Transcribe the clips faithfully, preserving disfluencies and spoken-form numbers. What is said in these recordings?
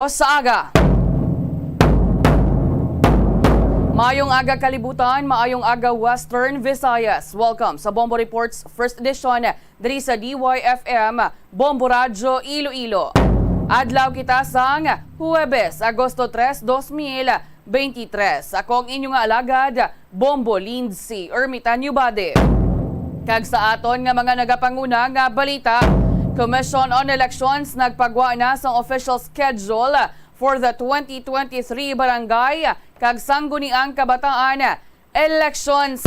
Sa aga. Maayong aga, kalibutan. Maayong aga, Western Visayas. Welcome sa Bombo Reports First Edition diri sa D Y F M, Bombo Radyo Iloilo. Adlaw kita sang Huwebes, Agosto tres, dos mil beintitres. Ako ang inyo nga alagad, Bombo Lindsay Ermitan Yubade. Kag sa aton nga mga nagapanguna nga balita, Commission on Elections nagpagwa na sang official schedule for the twenty twenty-three Barangay kag Sangguniang Kabataan Elections.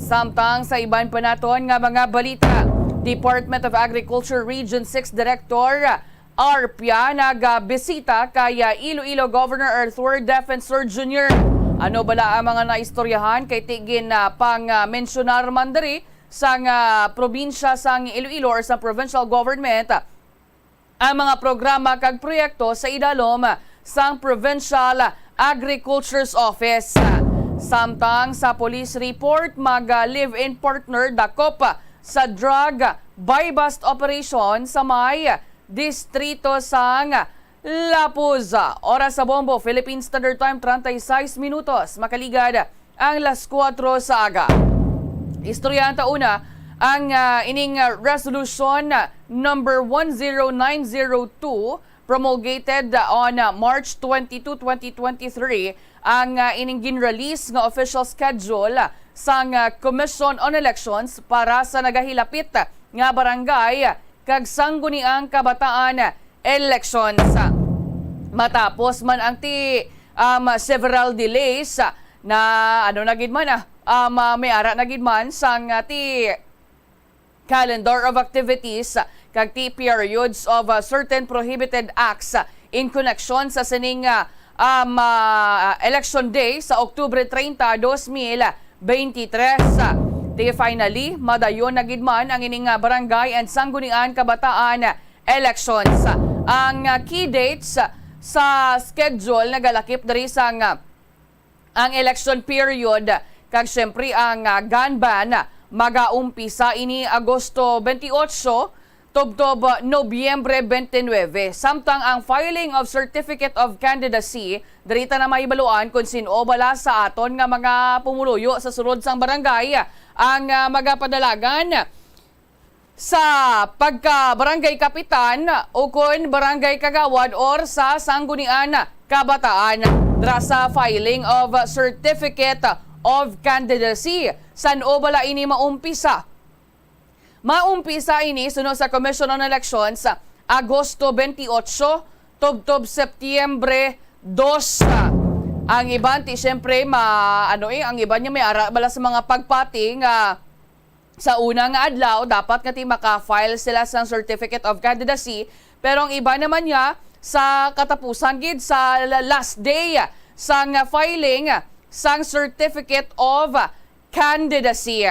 Samtang sa iban pa naton nga mga balita, Department of Agriculture Region six Director Arpia nagabisita kay, ah, Iloilo Governor Arthur Defensor Junior. Ano bala ang mga naistoryahan? Kay ti gin, ah, pang, ah, mensyonar man diri sang, ah, probinsya sang Iloilo or sa provincial government ang mga programa kag proyekto sa idalom sang Provincial Agriculture's Office. Samtang sa police report, mag, ah, live-in partner dakop sa drug buy-bust operation sa may distrito sang Lapuz. Oras sa Bombo, Philippine Standard Time, treinta y seis minutos. Makaligad ang las kuwatro sa aga. Istoryahan ta una ang, ah, ining, ah, Resolution Number one zero nine zero two, promulgated on, ah, March twenty-two, twenty twenty-three, ang, ah, ining gin-release nga official schedule sang, ah, Commission on Elections para sa nagahilapit nga barangay kag sangguniang kabataan elections. Matapos man ang ti, um, several delays na ano na gid man, ah, um, ah, may ara na gid man sang, ah, ti calendar of activities kag ti periods of, ah, certain prohibited acts, ah, in connection sa sining, ah, um, ah, election day sa Oktubre treinta, dos mil beintitres. Ti finally, madayon na gid man ang ining, ah, barangay and sanggunian kabataan elections. Ang, ah, key dates sa schedule nagalakip diri sang, ah, ang election period, kag siyempre ang, ah, gun ban, magaumpisa ini Agosto twenty-eight tubtob Nobyembre twenty-nine, samtang ang filing of certificate of candidacy, diri ta na mahibaluan kon sin-o bala sa aton nga mga pumuluyo sa sulod sang barangay ang, ah, magapadalagan sa pagka-barangay kapitan ukon barangay kagawad or sa sanggunian kabataan. Dira sa filing of certificate of candidacy, san-o bala ini maumpisa? Maumpisa ini suno sa Commission on Elections, Agosto twenty-eight tubtob Setyembre dos. Ang iban, ti, siyempre, ma-, ano, eh, ang iban niya may ara bala sa mga pagpati nga sa una nga adlaw, dapat nga ti maka-file sila sang certificate of candidacy, pero ang iba naman niya sa katapusan gid, sa la-, last day sang filing sang certificate of candidacy.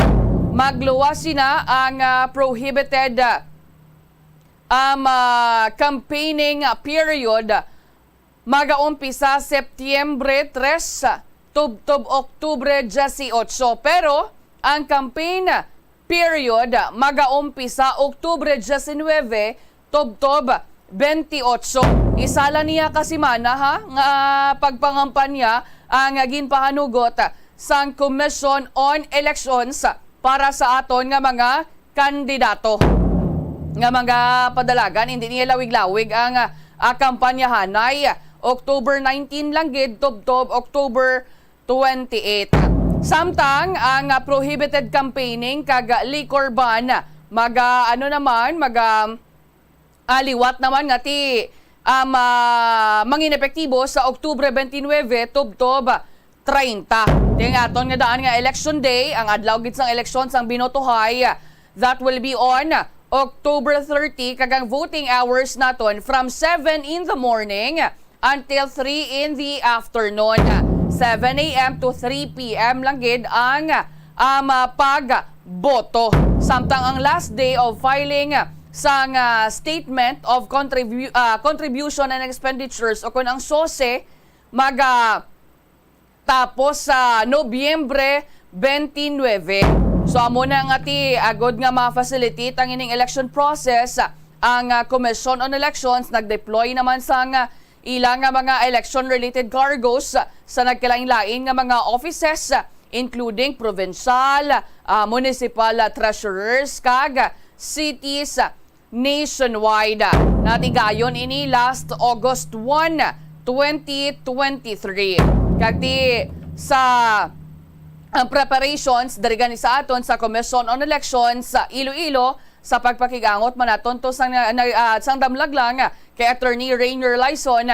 Magluwas sina ang, ah, prohibited, ah, um, ah, campaigning period. Magaumpisa Setyembre tres tubtob Oktubre dieciocho, pero ang campaign period magaumpisa Oktubre diecinuebe tubtob twenty-eight. Isa lang niya ka semana, ha, nga pagpangampanya ang ginpahanugot sang Commission on Elections para sa aton nga mga kandidato nga mga padalagan. Hindi niya lawig-lawig ang, ah, kampanyahanay. October nineteen lang gid tubtob October twenty-eight. Samtang ang, ah, prohibited campaigning kag liquor ban maga, ano naman, maga, ah, liwat naman nga ti, ah, ma-, mangin epektibo sa Oktubre twenty-nine tubtob treinta. Ti ang aton nga daan nga election day, ang adlaw gid sang eleksyon sang binotohay, that will be on October thirty, kag ang voting hours naton from seven in the morning until three in the afternoon. Seven a m to three p m lang gid ang, um, pagboto. Samtang ang last day of filing sang, ah, Statement of Contribu-, ah, Contribution and Expenditures o kon ang sose, maga tapos sa Nobyembre twenty-nine. So, amo na nga ti, agod nga ma-facilitate ang ining election process, ang, ah, Commission on Elections nag-deploy naman sang, ah, ila nga mga election-related cargos sa nagkalain-lain nga mga offices, including provincial, ah, municipal treasurers, kag cities nationwide. Natigayon ini last August one, twenty twenty-three. Kag ti sa, ang preparations diri gani sa aton sa Commission on Elections sa Iloilo, sa pagpakig-angot man naton to sang, na, na, ah, sang damlag lang kay Attorney Rainier Laison.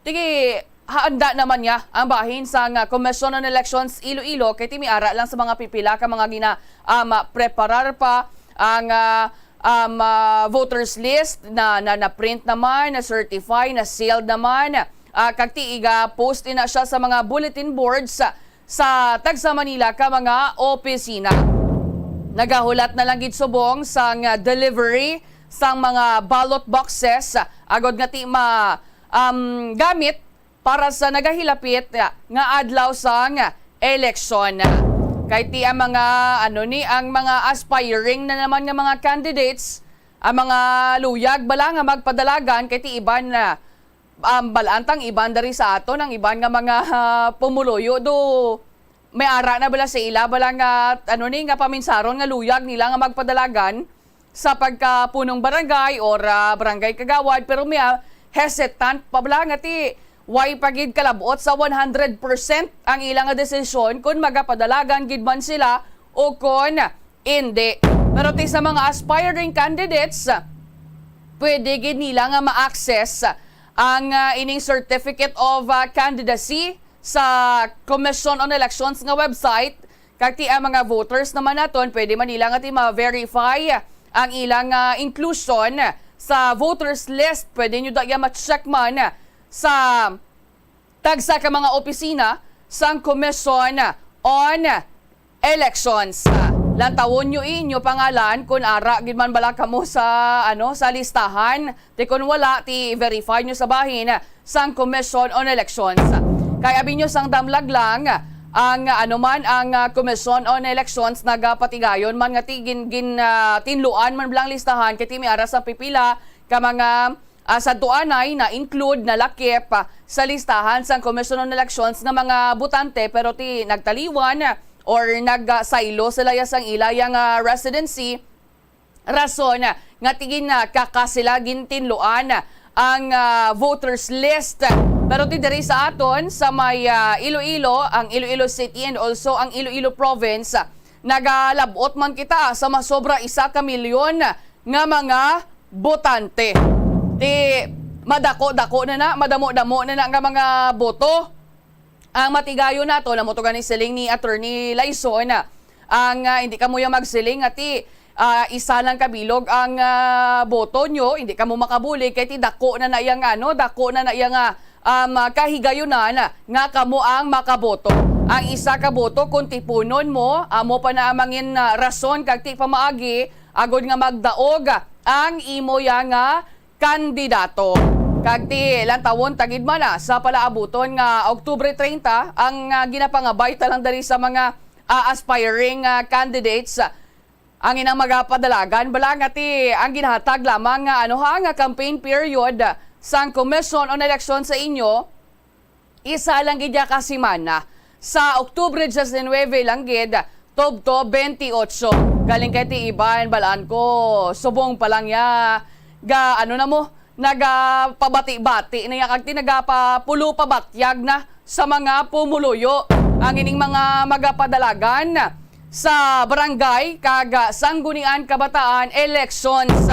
Tigi, handa naman niya ang bahin sang, ah, Commission on Elections Iloilo, kay ti may ara lang sa mga pipila ka mga gina, um, preparar pa ang, ah, um, ah, voters list na, na, na print naman, na certify, na sealed naman. Ah, kag ti iga-post ina siya sa mga bulletin boards sa, sa tagsa Manila ka mga opisina. Nagahulat na lang gid subong sang, ah, delivery sang mga ballot boxes, ah, agod nga ti ma, um, gamit para sa nagahilapit nga adlaw sang eleksyon. Kay ti ang mga, ano ni, ang mga aspiring na naman nga mga candidates, ang mga luyag bala nga magpadalagan, kay ti iban na, um, bal-an tang iban dari sa aton, ang iban nga mga, ah, pumuluyo do may ara na bala sa ila bala nga, ano ni, nga paminsaron nga luyag nila nga magpadalagan sa pagkapunong barangay or, ah, barangay kagawad, pero may, ah, hesitant pa bala nga ti way pa gid kalabot sa one hundred percent ang ila nga desisyon kon magapadalagan gid man sila o kon indi. Pero ti sa mga aspiring candidates, pwede gid nila nga ma-access ang, ah, ining Certificate of, ah, Candidacy sa Commission on Elections nga website. Kag ti ang mga voters naman naton, pwede man nila nga ti ma-verify ang ilang, ah, inclusion sa voters list. Pwede nyo da iya ma-check man sa tagsa ka mga opisina sang Commission on Elections. Lantawon nyo inyo pangalan kon ara gid man bala kamo sa, ano, sa listahan. Ti kon wala, ti verify nyo sa bahin sang Commission on Elections. Kay abi nyo sang damlag lang ang, ano man, ang, ah, Commission on Elections nagapatigayon man nga ti gin, gin, ah, tinluan man bala ang listahan kay ti may ara sa pipila ka mga, ah, sadto anay na-include, nalakip, ah, sa listahan sang Commission on Elections nga mga botante, pero ti nagtaliwan or nagsaylo sila ya sang ila ya nga residency, rason nga ti gin, ah, kaka sila gintinluan ang, ah, voters list. Pero ti diri sa aton sa may, ah, Iloilo, ang Iloilo City and also ang Iloilo Province, nagalab-ot man kita sa masobra isa ka milyon nga mga botante. Ti madako-dako na na, madamo-damo na na nga mga boto. Ang matigayon nato, amo to gani siling ni Attorney Laison, ang, ah, hindi kamo ya magsiling nga ti, ah, isa lang kabilog ang, ah, boto nyo, hindi kamo makabulig kay ti dako na na iya nga, ano, dako na na iya nga, um, ah, kahigayunan nga kamo ang makaboto. Ang isa ka boto kung tipunon mo, amo pa na ang mangin, ah, rason kag ti pamaagi agod nga magdaog ang imo ya nga kandidato. Kag ti lantawon ta gid man, ah, sa palaabuton nga Oktubre treinta ang, ah, ginapangabay ta lang diri sa mga, ah, aspiring, ah, candidates. Ang inang magapadalagan bala nga ti ang ginahatag lamang nga, ano ha, nga campaign period sang Commission on Election sa inyo, isa lang gid ya ka semana. Sa Oktubre diecinuebe lang gid, tubtob twenty-eight. Galing kay ti iban, balaan ko, subong pa lang ya, ga, ano na mo, nagapabati-bati na ya, kag ti nagapapulo pabatyag na sa mga pumuluyo ang ining mga magapadalagan sa barangay kag sanggunian kabataan elections.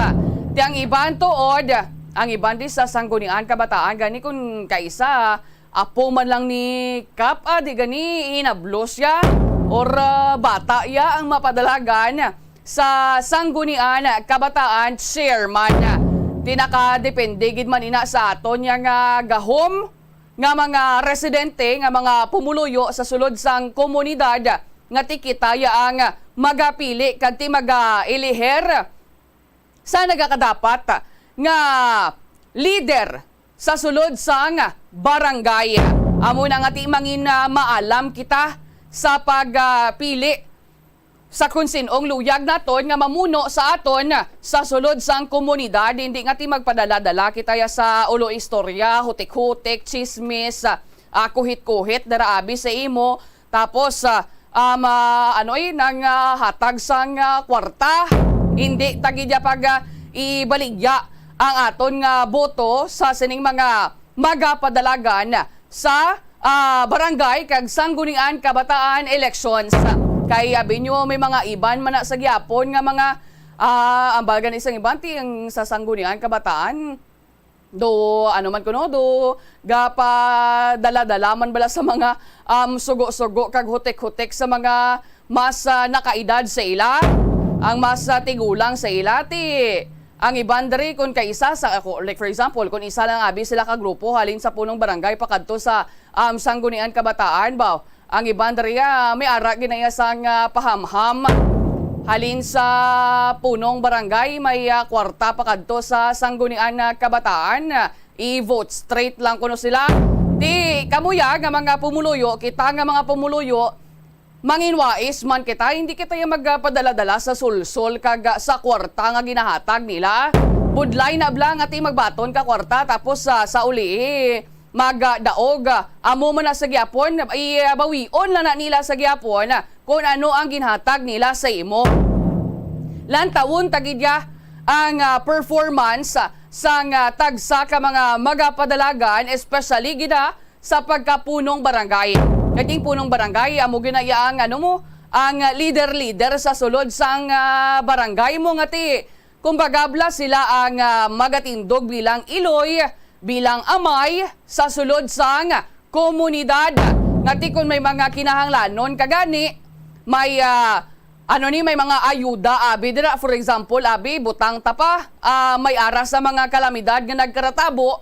Ti ang iban tuod, ang iban di sa sanggunian kabataan, gani kun kaisa, apo man lang ni Kap, ah, di gani hinablos ya or, ah, bata ya ang mapadalagan sa sanggunian kabataan chairman. Ti nakadepende gid man ina sa aton ya nga gahom nga mga residente, nga mga pumuluyo sa sulod sang komunidad, nga ti kita ya ang magapili kag ti magailiher sa nagakadapat nga lider sa sulod sang barangay. Amo na nga ti mangin, ah, maalam kita sa pagpili sa kung sin-ong luyag naton nga mamuno sa aton sa sulod sang komunidad. Hindi nga ti magpadala-dala kita ya sa ulo istorya, hutik-hutik, chismis, ah, kuhit-kuhit dira abi sa imo. Tapos, ah, um, ah, ano, eh, nang, ah, hatag sang, ah, kwarta. Hindi ta gid ya pag, ah, ibaligya ang aton nga boto sa sining mga magapadalagan sa, ah, barangay kag sanggunian kabataan elections. Kay abi nyo, may mga iban man na sa gihapon nga mga, ah, ang baga ni sang iban ti ang sa sanggunian kabataan. Do, ano man kuno, do, gapadala-dala man bala sa mga, um, sugo-sugo kag hutik-hutik sa mga mas, ah, nakaedad sa ila, ang mas, ah, tigulang sa ila, ti ang iban diri kun kaisa sa, ako, like, for example, kun isa lang abi sila ka grupo halin sa punong barangay pakadto sa, um, sanggunian kabataan, ba, ang iban diri, ah, may ara ginaya sang, ah, pahamham. Halin sa punong barangay, may, ah, kwarta pakadto sa sanggunian nga kabataan. I-vote straight lang kuno sila. Ti, kamo ya nga mga pumuluyo, kita nga mga pumuluyo, manginwais man kita, hindi kita ya magpadala-dala sa sulsol kag, ah, sa kwarta nga ginahatag nila. Budlay na bala nga ti magbaton ka kwarta, tapos, ah, sa uli, magdaog. Amo man na sa gihapon, ibawion na na nila sa gihapon kung ano ang ginhatag nila sa imo. Lantawon ta gid ya ang, ah, performance sang, ah, tagsa ka mga magapadalagan, especially gid, ah, sa pagkapunong barangay. Kay ting punong barangay, amo gid na iya ang, ano mo, ang leader-leader sa sulod sang, ah, barangay mo nga ti Kumbaga, bala sila ang, ah, magatindog bilang iloy, bilang amay sa sulod sang komunidad. Nga ti kon may mga kinahanglanon ka gani, may, ah, ano ni, may mga ayuda, abi, dira, for example, abi, butang ta pa, ah, may ara sa mga kalamidad nga nagkaratabo,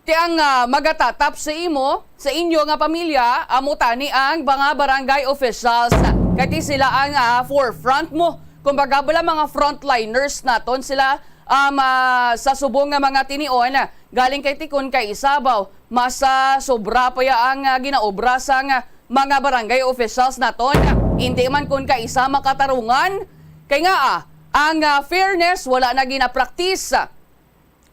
ti ang, ah, magatatap sa imo, sa inyo nga pamilya, amo tani ang mga barangay officials. Kay ti sila ang, ah, forefront mo. Kumbaga, bala mga frontliners naton sila, um, ah, sa subong nga mga tinion. Galing kay ti kun kay isa, baw, mas, ah, sobra pa ya ang, ah, ginaobra sang, ah, mga barangay officials naton. Hindi man kun kay isa makatarungan. Kay nga, ah, ang, ah, fairness wala na ginapraktis.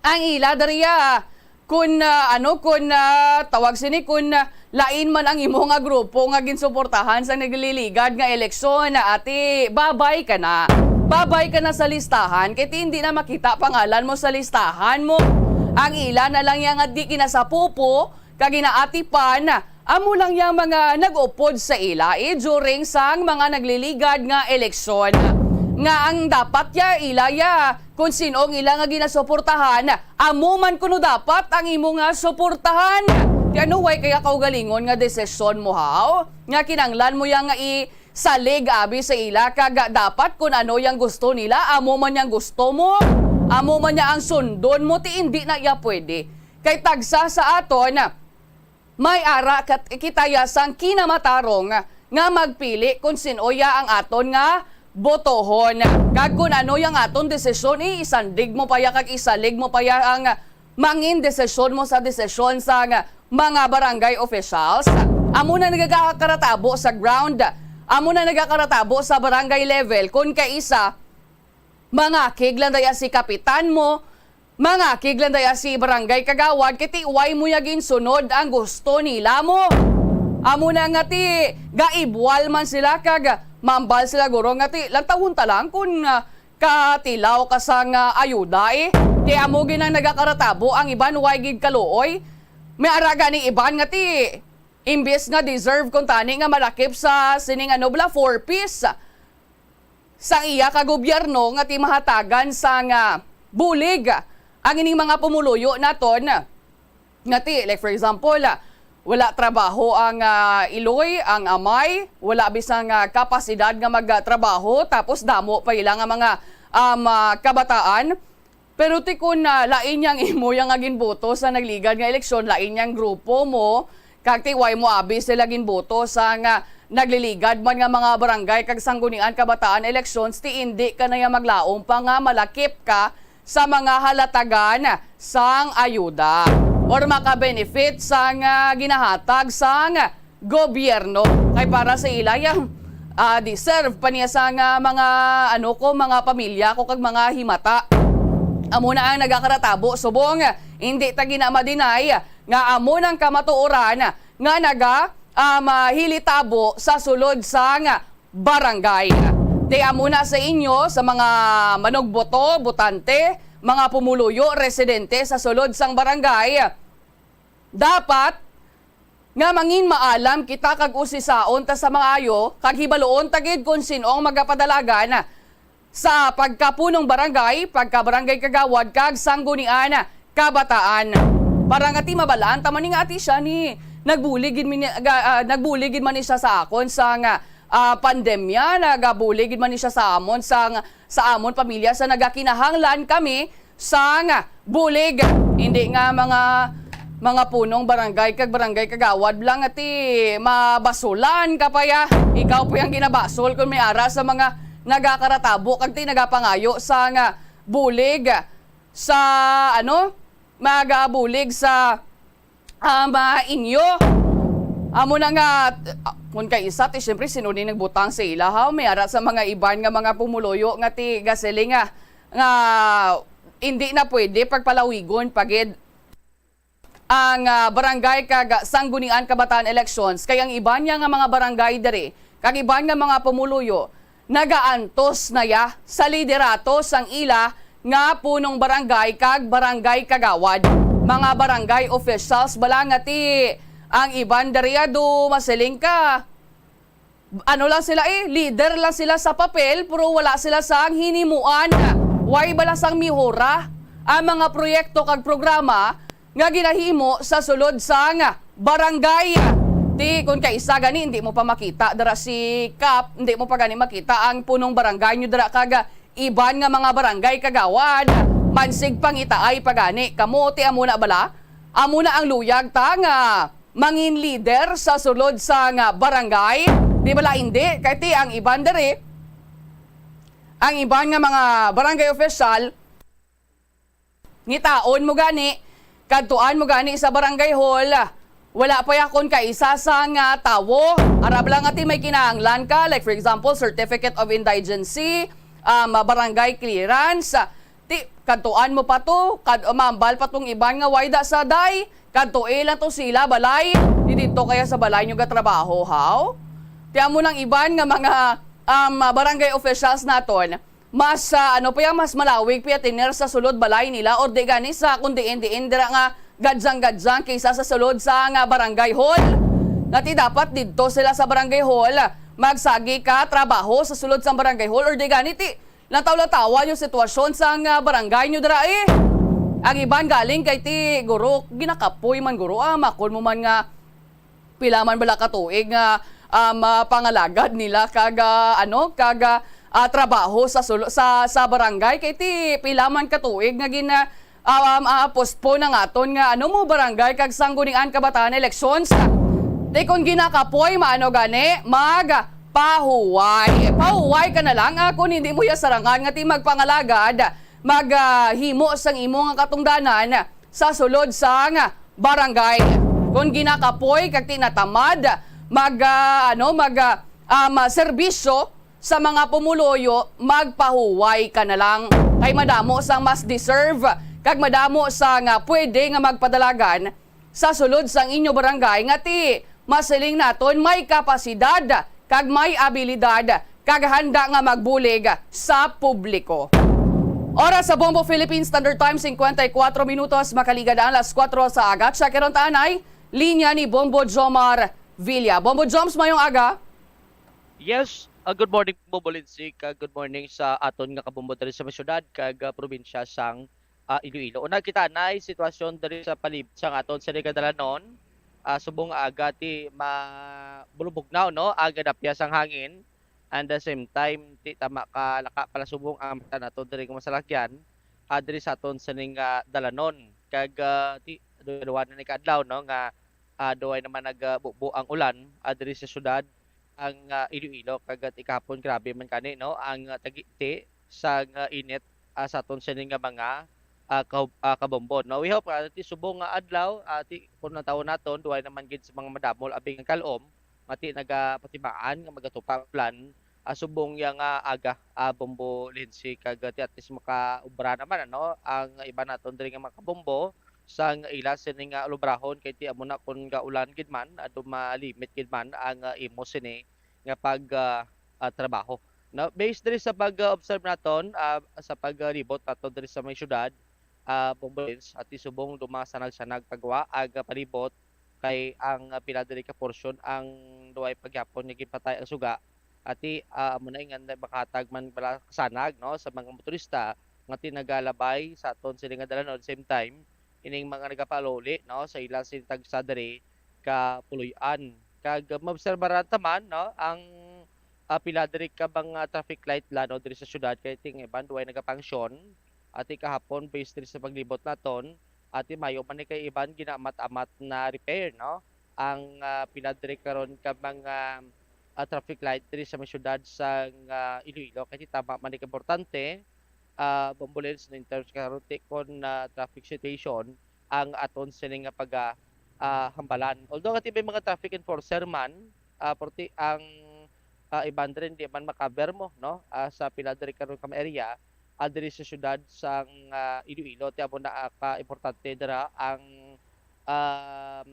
Ang ila diriya, kun, ah, ano, kun, ah, tawag sini, kun, ah, lain man ang imo nga grupo nga ginsuportahan sa nagliligad nga eleksyon, ati, babay ka na. Babay ka na sa listahan, kay ti hindi na makita pangalan mo sa listahan mo. Ang ila na lang yang di ginasapupo, kag ginaatipan, amo lang yang mga nag-upod sa ila, eh, during sang mga nagliligad nga eleksyon. Nga ang dapat ya, ila ya, kung sin-o ang ila nga ginasuportahan, amo man kuno dapat ang imo nga suportahan. Kay ano, way kaya kaugalingon nga desisyon mo, haw? Nga kinanglan mo yang i- salig abi sa ila, kag dapat kun ano yang gusto nila, amo man yang gusto mo, amo man ya ang sundon mo, ti indi na iya pwede. Kay tagsa sa aton, may ara kat-, kita ya sang kinamatarong nga magpili kun sin-o ya ang aton nga botohon. Kag kun ano yang aton desisyon, eh, isandig mo pa ya kag isalig mo pa ya ang mangin desisyon mo sa desisyon sang mga barangay officials. Amo na nagakaratabo sa ground. Amo na nagakaratabo sa barangay level. Kun kaisa, mangakig lang daya si kapitan mo, mangakig lang daya si barangay kagawad, kay ti way mo ya ginsunod ang gusto nila mo. Amo na nga ti gaibwal man sila kag mambal sila guro nga ti lantawon ta lang kun, ah, katilaw ka sang, ah, ayuda, eh. Kay amo gid ang nagakaratabo, ang iban way gid kaluoy. May ara gani iban nga ti imbis nga deserve kuntani nga malakip sa sining ano bala, four Ps sang iya ka gobyerno nga ti mahatagan sang, ah, bulig ang ining mga pumuluyo naton. Nga ti, like, for example, ah, wala trabaho ang, ah, iloy, ang amay, wala bisan nga kapasidad nga magtrabaho, tapos damo pa ila nga mga, um, ah, kabataan. Pero ti kun, ah, lain yang imo yang nga ginboto sa nagligad nga eleksyon, lain yang grupo mo, kag ti way mo abi sila ginboto sa nga nagliligad man nga mga barangay kag sanggunian kabataan elections, ti indi ka na ya maglaom pa nga malakip ka sa mga halatagan sang ayuda or maka-benefit sang, ah, ginahatag sang gobyerno. Kay para sa ila, yang ah, deserve pa niya sa nga mga, ano ko, mga pamilya ko kag mga himata. Amo na ang nagakaratabo subong, hindi ta gina-ma-deny nga amo nang kamatuoran nga naga, ah, mahilitabo sa sulod sang barangay. Ti amo na sa inyo, sa mga manugboto, botante, mga pumuluyo, residente sa sulod sang barangay, dapat nga mangin maalam kita kag usisaon ta sa maayo, kag hibaluon ta gid kon sin-o ang magapadalagan sa pagkapunong barangay, pagkabarangay kagawad, kag sanggunian kabataan. Para nga ti mabalaan ta man ni nga ati siya ni nagbulig gid mi ni-, ga-, ah, nagbulig gid man ni siya sa akon sa nga, ah, pandemya, nagabulig gid man ni siya sa amon sa nga, sa amon pamilya sa nagakinahanglan kami sang bulig. Hindi nga mga, mga punong barangay kag barangay kagawad lang ati mabasulan ka pa ya. Ikaw pa yang ginabasol kung may ara sa mga nagakaratabo kag ti nagapangayo sang bulig sa, ano, magabulig sa um, ah, inyo. Amo na nga, ah, kung kay isa, ti, siyempre, sino ni nagbutang sa ila, ha? May ara sa mga iban nga mga pumuluyo nga ti gasiling nga, nga hindi na pwede pagpalawigon pa gid ang, ah, barangay kag sanggunian kabataan elections, kay ang iban niya nga mga barangay diri, kag iban nga mga pumuluyo, nagaantos na ya sa liderato sang ila nga punong barangay kag barangay kagawad. Mga barangay officials bala nga ti ang iban diri, ado, masiling ka, ano lang sila eh, leader lang sila sa papel, pero wala sila sang hinimuan. Way bala sang mihora ang mga proyekto kag programa nga ginahimo sa sulod sang barangay. Ti, kung kaisa gani, hindi mo pa makita dira si Kap, hindi mo pa gani makita ang punong barangay nyo dira kag iban nga mga barangay kagawad. Mansig pangitaay pa gani kamo, ti amo na bala? Amo na ang luyag ta nga mangin leader sa sulod sang barangay? Di bala hindi? Kay ti ang iban diri, ang iban nga mga barangay official, ngitaon mo gani, kadtuan mo gani sa barangay hall. Wala pa yakon kaisa sang tawo. Arab lang ati may kinahanglan ka, like for example, certificate of indigency, um, barangay clearance. Ti, kadtuan mo pa to, kad umambal pa tong iban nga wayda sa day, kadtoi lang to sila balay. Di dito kaya sa balay nyo gatrabaho, haw? Ti amo nang iban nga mga, um, barangay officials naton, mas, ah, ano pa yan, mas malawig pa yan tiner sa sulod balay nila, or di gani sa kung diin-diin dira nga gadyang-gadyang kaysa sa sulod sa nga barangay hall. Nga ti dapat didto sila sa barangay hall, magsagi ka trabaho sa sulod sang barangay hall, or di gani ti lataw-latawa yung sitwasyon sa nga barangay nyo dira eh. Ang iban galing kay ti guro, ginakapoy man guro, ah, makon mo man nga pila man bala ka tuig nga, um, ah, pangalagad nila kag, ah, ano, kag, ah, ah, trabaho sa sulo-, sa, sa barangay, kay ti pila man ka tuig nga gina-, ah, um, ah, postpone ang aton nga, ano mo, barangay kag sanggunian kabataan elections. Ti kon ginakapoy, maano gani, magpahuway. Pahuway ka na lang, ah, kung hindi mo ya sarangan nga ti magpangalagad, mag, ah, himo sang imo nga katungdanan sa sulod sang barangay. Kon ginakapoy kag tinatamad mag, ah, ano, mag, ah, um, serbisyo sa mga pumuluyo, magpahuway ka na lang. Kay madamo sang mas deserve kag madamo sang pwede nga magpadalagan sa sulod sang inyo barangay nga ti masiling naton may kapasidad kag may abilidad kag handa nga magbulig sa publiko. Oras sa Bombo Philippine Standard Time, singkwenta y kuwatro minutos, makaligad ang alas kuwatro sa aga. Check ron ta anay linya ni Bombo Jomar Villa. Bombo Joms, mayong aga. Yes, ah, good morning, Bombo Lindsay, kag good morning sa aton nga kabombo diri sa mga syudad kag, ah, probinsya sang, ah, Iloilo. Una, kita na ang sitwasyon diri sa palibot sang aton sini kadalanon. Ah, subong nga aga ti ma-, bulubugnaw, no, ang nadapya sang hangin. And the same time, ti tama ka laka pala subong ang mata nato diri nga masalakyan, ah, diri sa aton sining, ah, dalanon. Kag, ah, ti duwa na ni kaadlaw, no, nga, ah, duway naman nagbubo ang ulan, ah, diri sa syudad ang, ah, Iloilo. Kag, ah, ti kahapon, grabe man kani, no, ang, ah, tagiti sang, ah, init, ah, sa aton sini nga mga, ah, ka-, ah, kabombo, no. We hope, ah, ti subong nga adlaw, ah, ti kung natawon naton, duway naman gid sa mga madamol abi nga kalom, mati nagapatimaan nga magatupa ang ulan, ah, subong ya nga aga, ah, Bombo Lindsay, kag, ah, ti at least makaobra naman, ano, ang iba naton diri nga mga kabombo sang ila sini nga ulubrahon, kay ti amo na kon gaulan gid man, ado malimit gid man ang, ah, imo sini nga pag, ah, ah, trabaho. No, based diri sa pag-observe naton, ah, sa paglibot naton diri sa may syudad, ah, Bombo Lindsay, ati subong dumasanag-sanag kagwa ang palibot, kay ang, ah, pila diri ka porsyon ang duway pagyapon nga ginpatay ang suga. Ati, ah, amo na nga makahatag man bala kasanag, no, sa mga motorista nga ti nagalabay sa aton sini nga dalanon. Same time, ining mga nagapalauli, no, sa ila sini tagsa diri ka puloy-an. Kag maobserbaran ta man, no, ang, ah, pila diri ka mga traffic light la, no, diri sa syudad, kay ting iban duway nagapangsyon. Ati kahapon, based diri sa paglibot naton, ati mayo man ni kay iban ginaamat-amat na repair, no? Ang, ah, pila diri karon ka mga, ah, traffic light diri sa may syudad sang, ah, Iloilo, kay tama man ni ka importante, ah, Bombo Lindsay, no, in terms karon ti kon, ah, traffic situation ang aton sini nga pag, ah, ah, hambalan. Although ati may mga traffic enforcer man, ah, pero ti ang, ah, iban diri di man makaber mo, no? Ah, sa pila diri karon ka mga area, ah, diri sa syudad sang, ah, Iloilo, ti amo na, ah, ka importante dira ang, um,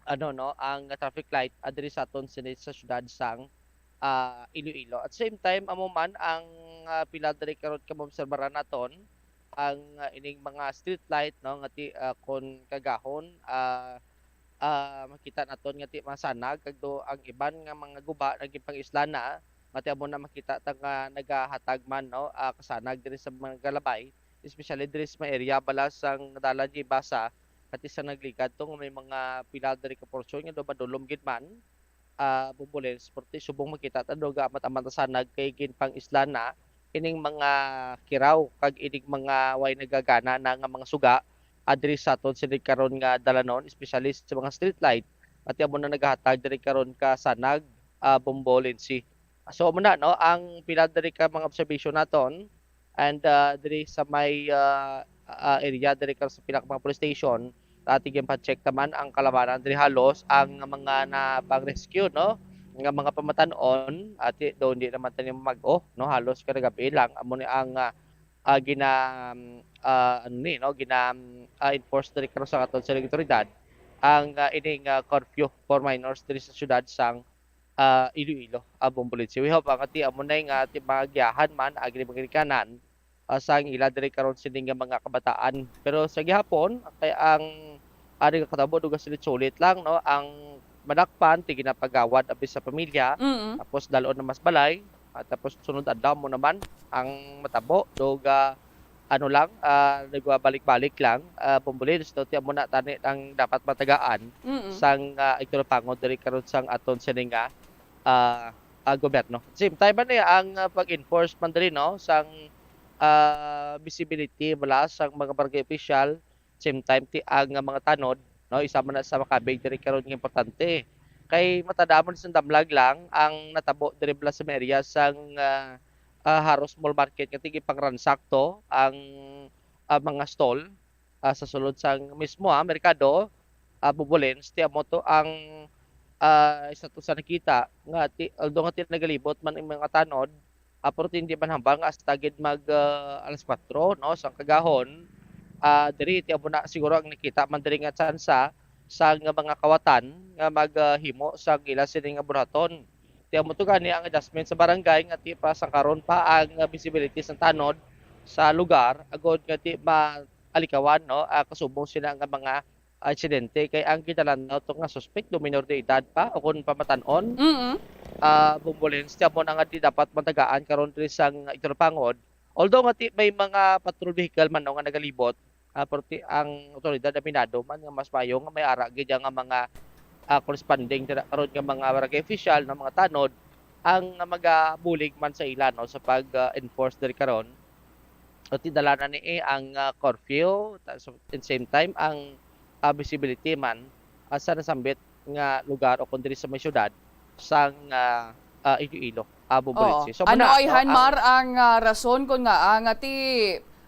ano, no, ang traffic light, ah, diri sa aton sini sa syudad sang, ah, Iloilo. At same time, amo man ang, ah, pila diri karon ka maobserbaran naton ang, ah, ining mga street light, no, nga ti, ah, kon kagahon, ah, ah, makita naton nga ti masanag, kag do ang iban nga mga guba naging pang-isla na, nga ti amo na makita ta nga nagahatag man, no, ah, kasanag diri sa mga galabay, especially diri sa mga area bala sang dalan G Basa, kati sa nagligad to nga may mga pila diri ka porsyon nga dumadulom gid man, ah, Bombo Lindsay, pero ti subong makita ta do gaamat-amat na sanag kay ginpang-isla na ining mga kiraw kag ining mga way nagagana na nga mga suga, ah, diri sa aton sini karon nga dalanon, especially sa mga street light, at amo na nagahatag diri karon ka sanag, ah, Bombo Lindsay. So, amo na, no, ang pila diri ka mga observation naton, and, ah, diri sa may, ah, ah, area diri ka sa pila ka mga police station, ati ginpa-check naman ang kalabanan diri, halos ang mga napang-rescue, no, nga mga pamatan-on, ati do hindi naman tani mag-o, no, halos kada gabi lang amo ni ang, ah, ah, gina, ah, ano ni, no, gina, ah, enforce diri karon sa aton sa otoridad ang, ah, ining, ah, curfew for minors diri sa syudad sang, ah, Iloilo, ah, Bombo Lindsay. We hope ang ati amo na nga ati magiyahan man, agri mga ginikanan, ah, sang ila diri karon sini nga mga kabataan. Pero sa gihapon, kay ang ari nga katabo, duga sulit-sulit lang, no, ang madakpan ti ginapagawad abi sa pamilya, Mm. tapos dalon na mas balay, at tapos sunod adlaw mo naman ang matabo, duga ano lang, ah, nagabalik-balik lang, ah, Bombo Lindsay, no, ti amo na tani ang dapat matagaan Mm. sang, ah, igtulapangod diri karon sang aton sini nga, ah, ah, gobyerno. Same time man ni ang, ah, pag-enforce man diri, no, sang, ah, visibility mula sang mga barangay official, same time ti ang, ah, mga tanod, no, isa man na sa makabig diri karon nga importante. Kay matada man sa damlag lang ang natabo diri bala sa may area sang, ah, ah, Haros Mall Market nga ti ginpangransak to ang, ah, mga stall, ah, sa sulod sang mismo, ah, merkado, ah, Bombo Lindsay, ti amo to ang, ah, isa to sa nakita nga ti, although nga ti nagalibot man ang mga tanod, ah, pero ti hindi man hambal nga hasta gid mag, ah, alas kwatro, no, sang kagahon. Ah, diri ti amo na siguro ang nakita man diri nga tsansa sa nga mga kawatan nga mag, ah, himo sa ila sini nga buhaton. Ti amo to gani ang adjustment sa barangay nga ti pa sang karon pa ang, ah, visibility sa tanod sa lugar agod nga ti ma-, alikawan, no, ah, kasubong sila nga mga aksidente, kay ang ginalantaw to nga suspek do minor de edad pa o kon pamatan-on, Mm. ah, Bombo Lindsay, ti amo na nga di dapat matagaan karon diri sang Igtulapangod. Although nga ti may mga patrol vehicle man, no, nga nagalibot, ah, pero ti ang otoridad aminado man nga mas maayo nga may ara gid nga mga, ah, corresponding dira karon nga mga barangay official, no, mga tanod ang magabulig man sa ila, no, sa pag, ah, enforce diri karon. At ti dala na ni ang, ah, curfew, ta-, so, in same time ang, ah, visibility man, ah, sa nasambit nga lugar o kon diri sa may syudad sang, ah, ah, Iloilo, ah, Bombo Oo. Lindsay. So, Ano muna, ay, no, Han ang Mar, ang, ah, rason kon ngaa nga ti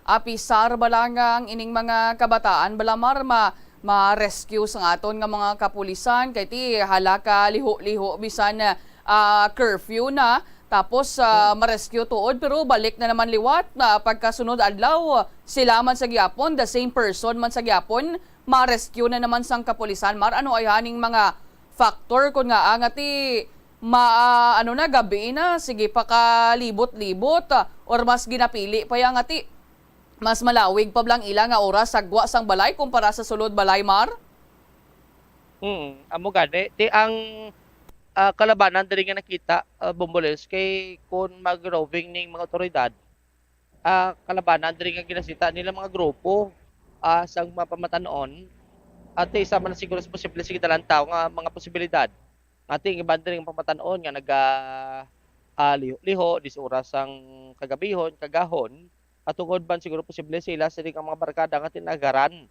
apisar bala nga ang ining mga kabataan bala, Mar, ma-, ma-rescue sang aton nga mga kapulisan, kay ti hala ka liho-liho bisan, ah, curfew na, tapos, ah, Mm. ma-rescue tuod, pero balik na naman liwat na pagkasunod adlaw, sila man sa gyapon, the same person man sa gyapon, ma-rescue na naman sang kapulisan. Mar, ano ay haning mga factor kun nga, ah, nga ti ma-, ah, ano na, gabi na, sige pa ka libot-libot, ah, or mas ginapili pa ya nga ti mas malawig pa bala ang ila nga oras sa gwa sang balay kumpara sa sulod balay, Mar? Mm, amo gani. Ti ang, ah, kalabanan diri nga nakita, ah, Bombolens, kay kun mag-roving ning mga awtoridad, ah, kalabanan diri nga ginasita nila mga grupo, ah, sang mga pamatan-on, at isa man siguro sa posible sa gidala sang tawo nga mga posibilidad. Nga ti ang iban diri nga pamatan-on nga naga, ah, liho-liho, diyes oras sang kagabihon, kagahon, at tungod man siguro posible sa ila sini nga mga barkada nga ti nagaran,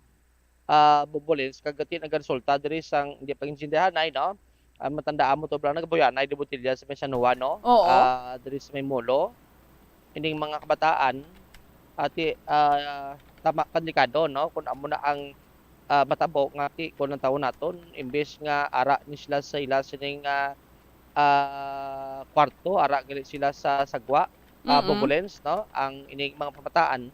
ah, Bombolens, kag ti nagaresulta diri sang hindi pag-intindihanay, no? Ah, matandaan mo to, bala, nagabuyanay di botelya sa may San Juan, no? Oo. Ah, diri sa may Molo. Ining mga kabataan, ati, ah, tama, delikado, no? Kung amo na ang, ah, matabo nga ti, kung ang tawo naton, imbes nga ara ni sila sa ila sining, ah, ah, kwarto, ara gali sila sa sagwa, ah, Mm-mm. Bombolens, no? Ang ining mga pamataan,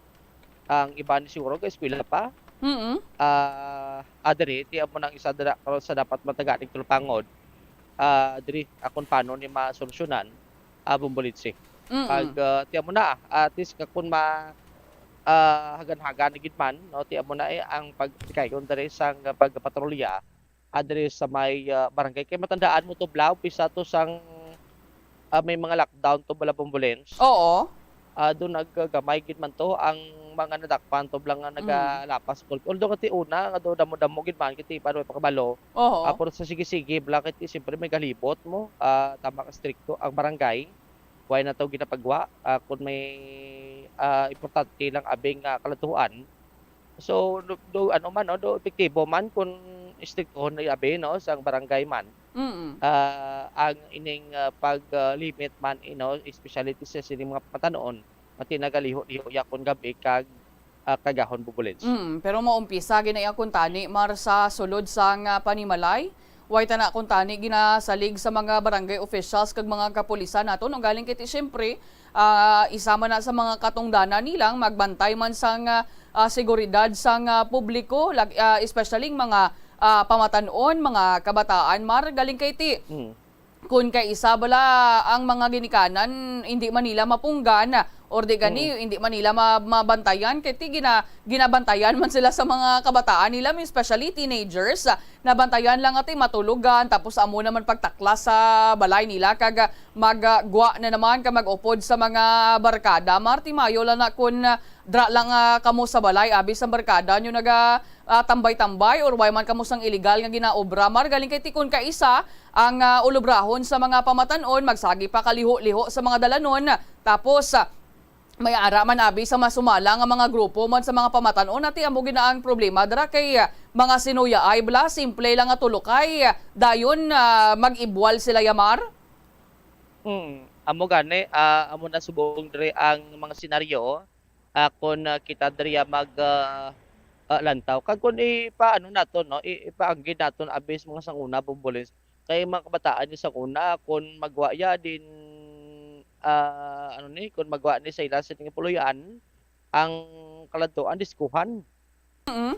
ang iban siguro kay eskwela pa. Mm-mm. Ah, ah, diri, ti amo nang isa dira karon sa dapat mataga ning tulupangod. Ah, diri, ah, kung paano ni masolusyonan, ah, Bombolens. Mm-mm. Kag, ah, ti amo na, at least, nga kung ma-, ah, hagan-hagan na gid man, no, ti amo na, eh, ang pagtikayon diri sang pagpatrolya, ah, diri sa may, ah, barangay. Kay matandaan mo to, Blau, pisa to sang, ah, may mga lockdown to, bala, Bombolens. Oo. Ah, do naggamay gid man to ang mga nadakpan to, bala, nga Mm. nagalapas sa kulpi. Although nga ti una, nga do damo-damo gid man, kay ti pa may pakabalo. Oo. Ah, pero sa sige-sige, bala, kay ti siyempre may galibot mo, ah, tama ka, strikto ang barangay. Wala na to ginapagwa, ah, kung may, ah, importante lang abing, ah, kaladtuan. So, do, do, ano man, no, do epektibo man kung istriktohon na abi, no, sang barangay man. Mm. Ah, ang ining, ah, pag, ah, limit man, you know, especially sa sining mga pamatan-on, nga ti nagaliho-liho ya kon gabi kag, ah, kagahon, Bombolens. Mm, pero maumpisa gid na iya kuntani, Mar, sa sulod sang panimalay. Way tana kuntani ginasalig sa mga barangay officials kag mga kapulisan naton, ugaling kay ti, siyempre, ah, isa man na sa mga katungdanan nila ang magbantay man sang, ah, seguridad sang, ah, publiko, lag-, ah, especially ang mga, ah, pamatan-on, mga kabataan, Mar, galing kay ti Mm. kun kay isa bala ang mga ginikanan, hindi man nila mapunggan, or di gani, Mm. hindi man nila ma-, mabantayan, kay ti gina-, ginabantayan man sila sa mga kabataan nila, especially teenagers. Nabantayan lang nga ti matulogan, tapos amo naman pagtaklas sa balay nila, kag, ah, maggwa na naman ka mag-upod sa mga barkada. Mar, ti maayo lang na kun, ah, dra lang, ah, kamo sa balay, abi sang barkada nyo naga, ah, tambay-tambay, or way man kamo sang illegal nga ginaobra. Mar, galing kay ti kun kaisa ang, ah, ulobrahon sa mga pamatan-on, magsagi pa kaliho-liho sa mga dalanon. Tapos, ah, may ara man abi sa masumala nga mga grupo man sa mga pamatan-on, ati amo gid na ang problema dira kay, ah, mga sinuyaay bala, simple lang nga tulokay, ah, dayon, ah, mag-ibwal sila, ya Mar? Mm, amo gani, ah, amo na subong diri ang mga senaryo, ah, kon, ah, kita diri mag, ah, ah, lantaw. Kag kon ipaano naton, no, i-, ipaanggid naton abi sa mga sanguna, Bombolens, kay mga kabataan ni sanguna, kon magwa ya din, ah, ano ni, kon magwa ni sa ila sa ning puloy-an, ang kaladtuan, diskuhan. Mm.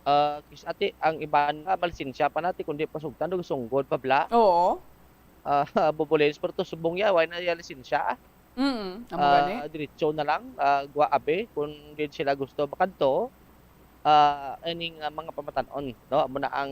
Ah, kis-, ati, ang iban nga, malisensya pa na ti, kundi pasugtan, sunggod pa bala. Oo. Ah, Bombolens, pero to subong ya, way na ya lisensya. Mm, amo gani. Ah, diretso na lang, ah, gwa abi, kung di sila gusto makadto, ah, ining, ah, mga pamatan-on, no? Amo na ang,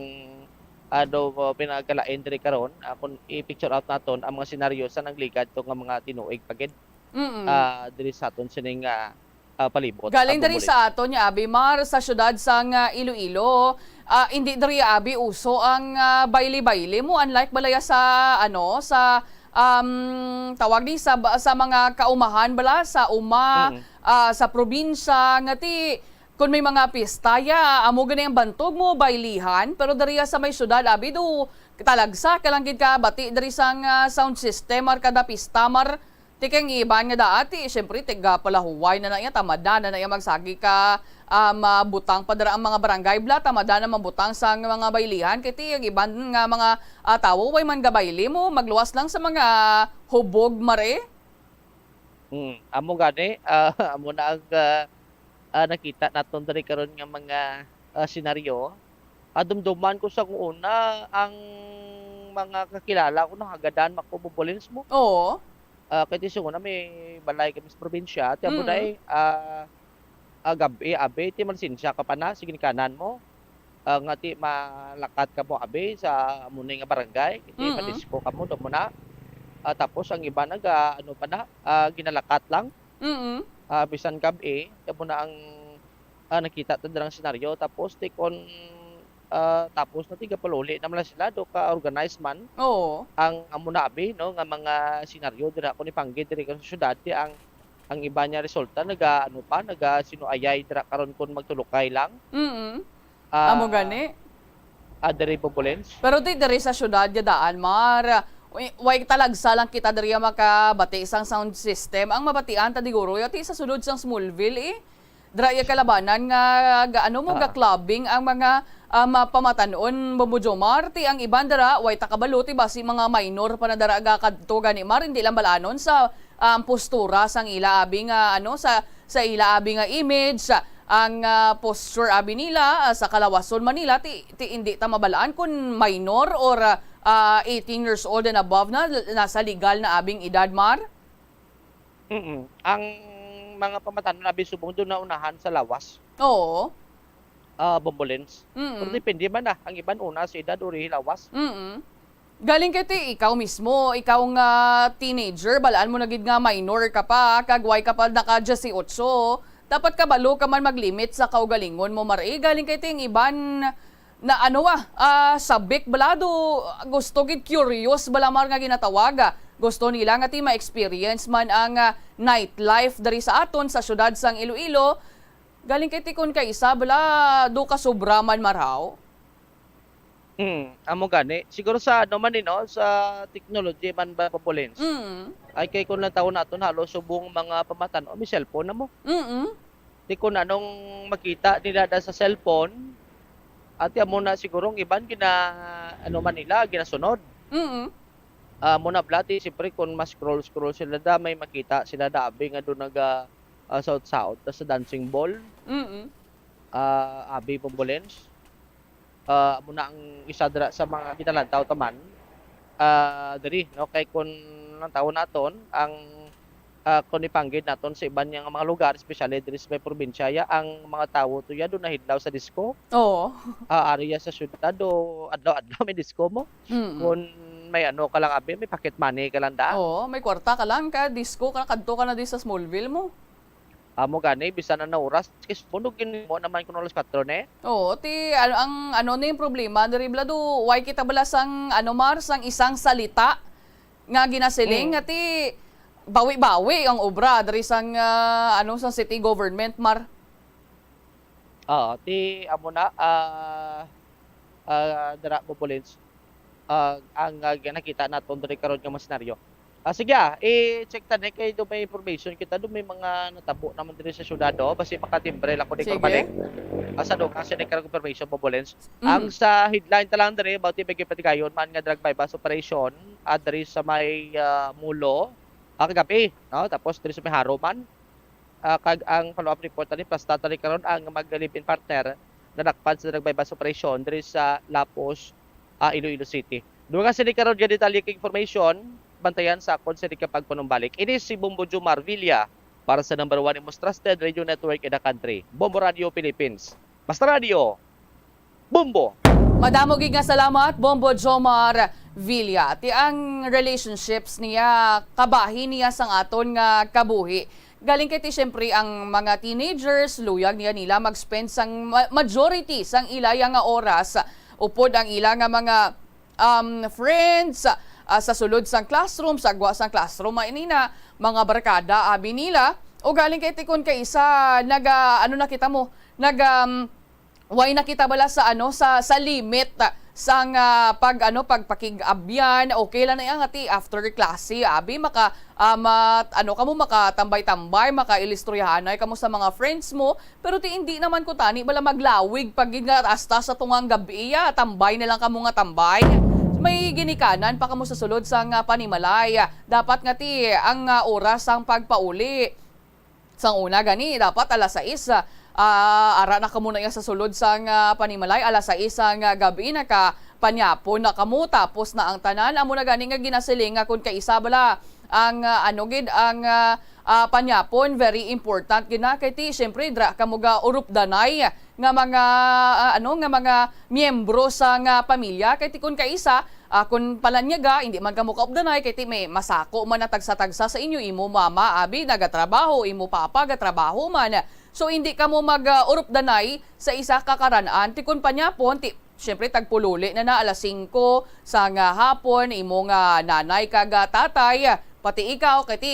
ah, do, pinagkalain diri karon, ah, kung i-picture out naton ang mga senaryo sa nagligad to nga mga tinuig pa gid, Mm. ah, diri sa aton sining, ah, ah, palibot, Galing ah, diri Bombolens. Sa aton nga abi, Mar, sa siyudad sang, ah, Iloilo, ah, hindi diri abi uso ang, ah, bayle-bayle mo, unlike balaya sa, ano, sa, um, tawag ni, sa, sa mga kaumahan bala, sa uma, Mm. ah, sa probinsya, nga ti, kun may mga pista ya, amo gani ang bantog mo, baylihan, pero diri sa may siyudad, abi, do, talagsa ka lang gid ka bati diri sang, ah, sound system, Mar, kada pista, Mar, Ti kay ang iban nga daan, ti, siyempre, tiga palahuway na na iya, tamada na na iya magsagi ka, ah, mabutang pa dira ang mga barangay, bla, tamada na mabutang sa mga baylihan, kay ti ang iban nga mga, ah, tawo, way man gabayli mo, magluwas lang sa mga hubog, mare. Hmm, amo gani, ah, amo na ang, ah, ah, nakita naton diri karon nga mga, ah, senaryo. Ah, dumduman ko sa una ang mga kakilala ko nahagadan makububulin's mo. Oo. Ah, kay ti sa una may balay kami sa probinsya, ti amo Mm. na eh, ah, ah, gab-i, abi, ti malisensya ka pa na sa ginikanan mo. Ah, nga ti malakat ka mo, abi, sa amo ni nga barangay, ti Mm. madisco ka mo, damo na. Ah, tapos ang iba naga, ano pa na, ah, ginalakat lang. Mm. Ah, bisan gab-i, damo na ang, ah, nakita ta dirang senaryo. Tapos ti kon, ah, tapos na ti gapaluli naman lang sila, do ka organized man. Oo. Ang amo na, abi, no, nga mga senaryo dira, kung ipanggid diri ka sa syudad, ti ang, ang iba niya resulta, naga, ano pa, naga sinuayay dira karon kung magtulukay lang. Mm. Ah, Amo gani. ah, diri Bobulens? Pero ti diri sa syudad nga daan, Mar, way, way talagsa lang kita diri nga makabati sang sound system. Ang mabatian ta diguro, yati sa sulod sang Smallville, eh. Dira iya kalabanan nga, ga, ano mo, Ah. ga-clubbing ang mga, ah, mapamatanon, Bombo Jomar. Ti ang iban dira, way ta kabalo, ti basi mga minor pa na dira ga kadto gani, Mar, hindi lang balanon sa, um, postura sang ila abi nga, ano, sa, sa ila abi nga image, sa, ang, ah, posture abi nila, ah, sa kalawason man nila, ti, ti hindi ta mabalaan kun minor or, ah, eighteen years old and above na, nasa legal na abing edad, Mar? Mm. Ang mga pamatanon abi subong doon na unahan sa lawas. Oo. Ah, Bombolens. Mm. Pero depende man na, ang iban una sa edad uri lawas. Mm. Galing kay ti ikaw mismo, ikaw nga teenager, balaan mo na gid nga minor ka pa, kag way ka pa naka diyesiyotso. Dapat kabalo ka man maglimit sa kaugalingon mo, Mar, eh. Galing kay ti ang iban na ano, ah, ah, sabik bala do, gusto gid, curious bala, Mar, nga ginatawag. Gusto nila nga ti ma-experience man ang, ah, nightlife diri sa aton sa siyudad sang Iloilo. Galing kay ti kon kaisa bala do ka sobra man, Mar, haw. Hmm, amo gani. Siguro sa ano man ni, no, sa technology man ba, Bobulens? Mm. Ay, kay kung natawon naton, halos subong mga pamatan-, o, may cellphone na mo. Mm. Di kung anong makita nila da sa cellphone, ati amo na siguro ang iban gina-, ano man nila, ginasunod. Mm. Ah, mo na, blati, siyempre, kung mas scroll-scroll sila da, may makita sila da, abi nga doon naga, ah, saot-saot sa dancing ball. Mm. Ah, abi, Bobulens. Ah, amo na ang isa dira sa mga ginalantaw ta man, ah, diri, no? Kay kun ang tawo naton, ang, ah, kun ipanggid naton sa iban nga mga lugar, especially diri sa may probinsya, ya, ang mga tawo to ya do nahidlaw sa disco. Oo. Ah, area sa syudad do adlaw-adlaw may disco mo. Mm. Kun may ano ka lang, abi, may pocket money ka lang da. Oo, may kwarta ka lang, ka disco ka, kadto ka na di sa Smallville mo. Amo gani, bisan na oras, kay sunog gid mo naman kun alas kuwatro ne. Oo, ti, ano, ang, ano ni yung problema diri, Blado? Way kita bala sang, ano, Mar, sang isang salita nga ginasiling, Mm. nga ti, bawi-bawi ang obra diri sang, ah, ano, sang city government, Mar. Oo, ti, amo na, ah, ah, dira, Bobulens. Ah, ang, ah, nakita naton diri karon nga mga senaryo. Ah, sige, ah, i-check ta ni kay do may information kita, do may mga natabo naman diri sa syudad, oh. Basi makatimbre lang ko ni Sige. Pagbalik. Ah, sa do kasi ni karong information, Bobulens. Mm. Ang sa headline ta lang diri, about yung patigayon man nga drug buy-bust operation, ah, diri sa may, ah, Mulo, ah, kagabi, no? Tapos diri sa may Haro man, ah, kag ang follow-up report ani, plus tatali karon ang mag-live-in partner nadakpan sa drug buy-bust operation diri sa Lapos, ah, Iloilo City. Dugang sini karon nga detalye kag information, bantayan sa akon sini ka pagpanumbalik. Ini si Bombo Jomar Villa para sa number one and most trusted radio network in the country, Bombo Radio Philippines. Basta Radio, Bombo! Madamo gid nga salamat, Bombo Jomar Villa. Ti ang relationships niya, kabahin niya sang aton nga kabuhi. Galing kay ti, siyempre, ang mga teenagers, luyag niya nila mag-spend sang ma-, majority sang ilaya nga oras upod ang ila nga mga, um, friends, ah, sa sulod sang classroom, sa agwa sang classroom, mainina, mga barkada, abi nila. O galing kay ti kun kaisa, naga, ano na kita mo, naga, um, way na kita bala sa, ano, sa, sa limit, ah, sang, ah, pag, ano, pagpakig-abyan, okay lang na yan, ati, after klase, abi, maka, ah, ma-, ano kamo, makatambay-tambay, makailistoryahanay kamo sa mga friends mo, pero ti, hindi naman ko tani, bala maglawig pag gid nga hasta sa tungang gabi, ah, tambay na lang kamo nga tambay. May ginikanan pa kamo sa sulod sang, ah, panimalay. Dapat nga ti, ang, ah, oras sang pagpauli. Sang una gani, dapat alas sais, ah, ah, ara na kamo na iya sa sulod sang, ah, panimalay, alas sais sang, ah, gabi, nakapanyapon na kamo, tapos na ang tanan. Amo na gani nga ginasiling nga kun kaisa bala ang, ah, ano gid, ang, ah, ah, panyapon, very important gid na. Kay ti, syempre, dira kamo ga urupdanay nga mga, ah, ano, nga mga miyembro sang pamilya. Kay ti kun kaisa, ah, kun palanyaga, hindi man kamo kaupdanay, kay ti may masako man na tagsa-tagsa sa inyo, imo mama, abi, nagatrabaho, imo papa, gatrabaho man. So, hindi kamo mag, ah, urupdanay sa isa ka karan-an. Ti kun panyapon, ti, syempre, tagpululi na na, alas singko sa nga hapon, imo nga nanay kag, ah, tatay, pati ikaw, kay ti,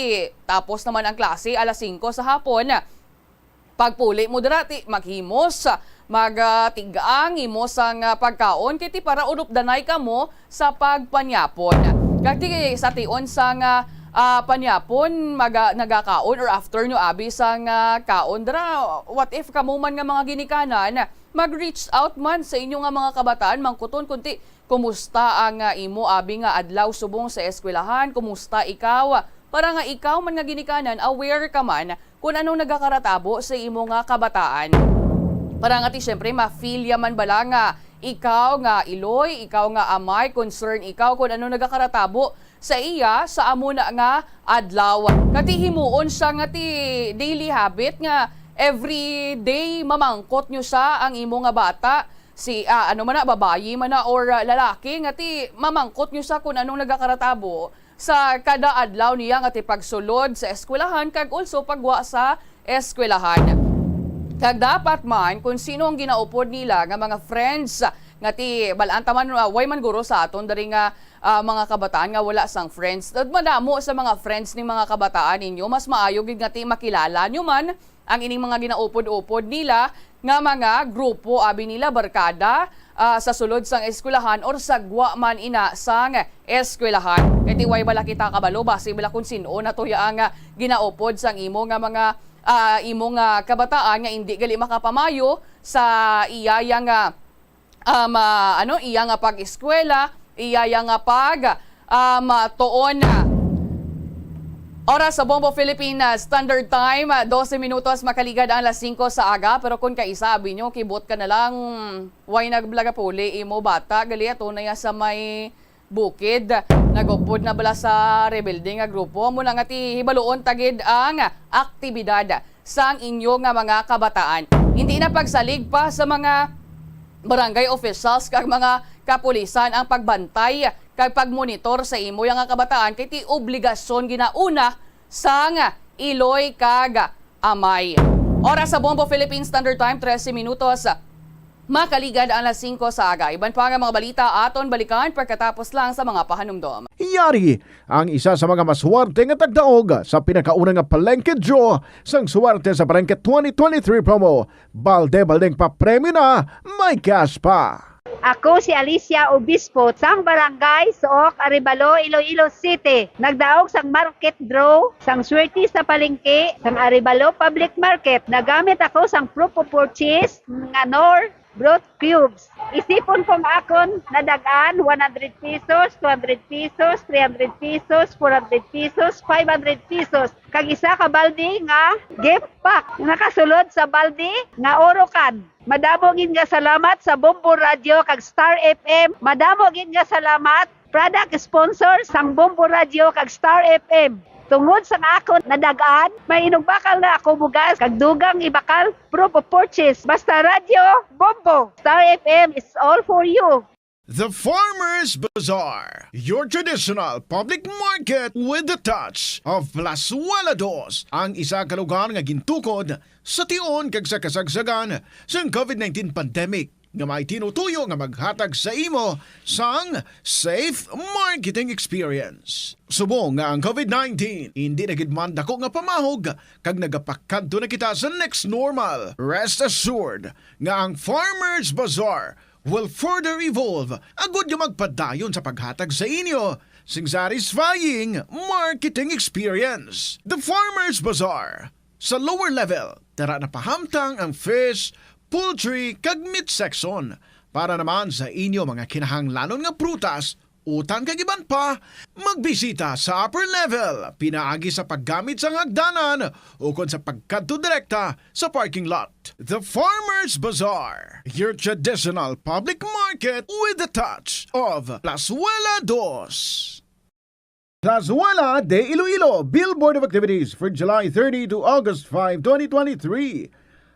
tapos naman ang klase, alas singko sa hapon. Pagpuli mo dira, ti maghimos, mag, ah, tig-ang himo sang, ah, pagkaon, kay ti para urupdanay kamo sa pagpanyapon. Kag ti sa tion sang, ah, ah, panyapon, maga-, nagakaon or after nyo abi sang, ah, kaon dira, what if kamo man nga mga ginikanan, mag-reach out man sa inyo nga mga kabataan, mangkuton kun ti kumusta ang, ah, imo abi nga adlaw subong sa eskwelahan? Kumusta ikaw? Para nga ikaw man nga ginikanan, aware ka man kun anong nagakaratabo sa imo nga kabataan. Para nga ti, siyempre, ma-feel ya man bala nga ikaw nga iloy, ikaw nga amay, concern ikaw kun anong nagakaratabo sa iya sa amo na nga adlaw. Kati himuon siya nga ti daily habit nga every day mamangkot nyo sa ang imo nga bata, si, ah, ano man na, babayi man na or, ah, lalaki, nga ti mamangkot nyo sa kung anong nagakaratabo sa kada adlaw niya nga ti pagsulod sa eskwelahan kag also pagwa sa eskwelahan. Kag dapat man kung sino ang ginaupod nila nga mga friends nga ti balaan ta man, ah, way man guro sa aton diri nga, ah, mga kabataan nga wala sang friends. Dapat madamo sa mga friends ni mga kabataan ninyo, mas maayo gid nga ti makilala nyo man ang ining mga ginaupod-upod nila nga mga grupo, abi nila, barkada, ah, sa sulod sang eskwelahan or sa gwa man ina sang eskwelahan. Kay ti way bala kita kabalo, basi bala kung sin-o na to ya ang, ah, ginaupod sang imo nga mga, ah, imo nga kabataan nga indi gali makapamayo sa iya ya nga um, ah, ano, iya nga pag-eskwela, iya ya nga pag, um, ah, tuon. Oras sa Bombo Philippine, ah, Standard Time, ah, dose minutos makaligad ang alas singko sa aga, pero kung kaisa, abi nyo, kibot ka na lang, way nagblaga puli, imo bata, gali ato na ya sa may bukid. Nagupod na bala sa rebuilding nga grupo? Amo na nga ti hibaluon ta gid ang aktibidad sang inyo nga mga kabataan. Hindi na pagsalig pa sa mga barangay officials kag mga kapulisan ang pagbantay kag pagmonitor sa imo nga kabataan, kay ti obligasyon ginauna sang iloy kag amay. Oras sa Bombo Philippine Standard Time, trese minutos. Makaligad ang alas singko sa aga. Iban pa nga mga balita aton balikan pagkatapos lang sa mga pahanumdom. Yari ang isa sa mga maswerte nga tagdaog sa pinakauna nga palengke draw sang swerte sa Palengke twenty twenty-three promo. Balde-baldeng papremyo na, may cash pa. Ako si Alicia Obispo, sang Barangay Sook, Arevalo, Iloilo City. Nagdaog sang market draw, sang swerte sa palengke, sang Arevalo Public Market. Nagamit ako sang proof of purchase nga Knorr Broth Cubes. Isipon kong akon nadag-an, one hundred pesos, two hundred pesos, three hundred pesos, four hundred pesos, five hundred pesos. Kag isa ka balde nga gift pack. Nakasulod sa balde nga Orocan. Madamo gid nga salamat sa Bombo Radio kag Star F M. Madamo gid nga salamat, product sponsor sang Bombo Radio kag Star F M. Tungod sang akon nadag-an, may inugbakal na ako bugas kag dugang ibakal, proof of purchase. Basta Radyo Bombo, Star F M is all for you. The Farmers Bazaar, your traditional public market with the touch of Plazuela Dos, ang isa ka lugar nga gintukod sa tion kag sa kasagsagan sang covid nineteen pandemic, nga may tinutuyo nga maghatag sa imo sang safe marketing experience. Subong nga ang covid nineteen hindi na gid man dako nga pamahog kag nagapakadto na kita sa next normal, rest assured nga ang Farmers Bazaar will further evolve agud nga magpadayon sa paghatag sa inyo sing satisfying marketing experience. The Farmers Bazaar, sa lower level, tara na pahamtang ang fish, poultry, kag meat section. Para naman sa inyo mga kinahanglanon nga prutas, utan kag iban pa, magbisita sa upper level pinaagi sa paggamit sang hagdanan ukon sa pagkadto direkta sa parking lot. The Farmers Bazaar, your traditional public market with the touch of Plazuela Dos. Plazuela de Iloilo, Billboard of Activities for July thirty to August five, twenty twenty-three.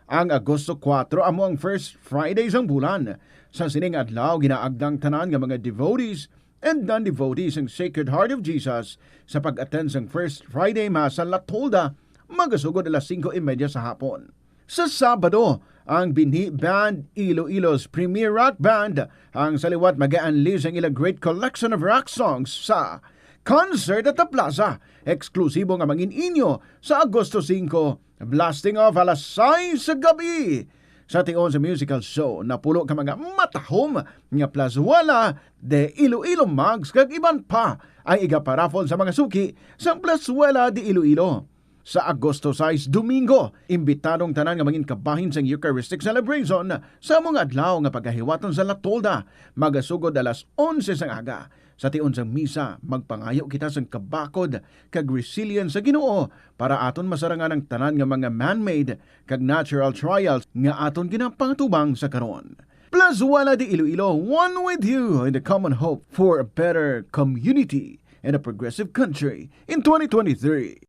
Ang Agosto kuwatro amo ang first Friday sang bulan. Sa sining adlaw, ginaagdang tanan nga mga devotees and non-devotees sang Sacred Heart of Jesus sa pag-attend sang First Friday Mass sa La Tolda, magasugod alas singko y media sa hapon. Sa Sabado, ang binhi band, Iloilo's premier rock band, ang sa liwat mag-unleash ang ila great collection of rock songs sa Concert at the Plaza, eksklusibo nga mangin-inyo sa Agosto singko, blasting off alas sais sa gabi. Sa tion sa musical show, napulo ka mga matahom nga Plazuela de Iloilo mugs kag iban pa ang igaparaffle sa mga suki sang Plazuela de Iloilo. Sa Agosto sais, Domingo, imbitadong tanan nga mangin kabahin sang Eucharistic celebration sa amo nga adlaw nga pagahiwaton sa La Tolda, magasugod alas onse sang aga. Sa tion sang misa, magpangayo kita sang kabakod kag resilience sa Ginoo para aton masarangan ang tanan nga mga man-made kag natural trials nga aton ginapangatubang sa karon. Plazuela de Iloilo, one with you in the common hope for a better community and a progressive country in twenty twenty-three.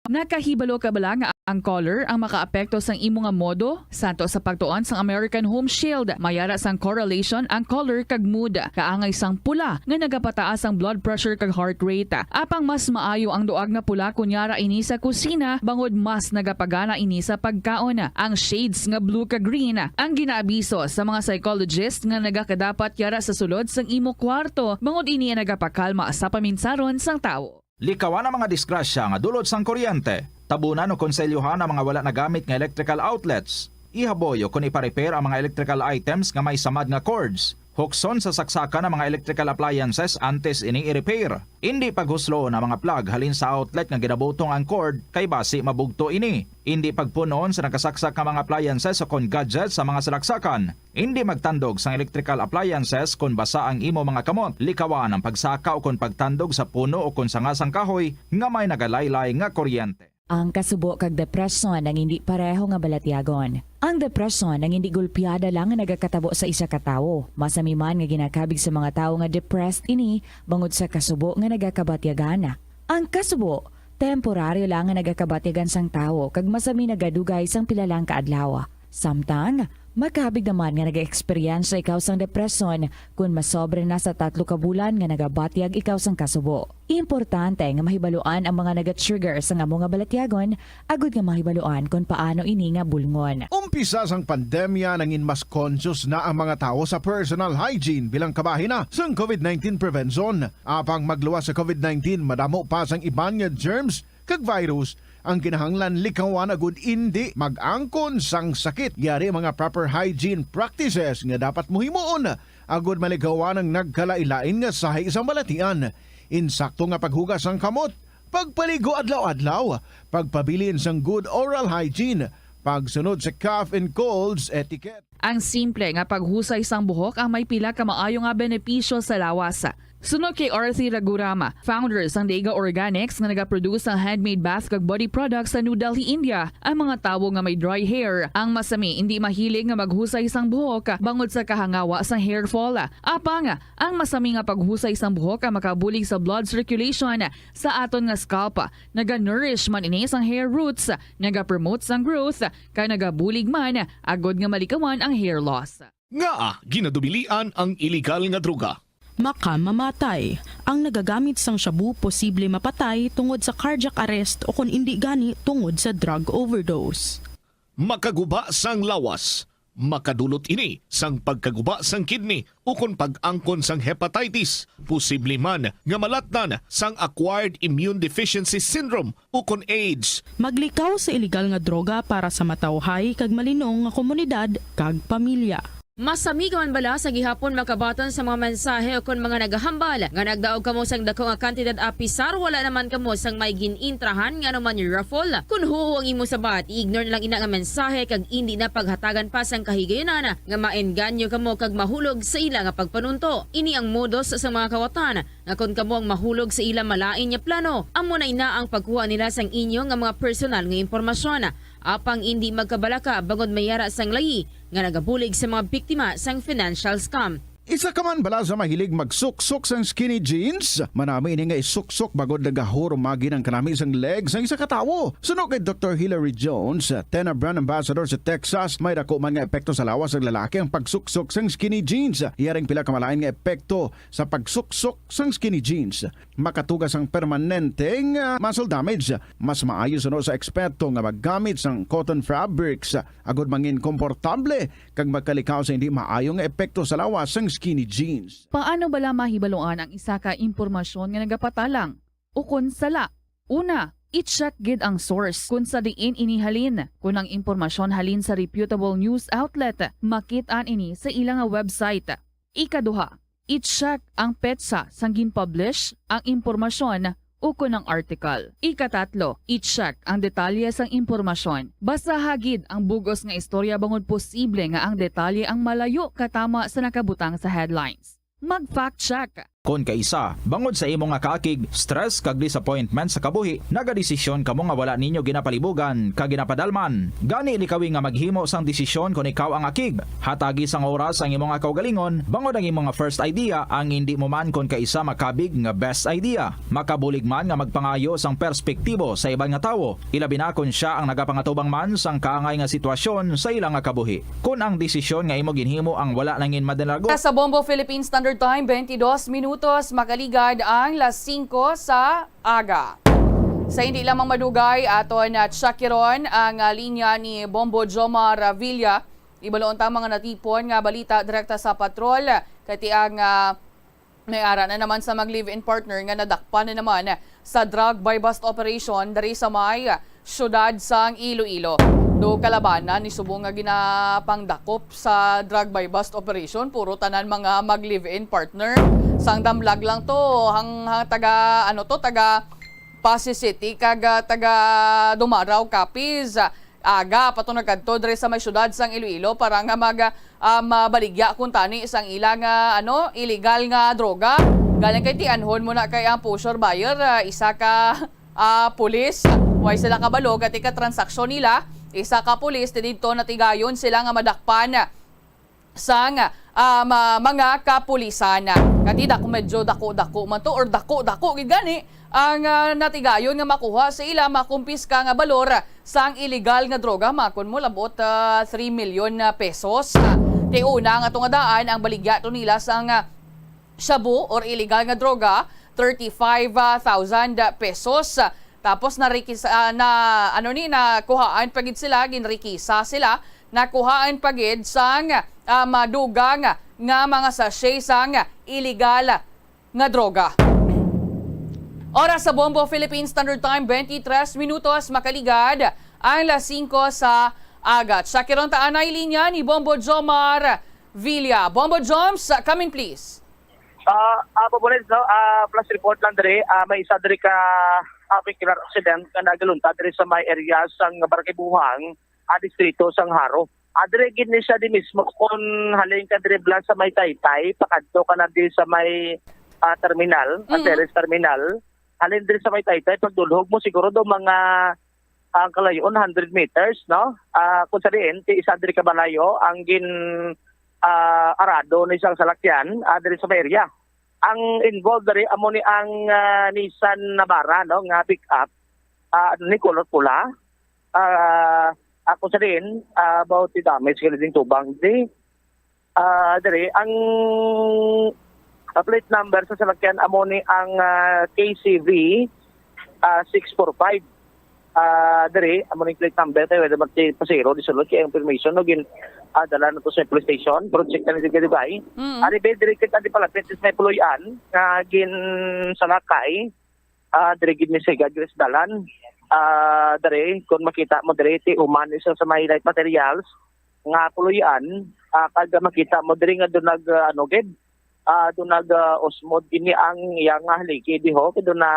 Nakahibalo ka bala nga ang color ang makaapekto sang imo nga modo? Santo sa pagtuon sang American Home Shield, may ara sang correlation ang color kag mood. Kaangay sang pula nga nagapataas ang blood pressure kag heart rate. Apang mas maayo ang duag nga pula kon yara ini sa kusina, bangod mas nagapagana ini sa pagkaon. Ang shades nga blue kag green ang ginaabiso sa mga psychologist nga nagakadapat yara sa sulod sang imo kwarto, bangod ini ang nagapakalma sa paminsaron sang tawo. Likawan ang mga disgrasya nga dulot sang kuryente. Tabunan o konselyohan ang mga wala nagamit nga electrical outlets. Ihaboy o kon ipa-repair ang mga electrical items nga may samad nga cords. Hukson sa saksakan ang mga electrical appliances antes ini i-repair. Indi paghusloon ang mga plug halin sa outlet nga ginabutong ang cord, kay basi mabugto ini. Indi pagpun-on sa nakasaksak nga mga appliances o kon gadgets sa mga salaksakan. Indi magtandog sang electrical appliances kon basa ang imo mga kamot. Likawan ang pagsaka o kon pagtandog sa puno o kon sanga sang kahoy nga may nagalaylay nga kuryente. Ang kasubo kag depresyon ang indi pareho nga balatyagon. Ang depresyon ang indi gulpiada lang nga nagakatabo sa isa ka tawo. Masami man nga ginakabig sa mga tawo nga depressed ini bangod sa kasubo nga nagakabatyagan. Ang kasubo, temporaryo lang nga nagakabatyagan sang tawo kag masami nagadugay sang pila lang ka adlaw. Samtang, makabig naman nga nag-eksperyensya ikaw sang depresyon kon masobra na sa tatlo ka bulan nga nagabatyag ikaw sang kasubo. Importante nga mahibaluan ang mga naga-trigger sang amo nga balatyagon agud nga mahibaluan kon paano ini nga bulngon. Umpisa sang pandemya, nangin mas conscious na ang mga tawo sa personal hygiene bilang kabahin na sang covid nineteen prevention. Apang magluwas sa covid nineteen, madamo pa sang iban nga germs kag virus ang kinahanglan likawan agud indi mag-angkon sang sakit. Yari mga proper hygiene practices nga dapat mo himuon agud malikawan ang nagkalain-lain nga sahi sang balatian. Insakto nga paghugas sang kamot, pagpaligo adlaw-adlaw, pagpabilin sang good oral hygiene, pagsunod sa cough and colds etiquette. Ang simple nga paghusay sang buhok ang may pila ka maayo nga benepisyo sa lawas. Suno kay Arthi Ragurama, founder sang Deiga Organics nga nagaproduce sang handmade bath kag body products sa New Delhi, India, ang mga tawo nga may dry hair ang masami indi mahilig nga maghusay sang buhok bangod sa kahangawa sang hair fall. Apang, ang masami nga paghusay sang buhok ang makabulig sa blood circulation sa aton nga scalp. Naga-nourish man ini sang hair roots, nagapromote sang growth, kag nagabulig man agud nga malikawan ang hair loss. Ngaa ginadubilian ang iligal nga droga? Makamamatay. Ang nagagamit sang shabu posible mapatay tungod sa cardiac arrest o kon indi gani tungod sa drug overdose. Makaguba sang lawas. Makadulot ini sang pagkaguba sang kidney ukon pag-angkon sang hepatitis, posible man nga malatnan sang acquired immune deficiency syndrome ukon AIDS. Maglikaw sa iligal nga droga para sa matawhay kag malinong nga komunidad kag pamilya. Masami ka man bala sa gihapon makabaton sa mga mensahe ukon mga nagahambal nga nagdaog kamo sang dako nga kantidad apisar wala naman kamo sang may gin-intrahan nga anuman raffle? Kon huo ang imo sabat, i-ignore na lang ina nga mensahe kag indi na paghatagan pa sang kahigayunan nga maengganyo kamo kag mahulog sa ila nga pagpanunto. Ini ang modus sa mga kawatan nga kon kamo ang mahulog sa ila malain nga plano, amo na ina ang pagkuha nila sang inyo nga mga personal nga impormasyon. Apang indi magkabalaka bangod may ara sang layi nga nagabulig sa mga biktima sang financial scam. Isa ka man bala sa mahilig magsuksok sang skinny jeans? Manami ini nga isuksok bangod nagahurumagi ang kanami sang leg sang isa ka tawo. Suno kay Doktor Hilary Jones, Tena Brand Ambassador sa Texas, may dako man nga epekto sa lawas sang lalaki ang pagsuksok sang skinny jeans. Iya ring pila ka malain nga epekto sa pagsuksok sang skinny jeans. Makatuga sang permanenteng ah, muscle damage. Mas maayo suno sa eksperto nga maggamit sang cotton fabrics agod mangin komportable kag makalikaw sa hindi maayo nga epekto sa lawas sang skinny jeans. Paano bala mahibaluan ang isa ka impormasyon nga nagapatalang ukon sala? Una, i-check gid ang source kon sa diin ini halin. Kon ang impormasyon halin sa reputable news outlet, makit-an ini sa ila nga website. Ikaduha, i-check ang petsa sang gin-publish ang impormasyon ukon ang article. Ikatatlo, i-check ang detalye sang impormasyon. Basaha gid ang bug-os nga istorya bangod posible nga ang detalye ang malayo katama sa nakabutang sa headlines. Mag-fact check. Kon kaisa, bangod sa imo nga kaakig, stress kag disappointment sa kabuhi, nagadesisyon kamo nga wala ninyo ginapalibugan kag ginapadalman. Gani likawi nga maghimo sang desisyon kon ikaw ang akig. Hatagi sang oras ang imo nga kaugalingon, bangod ang imo nga first idea ang indi mo man kon kaisa makabig nga best idea. Makabulig man nga magpangayo sang perspektibo sa iban nga tawo, ilabi na kon sia ang nagapangatubang man sang kaangay nga sitwasyon sa ila nga kabuhi. Kon ang desisyon nga imo ginhimo ang wala nangin madalago. Sa Bombo Philippine Standard Time, twenty-dos minutos, makaligad ang las singko sa aga. Sa hindi lamang madugay, aton na tsakiron ang ah, linya ni Bombo Jomar Villa. Ibaloon ta mga natipon nga balita direkta sa patrol, kay ti ang ah, may ara na naman sa mag live-in partner nga nadakpan na naman sa drug buy-bust operation diri sa may siyudad sang Iloilo. Do kalabanan ni subong nga ginapangdakop sa drug buy-bust operation, puro tanan mga mag live-in partner. Sang damlag lang to, hang, hang taga ano to, taga Passi City kag ah, taga Dumarao, Capiz. Aga pa to nagkadto diri sa may siyudad sang Iloilo para nga mag ah, mabaligya kuntani sang ila nga ano, illegal nga droga. Galing kay tianhon mo na kay ang pusher buyer, ah, isa ka ah, pulis. Way sila kabalo kati ka transaksyon nila. Isa ka pulis ti didto natigayon sila nga madakpan sang ah, ma- mga kapulisan. Kati dako medyo dako-dako man to or dako-dako gid gani ang ah, natigayon nga makuha sa ila makumpiska nga balor sang illegal nga droga makon mo labot ah, three million pesos. Ti una nga tungdaan ang baligya to nila sang ah, shabu or illegal nga droga, thirty-five thousand pesos. Tapos narikis ah, na ano ni nakuhaan pa gid sila, ginrikisa sila, nakuhaan pa gid sang ah, madugang nga mga sachet sang illegal nga droga. Oras sa Bombo Philippine Standard Time, twenty-tres minutos makaligad ang las singko sa aga. Sa kiron ta anay linya ni Bombo Jomar Villa. Bombo Joms, come in please. Ah, ah, Bobolet, no? Ah, plus report lang diri, ah, may isa diri ka ah, vehicular accident nga nagaluntad diri sa may area sang Barangay Buhang, ah, distrito sang Jaro. Ah, diri gid ni siya di mismo kon halin ka diri bala sa may Taytay, pakadto ka na di sa may ah, terminal, ah, Mm. Ceres terminal. Halin diri sa may Taytay, pagdulhog mo siguro do mga ang kalayoon hundred meters, no? Ah, kung sa diin, ti isa diri ka balayo ang gin ah, arado ni isang salakyan ah, diri sa may area. Ang involved diri amo ni ang ah, Nissan Navara, no, nga pick up ah, ni color pula. Ah, ako sa diin, ah, about the damage kini ding tubang di ah, diri ang ah, plate number sa salakyan amo ni ang ah, K C V ah, six four five. Ah, diri, amo ning plate number, kay wala man si pasero, di sulod, kay ang information, no, gin, ah, dala na to sa police station, pero check na ni Dugay-Dugay. Mm. Ari, be, diri kita di palapit, is may puloy-an, nga gin salakay, ah, diri gid ni Siga, diri sa dalan. Ah, diri, kung makita mo diri, ti uman isa sa may light materials, nga puloy-an, ah, kag makita mo diri nga doon nag, ah, ano gid, ah, doon nag, ah, usmod gini ang iya nga haligi diho, kay doon na,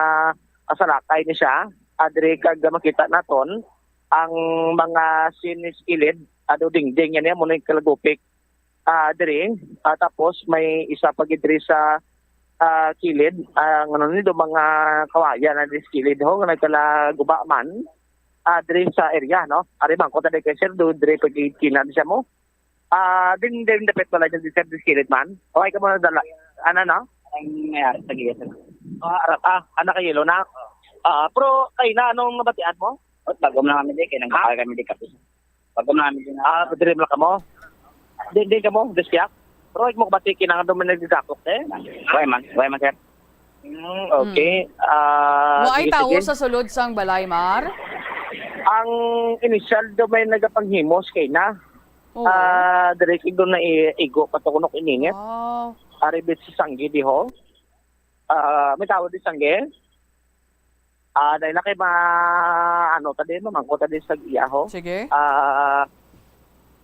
ah, salakay ni siya. Ah, diri kag makita naton ang mga sinis kilid, ado dingding yan, yan, muna yung kalagupik. Ah, diri, ah, tapos may isa pa gid diri sa, ah, kilid, ah, ang ano ni, do mga kawayan na diri sa kilid ho, nga nagkalaguba man, ah, diri sa area, no? Ari man, kung tayo kay sir, do, diri pag-ikina siya mo. Ah, din, din, dapit pala dyan, sir, diri sa kilid man. O, ay ka mo na dala. Ano, no? Ang may ari sa gilid. Ah, arap, ah, anak kay yelo na. Ah, pero kayo na, anong nabatian mo? Bago mo na kami di, kaya nang kapal kami di kape. Bago mo na kami di na. Ah, padre mo kamo? Di, di kamo, diskya? Pero ikaw mo kabati kinang doon may nagdidakop, eh? Why man? Why man, sir? Mm, okay. Ah, Wa ay sige, tawo sige. Sa sulod sang balay, Mar? Ang initial do may nagapanghimos kay na. Oo. Ah, diri kay do na i-, igo pa to kunok ininit. Wow. Ari bit si Sanggi diho. Ah, may tawo di Sanggi? Ah, dahil na kay ma, ano, ta di, mamangko ta di sa iya ho. Sige. Ah,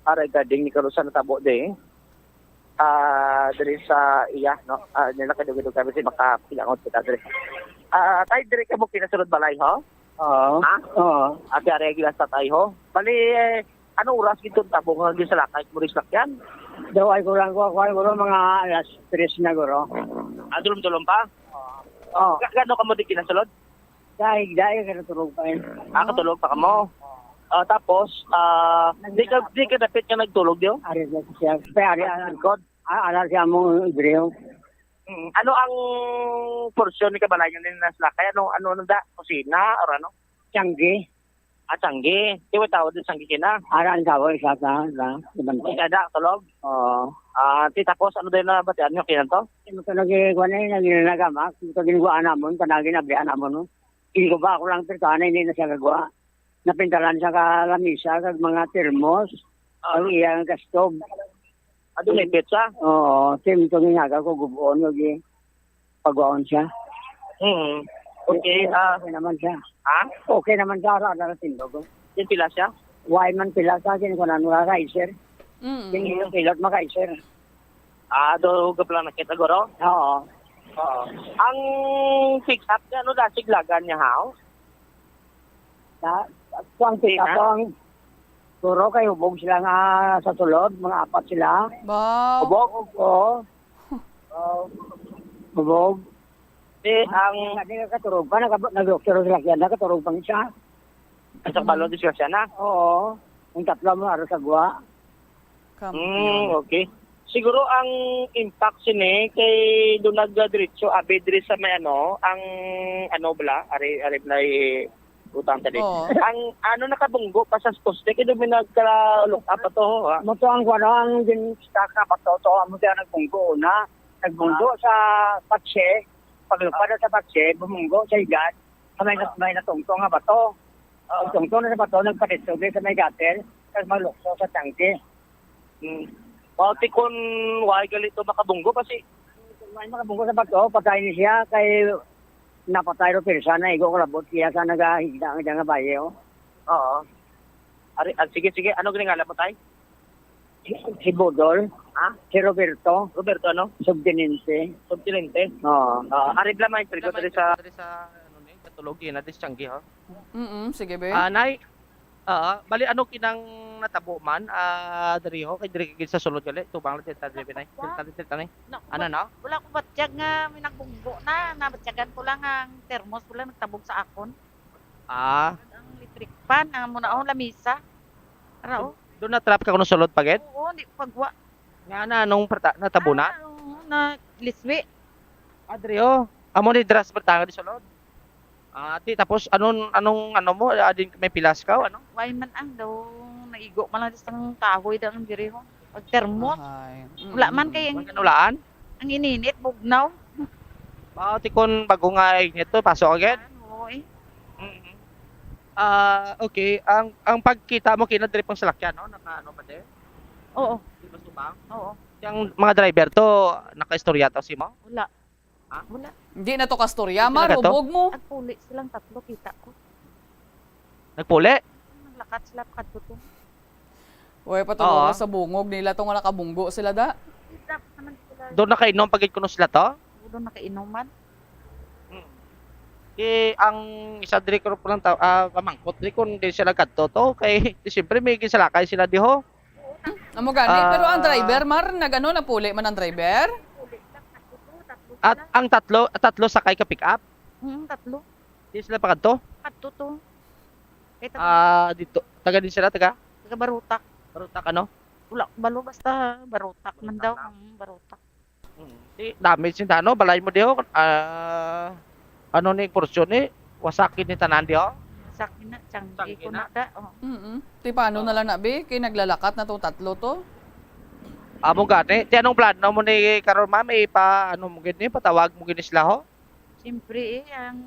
ah, regarding ni Karusa natabo di. Ah, diri sa iya, no? Ah, nila kay dugay-dugay kami si makapilangot kita diri. Ah, tay, diri ka mo kinasulod balay, ho? Oo. Ha? Oo. Ate, ari, gilas ta, tay, ho? Bali, eh, ano oras gid tong tabo nga gisalakay mo rin salakyan? Daw ay kulang ko, kulang ko mga alas tres na, guro. Ah, dulom-dulom pa? Oo. Ga-, gaano ka mo di kinasulod? Dahil, dahil ka natulog pa yun. Ah, katulog pa kamo? Ah, tapos, ah, di ka, di ka dapit ka nagtulog, di, oh? Ari na siya. Kaya ari, ah, Likod? Ah, ara siya mo, Idrio. Mm. Ano ang porsyon ni kabalayan ni Naslakay? Ano, ano, ano da? Kusina or ano? Tiyanggi. Ah, tiyanggi. Di ba tawag din tiyanggi kina? Ara ang tawag sa ta, ta, ibang Ay, kada, tulog? Oo. Ah, ti, tapos ano din na batian nyo kina to? Ito nag-, kuwan na yun, nag-, nagamak. Ito ginagawa namon, panagin, abrihan namon, no? Ginagawa ko lang, pero sana hindi na siya gagawa. Napintalan siya ka lamisa, kag mga termos, Ah. Ang iyang kastog. Ado may petsa? Oo, tim to ginagawa ko, gubuon, lagi. Pagwaon siya. Mm. Okay, ah. Okay naman siya. Ha? Okay naman siya, ara, ara, tindog. Yung pila siya? Why man pila sa akin, kung ano, riser. Mm. Yung pilot, makaiser. Ah, do, gapla na kita, guro? Oo. Oo. Ang pick up niya, ano, dasig lagan niya, ha? Sa, sa, ang pick up, Sina? Ang, guro, kay hubog sila nga sa sulod, mga apat sila. Ba? Hubog? Oo. Oh, hubog. Eh, ang Hindi ka katurog pa, nag-, nag-, nag-, nag-, nakaturog pa siya. Sa kabalo, disgrasya na? Oo. Ang tatlo mo, araw sa guwa. Kampiyon. Mm, okay. Siguro ang impact sini kay do nagdiretso abi diri sa may ano, ang ano bala, ari, ari bala, eh, utang tadi. Oo. Ang ano, nakabunggo pa sa poste kay do may nagka-look up ato, ha? Mo to ang kuwan, ang gin-, stuck na pa to, to, amo siya nagbunggo una. Nagbunggo Ah. sa patse, paglupad na sa patse, bumunggo sa higad, sa may, may natungtong nga bato. Ah. Pagtungtong na sa bato, nagpadito din sa may gutter, tapos maglukso sa tangke. Hmm. Mao ti kun why gali to makabunggo kasi May makabunggo sa bato, patay ni siya, kay napatay ro pirsa na igo ko labot siya sa nagahigda nga dyan nga baye, oh. Oo. Ari, ah, sige, sige. Ano giningala mo, tay? Si, si Budol. Ha? Si Roberto. Roberto, ano? Subteniente. Subteniente? Oo. Ah, ari bala may trigo Bala may diri sa trigo diri sa, ano ni, Katulog, yun, na, diri sa Changi, ha? Mm, sige, be. Ah, nay, ah, bali, ano kinang natabo man, ah, diri ho, kay diri gid sa sulod gali, tubang lang ta diri, nay. Wa. Diri ta, diri ta, nay. Na, Ano, wa-, no? Wala ko batyag nga may nagbunggo na, nabatyagan ko lang ang termos, wala nagtabog sa akon. Ah. Ang electric fan, ang muna, oh, lamisa. Ara, oh. Doon na-trap ka kuno sulod pa gid? Oo, di pagwa. Nga na, anong prata-, natabo na? Ah, oo, na liswi. Ah, diri, oh. Amo ni dras bertanga di sulod. Ah, ti, tapos, anong, anong, ano mo, ah, din may pilas ka, o ano? Why man ang daw, naigo man lang sang kahoy daw ang diri, ho. Pag termos. Ahay. Wala man Mm. kay ang Wala ulaan? Ang ininit, bugnaw. Mao ti kon bago nga init to, paso agad? Ano, eh. Mm-mm. Ah, okay. Ang, ang pagkita mo kina diri pang salakyan, no? Naka ano pa din? Oo. Di ba subang? Oo. Yung mga driver to, nakaistorya to si mo? Wala. Ha? Wala. Hindi na to kastorya, Hindi Mar, na to? Hubog mo. Nagpuli silang tatlo, kita ko. Nagpuli? Naglakat sila pa kadto to. Uy, patulog Oo. Sa bungog nila to nga nakabunggo sila, da. Kita naman sila. Doon nakainom pag kuno sila to? Doon nakainuman. Hmm. Di ang isa diri ko lang ta-, ah, pamangkot diri kung di sila kadto to kay di siyempre may gisalakay sila diho. Amo gani, Ah. Pero ang driver, Mar, nag-ano, napuli man ang driver? At ang tatlo, tatlo sakay ka pick up? Mm, tatlo. Di sila pa kadto? Kadto to. Kay taga Ah, dito. Taga din sila, taga? Taga Barutak. Barutak, ano? Wala, balo, basta Barutak man Barutak daw. lang. Mm, Barutak. Mm. Di, damage yung ano, balay mo diho. Ah, ano ni portion ni? Wasak ni tanan diho? Sakit na, tiyanggi Tiyanggi ko na. na da. Oh. Mm-mm. Ti paano na Oo. lang na, be? Kay naglalakat na to tatlo to. Amo gani. Ti anong plano mo ni karon, ma'am? Ipa, ano mo gid ni? Patawag mo gid ni sila, ho? Siyempre, eh, ang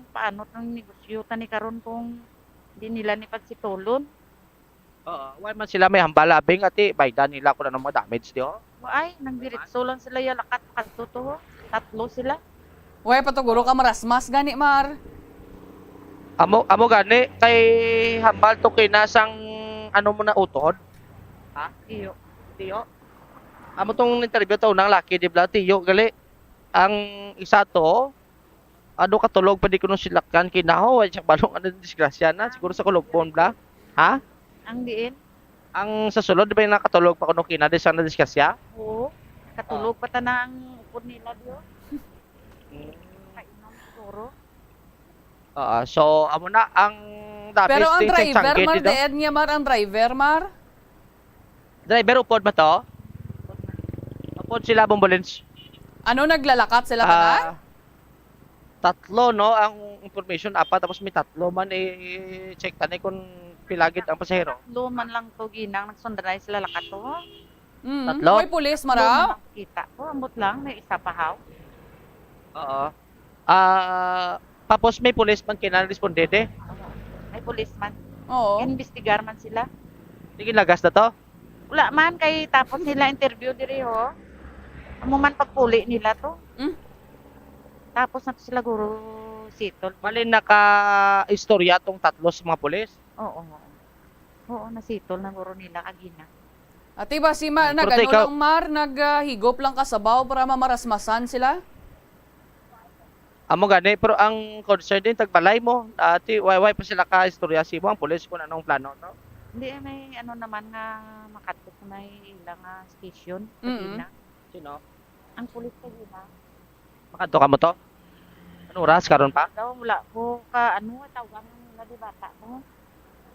paano tong negosyo ta ni karon kung di nila ni pagsitulon? Oo, wala man sila may hambal, abi, nga ti baydan nila kung ano mga damage diho. Ay, nagdiretso lang sila ya lakat kadto to, ho. Tatlo sila. Way pa to, guro, ka marasmas gani, Mar. Amo, amo gani, kay hambal to kay nasang ano mo na utod. Ha? Iyo. Tiyo. Amo tong interview to, unang laki, di ba? Tiyo, gali. Ang isa to, ano, katulog pa di kuno silakyan kinaho, ay siya balong ano, disgrasya na, siguro sa Kologbon bla. Ha? Ang diin? Ang sa sulod, di ba yung nakatulog pa kuno kina, di sa nadisgrasya? Oo. Katulog Ah. pa ta na ang upod nila diyo. Mm. Kainom siguro. Oo, so, amo na ang dapis Pero ang di sa driver, Changi, Mar, di daw? Dead niya, Mar, ang driver, Mar? Driver, upod ba to? Upod sila, Bombolins. Ano, naglalakat sila tanan? Ah, tatlo, no? Ang information, apat, tapos may tatlo man, eh, check tani kung pilagid ang pasahero. Tatlo man lang to, ginang, nagsundanay sila lakat to. Mm, Tatlo? May pulis, Tatlo mara? man lang kita ko, ambot lang, may isa pa, haw. Oo. Ah, tapos may pulis man kinang respondente? May pulis man. Oo. Imbestigar man sila. Sige, lagas na to? Wala man, kay tapos nila interview diri, ho. Amo man pagpuli nila to. Mm. Tapos na to sila, guro, settle. Bali, naka-istorya tong tatlo sa mga pulis? Oo, oo. Oo, nasitol na guro nila kagina. Ate, ba si Ma-, Hmm, pero nag-ano ikaw lang, Mar, nag, ah, higop lang ka sabaw para mamarasmasan sila? Amo gani, pero ang concern din, tagbalay mo, ati, way, way pa sila ka istorya si mo, ang pulis kung anong plano, no? Hindi, eh, may ano naman nga makadto sa may ila nga station, Mm. kagina. Sino? Ang pulis kagina. Makadto ka mo to? Anong oras karon pa? Daw, wala ko ka, ano, tawgan mo nila, di bata ko.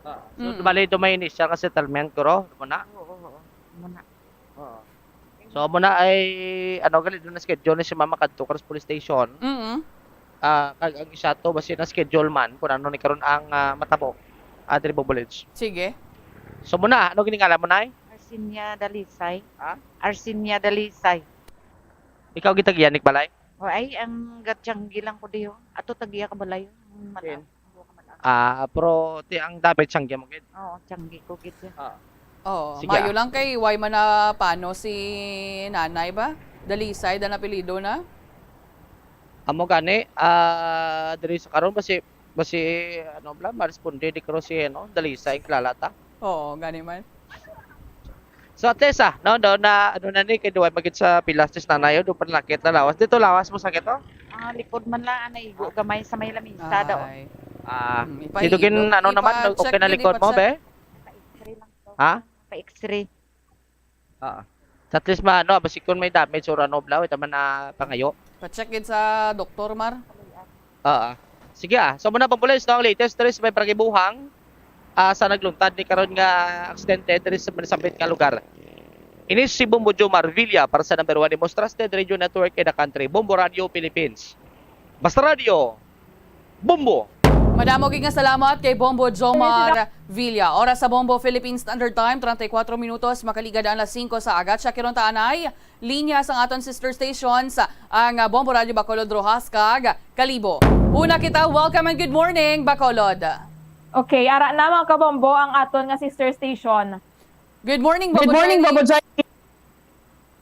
Ah, so, Mm. bali, do may initial ka settlement, guro? Ano mo na? Oo, oo, oo. Muna. Oo. So, amo na ay, ano, gali, doon na schedule ni si Mama kadto ka sa police station. Mm. Ah, kag ang isa to, basi na schedule man, kung ano ni karon ang, ah, matabo. Ah, diri, Bombolins. Sige. So, muna, ano giningalan mo, Nay? Arsinia Dalisay. Ha? Arsinia Dalisay. Ikaw gitagian ni balay? O, ay, ang gatiyanggi lang ko diyo. Ato tagiya ka balay. Ang mala-, Din. ang buka mala-. Ah, pero ti ang damage siyang mo gid. Oo, tiyanggi ko gid siya. Ah. Oo, Sige, mayo ah. lang kay way man na pano si nanay ba? Dalisay, dan apelyido na? Amo gani, ah, diri sa karon basi, basi, ano bla, ma-responde di karon si, ano, Dalisay, kilala ta. Oo, gani man. So, at least, ah, no, no, na, ano na ni, kay duway magid sa pilas, tis nanay, oh, doon pa nakit na lawas. Dito lawas mo sakit, oh? Ah, likod man lang, ah, naigo Ah. gamay sa may lamisa daw. Ay. Ah, Hmm, dito kin, ipahigo. ano naman, Ipa-check okay na din, likod mo, ipa-check. be? Pa-X-ray lang to. Ha? Pa-X-ray. Ah. At least, ma-, ano, basi kung may damage or ano, bla, ito man na pangayo. Pa-check gid sa doktor, Mar. Ah, ah. Sige, ah. So, muna pang pulis, no, ang latest diri sa may Barangay Buhang, ah, sa nagluntad ni karon nga aksidente diri sa manisambit nga lugar. Ini si Bombo Jomar Villa para sa number one, the most trusted radio network in the country, Bombo Radio Philippines. Basta Radio, Bombo! Madamo gid nga salamat kay Bombo Jomar Villa. Oras sa Bombo Philippine Standard Time, treinta y cuatro minutos, makaligad ang alas singko sa aga. Check karon ta anay linya sang aton sister stations, ang, ah, Bombo Radio Bacolod, Roxas, kag Kalibo. Una kita, welcome and good morning, Bacolod. Okay, ara na, mga kabombo, ang aton nga sister station. Good morning, Good Bombo morning, Joy. Bombo Joy.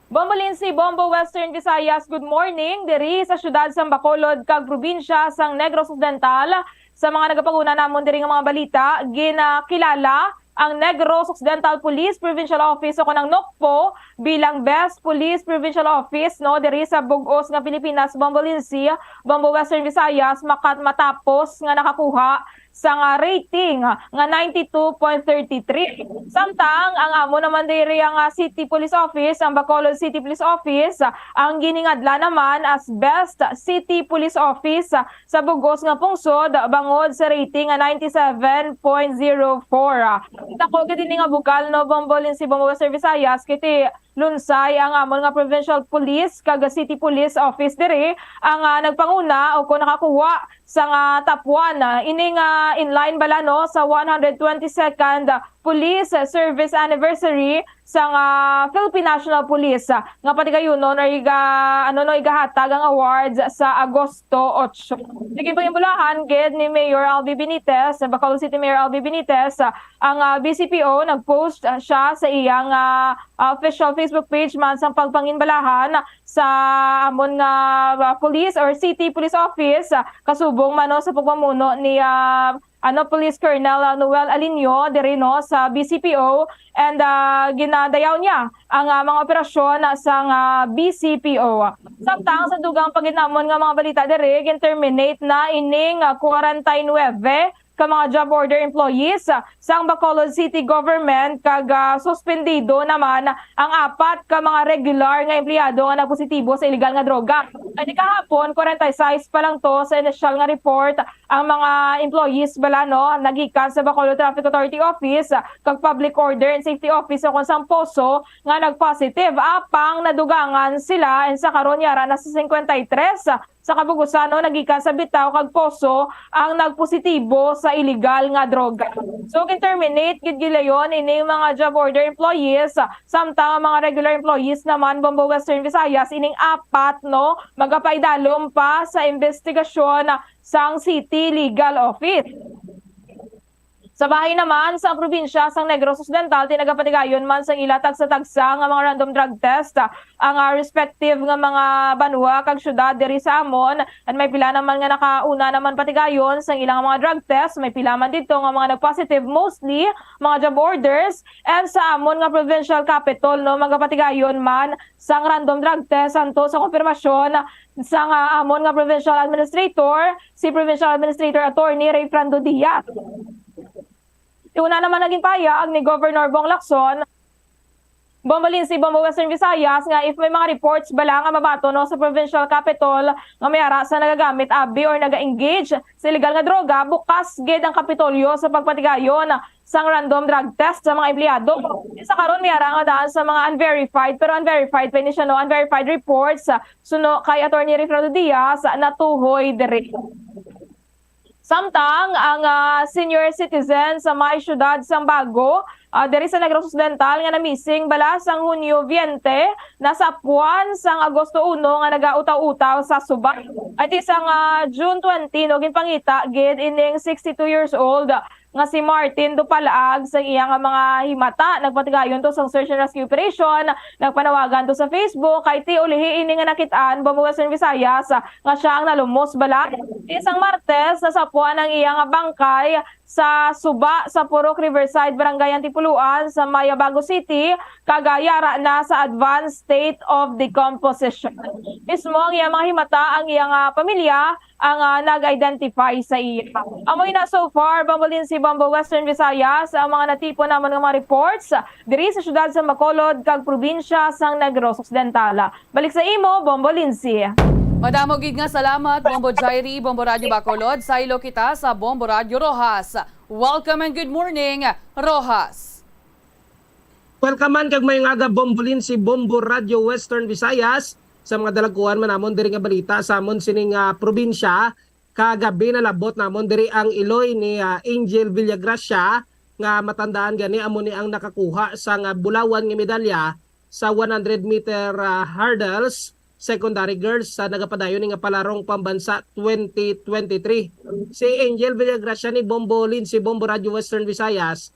Bombo Lindsay, Bombo Western Visayas, good morning. Diri sa siyudad sang Bacolod kag probinsya sang Negros Occidental, sa mga nagapanguna namon diri nga mga balita, ginakilala ang Negros Occidental Police Provincial Office o kon ang NOCPO bilang Best Police Provincial Office, no, diri sa bug-os nga Pilipinas, Bombo Lindsay, Bombo Western Visayas, makat-, matapos nga nakakuha sang rating nga ninety-two point thirty-three. Samtang ang amo naman diri ang, ah, City Police Office, ang Bacolod City Police Office, ah, ang giningadla naman as Best City Police Office, ah, sa bug-os nga pungsod bangod sa rating nga ninety-seven point zero four. Kita ko gid ini nga bukal, no, Bombo Lindsay, Bombo Western Visayas, kiti lunsay ang amon nga provincial police kag city police office diri ang, ah, nagpanguna o kon nakakuha sang, ah, top one. Ah, ini nga in line bala, no, sa one hundred twenty-second Police Service Anniversary sang, ah, Philippine National Police, ah, nga patigayunon or iga-, ano, no, igahatag ang awards sa Agosto ocho. Sige, pangimbulahan gid ni Mayor Albi Benitez, Bacolod City Mayor Albi Benitez, ah, ang, ah, B C P O, nag-post, ah, siya sa iyang, ah, official Facebook page man sang pagpanginbalahan sa amon nga, ah, police or city police office, ah, kasubong man, no, sa pagpamuno ni, ah, ano, Police Colonel, ah, Noel Alinio diri, no, sa B C P O, and, ah, ginadayaw niya ang, ah, mga operasyon sang, ah, B C P O. Samtang sa dugang pa gid namon nga mga balita diri, gin-terminate na ining, ah, kwarenta y nuebe ka mga job order employees, ah, sang Bacolod City Government kag, ah, suspendido naman ang apat ka mga regular nga empleyado nga nagpositibo sa iligal nga droga. Ani kahapon, kwarenta y seis pa lang to sa inisyal nga report ang mga employees bala, no, nagikan sa Bacolod Traffic Authority Office, ah, kag Public Order and Safety Office o kon sang POSO nga nag-positive, apang nadugangan sila, and sa karon yara na sa singkwenta y tres, ah, sa kabug-usan, no, nagikan sa Bitao kag POSO ang nagpositibo sa iligal nga droga. So, gin-terminate gid gilayon ini mga job order employees, samtang ang mga regular employees naman, Bombo Western Visayas, ining apat, no, magapaidalom pa sa investigasyon sang City Legal Office. Sa bahin naman sa probinsya sang Negros Occidental, tinagapatigayon man sang ila tagsa-tagsa nga mga random drug test, ah, ang, ah, respective nga mga banwa kag syudad diri sa amon. And may pila naman nga nakauna naman patigayon sang ilang mga drug test, may pila man didto nga mga nag-positive, mostly mga job orders. And sa amon nga provincial capital, no, magapatigayon man sang random drug test anto sa konfirmasyon sang, ah, amon nga provincial administrator, si Provincial Administrator Attorney Rayfrando Diaz. Una naman naging pahayag ni Governor Bong Lacson, Bombo Lindsay, Bombo Western Visayas, nga if may mga reports bala nga mabaton, no, sa provincial capitol nga may ara sa nagagamit abi or naga-engage sa illegal nga droga, bukas gid ang Kapitolyo sa pagpatigayon sang random drug test sa mga empleyado. Sa karon, may ara nga daan sa mga unverified, pero unverified pa ini siya, no, unverified reports, suno kay Attorney Rayfrando Diaz, natuhoy diri. Samtang ang, ah, senior citizen sa may siyudad sang Bago, ah, diri sa Negros Occidental nga namising bala sang Hunyo veinte, nasapuan sang Agosto uno nga nagautaw-utaw sa suba. At isang, ah, June twenty, no, ginpangita gid ining sixty-two years old nga si Martin Dupalaag sa iya nga mga himata. Nagpatigayon to sang search and rescue operation, nagpanawagan to sa Facebook, kay ti ulihi ini nga nakit-an, Bombo Western Visayas, nga siya ang nalumos bala. Isang Martes, nasapuan ang iya nga bangkay sa suba sa Purok Riverside, Barangay Antipuluan, sa may Bago City, kag yara na sa advanced state of decomposition. Mismo ang iya mga himata, ang iya nga pamilya, ang, ah, nag-identify sa iya. Amo na so far, Bombo Lindsay, Bombo Western Visayas, ang mga natipon namon nga mga reports diri sa siyudad sa Bacolod kag probinsya sang Negros Occidental. Balik sa imo, Bombo Lindsay. Madamo gid nga salamat, Bombo Jairi, Bombo Radyo Bacolod. Saylo kita sa Bombo Radyo Roxas. Welcome and good morning, Roxas. Welcome man kag maayong aga, Bombo Lindsay, Bombo Radyo Western Visayas, sa mga dalagkuan man namon diri nga balita sa amon sining, ah, probinsya. Kagabi nalabot namon diri ang iloy ni, ah, Angel Villagracia, nga matandaan gani amo ni ang nakakuha sang, ah, bulawan nga medalya sa one hundred meter, ah, hurdles secondary girls sa nagapadayon ni nga Palarong Pambansa twenty twenty-three. Si Angel Villagracia ni Bombo Lindsay, Bombo Radyo Western Visayas,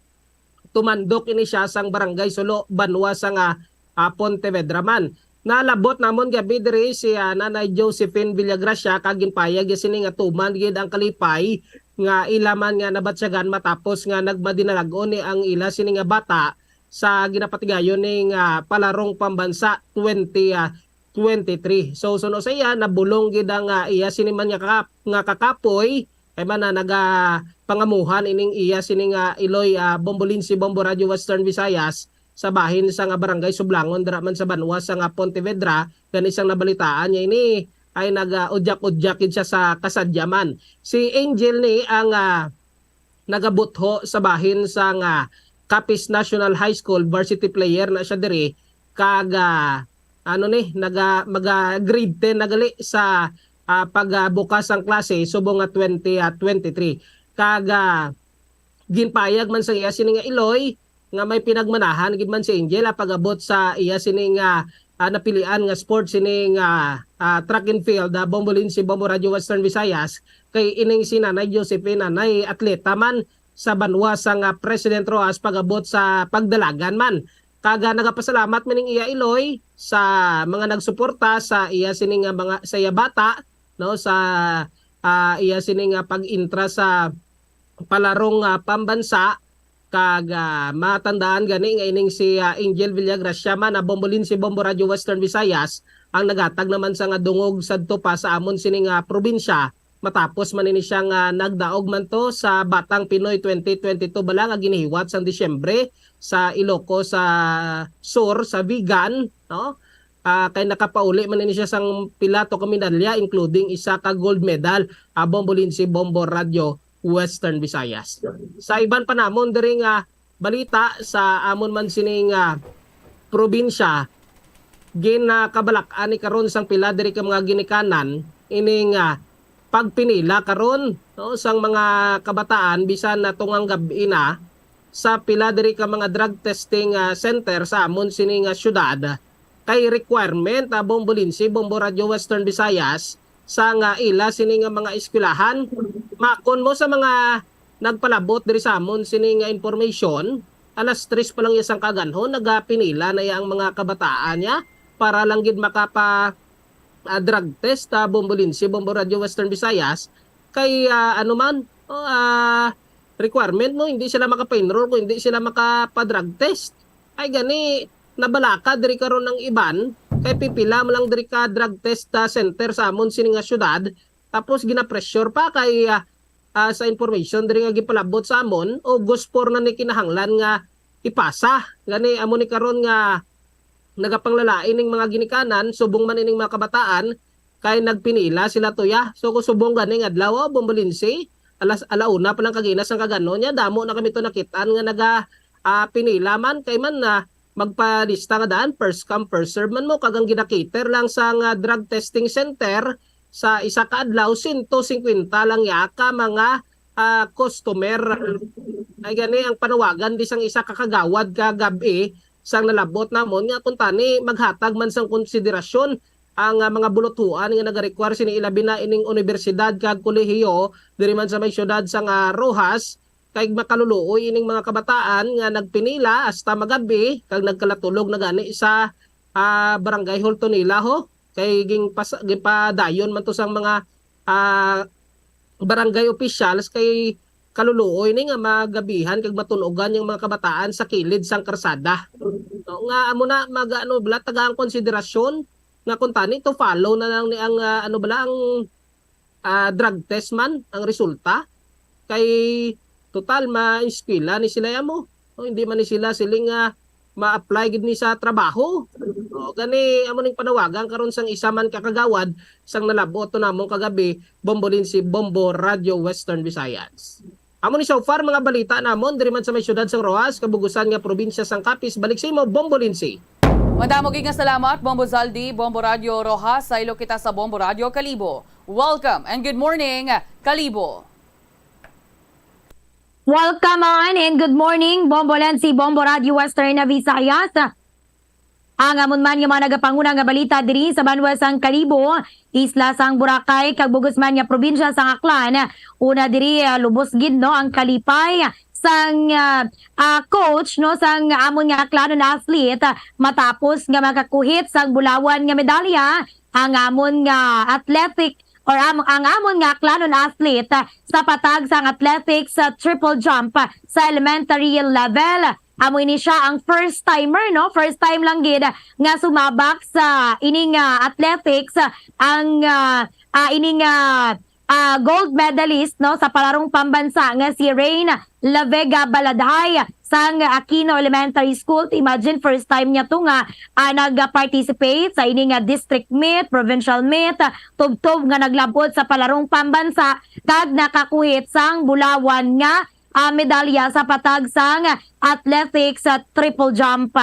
tumandok ini siya sang Barangay Sulo, banwa sa nga, ah, Pontevedra man. Nalabot namon gabi diri si, ah, Nanay Josephine Villagracia, kag ginpayag niya sini nga tuman gid ang kalipay nga ila man nga nabatyagan matapos nga nagmadinalag-on ni ang ila sini nga bata sa ginapatigayon ning, ah, Palarong Pambansa twenty, ah, twenty-three. So, suno sa iya, nabulong gid ang, ah, iya sini man nga kaka-, nga kakapoy, kay man na nagapangamuhan ining iya sini nga iloy, ah, Bombo Lindsay, Bombo Radyo Western Visayas, sa bahin sa nga Barangay Sublangon, dira man sa banwa sa nga Pontevedra, gani sang nabalitaan niya ini ay nag-udyak-udyak gid siya sa kasadyaman. Si Angel ni ang, ah, nagabutho sa bahin sa nga Capiz National High School, varsity player na siya diri, kag, ah, ano ni, naga-, maga grade ten na gali sa, ah, pagbukas sang klase subong nga twenty, ah, twenty-three. Kag, ah, ginpayag man sa iya sini nga iloy nga may pinagmanahan gid man si Angel, ah, pag-abot sa iya sini nga, ah, napilian nga sport sini nga, ah, track and field, ah, Bombo Lindsay, Bombo Radyo Western Visayas, kay ining si Nanay Josephine, Nanay, atleta man sa banwa sa nga President Roxas pag-abot sa pagdalagan man. Kag, ah, nagapasalamat man ning iya iloy sa mga nagsuporta sa iya sini nga mga, sa iya bata, no, sa, ah, iya sini nga pag-intra sa Palarong, ah, Pambansa. Kag, ah, matandaan gani nga ining si, ah, Angel Villagracia man, ah, Bombo Lindsay, Bombo Radyo Western Visayas, ang naghatag naman sa nga dungog sadto pa sa amon sini nga probinsya. Matapos man ini siya nga nagdaog man to sa Batang Pinoy twenty twenty-two bala nga ginihiwat sang Disyembre sa Ilocos sa Sur, sa Vigan, no? Ah, kay nakapauli man ini siya sang pila to ka medalya, including isa ka gold medal, ah, Bombo Lindsay, Bombo Radyo Western Visayas. Sa iban pa namon diri nga balita sa amon man sining, ah, probinsya, ginakabalak-an ni karon sang pila diri ka mga ginikanan ining, ah, pagpinila karon, no, sang mga kabataan bisan na tungang gab-i na sa pila diri ka mga drug testing, ah, center sa amon sini nga syudad. Kay requirement, ah, Bombo Lindsay, Bombo Radyo Western Visayas, sa nga ila sini nga mga eskwelahan. Makon mo sa mga nagpalabot diri sa amon sini nga information, alas tres pa lang iya sang kaganhon, nagapinila na iya ang mga kabataan niya para lang gid makapa, ah, drug test, ah, Bombo Lindsay, Bombo Radyo Western Visayas. Kay, ah, ano man, oh, ah, requirement mo, hindi sila makapa-enroll kung hindi sila makapa-drug test. Ay gani, nabalaka diri karon ang iban, kay pipila man lang diri ka drug test, ah, center sa amon sini nga syudad, tapos gina-pressure pa kay, ah, ah, sa information diri nga gipalabot sa amon, August four na ni kinahanglan nga ipasa. Gani, amo ni karon nga nagapanglalain ning mga ginikanan, subong man ining mga kabataan, kay nagpinila sila tuya. So, kung subong gani nga adlaw, oh, Bombo Lindsay, alas, ala una pa lang kagina sang kagano niya, damo na kami to nakitaan nga naga, ah, pinila man, kay man na magpalista nga daan, first come, first serve man mo, kag ang ginakater lang sa nga drug testing center sa isa ka adlaw, sento singkwenta lang ya ka mga, ah, customer. Ay gani ang panawagan di sang isa ka kagawad ka gab-i sang nalabot namon nga kung tani maghatag man sang konsiderasyon ang, ah, mga buluthuan nga nagarequire sini, ilabi na ining unibersidad kag kolehiyo diri man sa may siyudad sang, ah, Roxas, kay makaluluoy ining mga kabataan nga nagpinila hasta magabi kag nagkalatulog na gani sa, ah, Barangay Hall to nila, ho. Kay ginpas-, ginpadayon man to sang mga, ah, barangay officials kay kaluluoy ni nga magabihan kag matunogan yung mga kabataan sa kilid sang karsada. No, nga amo na mag-, ano, bala, taga ang konsiderasyon nga kung tani to follow na lang ni ang, ah, ano bala, ang, ah, drug test man ang resulta. Kay total, ma-eskwela ni sila ya mo. O, hindi man ni sila siling nga ma-apply gid ni sa trabaho. O, gani, amo ning panawagan karon sang isa man ka kagawad sang nalab-ot to namon kagabi, Bombo Lindsay, Bombo Radio Western Visayas. Amo ni so far mga balita namon diri man sa may siyudad sang Roxas, kabugusan nga probinsya sang Capiz. Balik sa imo, Bombo Lindsay. Madamo gid nga salamat, Bombo Zaldi, Bombo Radio Roxas. Saylo kita sa Bombo Radio Kalibo. Welcome and good morning, Kalibo. Welcome on and good morning, Bombo Lensi, Bombo Radio Western Visayas. Ang amon man nga mga nagapanguna nga balita diri sa banwa sang Kalibo, isla sang Boracay, kag bugos man nga probinsya sang Aklan. Una diri, ah, lubos gid, no, ang kalipay sang, ah, ah, coach, no, sang amon nga Aklanon athlete, ah, matapos nga makakuhit sang bulawan nga medalya ang amon nga athletic or am-, ang amon nga Aklanon athlete, ah, sa patag sang athletics, ah, triple jump, ah, sa elementary level. Amo ini siya ang first timer, no? First time lang gid nga sumabak sa ining, ah, athletics, ah, ang, ah, ah, ining, ah, ah, gold medalist, no, sa palarong pambansa nga si Rain La Vega Baladhay sang Aquino Elementary School. Imagine, first time niya to nga, ah, nag-participate sa ini nga district meet, provincial meet, ah, tubtob nga naglabot sa palarong pambansa kag nakakuhit sang bulawan nga, ah, medalya sa patag sang athletics, ah, triple jump.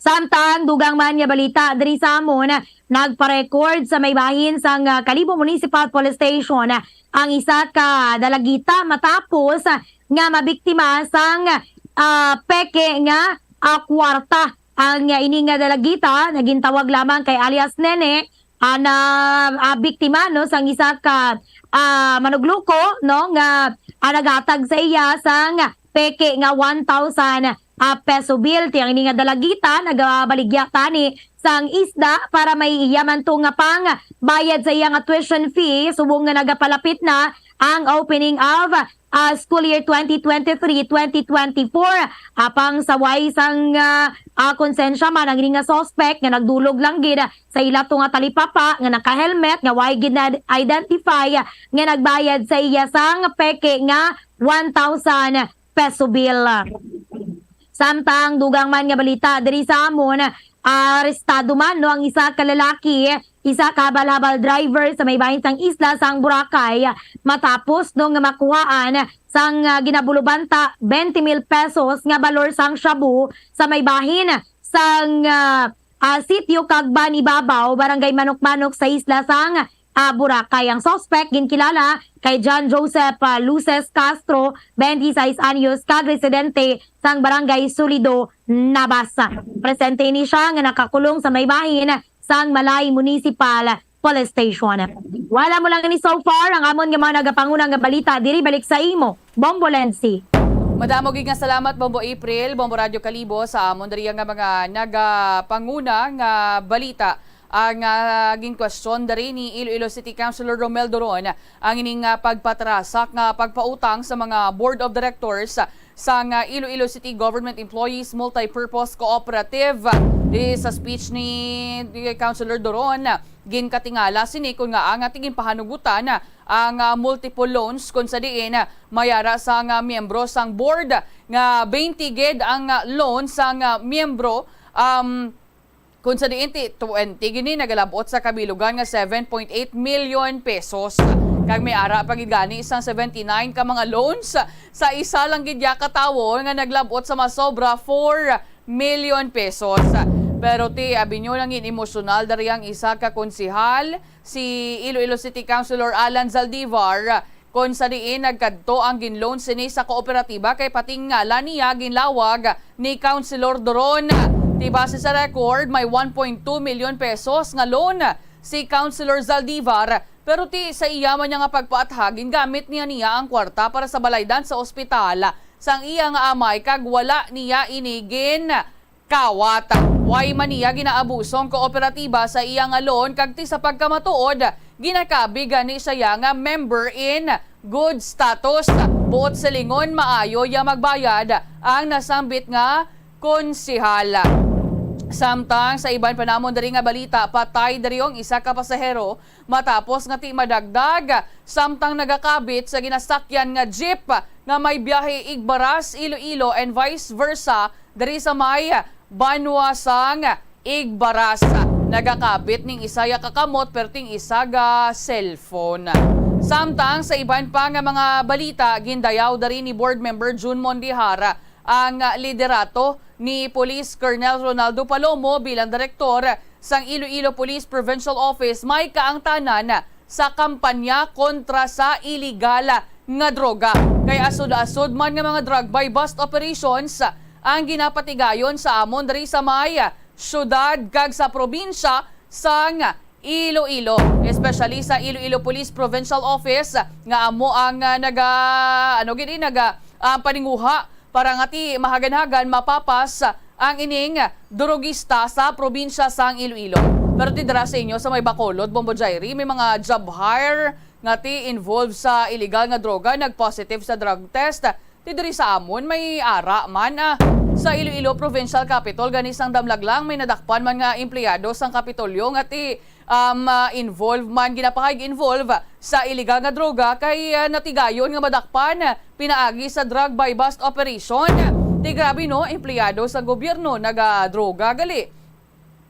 Samtang dugang man nga balita diri sa amon, nagpa-record sa may bahin sang, ah, Kalibo Municipal Police Station ang isa ka dalagita matapos, ah, nga mabiktima sang, ah, peke nga, ah, kwarta. Ang, ah, ini nga dalagita nagintawag lamang kay alias Nene, ah, na, ah, biktima, no, sang isa ka, ah, manugluko, no, nga, ah, naghatag sa iya sang peke nga one thousand, ah, peso bill. Ti ang ini nga dalagita nagabaligya tani sang isda para may iya man to nga pang bayad sa iya nga tuition fee, subong nga nagapalapit na ang opening of, ah, school year twenty twenty-three, twenty twenty-four. Apang sa way sang, ah, ah, konsensya man ang ini nga suspect nga nagdulog lang gid sa ila to nga talipapa nga naka-helmet nga way gid na-identify nga nagbayad sa iya sang peke nga one thousand peso bill. Samtang dugang man nga balita diri sa amon, arestado man, no, ang isa ka lalaki, isa ka habal-habal driver sa may bahin sang isla sang Boracay, matapos, no, nga makuhaan sang, ah, ginabulubanta twenty mil pesos nga balor sang shabu sa may bahin sang, ah, ah, sitio Cagban Ibabaw, Barangay Manok-Manok sa isla sang, ah, Boracay. Ang suspect ginkilala kay John Joseph, ah, Luces Castro, twenty-six anyos, kag residente sang Barangay Sulido, Nabas. Presente ini siya nga nakakulong sa may bahin sang Malay Municipal Police Station. Wala mo lang ini so far ang amon nga mga nagapanguna nga balita diri. Balik sa imo, Bombo Lenzi. Madamo gid nga salamat, Bombo April, Bombo Radyo Kalibo, sa amon diri nga mga nagapanguna nga balita. Ang, ah, ginkwestiyon diri ni Iloilo City Councilor Romel Doron ang ining, ah, pagpatrasak nga pagpautang sa mga Board of Directors sang, ah, Iloilo City Government Employees Multipurpose Cooperative. Di sa speech ni, ni Councilor Doron, ginkatingala sini kon ngaa nga ginpahanugutan ang, ah, multiple loans, kon sa diin, ah, may ara sang, ah, miyembro sang board nga twenty gid ang, ah, loan sang, ah, miyembro, um, kon sa diin ti twenty gini nagalabot sa kabilugan nga seven point eight million pesos. Kag may ara pa gid gani sang seventy-nine ka mga loans sa isa lang gid ya ka tawo nga naglabot sa masobra four million pesos. Pero ti, abi nyo, nangin emosyonal dari ang isa ka konsehal, si Iloilo City Councilor Alan Zaldivar, kon sa diin nagkadto ang ginloan sini sa kooperatiba kay pati ngalan niya ginlawag ni Councilor Doron. Ti base sa record, may one point two million pesos nga loan si Councilor Zaldivar, pero ti sa iya man niya nga pagpaathag, gingamit niya niya ang kwarta para sa balaydan sa ospital sang iya nga amay kag wala niya ini gin kawat. Way man niya ginaabuso ang kooperatiba sa iya nga loan kag ti sa pagkamatuod, ginakabig gani siya nga member in good status. Buot silingon, maayo ya magbayad ang nasambit nga konsehal. Samtang sa iban pa namon diri nga balita, patay diri ang isa ka pasahero matapos nga ti madagdag samtang nagakabit sa ginasakyan nga jeep nga may biyahe Igbaras, Iloilo and vice versa diri sa may banwa sang Igbaras. Nagakabit ning isa ya ka kamot perting isa ga cellphone. Samtang sa iban pa nga mga balita, gindayaw diri ni Board Member Jun Mondihar ang liderato ni Police Colonel Ronaldo Palomo bilang direktor sang Iloilo Police Provincial Office may kaangtanan sa kampanya kontra sa iligal nga droga. Kay asod-asod man nga mga drug buy-bust operations ang ginapatigayon sa amon diri sa may syudad kag sa probinsya sang Iloilo, especially sa Iloilo Police Provincial Office nga amo ang, ah, naga ano gid, eh, naga, ah, paninguha para nga ti mahagan-hagan mapapas ang ining drogista sa probinsya sang Iloilo. Pero ti dira sa inyo sa may Bacolod, Bombo Jairi, may mga job hire nga ti involved sa illegal nga droga, nag-positive sa drug test. Ti diri sa amon may ara man, ah, sa Iloilo Provincial Capitol, gani sang damlag lang may nadakpan man nga empleyado sang Kapitolyo nga ti, um, ah, involved man, ginapahayag involved sa illegal nga droga kay, ah, natigayon nga madakpan pinaagi sa drug buy-bust operation. Ti grabe, no, empleyado sa gobyerno nagadroga gali.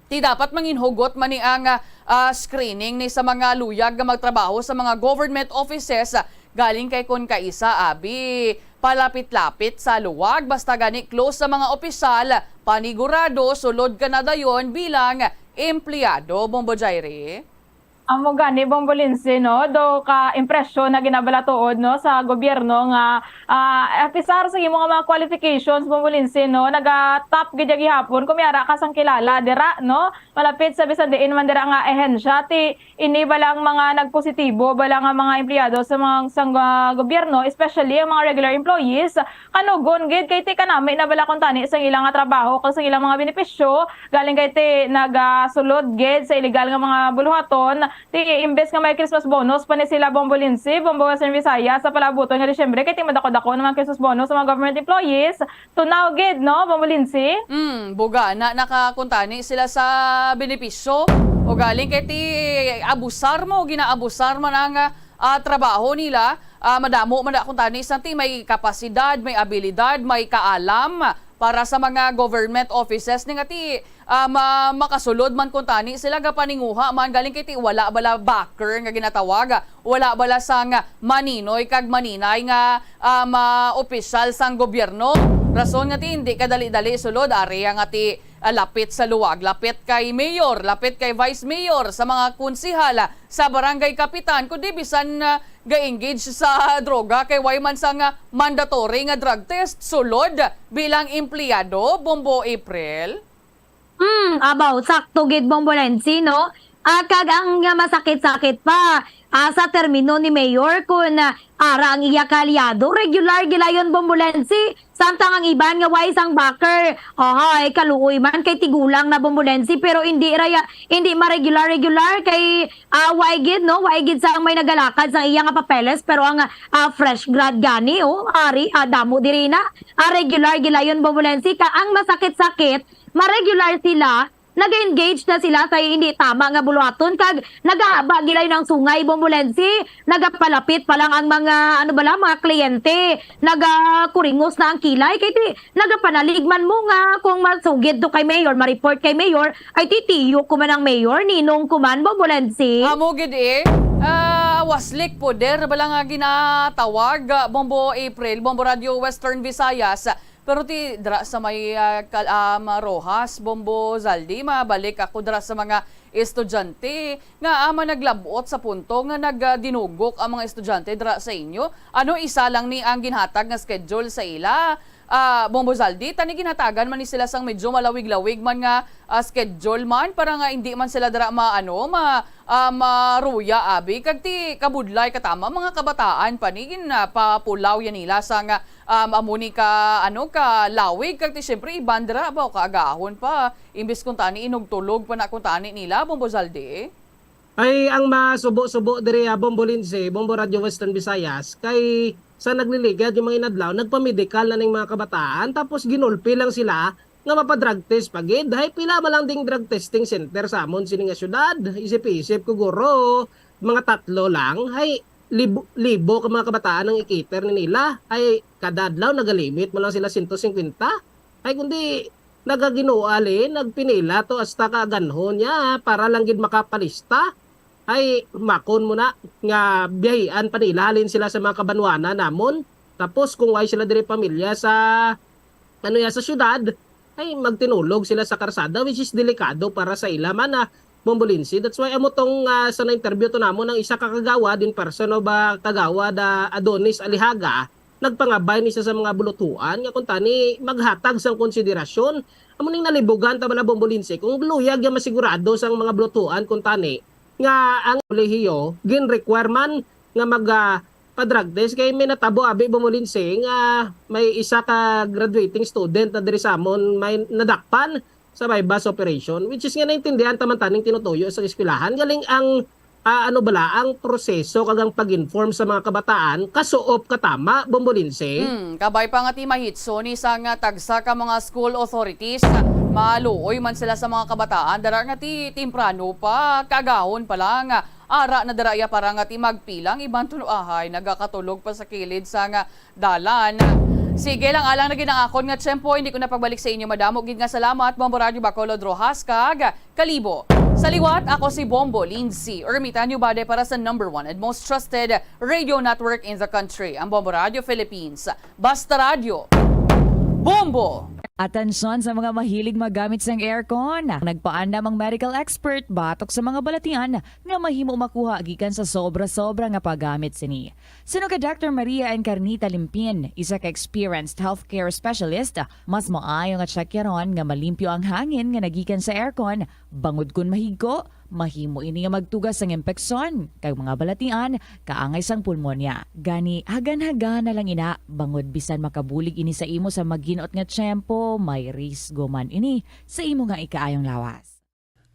Ti dapat manginhugot man ni ang, ah, screening ni sa mga luyag nga magtrabaho sa mga government offices, ah, galing kay kon kaisa abi palapit-lapit sa luwag, basta gani close sa mga opisyal, panigurado sulod ka na dayon bilang empleyado, Bombo Jairi. Amo gani, Bombo Lindsay, no? Do ka impresyon na ginabalatuod, no, sa gobyerno nga, ah, apisar sa imo nga mga qualifications, Bombo Lindsay, no, naga-top gid ya gihapon kung may ara ka sang kilala dira, no? Malapit sa bisan diin man dira nga ahensya, ti ini balang mga nagpositibo bala nga mga empleyado sa mga sang, ah, gobyerno, especially ang mga regular employees, kanugon gid kay ti kanami na bala kuntani sang ilang nga trabaho kag sang ilang mga benepisyo, galing kay ti nagasulod gid sa illegal nga mga buluhaton. Ti imbes nga may Christmas bonus pa ni sila, Bombo Lindsay, Bombo Western Visayas, sa palaabuton nga Disyembre, kay ti madako-dako na man Christmas bonus sa mga government employees. Tunaw gid, no, Bombo Lindsay? Mm, buga na nakakuntani sila sa benepisyo. O galing kay ti abusar mo, ginaabusar man ang, ah, trabaho nila. Ah, madamo man na kuntani sa ti may kapasidad, may abilidad, may kaalam para sa mga government offices ni nga ti, ah, ma-, makasulod man kuntani sila, gapaninguha man galing kay ti wala bala backer nga ginatawag, wala bala sang maninoy kag maninay nga, ah, ma-, opisyal sang gobyerno. Rason nga ti hindi kadali-dali sulod, area nga ti, ah, lapit sa luwag, lapit kay mayor, lapit kay vice mayor, sa mga konsehal, sa barangay kapitan, kundi bisan, ah, ga-engage sa droga kay way man sang mandatory nga drug test sulod bilang empleyado, Bombo April? Hmm, abaw, sakto gid, Bombo Lensi, no? Ah, kag ang nga masakit-sakit pa, ah, sa termino ni Mayor, kun, ah, ara ang iya kaalyado, regular gilayon, Bombo Lensi, samtang ang iban nga way sang backer, ohoy, kaluoy man kay tigulang na, Bombo Lensi, pero hindi raya, hindi ma-regular-regular kay, ah, way gid, no? Way gid sa ang may nagalakad sa iya nga papeles, pero ang, ah, fresh grad gani, oh, ari, ah, damo diri na. Ah, regular gilayon, Bombo Lensi, ka ang masakit-sakit, ma-regular sila, naga-engage na sila sa hindi tama nga buluhaton, kag nagahaba gilay ng sungay, Bombo Lensi, nagapalapit pa lang ang mga, ano bala, mga kliyente, nagakuringos na ang kilay, kay ti, nagapanalig man mo nga kung masugid to kay mayor, ma-report kay mayor, ay titiyo ko man ang mayor, ninong ko man, Bombo Lensi. Amo gid eh. Ah, waslik poder bala nga ginatawag, ah, Bombo April, Bombo Radio Western Visayas. Pero ti dira sa may, ah, kal-, ah, ma-, Roxas, Bombo Zaldi, mabalik ako dira sa mga estudyante nga, ah, ama naglabot sa punto nga nagdinugok ang mga estudyante dira sa inyo. Ano, isa lang ni ang ginhatag nga schedule sa ila, ah, Bombo Zaldi? Tani ginhatagan man ni sila sang medyo malawig-lawig man nga, ah, schedule man para nga hindi man sila dira ma-, ano, ma-, ah, maruya, abi. Kag ti kabudlay katama, mga kabataan pa ni gin, ah, papulaw yan nila sa nga, um, amo ni ka, ano, ka lawig, kag ti siyempre iban dira ba, o kaagahon pa, imbis kung tani inugtulog pa na kung tani nila, Bombo Zaldi. Ay, ang masubo-subo diri, ah, Bombo Lindsay, Bombo Radio Western Visayas, kay sa nagliligad yung mga inadlaw, nagpamedikal na ning mga kabataan, tapos ginulpi lang sila nga mapa-drug test pa gid. Hay, pila man lang ding drug testing center sa amon sini nga syudad? Isip-isip ko, guro, mga tatlo lang. Hay, libo, libo ka mga kabataan ang ikiter ni nila. Hay, kada adlaw nagalimit mo lang sila sento singkwenta. Hay, kundi nagaginuali, nagpinila to hasta ka ganhon niya para lang gid makapalista. Ay, makon mo na nga biyahian pa nila halin sila sa mga kabanwanan namon. Tapos kung way sila diri pamilya sa, ano ya, sa syudad, ay magtinulog sila sa karsada, which is delikado para sa ila man, ah, Bombo Lindsay. That's why amo tong, ah, sa na-interview to namon ang isa ka kagawad in person of, ah, Kagawad, ah, Adonis Alihaga, nagpangabay ni sa, sa mga bulutuan nga kuntani maghatag sang konsiderasyon. Amo ning nalibugan ta bala, Bombolinse, kung luyag nga masigurado sang mga bulutuan kuntani nga ang kolehiyo gin-require man nga mag, ah, pa-drug test, kay may natabo abi, Bombolinse, nga may isa ka graduating student na diri sa amon may nadakpan sa buy-bust operation, which is nga naintindihan ta man taning tinutuyo sa eskwelahan. Galing ang, ah, ano bala, ang proseso kag ang pag-inform sa mga kabataan, kasuop katama, Bombolinse? Hmm, kabay pa nga ti mahitso ni sang tagsa ka mga school authorities, maluoy man sila sa mga kabataan, dara nga ti temprano pa, kaagahon pa lang, ara na dara iya para nga ti magpilang, iban tulo ahay nagakatulog pa sa kilid sang dalan. Sige lang, alang na gid ang akon nga tiyempo, hindi ko na pagbalik sa inyo. Madamo gid nga salamat, Bombo Radio Bacolod Roxas kag Kalibo. Sa liwat, ako si Bombo Lindsay Ermitanio Bade para sa number one and most trusted radio network in the country, ang Bombo Radio Philippines. Basta Radio, Bombo! Atensyon sa mga mahilig magamit sang aircon. Nagpaandam ang medical expert batok sa mga balatian nga mahimo makuha gikan sa sobra-sobra nga paggamit sini. Suno kay Doctor Maria Encarnita Limpin, isa ka experienced healthcare specialist, mas maayo nga tsakyaron nga malimpyo ang hangin nga nagikan sa aircon, bangod kon mahigko, mahimo ini nga magtuga sang impeksyon kag mga balatian kaangay sang pulmonya. Gani, hagan-hagana lang ina, bangod bisan makabulig ini sa imo sa maginot nga tiyempo, may risgo man ini sa imo nga ikaayong lawas.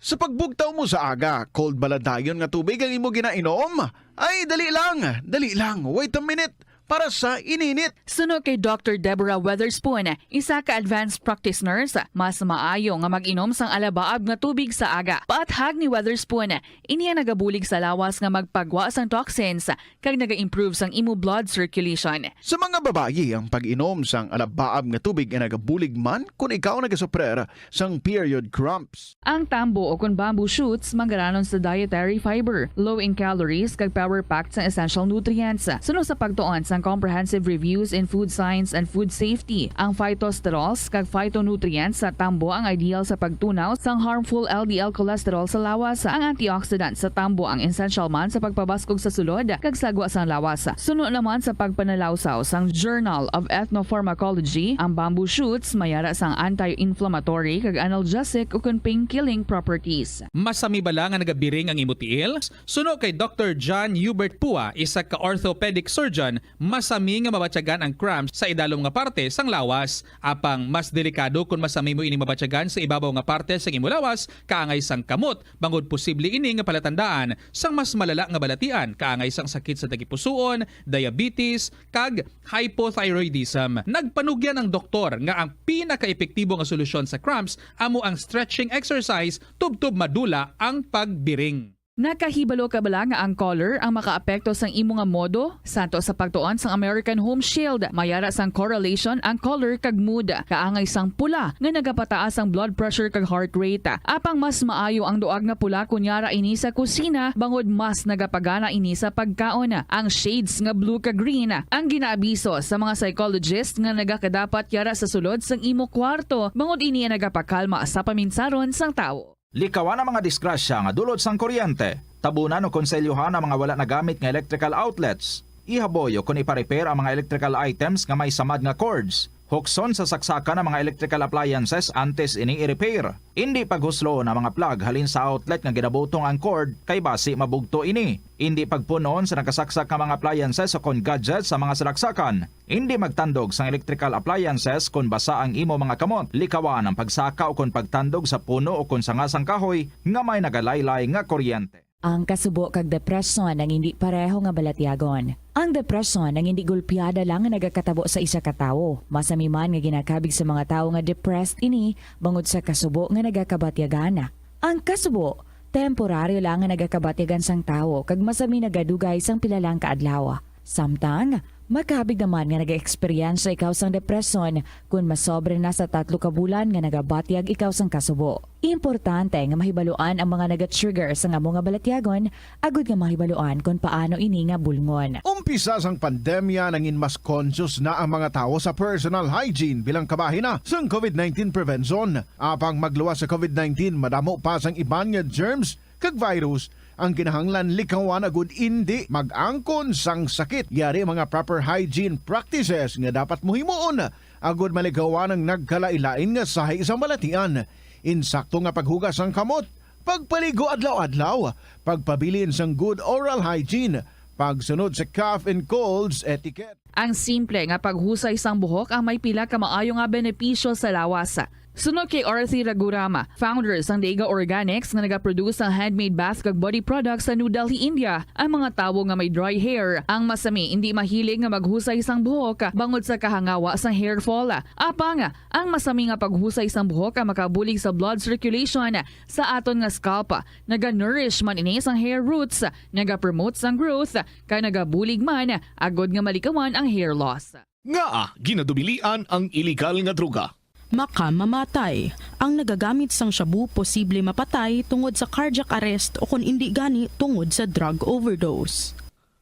Sa pagbugtaw mo sa aga, cold bala dayon nga tubig ang imo ginainom? Ay, dali lang, dali lang, wait a minute, para sa ininit. Suno kay Doctor Deborah Weatherspoon, isa ka advanced practice nurse, mas maayo nga mag-inom sang alabaab nga tubig sa aga. Paathag ni Weatherspoon, ini ang nagabulig sa lawas nga magpagwa sang toxins kag naga-improve sang imo blood circulation. Sa mga babayi, ang pag-inom sang alabaab nga tubig ay nagabulig man kon ikaw nagasuprer sang period cramps. Ang tambo o kon bamboo shoots manggaranon sa dietary fiber, low in calories, kag power-packed sang essential nutrients. Suno sa pagtuon sang Comprehensive Reviews in Food Science and Food Safety, ang phytosterols kag phytonutrients sa tambo ang ideal sa pagtunaw sang harmful L D L cholesterol sa lawas. Ang antioxidant sa tambo ang essential man sa pagpabaskog sa sulod kag sagwa sang lawas. Suno naman sa pagpanalawsaw sang Journal of Ethnopharmacology, ang bamboo shoots may ara sang anti-inflammatory kag analgesic ukon pain-killing properties. Masami bala nga nagabiring ang imo tiil? Suno kay Doctor John Hubert Pua, isa ka orthopedic surgeon, masami nga mabatyagan ang cramps sa idalom nga parte sang lawas. Apang mas delikado kon masami mo ini mabatyagan sa ibabaw nga parte sang imo lawas, kaangay sang kamot, bangod posible ini nga palatandaan sang mas malala nga balatian, kaangay sang sakit sa tagipusoon, diabetes, kag hypothyroidism. Nagpanugyan ang doktor nga ang pinakaepektibo nga solusyon sa cramps amo ang stretching exercise tubtob madula ang pagbiring. Nakahibalo ka bala nga ang color ang makaapekto sang imo nga modo? Santo sa pagtuon sang American Home Shield, may ara sang correlation ang color kag mood. Kaangay sang pula nga nagapataas ang blood pressure kag heart rate. Apang mas maayo ang duag nga pula kon yara ini sa kusina, bangod mas nagapagana ini sa pagkaon. Ang shades nga blue kag green ang ginaabiso sa mga psychologist nga nagakadapat yara sa sulod sang imo kwarto, bangod ini ang nagapakalma sa paminsaron sang tawo. Likawan ang mga disgrasya nga dulot sang kuryente. Tabunan o konselyohan ang mga wala nagamit nga electrical outlets. Ihaboy o kon ipa-repair ang mga electrical items nga may samad nga cords. Hukson sa saksakan ang mga electrical appliances antes ini i-repair. Indi paghusloon ang mga plug halin sa outlet nga ginabutong ang cord, kay basi mabugto ini. Indi pagpun-on sa nakasaksak nga mga appliances o kon gadgets sa mga salaksakan. Indi magtandog sang electrical appliances kon basa ang imo mga kamot. Likawan ang pagsaka o kon pagtandog sa puno o kon sanga sang kahoy nga may nagalaylay nga kuryente. Ang kasubo kag depresyon ang indi pareho nga balatyagon. Ang depresyon ang indi gulpiada lang nga nagakatabo sa isa ka tawo. Masami man nga ginakabig sa mga tawo nga depressed ini bangod sa kasubo nga nagakabatyagan. Ang kasubo, temporaryo lang nga nagakabatyagan sang tawo kag masami nagadugay sang pila lang ka adlaw. Samtang, makabig naman nga nagaeksperyensya ikaw sang depresyon kon masobra na sa tatlo ka bulan nga nagabatyag ikaw sang kasubo. Importante nga mahibaluan ang mga nagatrigger sang amo nga balatyagon agud nga mahibaluan kon paano ini nga bulngon. Umpisa sang pandemya, nangin mas conscious na ang mga tawo sa personal hygiene bilang kabahin na sang COVID nineteen prevention. Apang magluwas sa COVID nineteen, madamo pa sang iban nga germs kag virus Ang kinahanglan likawan agud indi mag-angkon sang sakit. Yari mga proper hygiene practices nga dapat mo himuon agud malikawan ang nagkalain-lain nga sahi sang balatian. Insakto nga paghugas sang kamot, pagpaligo adlaw-adlaw, pagpabilin sang good oral hygiene, pagsunod sa cough and colds etiquette. Ang simple nga paghusay sang buhok ang may pila ka maayo nga benepisyo sa lawas. Suno kay Arthi Ragurama, founder sang Daiga Organics nga nagaproduce sang handmade bath kag body products sa New Delhi, India, ang mga tawo nga may dry hair, ang masami indi mahilig nga maghusay sang buhok bangod sa kahangawa sang hair fall. Apang ang masami nga paghusay sang buhok ang makabulig sa blood circulation sa aton nga scalp. Naga-nourish man ini sang hair roots, nagapromote sang growth, kag nagabulig man agod nga malikawan ang hair loss. Ngaa ginadubilian ang iligal nga droga? Makamamatay. Ang nagagamit sang shabu posible mapatay tungod sa cardiac arrest o kon indi gani tungod sa drug overdose.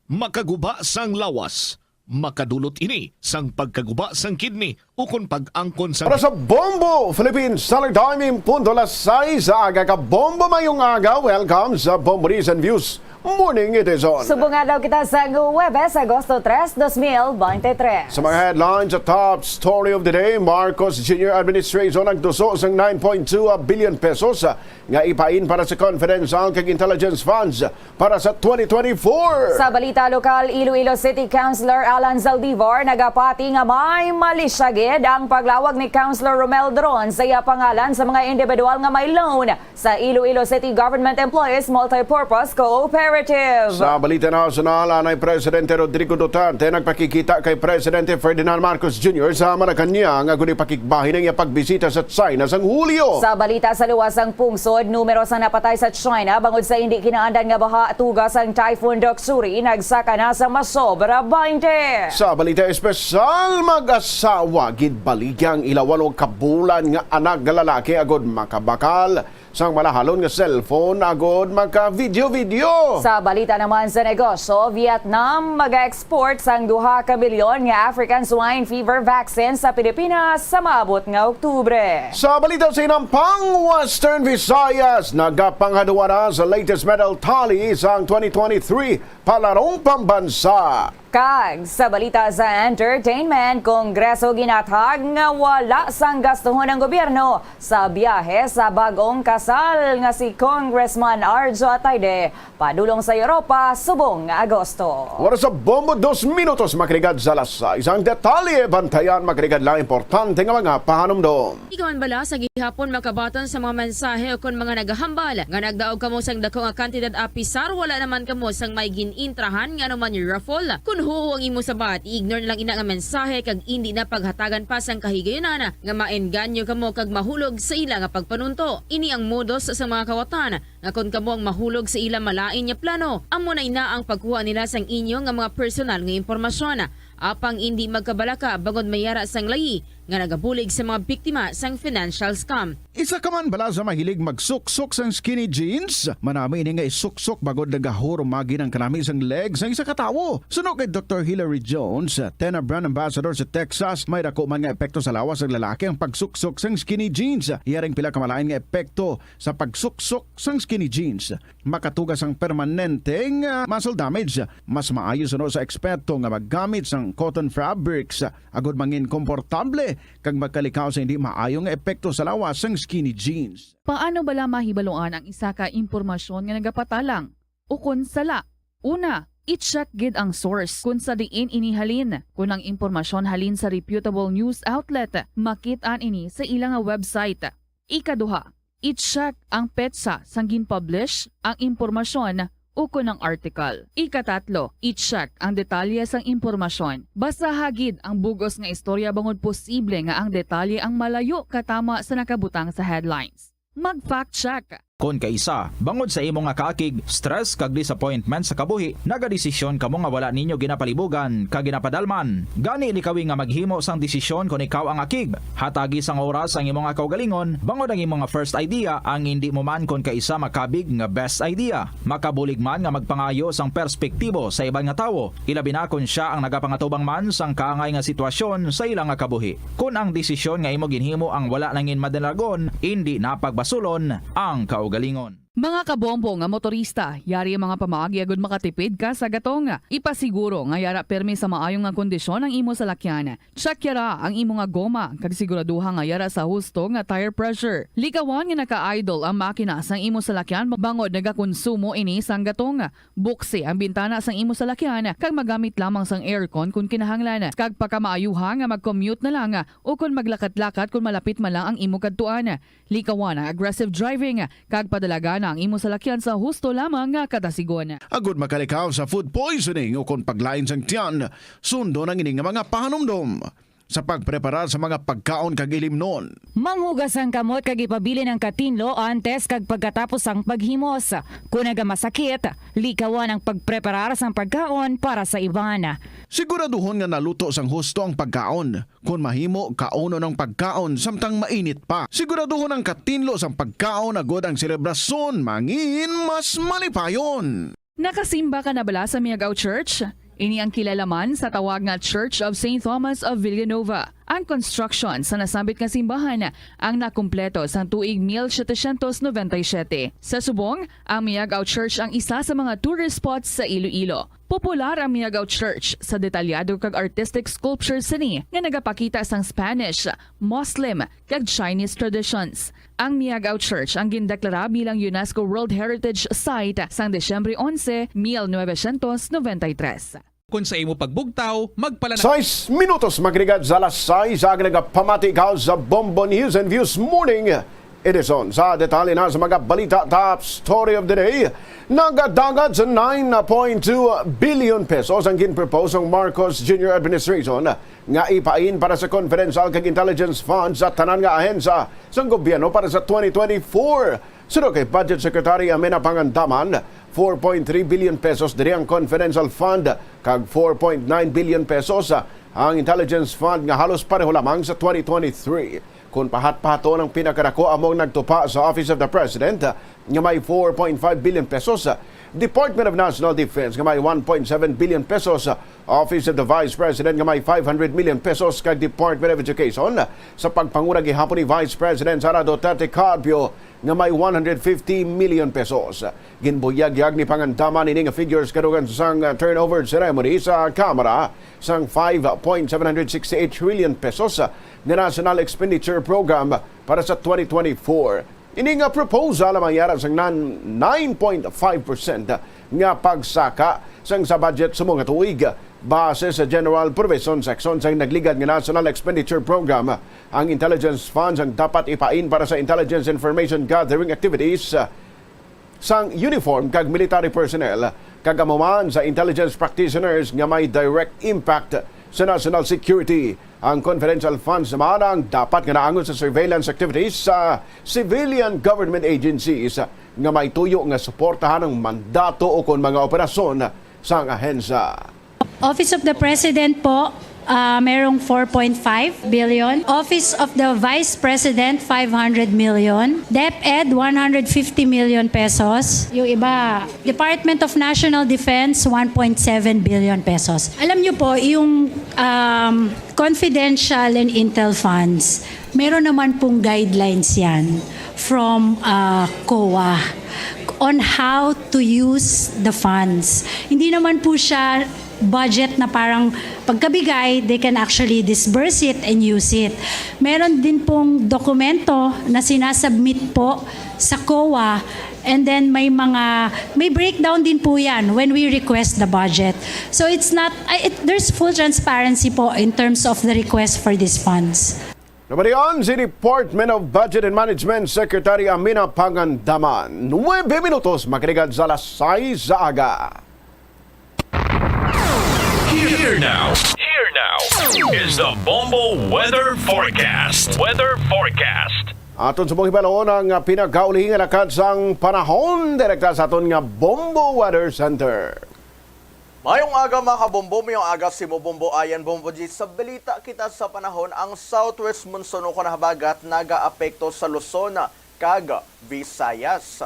Makaguba sang lawas. Makadulot ini sang pagkaguba sang kidney ukon pag-angkon sang Para sa Bombo Philippines Summer Time, punto alas sais sa aga. Ka Bombo, mayong aga. Welcome sa Bombo News and Views Morning Edition. Subong adlaw kita sa Huwebes, Agosto tres, dos mil bente tres. Sa mga headlines, sa top story of the day, Marcos Junior Administration nagtuso sang nine point two billion pesos nga ipain para sa confidential kag intelligence funds para sa twenty twenty-four. Sa balita lokal, Iloilo City Councilor Alan Zaldivar nagapati nga may mali siya gid ang paglawag ni Councilor Romel Dron sa iya pangalan sa mga individual nga may loan sa Iloilo City Government Employees Multipurpose Cooperative. Sa balita nasyonal, anay Presidente Rodrigo Duterte nagpakikita kay Presidente Ferdinand Marcos Junior sa Malacañang agud ipakigbahin ang iya pagbisita sa China sang Hulyo. Sa balita sa luwas sang pungsod, numero sang napatay sa China bangod sa indi kinaandan nga baha tuga sang Typhoon Doksuri nagsaka na sa masobra baynte. Sa balita espesyal, mag-asawa ginbaligya ang ila walo ka bulan nga anak nga lalaki agud makabakal sang malahalon nga cellphone agud maka-video-video. Sa balita naman sa negosyo, Vietnam maga-export sang duha ka milyon nga African swine fever vaccine sa Pilipinas sa maabot nga Oktubre. Sa balita sa hinampang, Western Visayas nagapanghaduwa na sa latest medal tally sang twenty twenty-three Palarong Pambansa. Kag sa balita sa entertainment, Kongreso ginathag nga wala sang gastuhon ang gobyerno sa biyahe sa bag-ong kasal nga si Congressman Arjo Ataide padulong sa Europa subong nga Agosto. Oras sa Bombo, dos minutos makrigad sa alas sais. Ang detalye, bantayan, makrigad lang importante nga mga pahanumdom. Ikaw man bala sa gihapon makabaton sa mga mensahe o kon mga nagahambal nga nagdaog kamo sang dako nga kantidad apisar wala naman kamo sang may gin-intrahan nga anuman raffle? Kon huo ang imo sabat, i-ignore na lang ina nga mensahe kag indi na paghatagan pa sang kahigayunan nga maengganyo kamo kag mahulog sa ila nga pagpanunto. Ini ang modus sa mga kawatan nga kon kamo ang mahulog sa ila malain nga plano, amo na ina ang pagkuha nila sang inyo nga mga personal nga impormasyon. Apang indi magkabalaka bangod may ara sang layi nga nagabulig sa mga biktima sang financial scam. Isa ka man bala sa mahilig magsuksok sang skinny jeans? Manami ini nga isuksok bangod nagahurumagi ang kanami sang leg sang isa ka tawo. Suno kay Doktor Hilary Jones, Tena brand ambassador sa Texas, may dako man nga epekto sa lawas sang lalaki ang pagsuksok sang skinny jeans. Iya ring pila ka malain nga epekto sa pagsuksok sang skinny jeans. Makatuga sang permanenteng, ah, muscle damage. Mas maayo suno sa eksperto nga maggamit sang cotton fabrics, ah, agud mangin komportable kag magkalikaw sa hindi maayo nga epekto sa lawas sang skinny jeans. Paano bala mahibaluan ang isa ka impormasyon nga nagapatalang ukon sala? Una, i-check gid ang source kon sa diin ini halin. Kon ang impormasyon halin sa reputable news outlet, makit-an ini sa ila nga website. Ikaduha, i-check ang petsa sang gin-publish ang impormasyon ukon ang article. Ikatatlo, i-check ang detalye sang impormasyon. Basaha gid ang bug-os nga istorya bangod posible nga ang detalye ang malayo katama sa nakabutang sa headlines. Mag-fact check. Kon kaisa, bangod sa imo nga kaakig, stress kag disappointment sa kabuhi, nagadesisyon kamo nga wala ninyo ginapalibugan kag ginapadalman. Gani, likawi nga maghimo sang desisyon kon ikaw ang akig. Hatagi sang oras ang imo nga kaugalingon, bangod ang imo nga first idea ang indi mo man kon kaisa makabig nga best idea. Makabulig man nga magpangayo sang perspektibo sa iban nga tawo, ilabi na kon sia ang nagapangatubang man sang kaangay nga sitwasyon sa ila nga kabuhi. Kon ang desisyon nga imo ginhimo ang wala nangin madalagon, indi na pagbasulon ang kaugalingon. Mga kabombo nga motorista, yari ang mga pamaagi agud makatipid ka sa gatong. Ipasiguro nga yara permi sa maayo nga kondisyon ang imo salakyan. Check yara ang imo nga goma, kag siguraduha nga yara sa husto nga tire pressure. Likawan nga naka-idle ang makina sang imo salakyan bangod nagakonsumo ini sang gatong. Buksi ang bintana sang imo salakyan kag magamit lamang sang aircon kon kinahanglan, kag pakamaayuha nga mag-commute na lang o kon maglakat-lakat kon malapit man lang ang imo kadtuan. Likawan ang aggressive driving, kag padalagan ang imo salakyan sa husto lamang nga kadasigon. Agud makalikaw sa food poisoning o kon paglain sang tiyan, sundon ang ini nga mga pahanumdom sa pagpreparar sa mga pagkaon kag ilimnon. Manghugas ang kamot kag ipabilin ang katinlo antes kag pagkatapos sang paghimos. Kon nagamasakit, likawan ang pagpreparar sang pagkaon para sa iban. Siguraduhon nga naluto sang husto ang pagkaon. Kon mahimo, kaunon ang pagkaon samtang mainit pa. Siguraduhon ang katinlo sang pagkaon agud ang selebrasyon mangin mas malipayon. Nakasimba ka na bala sa Miagao Church? Ini ang kilala man sa tawag nga Church of Saint Thomas of Villanova. Ang construction sa nasambit nga simbahan ang nakumpleto sang tuig mil setecientos noventa y siete. Sa subong, ang Miagao Church ang isa sa mga tourist spots sa Iloilo. Popular ang Miagao Church sa detalyado kag artistic sculptures sini nga nagapakita sang Spanish, Muslim, kag Chinese traditions. Ang Miagao Church ang gindeklara bilang UNESCO World Heritage Site sang Disyembre onse, mil novecientos noventa y tres. Kon sa imo pagbugtaw, magpala na. Sais minutos magligad sa alas sais, ag nagapamati ka sa Bombo News and Views Morning Edition. Sa detalye na sa mga balita, top story of the day, nagadagat sa nine point two billion pesos ang ginpropose sang Marcos Junior Administration nga ipain para sa confidential kag intelligence fund sa tanan nga ahensya sang gobyerno para sa twenty twenty-four. Suno kay Budget Secretary Amina Pangandaman, four point three billion pesos diri ang confidential fund kag four point nine billion pesos ang intelligence fund nga halos pareho lamang sa twenty twenty-three. Kon pahat-pahaton, ang pinakadako amo ang nagtupa sa Office of the President nga may four point five billion pesos, Department of National Defense nga may one point seven billion pesos, Office of the Vice President nga may five hundred million pesos, kag Department of Education sa pagpanguna gihapon ni Vice President Sara Duterte Carpio nga may one hundred fifty million pesos. Ginbuyagyag ni Pangandaman ini nga figures kadugan sang, uh, turnover ceremony sa Kamara sang five point seven hundred sixty-eight trillion pesos, uh, nga national expenditure program para sa twenty twenty-four. Ini nga proposal ang mangyara sang nan-, nine point five percent nga pagsaka sang sa budget sa mga tuig. Base sa General Provision Section sang nagligad nga National Expenditure Program, ang intelligence funds ang dapat ipain para sa intelligence information gathering activities, uh, sang uniform kag military personnel, kag amo man sa intelligence practitioners nga may direct impact sa national security. Ang confidential funds naman ang dapat nga naangot sa surveillance activities sa civilian government agencies nga may tuyo nga suportahan ang mandato ukon mga operasyon sang ahensya. Office of the President po, ah, merong four point five billion. Office of the Vice President, five hundred million. DepEd, one hundred fifty million pesos. Yung iba, Department of National Defense, one point seven billion pesos. Alam niyo po, yung, um, confidential and intel funds, meron naman pong guidelines yan from, ah, COA on how to use the funds. Hindi naman po siya budget na parang pagkabigay, they can actually disburse it and use it. Meron din pong dokumento na sinasubmit po sa COA, and then may mga, may breakdown din po yan when we request the budget. So it's not, I- it, there's full transparency po in terms of the request for these funds. Namarian si Department of Budget and Management Secretary Amina Pangandaman. Nuebe minutos, makiligad sa alas sais sa aga. Here now. Here now is the Bombo Weather Forecast. Weather Forecast. Aton sa mong hibalon ang, ah, pinagaulihi nga lakad sang panahon direkta sa aton nga Bombo Weather Center. Mayong aga, mga kabombo, mayong aga sa imo, Bombo Ayan, Bombo G. Sa balita kita sa panahon, ang southwest monsoon o kon habagat nagaapekto sa Luzon kag Visayas.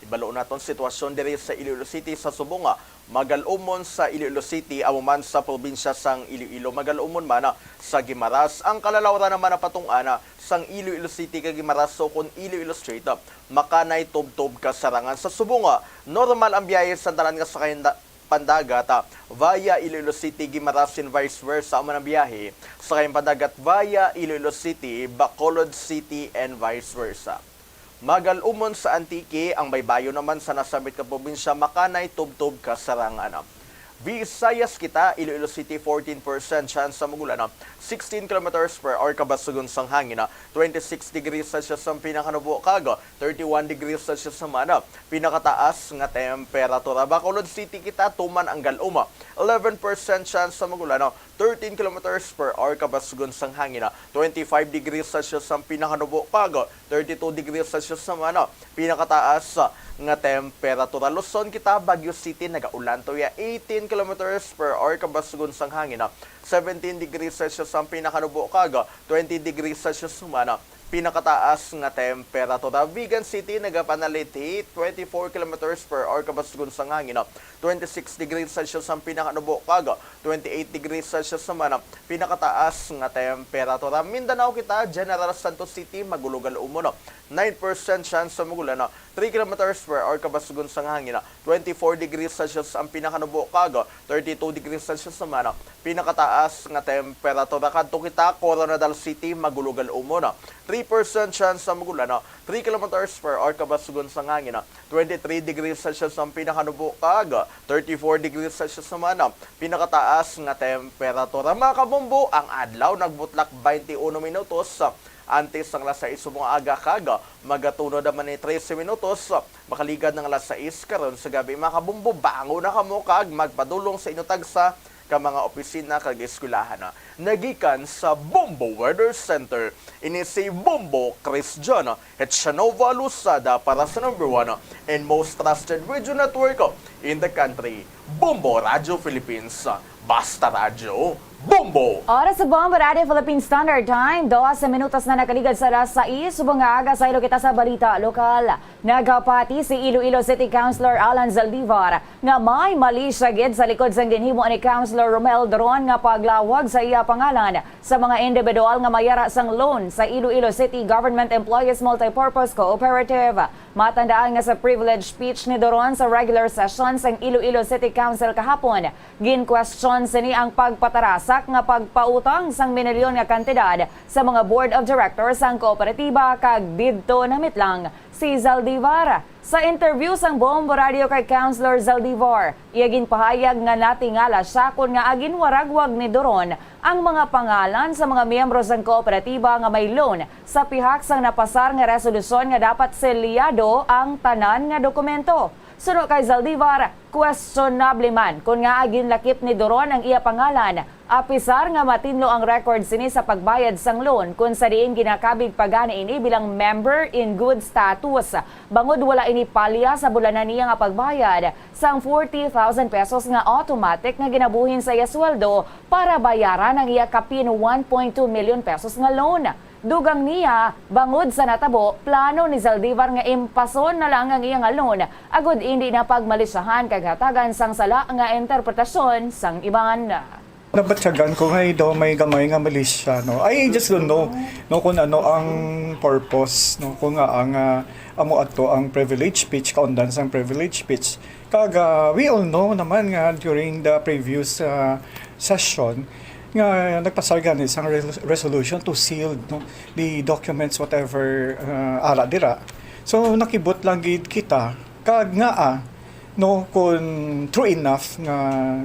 Ibalo naton sitwasyon diri sa Iloilo City sa subong nga magal-umon sa Iloilo City, amo man sa probinsya sang Iloilo, magal-umon man sa Guimaras. Ang kalalawran naman napatung-an sang Iloilo City kag Guimaras, so kon Iloilo Street, makanay tubtob kasarangan. Sa subong nga normal ang biyahe sa tanan nga sakayan da-, pandagat, ah, via Iloilo City, Guimaras, and vice versa, amo ang biyahe sakayan pandagat via Iloilo City, Bacolod City, and vice versa. Magal-umon sa Antique, ang baybayon naman sa nasambit nga probinsya makanay tubtob kasarangan. Visayas kita, Iloilo City, fourteen percent chance sa mag-ulan, sixteen kilometers per hour kabasugon sang hangin, twenty-six degrees Celsius ang pinakanubo, kag thirty-one degrees Celsius naman ang pinakataas nga temperatura. Bacolod City kita, tuman ang gal-uma, eleven percent chance sa mag-ulan, thirteen kilometers per hour kabasugon sang hangin, twenty-five degrees Celsius ang pinakanubo, kag thirty-two degrees Celsius naman ang pinakataas nga temperatura. Luzon kita, Baguio City, nagaulan tuya, eighteen kilometers per hour kabasugon sang hangin, seventeen degrees Celsius ang pinakanubo, kag twenty degrees Celsius naman ang pinakataas nga temperatura. Vigan City, nagapanalithi, twenty-four kilometers per hour kabasugon sang hangin, twenty-six degrees Celsius ang pinakanubo, kag twenty-eight degrees Celsius naman ang pinakataas nga temperatura. Mindanao kita, General Santos City, magulogal umon, nine percent chance sa mag-ulan, three kilometers per hour kabasugon sang hangin, twenty-four degrees Celsius ang pinakanubo, kag thirty-two degrees Celsius naman ang pinakataas nga temperatura. Kadto kita, Koronadal City, magulogal umon, three percent chance sa mag-ulan, three kilometers per hour kabasugon sang hangin, twenty-three degrees Celsius ang pinakanubo, kag thirty-four degrees Celsius naman ang pinakataas nga temperatura. Mga kabombo, ang adlaw nagbutlak twenty-one minutos antes sang alas sais subong nga aga, kag magatunod naman ni trese minutos makaligad ang alas sais karon sa gab-i. Mga kabombo, bangon na kamo kag magpadulong sa inyo tagsa ka mga opisina kag eskwelahan. Nagikan sa Bombo Weather Center, ini si Bombo Christian Hetchanova Losada para sa number one and most trusted radio network in the country, Bombo Radio Philippines. Basta Radyo, Bombo! Oras sa Bombo Radio Philippines Standard Time, dose minutos na nakaligad sa alas sais subong nga aga. Saylo kita sa balita lokal. Nagapati si Iloilo City Councilor Alan Zaldivar nga may malisya gid sa likod sang ginhimo ni Councilor Romel Doron nga paglawag sa iya pangalan sa mga individual nga mayara sang loan sa Iloilo City Government Employees Multipurpose Cooperative. Matandaan nga sa privilege speech ni Doron sa regular session sang Iloilo City Council kahapon, ginkwestiyon sini ang pagpatarasak nga pagpautang sang minilyon nga kantidad sa mga board of directors sang kooperatiba, kag didto namitlang si Zaldivar. Sa interview sang Bombo Radio kay Councilor Zaldivar, iya ginpahayag nga natingala sia kon ngaa ginwaragwag ni Doron ang mga pangalan sa mga miyembro sang kooperatiba nga may loan sa pihak sang napasar nga resolusyon nga dapat selyado ang tanan nga dokumento. Suno kay Zaldivar, questionable man kon ngaa ginlakip ni Doron ang iya pangalan, apisar nga matinlo ang record sini sa pagbayad sang loan, kon sa diin ginakabig pa gani ini bilang member in good status, bangod wala ini palya sa bulanan niya nga pagbayad sang forty thousand pesos nga automatic nga ginabuhin sa iya sweldo para bayaran ang iya kapin one point two million pesos nga loan. Dugang niya, bangod sa natabo, plano ni Zaldivar nga impason na lang ang iya nga loan agud indi na pagmalisyahan kag hatagan sang sala nga interpretasyon sang iban. Nabatyagan ko nga daw may gamay nga malisya, no? I just don't know, no, kung ano ang purpose, no, kung nga ang, ah, amo ato ang privilege speech, kaundan sang privilege speech. Kag, ah, we all know naman nga during the previous, ah, session nga nagpasar gani sang res-, resolution to sealed, no, the documents, whatever, ah, ara dira. So, nakibot lang gid kita kag nga, ah, no, kung true enough nga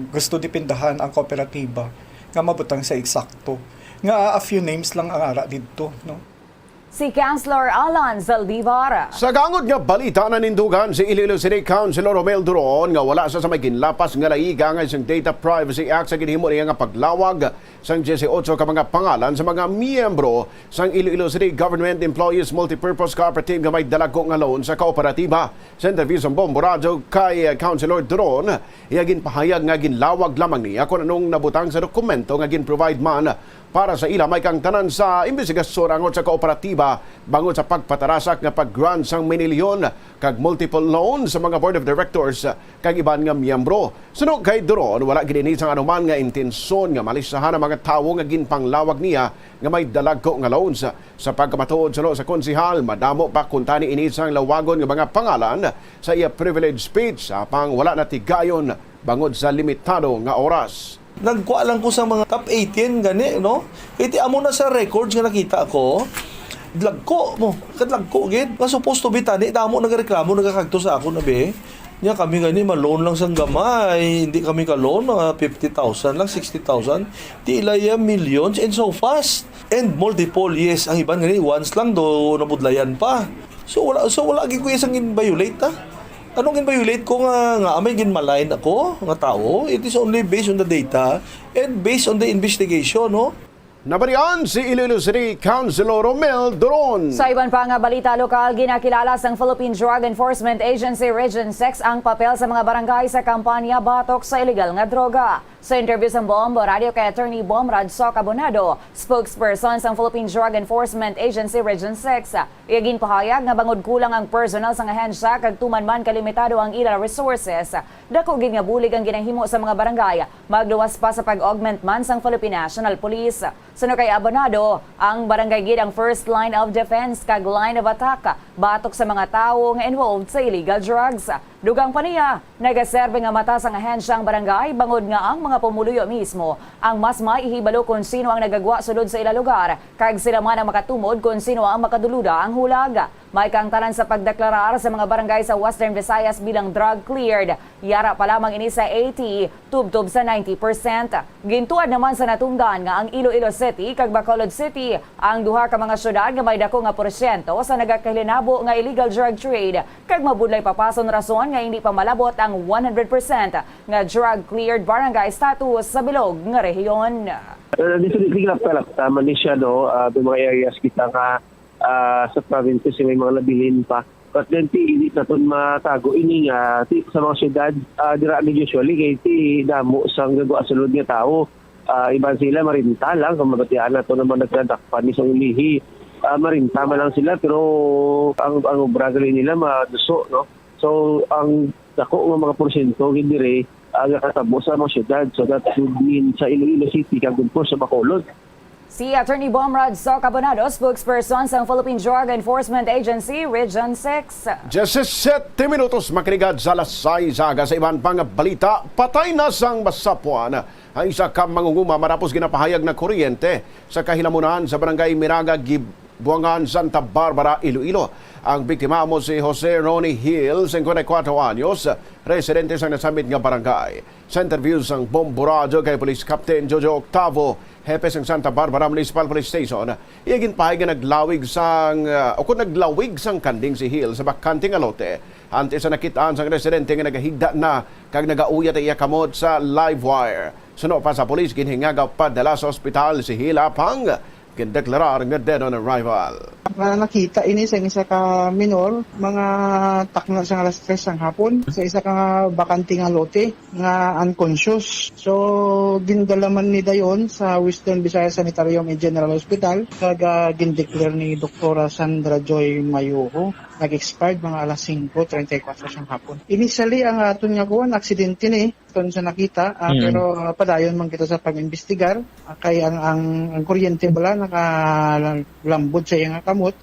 gusto dipindahan ang kooperatiba nga mabutang sa eksakto, nga a few names lang ang ara didto, no? Si Councilor Alan Zaldivar. Sa gangod nga balita, nanindugan si Iloilo City Councilor Romel Duron nga wala sa, sa may ginlapas nga laiga nga sang Data Privacy Act sa ginhimo niya nga paglawag sang diyesyocho ka mga pangalan sa mga miyembro sang Iloilo City Government Employees Multipurpose Cooperative nga may dalago nga loan sa kooperatiba. Sa interview sa Bombo Radyo kay, eh, Councilor Duron, iya ginpahayag nga ginlawag lamang niya kon anong nabutang sa dokumento nga gin-provide man Para sa ila, may kaangtanan sa imbestigasyon angot sa kooperatiba bangod sa pagpatarasak nga pag-grant sang minilyon kag multiple loan sa mga board of directors kag iban nga miyembro. Suno kay Duron, wala gid ini sang anuman nga intensyon nga malisahan ang mga tawo nga ginpanglawag niya nga may dalagko nga loans. Sa pagkamatuod suno sa konsehal, madamo pa kuntani ini sang lawagon nga mga pangalan sa iya privilege speech, apang wala na tigayon bangod sa limitado nga oras. Nagkuha lang ko sa mga top eighteen gani, no? Kay ti amo na sa records nga nakita ko, dlagko mo, kadlagko gid. Nga supposed to be tani, damo nagareklamo, nagakagto sa akon, abi. Nya kami gani, ma-loan lang sang gamay, hindi kami ka-loan, mga fifty thousand lang, sixty thousand. Ti ila iya millions and so fast. And multiple, yes, ang iban gani, once lang do nabudlayan pa. So wala, so wala gid ko isang gin-violate, ha? Anong gin-violate ko nga, nga may ginmalign ako nga tao? It is only based on the data and based on the investigation, no? Nabalian si Iloilo City Councilor Romel Duron. Sa iban pa nga balita lokal, ginakilala sang Philippine Drug Enforcement Agency Region six ang papel sa mga barangay sa kampanya batok sa iligal nga droga. Sa interview sang Bombo Radio kay Attorney Bomrad Soc Abonado, spokesperson sang Philippine Drug Enforcement Agency Region six, iya ginpahayag nga bangod kulang ang personnel sang ahensya kag tuman man kalimitado ang ila resources, dako gid nga bulig ang ginahimo sa mga barangay, magluwas pa sa pag-augment man sang Philippine National Police. Suno kay Abonado, ang barangay gid ang first line of defense kag line of attack batok sa mga tawo nga involved sa illegal drugs. Dugang pa niya, nagaserbe nga mata sang ahensya ang barangay bangod nga ang mga pumuluyo mismo ang mas maihibalo kon sino ang nagagwa sulod sa ila lugar kag sila man ang makatumod kon sino ang makaduluda ang hulag. May kaangtanan sa pagdeklarar sa mga barangay sa Western Visayas bilang drug cleared. Yara pa lamang ini sa eighty, tubtob sa ninety percent. Gintuad naman sa natungdan nga ang Iloilo City kag Bacolod City ang duha ka mga syudad nga may dako nga porsyento sa nagakahilinabo nga illegal drug trade, kag mabudlay pa pason rason nga hindi pa malabot ang one hundred percent nga drug-cleared barangay status sa bilog nga rehiyon. Uh, definitely, lapta-lapta man ni siya, no? Uh, may mga areas kita nga, uh, sa provinces nga may mga labilin pa. But then, ti, hindi naton matago ini nga, ti, sa mga syudad, uh, dira ni usually, kay ti damo sang gagwa sulod nga tawo. Ah, iban sila marinta lang, kung mabatian nato naman nagkadakpan ni sa ulihi. Ah, marinta man lang sila, pero ang, ang obra gali nila maduso, no? So, ang dako nga mga porsyento gid diri, ah, nakatabo sa mga syudad. So, that would mean sa Iloilo City, kag of course, sa Bacolod. Si Attorney Bomrad Soc Abonado, spokesperson sang Philippine Drug Enforcement Agency Region six. Diyesisete minutos makiligad sa alas sais aga. Sa iban pang balita, patay na sang masapuan ang isa ka mangunguma matapos ginapahayag na kuryente sa kahilamunan sa Barangay Miraga, Gibuangan, Santa Barbara, Iloilo. Ang biktima amo si Jose Ronnie Hill, singkwenta y kuwatro anyos, residente sang nasambit nga barangay. Sa interview sang Bombo Radyo kay Police Captain Jojo Octavo, hepe sang Santa Barbara Municipal Police Station, iya ginpahayag nga naglawig sang, ah, o kung naglawig sang kanding si Hill sa bakante nga lote, antes sa nakit-an sang residente nga nagahigda na kag nagauyat ang iya kamot sa live wire. Suno pa sa pulis, ginhingagaw padala sa ospital si Hill, apang gindeklarar nga dead on arrival. Nga nakita ini sa isa ka minor, mga takna sang alas tres sang hapon, sa isa ka bakante nga lote nga unconscious. So, gindala man ni dayon sa Western Visayas Sanitarium and General Hospital, kag, ah, gindeclare ni Doktora Sandra Joy Mayoho, nag-expired mga alas singko treinta y kuwatro sang hapon. Initially, ang aton nga kuwan, aksidente ni, aton sa nakita, ah, Mm. pero, ah, padayon man kita sa pag-imbestigar, ah, kay ang, ang, ang kuryente bala nakalambod sa iya nga kamot.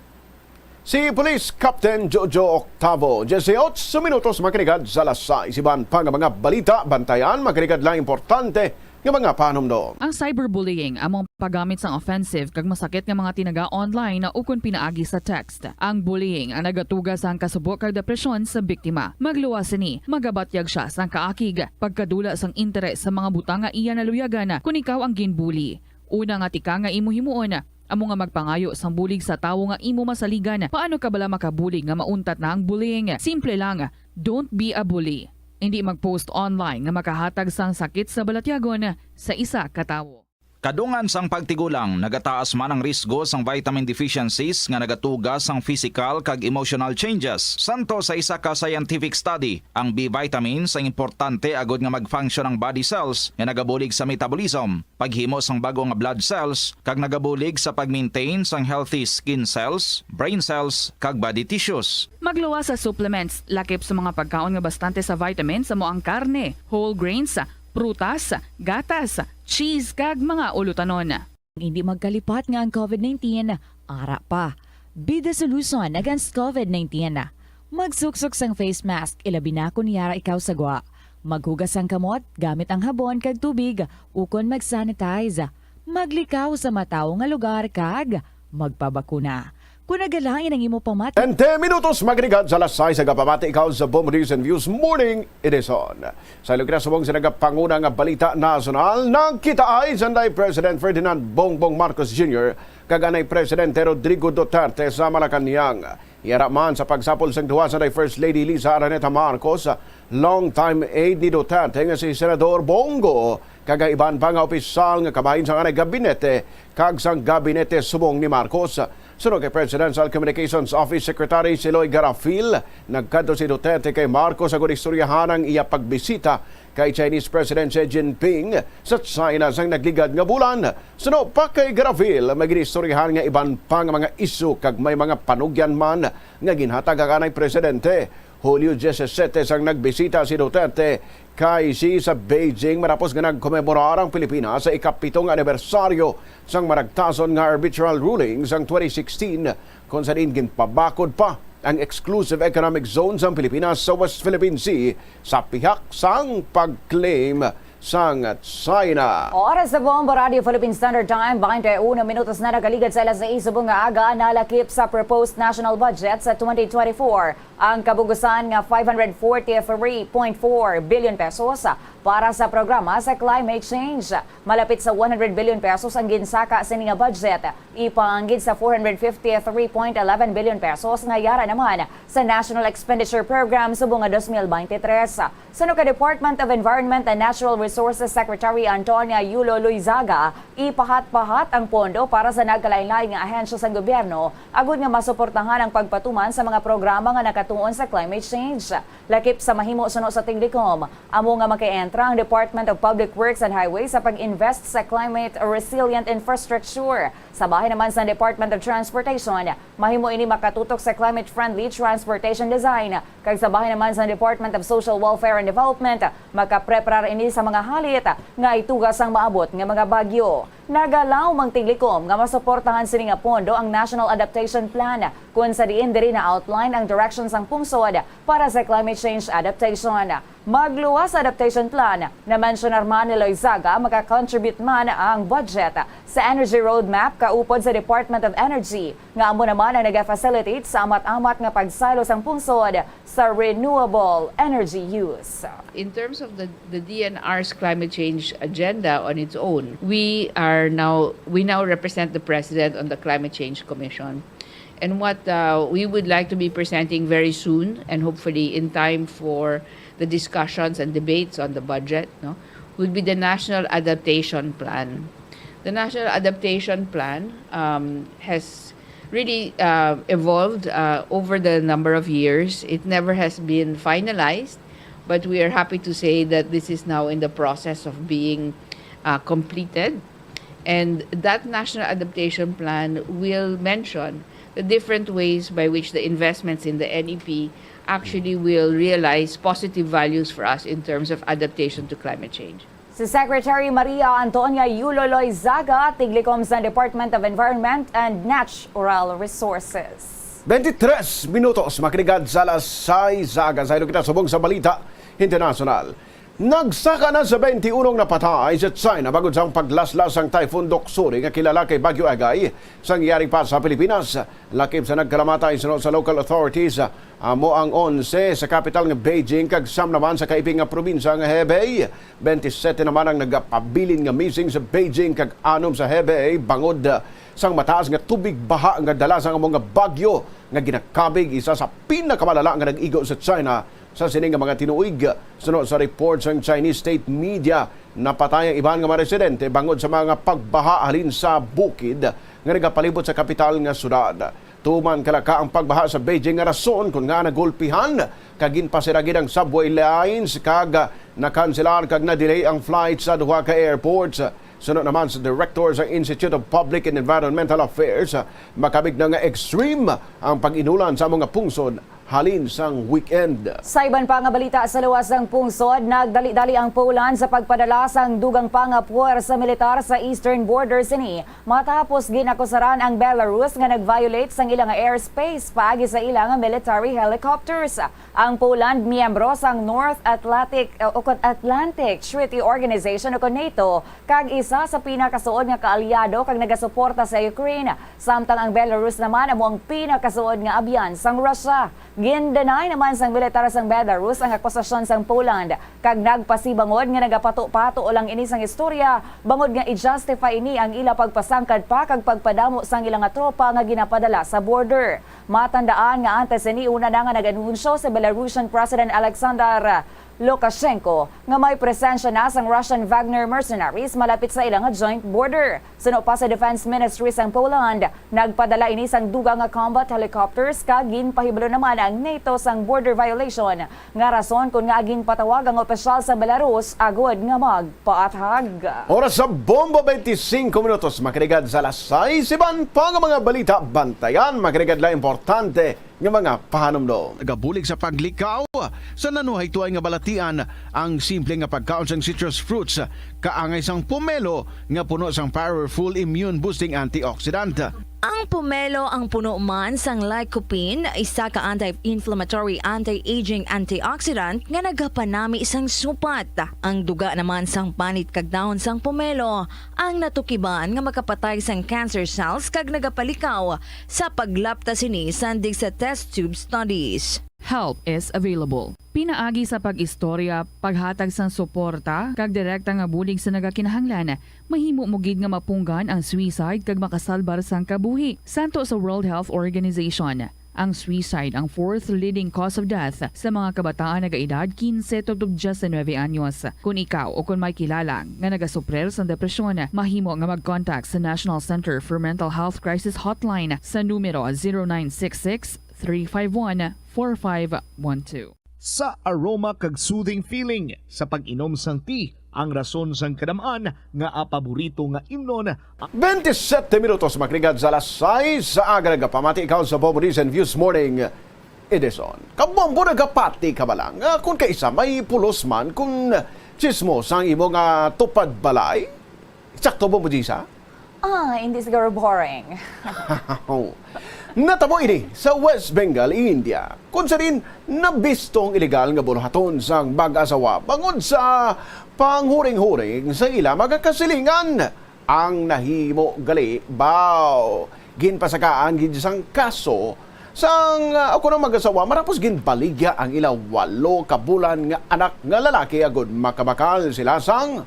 Si Police Captain Jojo Octavo, diyesiyotso minutos makiligad sa alas sais. Iban pa nga mga balita, bantayan, makiligad lang importante nga mga panumdom. Ang cyberbullying amo ang paggamit sang offensive kag masakit nga mga tinaga online ukon pinaagi sa text. Ang bullying ang nagatuga sang kasubo kag depresyon sa biktima. Magluwas sini, magabatyag sia sang kaakig, pagkadula sang interes sa mga butang nga iya naluyagan kon ikaw ang ginbully. Una nga tika nga imo himuon, amo nga magpangayo sang bulig sa tawo nga imo masaligan. Paano ka bala makabulig nga mauntat na ang bullying? Simple lang, don't be a bully. Indi mag-post online nga makahatag sang sakit sa balatyagon sa isa ka tawo. Kadungan sang pagtigulang, nagataas man ang risgo sang vitamin deficiencies nga nagatuga sang physical kag emotional changes. Santo sa isa ka scientific study, ang B vitamins ang importante agud nga mag-function ang body cells nga nagabulig sa metabolism, paghimo sang bag-o nga blood cells, kag nagabulig sa pag-maintain sang healthy skin cells, brain cells, kag body tissues. Magluwas sa supplements, lakip sa mga pagkaon nga bastante sa vitamins, amo ang karne, whole grains, prutas, gatas, cheese, kag mga ulutanon. Hindi magkalipat nga ang covid nineteen ara pa. Be the solution against covid nineteen. Magsuksok sang face mask, ilabi na kon yara ikaw sa gwa. Maghugas sang kamot gamit ang habon kag tubig, ukon mag-sanitize. Maglikaw sa matawo nga lugar kag magpabakuna. Kon nagalain ang imo pamati. Twenty minutos magligad sa alas sais, nagapamati ikaw sa Bomb News and Views Morning Edition. Sa lugar subong sa nagapanguna nga balita nasyonal, nagkitaay sanday President Ferdinand Bongbong Marcos Junior kag anay Presidente Rodrigo Duterte sa Malacañang. Yara man sa pagsapol sang duha sanday First Lady Liza Araneta Marcos, longtime aide ni Duterte nga si Senador Bongo, kag ang iban pa nga opisyal nga kabahin sang anay gabinete kag sang gabinete subong ni Marcos. Suno kay Presidential Communications Office Secretary Siloy Garafil, nagkadto si Duterte kay Marcos agud istoryahan ang iya pagbisita kay Chinese President Xi Jinping sa China sang nagligad nga bulan. Suno pa kay Garafil, may ginistoryahan nga iban pa nga mga isyu kag may mga panugyan man nga ginhatag ang anay presidente. Hulyo disisiete sang nagbisita si Duterte kay Xi sa Beijing matapos nga nagkomemorar ang Pilipinas sa ikapito nga anibersaryo sang maragtason nga arbitral ruling sang twenty sixteen, kon sa diin ginpabakod pa ang exclusive economic zone sang Pilipinas sa West Philippine Sea sa pihak sang pag-claim sang China. Oras sa Bombo Radio Philippine Standard Time, twenty-one minutos na nakaligad sa alas sais subong nga aga, nalakip sa proposed national budget sa twenty twenty-four ang kabugusan nga five hundred forty-three point four billion pesos para sa programa sa climate change. Malapit sa one hundred billion pesos ang ginsaka sini nga budget, ipanggid sa four hundred fifty-three point eleven billion pesos nga yara naman sa National Expenditure Program subong nga twenty twenty-three. Suno kay Department of Environment and Natural Resources Secretary Antonia Yulo Loizaga, ipahat-pahat ang pondo para sa nagkalain-lain nga ahensya sang gobyerno agud nga masuportahan ang pagpatuman sa mga programa nga nakatuon sa climate change. Lakip sa mahimo suno sa Tiglicom, amo nga makeentra ang Department of Public Works and Highways sa pag-invest sa climate resilient infrastructure. Sa bahin naman sa Department of Transportation, mahimo ini makatutok sa climate-friendly transportation design, kag sa bahin naman sa Department of Social Welfare and Development, makapreparar ini sa mga halit nga ituga sang maabot nga mga bagyo. Nagalaom ang Tiglicom nga masuportahan sini nga pondo ang National Adaptation Plan, kon sa diin diri na-outline ang direction sang pungsod para sa climate change adaptation. Magluwas sa adaptation plan, na-mensionar man ni Loizaga, maka-contribute man ang budget sa energy roadmap kaupod sa Department of Energy, nga amo naman ang naga-facilitate sa amat-amat nga pagsaylo sang pungsod sa renewable energy use. In terms of the, the D N R's climate change agenda on its own, we are now, we now represent the President on the Climate Change Commission. And what, uh, we would like to be presenting very soon, and hopefully in time for the discussions and debates on the budget, no, would be the National Adaptation Plan. The National Adaptation Plan, um, has really, uh, evolved, uh, over the number of years. It never has been finalized, but we are happy to say that this is now in the process of being, uh, completed. And that National Adaptation Plan will mention the different ways by which the investments in the N E P actually will realize positive values for us in terms of adaptation to climate change. Si Secretary Maria Antonia Yulo Loizaga, Tiglicom sa Department of Environment and Natural Resources. Twenty-tres minutos, makiligad sa alas sais sa aga. Sa ilo kita subong sa balita internasyonal. Nagsaka na sa twenty-uno ang napatay sa China bangod sang paglaslas sang Typhoon Doksuri nga kilala kay Bagyo Egay sang yari pa sa Pilipinas. Lakip sa nagkalamatay, suno sa local authorities, amo ang onse sa kapital nga Beijing kag siyam naman sa kaiping nga probinsya nga Hebei. Twenty-seven naman ang nagapabilin nga missing sa Beijing kag anom sa Hebei bangod, ah, sang mataas nga tubig baha nga dala sang amo nga bagyo nga ginakabig isa sa pinakamalala nga nag-igo sa China sa sini nga mga tinuig. Suno sa report sang Chinese state media, Napatay ang iban nga mga residente bangod sa mga pagbaha halin sa bukid nga nagapalibot sa kapital nga syudad. Tuman kalaka ang pagbaha sa Beijing nga rason kon ngaa nagulpihan kag ginpasira gid ang subway lines kag nakanselar kag na-delay ang flight sa duha ka airports. Suno naman sa director sa Institute of Public and Environmental Affairs, makabig na nga extreme ang pag-inulan sa mga pungsod halin sang weekend. Sa iban pa nga balita, sa luwas sang pungsod, nagdali-dali ang Poland sa pagpadala sang dugang pa nga puwersa militar sa eastern border sini, matapos ginakusaran ang Belarus nga nag-violate sang ila nga airspace paagi sa ila nga military helicopters. Ang Poland miyembro sang North Atlantic, uh, ukon Atlantic Treaty Organization, ukon NATO, kag isa sa pinakasuod nga kaalyado kag nagasuporta sa Ukraine, samtang ang Belarus naman amo ang pinakasuod nga abyan sang Russia. Gin-deny naman sang militar sang Belarus ang akusasyon sang Poland, kag nagpasibangod nga nagapato-pato lang ini sang istorya, bangod nga i-justify ini ang ila pagpasangkad pa kag pagpadamo sang ila nga tropa nga ginapadala sa border. Matandaan nga antes sini, una na nga nag-anunsyo si Belarusian President Alexander Lukashenko nga may presensya na sang Russian Wagner mercenaries malapit sa ila nga joint border. Suno pa sa Defense Ministry sang Poland, nagpadala ini sang dugang nga combat helicopters kag ginpahibalo naman ang NATO sang border violation nga rason kon ngaa ginpatawag ang opisyal sa Belarus agod nga magpaathag. Oras sa bombo, twenty-five minutos, makiligad sa alas sais. Iban pa nga mga balita, bantayan, makiligad lang importante nga mga pahanumdom. Nagabulig sa paglikaw sa nanuhaytoy nga balatian ang simple nga pagkaon sang citrus fruits, kaangay sang pomelo nga puno sang powerful immune boosting antioxidant. Ang pomelo ang puno man sang lycopene, isa ka anti-inflammatory, anti-aging antioxidant nga nagapanami sang supat. Ang duga naman sang panit kag dahon sang pomelo ang natukiban nga makapatay sang cancer cells kag nagapalikaw sa paglapta sini sandig sa test tube studies. Help is available. Pinaagi sa pag-istorya, paghatag sang suporta, kag direkta nga bulig sa nagakinahanglan, mahimo mo gid nga mapunggan ang suicide kag makasalbar sang kabuhi. Santo sa World Health Organization, ang suicide ang fourth leading cause of death sa mga kabataan nagaedad quince to diecinuebe anyos. Kon ikaw o kon may kilala nga nagasuprir sang depresyon, mahimo nga mag-contact sa National Center for Mental Health Crisis Hotline sa numero zero nine six six, three five one, four five one two. Sa aroma kag soothing feeling sa pag-inom sang tea, ang rason sang kadam-an nga paborito nga imnon. Twenty-seven minutos makiligad sa alas sais sa aga. Nagapamati ikaw sa Bombo News and Views Morning Edition. Kabombo, nagapati ka ba lang? Ah, kung kaisa, may pulos man, kung chismos ang imo nga tupad balay? Sakto ba mo, Jisa? Ah, hindi siguro boring. Natabo ini sa West Bengal, India, kung sa din nabistong iligal nga buluhaton sang mag-asawa bangod sa panghuring-huring sa ila mga kasilingan. Ang nahimo gali, baw, ginpasakaan gid sang kaso sang, ah, ako ng mag-asawa, matapos ginbaligya ang ila walo ka bulan nga anak nga lalaki agud makabakal sila sang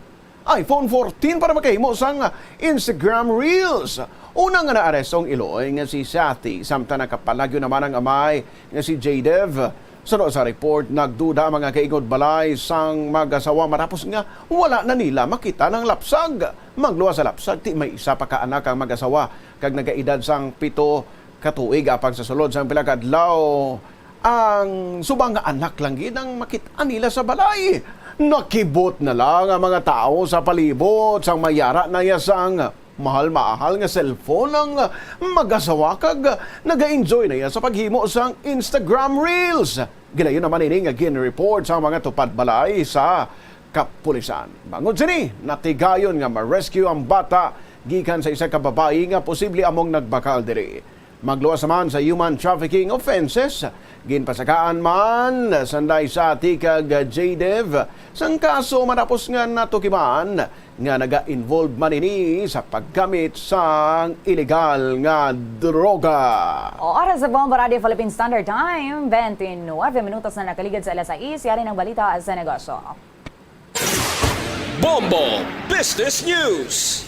iPhone fourteen para makahimo sang Instagram Reels. Una nga naaresto ang iloy nga si Sati, samtang nakapalagyo naman ang amay nga si Jaydev. Suno sa report, nagduda ang mga kaingod balay sang mag-asawa matapos nga wala na nila makita ang lapsag. Magluwas sa lapsag, ti may isa pa ka anak ang mag-asawa kag nagaedad sang pito ka tuig, apang sa sulod sang pila ka adlaw, ang subang nga anak lang gid ang makit-an nila sa balay. Nakibot na lang ang mga tawo sa palibot sang may yara na iya sang mahal-mahal nga cellphone ang mag-asawa kag naga-enjoy na iya sa paghimo sang Instagram Reels. Gilayon naman ini nga gin-report sa mga tupad balay sa kapulisan. Bangod sini, natigayon nga ma-rescue ang bata gikan sa isa ka babayi nga posible among nagbakal diri. Magluwas naman sa human trafficking offenses. Ginpasakaan man sanday Sati kag Jaydev sang kaso matapos nga natukiman nga naga-involve man ini sa paggamit sang iligal nga droga. Oras sa Bombo Radio Philippine Standard Time, twenty-nine minutos na nakaligad sa alas sais. Yari ng balita sa negosyo. Bombo Business News.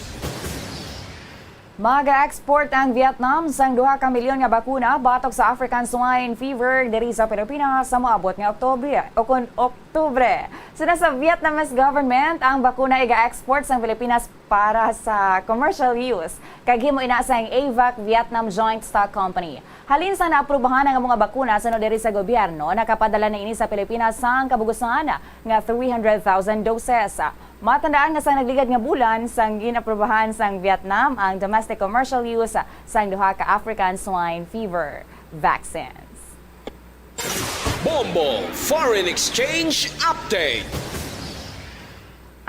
Mag-export ang Vietnam sang duha ka milyon nga bakuna batok sa African Swine Fever diri sa Pilipinas sa moabot nga Oktubre, o kon Oktubre. Suna sa Vietnamese government, ang bakuna iga-export sang Pilipinas para sa commercial use, kag himo ina sang AVAC Vietnam Joint Stock Company. Halin sa naaprubahan ang mga bakuna sunod diri sa gobyerno, nakapadala na ini sa Pilipinas sang kabugusan nga three hundred thousand doses. Matandaan nga sa nagligad nga bulan, sang ginaprobahan sang Vietnam ang domestic commercial use sang duha ka African swine fever vaccines. Bombo Foreign Exchange Update.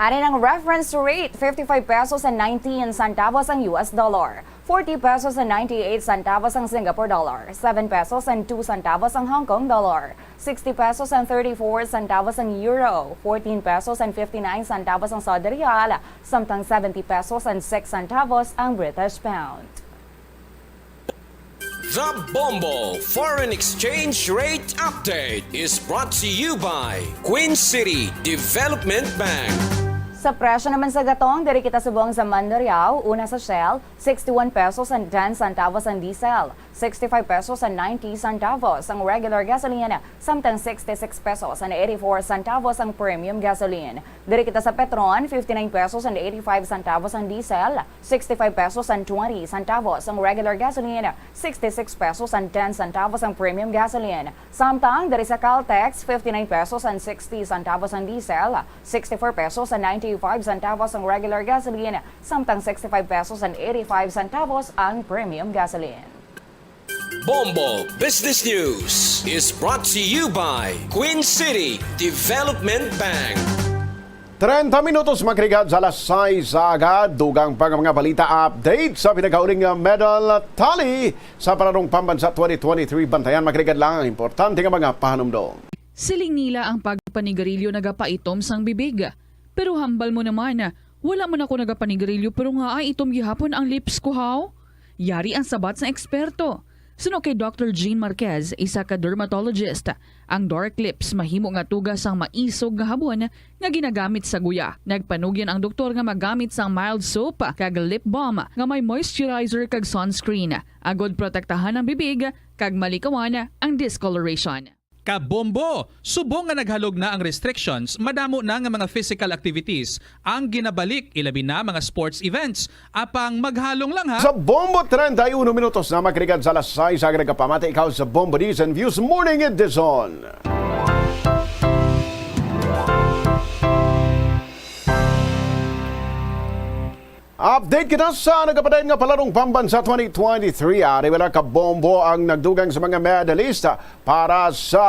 Ari ang reference rate, fifty-five pesos and nineteen centavos ang U S dollar, forty pesos and ninety-eight centavos ang Singapore dollar, seven pesos and two centavos ang Hong Kong dollar, sixty pesos and thirty-four centavos ang euro, fourteen pesos and fifty-nine centavos ang Saudi riyal, samtang seventy pesos and six centavos ang British pound. The Bombo Foreign Exchange Rate Update is brought to you by Queen City Development Bank. Sa presyo naman sa gatong, diri kita subong sa Mandurriao, una sa Shell, sixty-one pesos and ten centavos ang diesel, sixty-five pesos and ninety centavos ang regular gasoline, samtang sixty-six pesos and eighty-four centavos ang premium gasoline. Diri kita sa Petron, fifty-nine pesos and eighty-five centavos ang diesel, sixty-five pesos and twenty centavos ang regular gasoline, sixty-six pesos and ten centavos ang premium gasoline. Samtang diri sa Caltex, fifty-nine pesos and sixty centavos ang diesel, sixty-four pesos and ninety-five centavos ang regular gasoline, samtang sixty-five pesos and eighty-five centavos ang premium gasoline. Bombo Business News is brought to you by Queen City Development Bank. Treinta minutos makalipas sa alas sais sa aga, dugang pa nga mga balita update sa pinakauling nga medal tally sa Palarong Pambansa twenty twenty-three. Bantayan makalipas lang ang importante nga mga pahanumdom. Siling nila ang pagpanigarilyo nagapaitom sang bibig. Pero hambal mo naman, wala man ako nagapanigarilyo pero nga ay itom gihapon ang lips ko, haw? Yari ang sabat sang eksperto. Suno kay Doctor Jean Marquez, isa ka dermatologist, ang dark lips mahimo nga tuga sang maisog nga habon nga ginagamit sa guya. Nagpanugyan ang doktor nga magamit sang mild soap kag lip balm nga may moisturizer kag sunscreen, agod protektahan ang bibig kag malikawan ang discoloration. Kabombo! Subong nga naghalog na ang restrictions, madamo na nga mga physical activities ang ginabalik, ilabi na mga sports events. Apang maghalong lang, ha! Sa Bombo, treinta y uno minutos na makalipas sa alas sais, sa nagapamati ikaw sa Bombo News and Views Morning Edition. Update kita sa nagapadayon nga Palarong Pambansa twenty twenty-three. Ari wala ka bombo ang nagdugang sa mga medalista para sa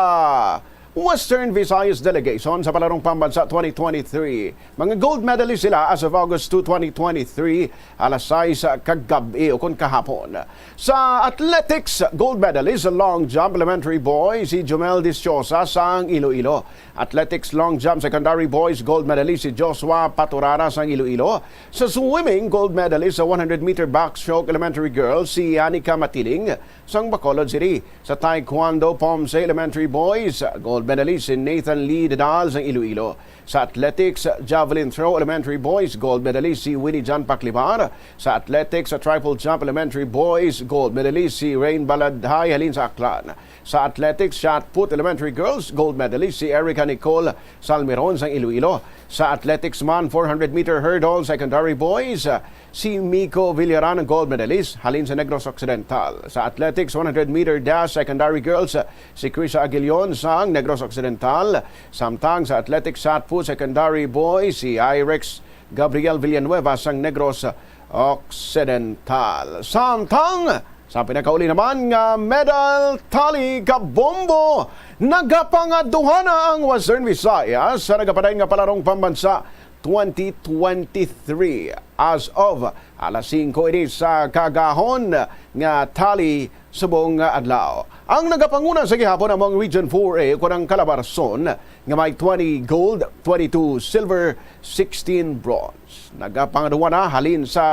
Western Visayas Delegation sa Palarong Pambansa twenty twenty-three. Mga gold medalist sila as of August two, twenty twenty-three, alas sais kagab-i o kon kahapon. Sa athletics, gold medalist sa long jump elementary boy si Jomel Dischiosa sang Iloilo. Athletics long jump secondary boys, gold medalist si Joshua Paturara sang Iloilo. Sa swimming, gold medalist sa one hundred meter backstroke elementary girls si Anika Matiling sang Bacolod City. Sa taekwondo, Pomse elementary boys, gold medalist si Nathan Lee Dedal sang Iloilo. Sa athletics, javelin throw elementary boys, gold medalist si Willie John Paclibar. Sa athletics, sa triple jump elementary boys, gold medalist si Rain Baladhay halin sa Aklan. Sa athletics shot put elementary girls, gold medalist si Erica Nicole Salmeron sang Iloilo. Sa athletics man, four hundred meter hurdle secondary boys, si Miko Villaran ang gold medalist halin sa Negros Occidental. Sa athletics one hundred meter dash secondary girls, si Krisa Aguilion sang Negros Occidental. Samtang sa athletics shot put secondary boys, si Irex Gabriel Villanueva sang Negros Occidental. Samtang sa pinakauli naman nga medal tally, kabombo, nagapangaduha na ang Western Visayas sa nagapadayon nga Palarong Pambansa twenty twenty-three. As of alas singko ini sa kaagahon nga tally subong nga adlaw. Ang nagapanguna sa gihapon amo ang Region four A, kon ang Calabarzon, nga may twenty gold, twenty-two silver, sixteen bronze. Nagapangaduha na halin sa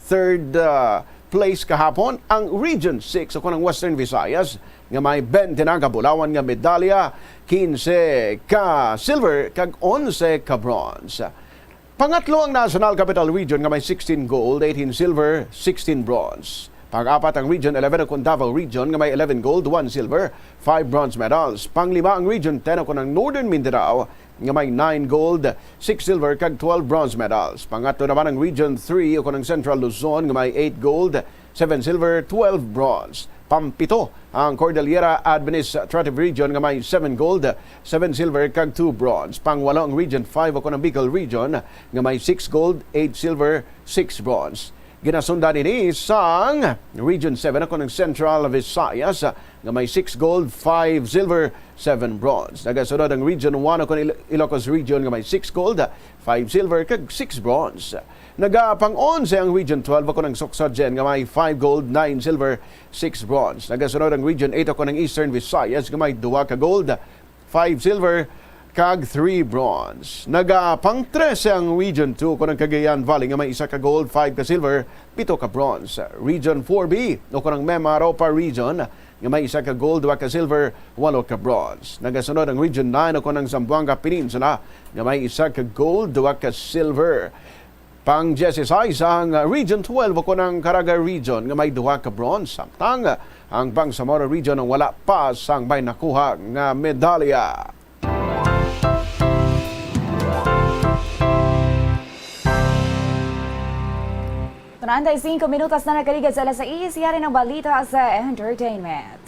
third, ah, place kahapon ang Region six, o kon ang Western Visayas, nga may bente na ka bulawan nga medalya, quince ka silver kag onse ka bronze. Pangatlo ang National Capital Region nga may sixteen gold, eighteen silver, sixteen bronze. Pang-apat ang Region eleven o kon Davao Region nga may eleven gold, one silver, five bronze medals. Panglima ang Region ten o kon ang Northern Mindanao nga may nine gold, six silver, kag twelve bronze medals. Pangatlo naman ang Region three o kon ang Central Luzon nga may eight gold, seven silver, twelve bronze. Pampito ang Cordillera Administrative Region nga may seven gold, seven silver, kag two bronze. Pangwalo ang Region five o kon ang Bicol Region nga may six gold, eight silver, six bronze. Ginasundan ini sang Region seven o kon ang Central Visayas nga may six gold, five silver, seven bronze. Nagasunod ang Region one o kon Il-, Ilocos Region nga may six gold, five silver, kag six bronze. Nagapang-onse ang Region twelve o kon ang Socsogen nga may five gold, nine silver, six bronze. Nagasunod ang Region eight o kon ang Eastern Visayas nga may duha ka gold, five silver, kag three bronze. Nagapang-trese ang Region two o kon ang Cagayan Valley nga may isa ka gold, five ka silver, pito ka bronze. Region four B o kon ang Mimaropa Region nga may isa ka gold, duha ka silver, walo ka bronze. Nagasunod ang Region nine o kon ang Zamboanga Peninsula nga may isa ka gold, duha ka silver. Pang dieciséis ang Region twelve o kon ang Caraga Region nga may duha ka bronze, samtang ang Bangsamoro Region ang wala pa sang may nakuha nga medalya. Treinta y cinco minutos na nakaligad sa alas sais, yari ng balita sa entertainment.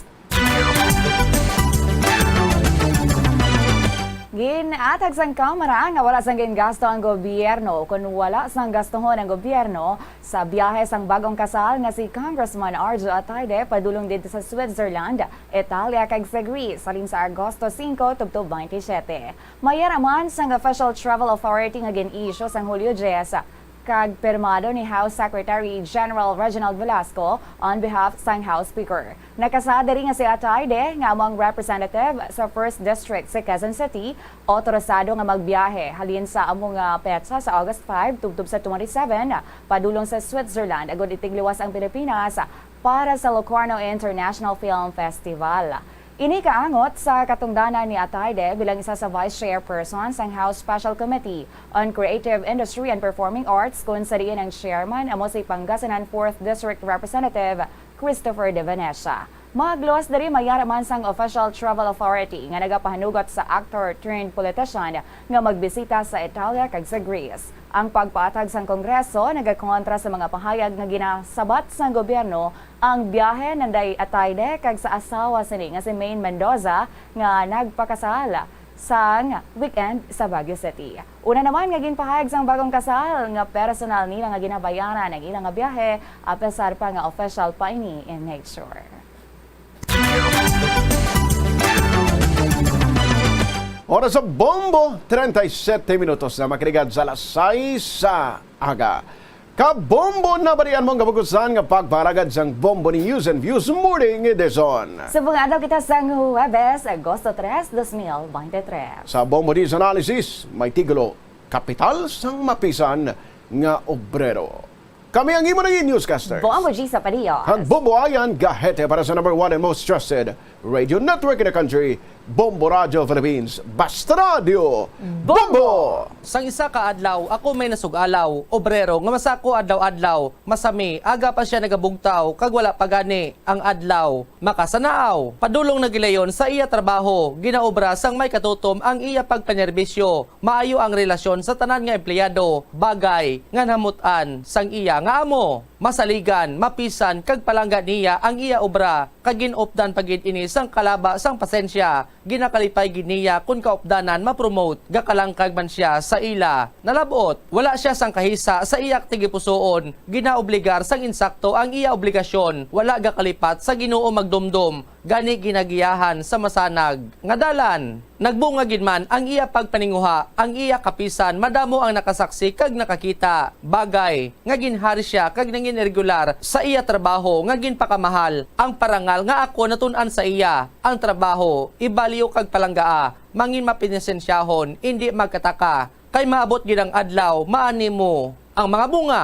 Ginatag sang Kamara nga wala sang gingasto ang gobyerno, kun wala sang gastuhon ang gobyerno sa biyahe sang bagong kasal nga si Congressman Arjo Atayde padulong didto sa Switzerland, Italia, kag sa Greece halin sa Agosto singko tubtob twenty-seven. Mayara man sang Official Travel Authority nga gin-issue sang Hulyo diyes, kag pirmado ni House Secretary General Reginald Velasco on behalf sang House Speaker. Nakasad diri nga si Atayde, nga amo ang representative sa First District sa Quezon City, otorisado nga magbiyahe halin sa amo nga petsa sa August five tubtob sa twenty-seven, padulong sa Switzerland, agud itigluwas ang Pilipinas para sa Locarno International Film Festival. Ini kaangot sa katungdanan ni Atayde bilang isa sa Vice Chairperson sang House Special Committee on Creative Industry and Performing Arts, kun sa diin ang chairman amo si Pangasinan Fourth District Representative Christopher De Venecia. Magluwas diri, mayara man sang Official Travel Authority nga nagapahanugot sa actor turned politician nga magbisita sa Italia kag sa Greece. Ang pagpatag sang Kongreso nagakontra sa mga pahayag nga ginasabat sang gobyerno ang biyahe nanday Atayde kag sa asawa sini nga si Maine Mendoza nga nagpakasal sang weekend sa Baguio City. Una naman nga ginpahayag sang bagong kasal nga personal nila nga ginabayaran ang ila nga biyahe, apesar pa nga official pa ini in nature. Oras sa Bombo, treinta y siete minutos na, makiligad sa alas sais sa aga. Kabombo, nabalian mo ang kabukusan nga pagpalagad sang Bombo News and Views Morning Edition. Subong adlaw kita sang Huwebes, Agosto tres, dos mil veintitrés. Sa Bombo News Analysis, may titulo, Kapital sang Mapisan nga Obrero. Kami ang imo naging newscasters, Bombo G sa Padilla. Kag Bombo Ayan Gahete para sa number one and most trusted radio network in the country, Bombo Radio Philippines. Basta Radyo Bombo! Sang isa ka adlaw, ako may nasugalaw, obrero, nga masako adlaw-adlaw, masami, aga pa siya nagabugtaw, kag wala pa gani ang adlaw makasanaaw. Padulong na gilayon sa iya trabaho, ginaobra sang may katutom ang iya pagpanerbisyo, maayo ang relasyon sa tanan nga empleyado, bagay nga nahamut-an sang iya nga amo. Masaligan, mapisan, kag palangga niya ang iya obra, kag gin-updan pa gid ini sang kalaba sang pasensya. Ginakalipay gid niya kon kaupdanan ma-promote, gakalangkag man sia sa ila. Nalab-ot, wala sia sang kahisa sa iya tigipusoon, ginaobligar sang insakto ang iya obligasyon, wala gakalipat sa Ginoo magdumdom, gani ginagiyahan sa masanag nga dalan. Nagbunga gid man ang iya pagpaninguha, ang iya kapisan madamo ang nakasaksi kag nakakita, bagay nga ginhari sia kag nangin regular sa iya trabaho nga ginpakamahal. Ang parangal nga ako natun-an sa iya, ang trabaho, ibalyo kag palanggaa, mangin mapinasensyahon, indi magkataka, kay maabot gid ang adlaw, maani mo ang mga bunga.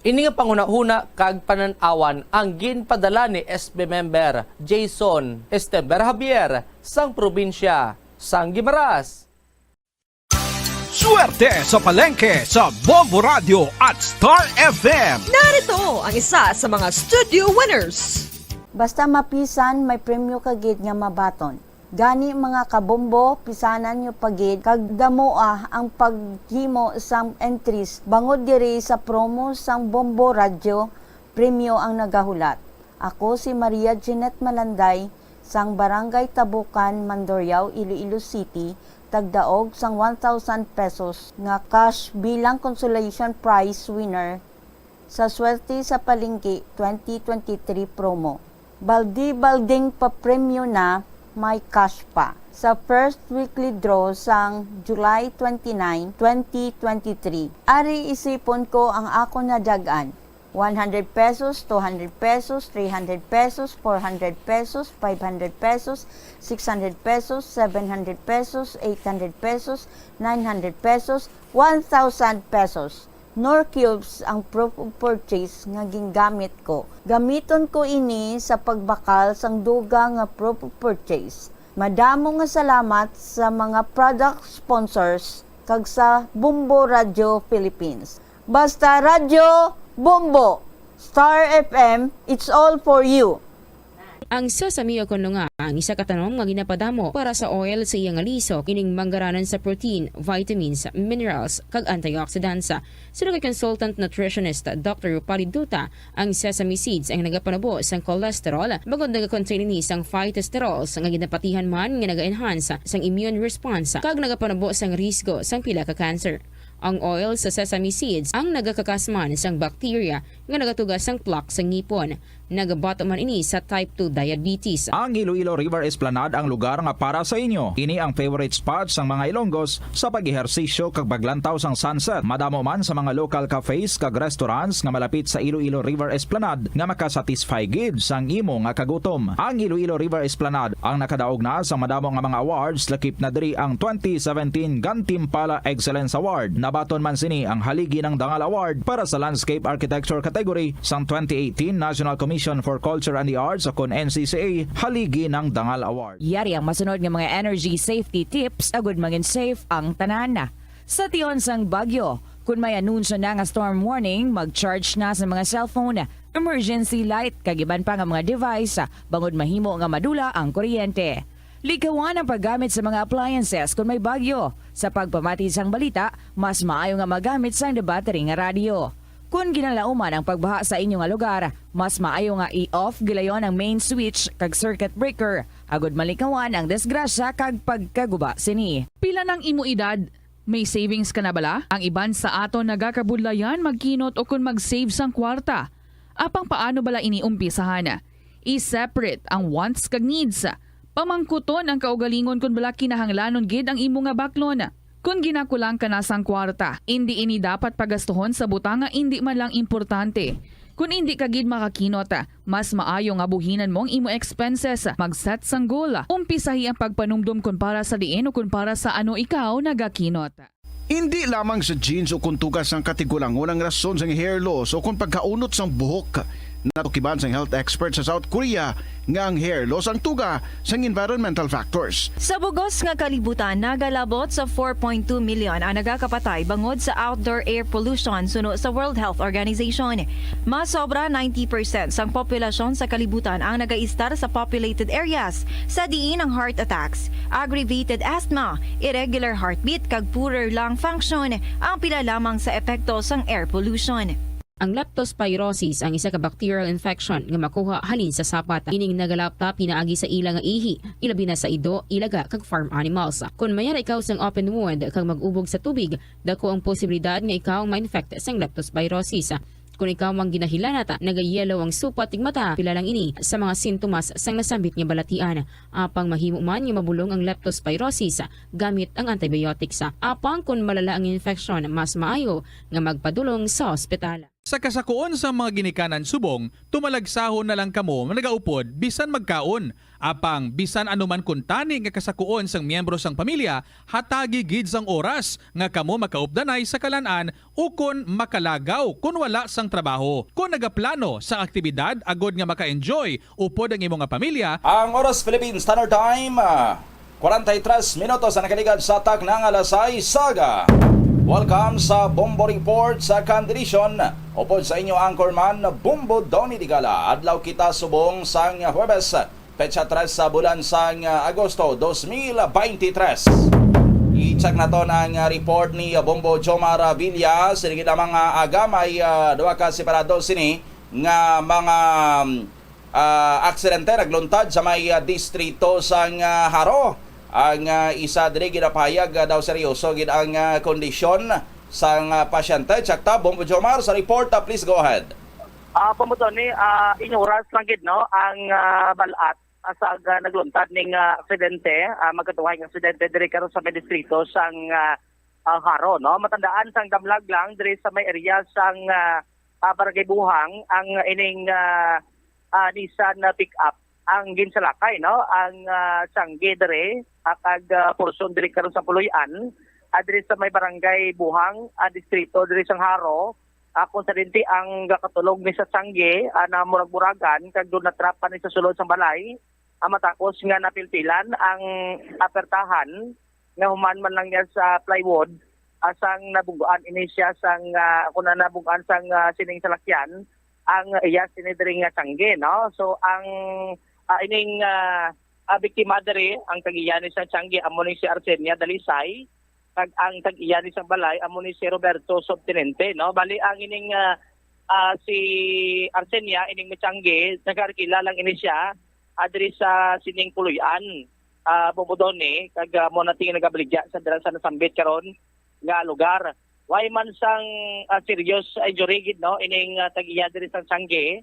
Ini nga panghunahuna kag panan-awan ang ginpadala ni S B member Jason Estember Javier sang probinsya sang Guimaras. Swerte sa palengke sa Bombo Radio at Star F M. Narito ang isa sa mga studio winners. Basta mapisan, may premyo ka gid nga mabaton. Gani, mga kabombo, pisanan nyo pa gid kag damoa ang paghimo sang entries bangod diri sa promo sang Bombo Radyo, premyo ang nagahulat. Ako si Maria Jeanette Malanday, sang Barangay Tabukan, Mandurriao, Iloilo City, tagdaog sang one thousand pesos nga cash bilang consolation prize winner sa Swerte sa Palengke twenty twenty-three promo. Baldi-balding papremyo na, may cash pa. Sa first weekly draw sang July twenty-nine, twenty twenty-three, ari isipon ko ang akon nadag-an. One hundred pesos, two hundred pesos, three hundred pesos, four hundred pesos, five hundred pesos, six hundred pesos, seven hundred pesos, eight hundred pesos, nine hundred pesos, one thousand pesos. Knorr Cubes ang proof of purchase nga gingamit ko. Gamiton ko ini sa pagbakal sang dugang nga proof of purchase. Madamo nga salamat sa mga product sponsors kag sa Bombo Radio Philippines. Basta Radyo Bombo, Star F M, it's all for you. Ang sesame o kon lunga ang isa ka tanom nga ginapadamo para sa oil sa iya nga lisok, ining manggaranan sa protein, vitamins, minerals, kag antioxidants. Suno kay consultant nutritionist Doctor Rupali Duta, ang sesame seeds ang nagapanubo sang cholesterol bangod nagakontain ini sang phytosterols nga ginapatihan man nga naga-enhance sang immune response kag nagapanubo sang risgo sang pila ka cancer. Ang oil sa sesame seeds ang nagakakasman sang bacteria nga nagatuga sang plaque sa ngipon. Nagabato man ini sa type two diabetes. Ang Iloilo River Esplanade ang lugar nga para sa inyo. Ini ang favorite spot sang mga Ilonggos sa pag-ehersisyo kag paglantaw sang sunset. Madamo man sa mga local cafes kag restaurants nga malapit sa Iloilo River Esplanade nga makasatisfy gid sang imo nga kagutom. Ang Iloilo River Esplanade ang nakadaog na sa madamo nga mga awards, lakip na diri ang twenty seventeen Gantimpala Excellence Award. Nabaton man sini ang Haligi ng Dangal Award para sa Landscape Architecture category sang twenty eighteen National Commission for Culture and the Arts o kon N C C A Haligi ng Dangal Award. Yari ang masunod nga mga energy safety tips agud mangin safe ang tanan. Sa tion sang bagyo, kun may anunsyo na nga storm warning, mag-charge na sa mga cellphone, emergency light, kag iban pa nga mga device, bangod mahimo nga madula ang kuryente. Likawan ang paggamit sa mga appliances kun may bagyo. Sa pagpamati sang balita, mas maayo nga magamit sang battery nga radyo. Kun ginalauman ang pagbaha sa inyo nga lugar, mas maayo nga i-off gilayon ang main switch kag circuit breaker, agud malikawan ang disgrasya kag pagkaguba sini. Pila nang imo edad? May savings ka na bala? Ang iban sa aton nagakabudlayan magkinot ukon mag-save sang kwarta. Apang paano bala ini umpisahan? I-separate ang wants kag needs. Pamangkuton ang kaugalingon kon bala kinahanglanon gid ang imo nga baklon. Kon ginakulang ka na sang kwarta, indi ini dapat pagastuhon sa butang nga indi man lang importante. Kon indi ka gid makakinot, mas maayo nga buhinan mo ang imo expenses. Mag-set sang goal. Umpisahi ang pagpanumdom kon para sa diin o kon para sa ano ikaw nagakinot. Indi lamang sa genes o kon tuga sang katigulangon ang rason sang hair loss o kon pagkaunot sang buhok. Natukiban sang health expert sa South Korea nga ang hair loss ang tuga sang environmental factors. Sa bugos nga kalibutan, nagalabot sa four point two million ang nagakapatay bangod sa outdoor air pollution suno sa World Health Organization. Mas sobra ninety percent sang populasyon sa kalibutan ang nagaistar sa populated areas, sa diin ang heart attacks, aggravated asthma, irregular heartbeat, kag poorer lung function ang pila lamang sa epekto sang air pollution. Ang leptospirosis ang isa ka bacterial infection nga makuha halin sa sapat. Ining nagalaptap pinaagi sa ila nga ihi, ilabi na sa ido, ilaga, kag farm animals. Kon mayara ikaw sang open wound kag mag-ubog sa tubig, dako ang posibilidad nga ikaw ma-infect sang leptospirosis. Kon ikaw ang ginahilanat, nagayelo ang supat tig mata, pila lang ini sa mga sintomas sang nasambit nga balatian. Apang mahimo man nga mabulong ang leptospirosis gamit ang antibiotics. Apang kon malala ang infeksyon, mas maayo nga magpadulong sa ospital. Sa kasakuon sang mga ginikanan subong, tumalagsahon na lang kamo nga nagaupod bisan magkaon. Apang bisan ano man kuntani nga kasakuon sang miyembro sang pamilya, hatagi gid sang oras nga kamo makaupdanay sa kalan-an ukon makalagaw kon wala sang trabaho. Kon nagaplano sang aktibidad agod nga maka-enjoy upod ang imo nga pamilya, Ang Oras Philippine Standard Time, ah, Kwarenta y tres minutos ang nakaligad sa takna nga alas sais sa aga. Welcome sa Bombo Report sa Candivision. Upod sa inyo anchorman, Bombo Donny Digala. Adlaw kita subong sang Huwebes, petsa tres sa bulan sang Agosto dos mil veintitrés. I-check naton ang report ni Bombo Jomar Villa. Sini gid ang mga aga, may, ah, duha ka separado sini nga mga ah, aksidente nagluntad sa may, ah, distrito sang, ah, Jaro. Ang, ah, isa diri ginapahayag, ah, daw seryoso gid ang, ah, kondisyon sang, ah, pasyente. Check ta, Bombo Jomar, sa report, ah, please go ahead. Ah, Bombo Donny, ah, inyuras lang gid, no, ang, ah, bal-at, ah, sa aga nagluntad ning, ah, aksidente, ah, magkatuhay nga aksidente diri karon sa may distrito sang, ah, ah, Jaro, no? Matandaan sang damlag lang diri sa may area sang, ah, ah, Barangay Buhang ang ining, ah, ah, Nissan na pick-up ang ginsalakay, no? Ang, ah, tiangge diri, ah, kag, ah, portion diri karon sa Puloy-an, ah, diri sa may Barangay Buhang, ah, distrito diri sa Jaro, ah, kung sa dinti ang gakatulog ni sa tiangge, ah, na murag buragan, kag doon natrapa ni sa sulod sang balay, ah, matakos nga napilpilan ang apertahan nga human man lang niya sa plywood, ah, sang nabungguan ini siya sang, ah, kung na nabungguan sang, ah, sining salakyan ang iya sini diri nga tiangge, no? So, ang, ah, ining, ah, ah, biktima diri, ang tag-iya ni sa tiangge, amo ni si Arsenia Dalisay, kag ang tag-iya ni sa balay, amo ni si Roberto Subtenente, no? Bali, ang ining, ah, ah, si Arsenia, ining may tiangge, nag-arkila lang ini siya, ah, diri sa sining Puloy-an, ah, Bombo Donny, kag, ah, mo na tingin nagabaligya sa dira sa nasambit karon nga lugar. Way man sang, ah, serious injury gid, no, ining, ah, tag-iya diri sa tiangge,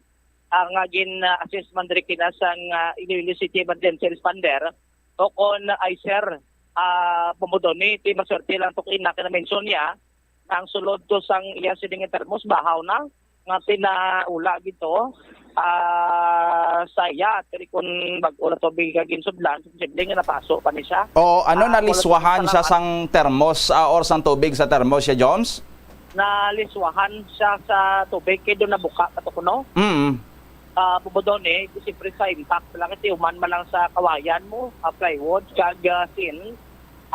ah, nga gin, ah, assist man diri kina sang, ah, Iloilo City Emergency Responder o kon I C E R, ah, Bombo Donny, ti maswerte lang to kina kina mention niya, ang sulod to sang iya sining termos, bahaw na, nga pinaula gito, ah, sa iya, pero kung bag-o na tubig nga ginsudlan, posible nga napaso pa ni siya. O ano, ah, wala naliswahan siya sang termos, ah, or sang tubig sa termos siya, Joms? Naliswahan siya sa tubig, kay doon nabuka pa to kuno. Mm. Ah, Bombo Donny, siyempre sa impact lang, iti human man lang sa kawayan mo, ah, plywood, kag, ah, sin,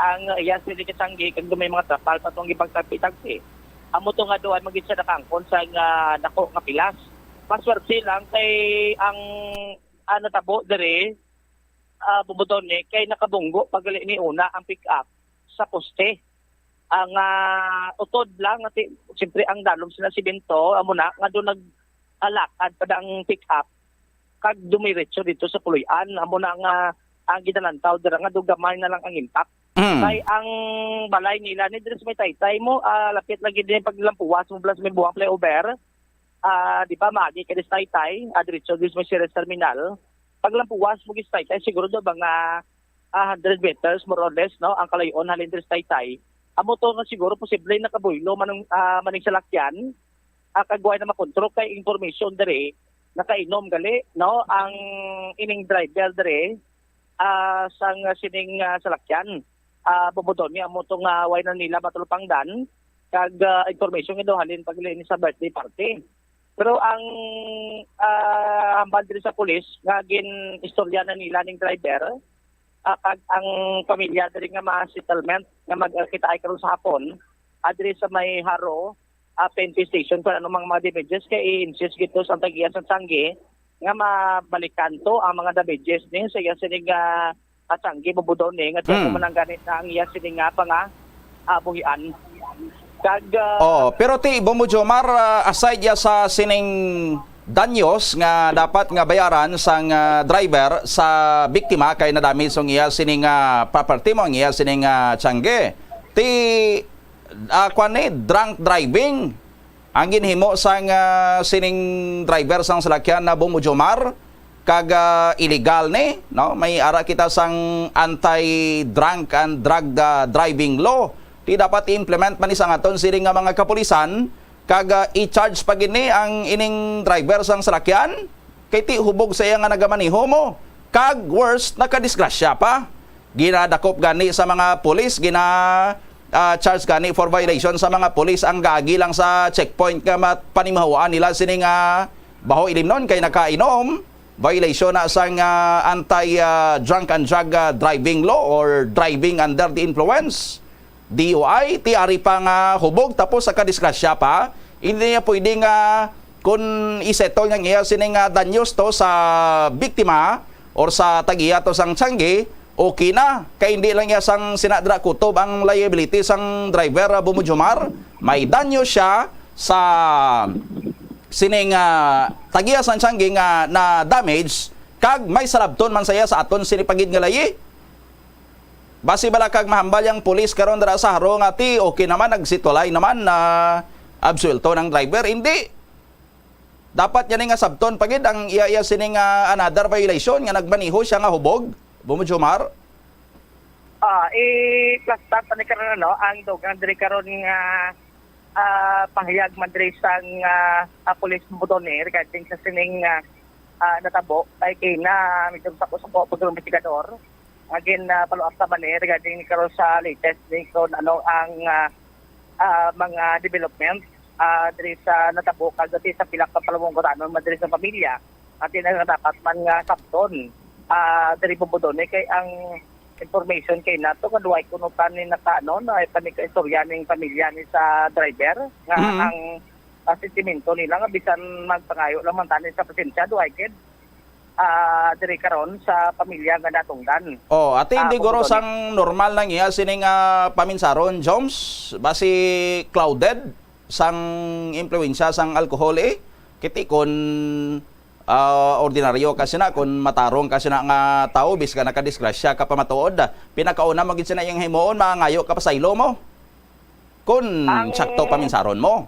ang iya sini katanggi, kag may mga trapal pa tong gipagtagpi-tagpi. Amo to nga doon, magin siya nakaangkon sa nga dako nga pilas. Maswerte lang kay ang, ah, natabo diri, ah, Bombo Donny, kay nakabunggo pa gali ni una ang pick-up sa poste. Ang, ah, utod lang, ati, siyempre, ang dalom sila simento, amo na, nga doon nag-, ah, lakad pa ang pick-up, kag dumiretso dito sa Puloy-an, amo na nga ang ginalantaw dira nga doon gamay na lang ang impact. Mm. Kay ang balay nila ni diri sa may Taytay mo, ah, lapit lagi din paglampuwas mo, plus may buwang flyover. Ah, di ba, maagi ka diri sa Taytay, ah, diretso diri sa may Ceres Terminal. Paglampuwas mo gid sa Taytay, siguro do mga, ah, hundred meters, more or less, no, ang kalayon halin diri sa Taytay. Amo to nga siguro posible nakabuylo man ang, ah, maning salakyan, ah, kag way na makontrol kay information diri, nakainom gali, no, ang ining driver diri, ah, sang sining, ah, salakyan. Ah, Bombo Donny, amo to nga way na nila matulupangdan, kag, ah, information nga daw halin pag ini sa birthday party. Pero ang, ah, hambal diri sa pulis nga gin-istorya na nila ning driver, ah, kag ang pamilya diri nga mga settlement nga magkita ay karon sa hapon, ah, diri sa may Jaro, ah, P N P station kung ano mga, mga damages, kay i-insist gito sa tag-iya sa tiangge nga mabalikan to ang mga damages ni sa iya sining, ah, ah, tiangge, Bombo Donny, nga tiyan Mm. man ang ganit na ang iya sining nga panga, ah, buhian. Kag, ah, Oo, pero ti, Bombo Jomar, ah, aside ya sa sining danyos nga dapat nga bayaran sang, ah, driver sa biktima kay nadamage ang iya sining, ah, property mo, ang iya sining, ah, tiangge. Ti, ah, kwan ni, drunk driving ang ginhimo sang, ah, sining driver sang salakyan na Bombo Jomar, kag, ah, illegal ni, no? May ara kita sang anti-drunk and drug, ah, driving law. Ti dapat i-implement man ni sang aton sining nga mga kapulisan, kag, ah, i-charge pa gid ni ang ining driver sang salakyan. Kay ti hubog sa iya nga nagamaneho mo. Kag worse, nakadisgrasya pa. Ginadakop gani sa mga pulis, gina, ah, charge gani for violation sa mga pulis ang gaagi lang sa checkpoint nga mat-, panimahuan nila sini nga baho ilimnon kay nakainom. Violation na sang, ah, anti, ah, drunk and drug, ah, driving law or driving under the influence, D U I, ti ari pa nga hubog tapos sa kadisgrasya pa. Hindi niya pwede nga kung isettle niya iya sining, ah, danyos to sa biktima or sa tag-iya to sang tiyanggi, okay na. Kay hindi lang iya sang sinadra kutob ang liability sang driver, ah, Bumujumar. May danyo siya sa sining, ah, tag-iya sang tiyanggi nga na-damage, kag may sarabton man saya sa aton sini pagid nga layi. Basi bala kag mahambal yang pulis karon dira sa Jaro nga ti okay naman, nagsitulay naman, na absuelto ng driver. Hindi. Dapat yan nga sabton pagid ang iya-iya sining, ah, another violation nga nagmaneho siya nga hubog, Bumujumar. Ah, i-plastar pa ni karon, ano, ang dugang diri karon nga, ah, pahayag man diri sang, ah, ah, Police Bumudone regarding sa sining, ah, ah, natabo. Ay kay na medyo sa ko sa ko pag investigador. Again, ah, follow up naman ni regarding ni karon sa latest ni kung ano ang, ah, ah, mga development, ah, diri sa natabo kag dati sa pila ka palawong kuranon man diri sa pamilya. Ati na nga dapat man nga sabton, ah, diri Bumudone kay ang information kay nato nga duway kuno pa ni nakaano na ay panikaistorya ning pamilya ni sa driver nga Mhm. ang, ah, sentimento nila nga bisan magpangayo lang man tani sa pasensya, duway gid, ah, diri karon sa pamilya nga natungdan. Oh, ati Ah, hindi guro Bumudone. Sang normal na niya sining, ah, paminsaron, Joms, basi clouded sang impluwensya sang alcohol, eh. Kiti kun, ah, ordinaryo ka sina, kun matarong ka sina nga tawo, bis ka nakadisgrasya ka pa matuod, pinakauna mo gid sina iyang himuon, mangayo ka pasaylo mo. Kun Ang sakto paminsaron mo.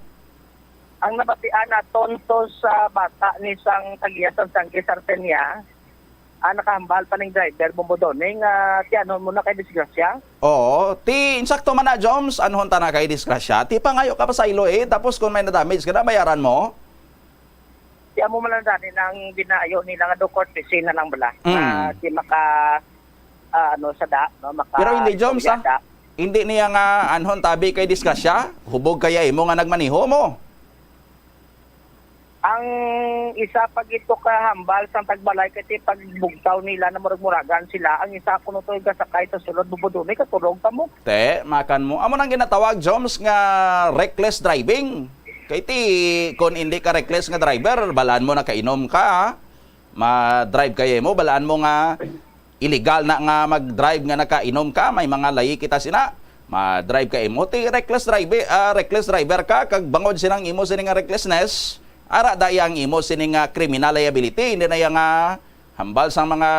Ang nabatian naton to sa bata ni sang tag-iya sang tiyanggi Sartenia, ah, nakahambal pa ning driver Bumudone nga tiyanon mo na kay disgrasya. Oo, ti insakto man na, Joms, anhon ta na kay disgrasya. Ti pangayo ka pasaylo, eh, tapos kung may na-damage ka na, bayaran mo. Ti amo man lang gani nang ginaayo nila nga do courtesy na lang bala. Mm. Ah, di maka, ah, ano, sa da, no? Maka Pero hindi, Joms, istorya ah. Da. Hindi niya nga anhon tabi kay disgrasya. Hubog kaya imo nga nagmaneho mo. Ang isa pa gito ka hambal sang tagbalay kay ti pagbugtaw nila na murag-muragan sila. Ang isa kuno to gasakay sa sulod, Bumudone, katulog pa mo. Te, makan mo. Amo nang ginatawag, Joms, nga reckless driving. Kay ti, kung hindi ka reckless nga driver, balaan mo nakainom ka, ma-drive kaya mo, balaan mo nga illegal na nga mag-drive nga nakainom ka, may mga layi kita sina. Ma-drive ka imo, ti reckless driver, ah, reckless driver ka, kag bangod sinang imo sini nga recklessness, ara da iya ang imo sini nga criminal liability, hindi na iya nga hambal sang mga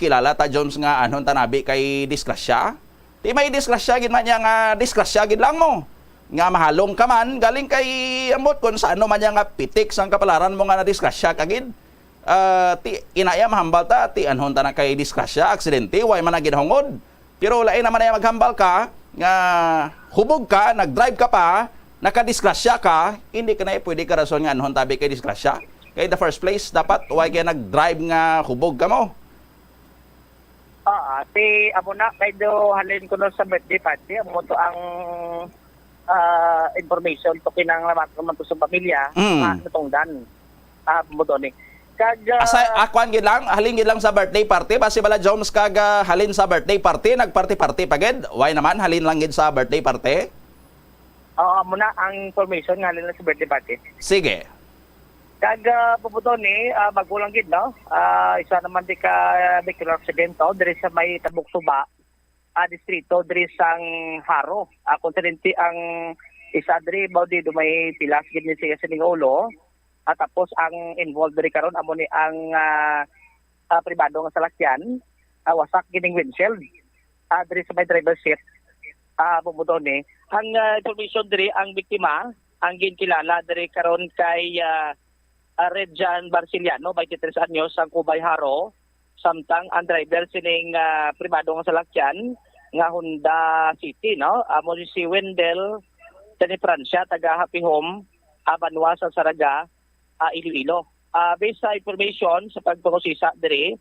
kilala ta, Joms, nga anhon tanabi kay disgrasya. Ti may disgrasya gid man niya nga disgrasya gid lang mo. Nga mahalong ka man, galing kay ambot kung sa ano man niya nga pitik sang kapalaran mo nga nadisgrasya ka gid. Ah, ti, inaya mahambal ta, ti anhon ta na kay disgrasya, aksidente, way man na ginahungod. Pero lain naman ay maghambal ka nga hubog ka, nag-drive ka pa, nakadisgrasya ka, hindi ka na pwede ka rason nga anhon tabi kay disgrasya. Kay the first place, dapat way kay nag-drive nga hubog ka mo. Ah, ti amo na kay do halin ko no sa birthday party, amo to ang, ah, information to kinang lamat naman to sa pamilya, Mm. Ah, natungdan. Ah, mo to ni. Kag, ah, Asa, ah, kwan gid lang, halin gid lang sa birthday party, basi bala Joms kag, ah, halin sa birthday party, nagparty-party pa gid. Why naman, halin lang gid sa birthday party? Oo, amo na ang information nga halin lang sa birthday party. Sige. Kag, ah, Bumudone, ah, bago lang gid, no? Ah, isa naman di ka vehicular accident, oh, diri sa may Tabok Suba, ah, distrito, diri sang Jaro. Ah, kontinente ang isa diri, baw di do may pilas gid ni siya sining ulo. Ah, tapos ang involved diri karon amo ni ang, ah, ah, pribado nga salakyan, ah, wasak gining windshield. Ah, diri sa may driver seat, ah, Bumudone. Ang, ah, information diri, ang biktima, ang ginkilala diri karon kay, ah, ah, Redjan Barciliano, twenty-three anyos, ang Cubay Jaro, samtang ang driver sining, ah, pribado nga salakyan nga Honda City, no? Amo si Wendell Tani Francia, taga Happy Home, ah, Banwa sa Saraga, ah, Iloilo. Ah, based sa information sa pagpangusisa diri,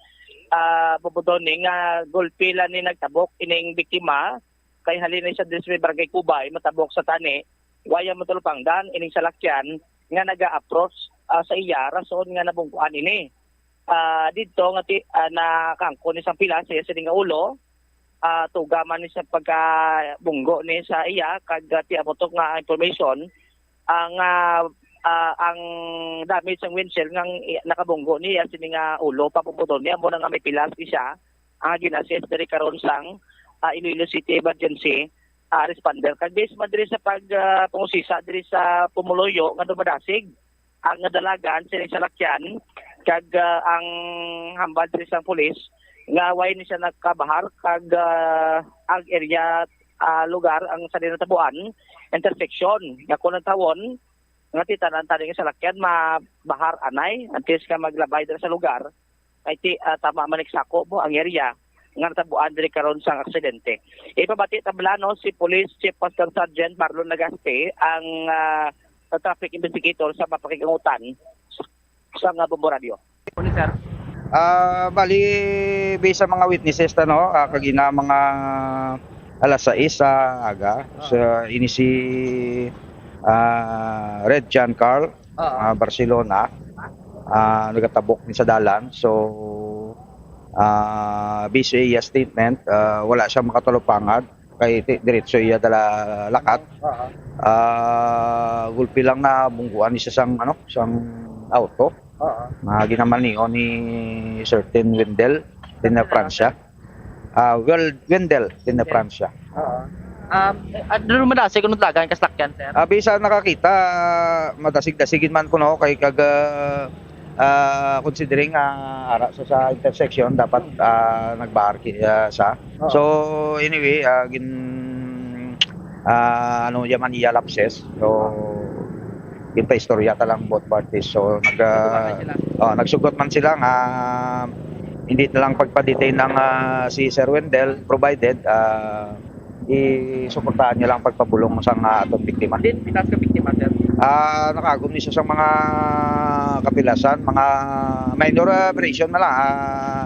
ah, Bumudone nga gulpi lang ni nagtabok ining biktima kay halin na siya diri sa may Barangay Cubay, matabok sa tani, waya matulupangdan ining salakyan nga naga-approach, ah, sa iya, rason nga nabungkuan ini. ah, didto nga ti-, ah, nakaangkon ni sang pilas sa iya sini nga ulo, ah, tuga man ni sa pagkabunggo ni sa iya, kag, ah, ti amo to nga information, ang, ah, ah, ang damage sang windshield nga ang i-, nakabunggo niya sini nga ulo, pabunggo ni amo na nga may pilas ni siya, ang gin-assist diri karon sang, ah, Iloilo City Emergency, ah, Responder. Kag based man diri sa pag, ah, pangusisa diri sa pumuluyo nga dumadasig ang dalagan sini salakyan, kag, ah, ang hambal diri sang pulis nga way ni siya nakabahar, kag, ah, ang area, ah, lugar ang sa dinatabuan, intersection nga kung ang tawon nga ti tanan tani nga salakyan mabahar anay, antes nga maglabay dira sa lugar, kay ti, ah, tama man ni sako mo ang area nga natabuan diri karon sang aksidente. Ipabati ta bala, no, si Police Chief Master Sergeant Marlon Legaspi, ang, ah, traffic investigator sa mapakigangutan sa, sa nga bombo radyo. Ano, sir? Ah, bali, based sa mga witnesses ta, no, ah, kagina mga alas sais sa aga, sa ini si, ah, Red John Carl, Oo. ah, Barcelona, ah, nagatabok ni sa dalan. So, ah, based sa iya statement, ah, wala siya makatalupangad kay ti-, diretso iya dala lakat. Oo. Ah, gulpi lang na bungguan ni siya sang, ano, sang auto Oo. nga ginamaniho ni certain Wendell din na Francia. Ah, well, Wendell din na Yes. Francia. Oo. Um, eh, ah, doon madasig, anong dalagan, kaslakyan, sir? Ah, bisa nakakita, ah, madasig-dasigin man kuno kay kag, ah, ah, considering, ah, ara sa, sa intersection, dapat, ah, nagbahar ki-, ah, sa. Oo. So, anyway, ah, gin-, ah, ano, yaman iya lapses. So, ginpaistorya ta lang both parties. So, nag, ah, Nagsugot na sila. oh, nagsugot man sila nga hindi na lang pagpa-detain ang, ah, si Sir Wendell, provided, ah, isuportahan niya lang pagpabulong sang, ah, aton biktima. Din, pitas ka biktima, sir? Ah, nakaagom ni siya sa mga kapilasan, mga minor abrasion na lang, ah,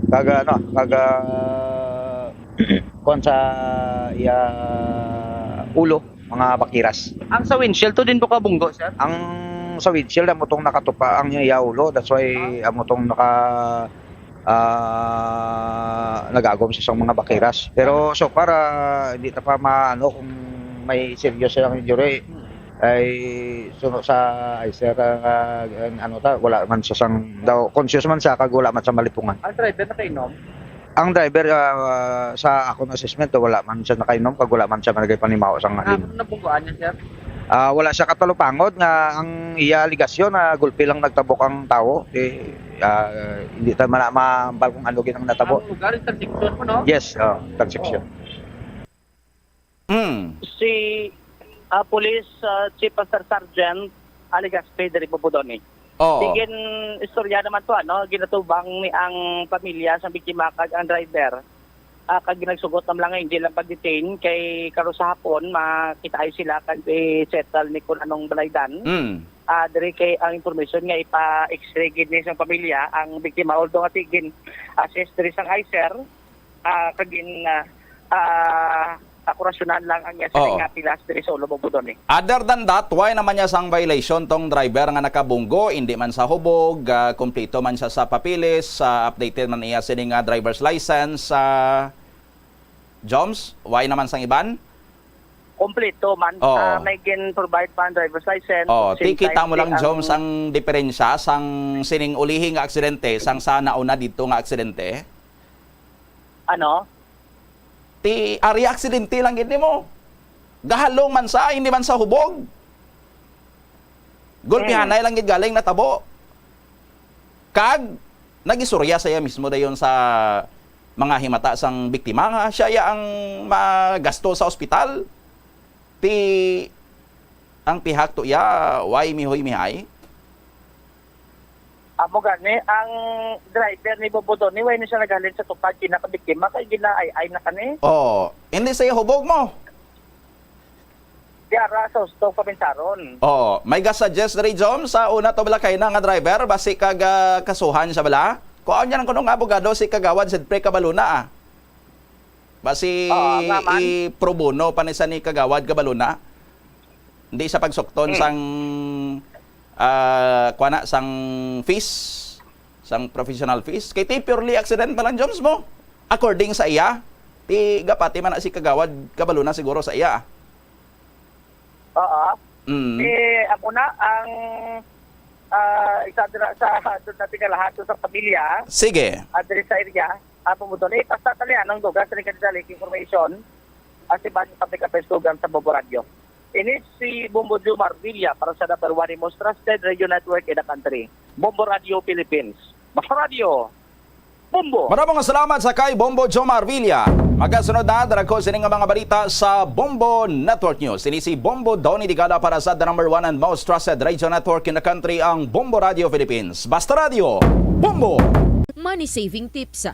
kag, ano, kag, ah, kuwan sa iya ulo, mga bakiras. Ang sa windshield to din po kabunggo, sir? Ang sa windshield, amo tong nakatupa ang iya ulo. That's why Ah. amo tong naka, ah, nagagom sa isang mga bakiras. Pero so far, ah, hindi ta pa maano kung may serious silang injury. Hmm. Ay, suno sa, ay, sir, ah, ang ano ta, wala man sa sang, daw, conscious man siya, kag wala man sa malipungan. Ang driver nakainom? Ang driver, ah, sa akon assessment, wala man siya nakainom, kag wala man siya nagay panimaho sa nga Ah, lim-, ano nabunggoan niya, sir? Ah, wala siya katalupangod nga ang iya alegasyon na gulpi lang nagtabok ang tawo. Eh, ah, hindi ta man na maambal kung ano gid ang natabo. Ang lugar, intersection mo, no? Yes, oh, intersection. Mm. Si, ah, Police, ah, Chief Master Sergeant Legaspi diri po, Budoni. Oo. Sige, istorya naman to, ano, ginatubang ni ang pamilya sa biktima kag ang driver. Ah, kag ginagsugot na lang nga hindi lang pag-detain kay karon sa hapon makitaay sila kag i-settle ni kung anong balaydan. Mm. Ah, diri kay ang information nga ipa-X-ray gid ni sa pamilya ang biktima, although nga tigin assist diri sang eye, sir. Ah, kagin, ah, ah, akurasyonan lang ang iya sa Oo. nga pilas diri sa ulo mo, Budoni. Other than that, why naman niya sang violation tong driver nga nakabunggo, hindi man sa hubog, ah, kompleto man siya sa papeles, ah, updated man iya sini nga driver's license, ah, Joms, why naman sang iban? Kompleto man. Oo. Ah, may gin-provide pa ang driver's license. Oo, Same ti kita time, mo ti lang, ang Joms, ang diferensya sang sining ulihi nga aksidente, sang sa nauna dito nga aksidente. Ano? Ti ari aksidente lang gid nimo. Gahalong man sa, hindi man sa hubog. Gulpihanay Mm. lang gid galing natabo. Kag nagistorya sa iya mismo dayon sa mga himata sang biktima nga siya ya ang magasto sa ospital. Ti ang pihak to iya, way mihoy mihay. Amo gani, ang driver ni Bobo Tony, way na siya naghalin sa tupad, kinakabiktima, kay ginaay-ay na kani. Oo. Hindi sa iya hubog mo. Diara sa hustong pabinsaron. Oo. May ga-suggest diri, Jom, sa una to bala kay na nga driver, basi kag, ah, kasuhan siya bala. Kuhaon niya lang kuno nga abogado si Kagawad Zedpre Cabaluna, ah. Basi Oo, nga man. i-pro bono pa ni sa ni Kagawad Cabaluna. Hindi sa pagsukton Hmm. sang, ah, kuha na, sang fees. sang professional fees. Kay ti purely accident man lang, Joms, mo. According sa iya, ti gapati man na si Kagawad, kabalo na siguro sa iya. Oo. Mm. Eh, ako na ang, ah, isa dira sa, doon natin kalahat sa pamilya. Sige. Address sa area. Apo mo doon. Eh, basta talian ang duga sa nagkadali information. As the Public Affairs Program sa Bombo Radio. Ini si Bombo Jomar Villa para sa number one most trusted radio network in the country, Bombo Radio Philippines. Basta Radio, Bombo! Maramong salamat sa kay Bombo Jomar Villa. Magasunod na, dara ko sini nga mga balita sa Bombo Network News. Ini si Bombo Donny Digala para sa the number one and most trusted radio network in the country, ang Bombo Radio Philippines. Basta Radio, Bombo! Money saving tips.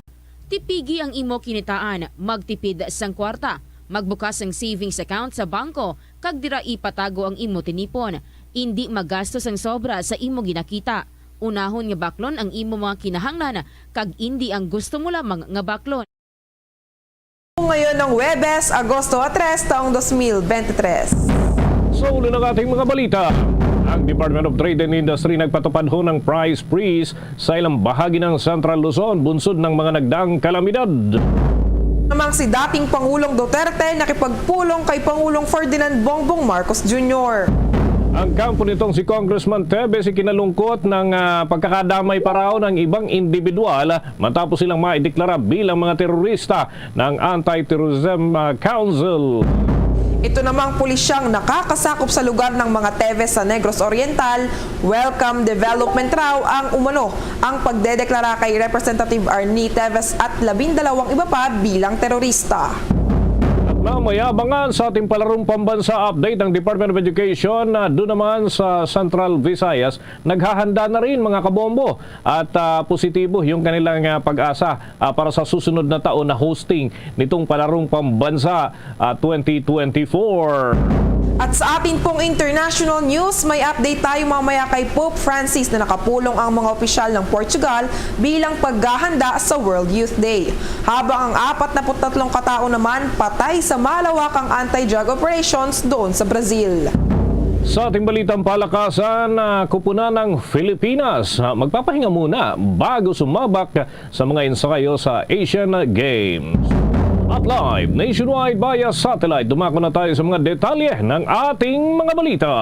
Tipigi ang imo kinitaan, magtipid sang kwarta, magbukas sang savings account sa bangko, kag dira ipatago ang imo tinipon. Indi magastos ang sobra sa imo ginakita. Unahon nga baklon ang imo mga kinahanglan, kag indi ang gusto mo lamang nga baklon. Ngayon ng Huwebes, Agosto tres, taong dos mil bente tres. Sa ulo ng ating mga balita, ang Department of Trade and Industry nagpatupad ho ng price freeze sa ilang bahagi ng Central Luzon, bunsod ng mga nagdaang kalamidad. Namang si dating Pangulong Duterte nakipagpulong kay Pangulong Ferdinand Bongbong Marcos Junior. Ang kampo nitong si Congressman Teves ikinalungkot ng, ah, pagkakadamay pa raw ng ibang individual matapos silang maideklara bilang mga terorista ng Anti-Terrorism, ah, Council. Ito namang pulisyang nakakasakop sa lugar ng mga Teves sa Negros Oriental, welcome development raw ang umano ang pagdedeklara kay Representative Arnie Teves at labindalawang iba pa bilang terorista. At mamaya, abangan sa ating palarong pambansa update ang Department of Education na doon naman sa Central Visayas, naghahanda na rin, mga kabombo, at, ah, positibo yung kanilang, ah, pag-asa, ah, para sa susunod na taon na hosting nitong palarong pambansa, ah, twenty twenty-four. At sa atin pong international news, may update tayo mamaya kay Pope Francis na nakapulong ang mga opisyal ng Portugal bilang paghahanda sa World Youth Day. Habang ang apat na put tatlong katao naman patay sa malawakang anti-drug operations doon sa Brazil. Sa ating balitang palakasan, ah, kupunan ng Filipinas, ah, magpapahinga muna bago sumabak sa mga ensayo sa Asian Games. At live nationwide via satellite, dumako na tayo sa mga detalye ng ating mga balita.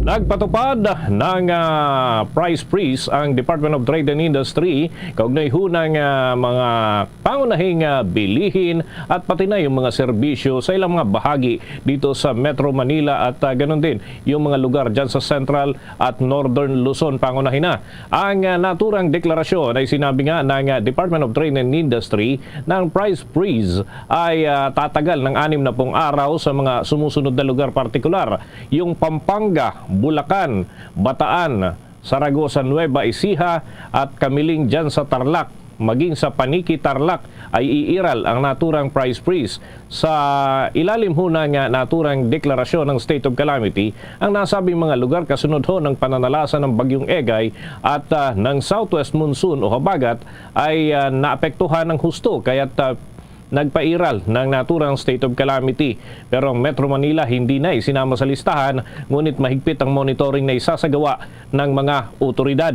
Nagpatupad ng, ah, price freeze ang Department of Trade and Industry kaugnay ho ng, ah, mga pangunahing, ah, bilihin at pati na yung mga serbisyo sa ilang mga bahagi dito sa Metro Manila at, ah, ganun din yung mga lugar dyan sa Central at Northern Luzon, pangunahin na. Ang, ah, naturang deklarasyon ay sinabi nga ng, ah, Department of Trade and Industry na ang price freeze ay, ah, tatagal ng anim na pung araw sa mga sumusunod na lugar, partikular yung Pampanga, Bulacan, Bataan, Zaragoza, Nueva Ecija at Camiling dyan sa Tarlac, maging sa Paniqui, Tarlac ay iiral ang naturang price freeze. Sa ilalim ho ng, ah, naturang deklarasyon ng state of calamity, ang nasabing mga lugar kasunod ho ng pananalasa ng Bagyong Egay at, ah, ng southwest monsoon o habagat ay, ah, naapektuhan ng husto, kaya't, ah, nagpairal ng naturang state of calamity. Pero ang Metro Manila hindi na isinama sa listahan, ngunit mahigpit ang monitoring na isasagawa ng mga otoridad.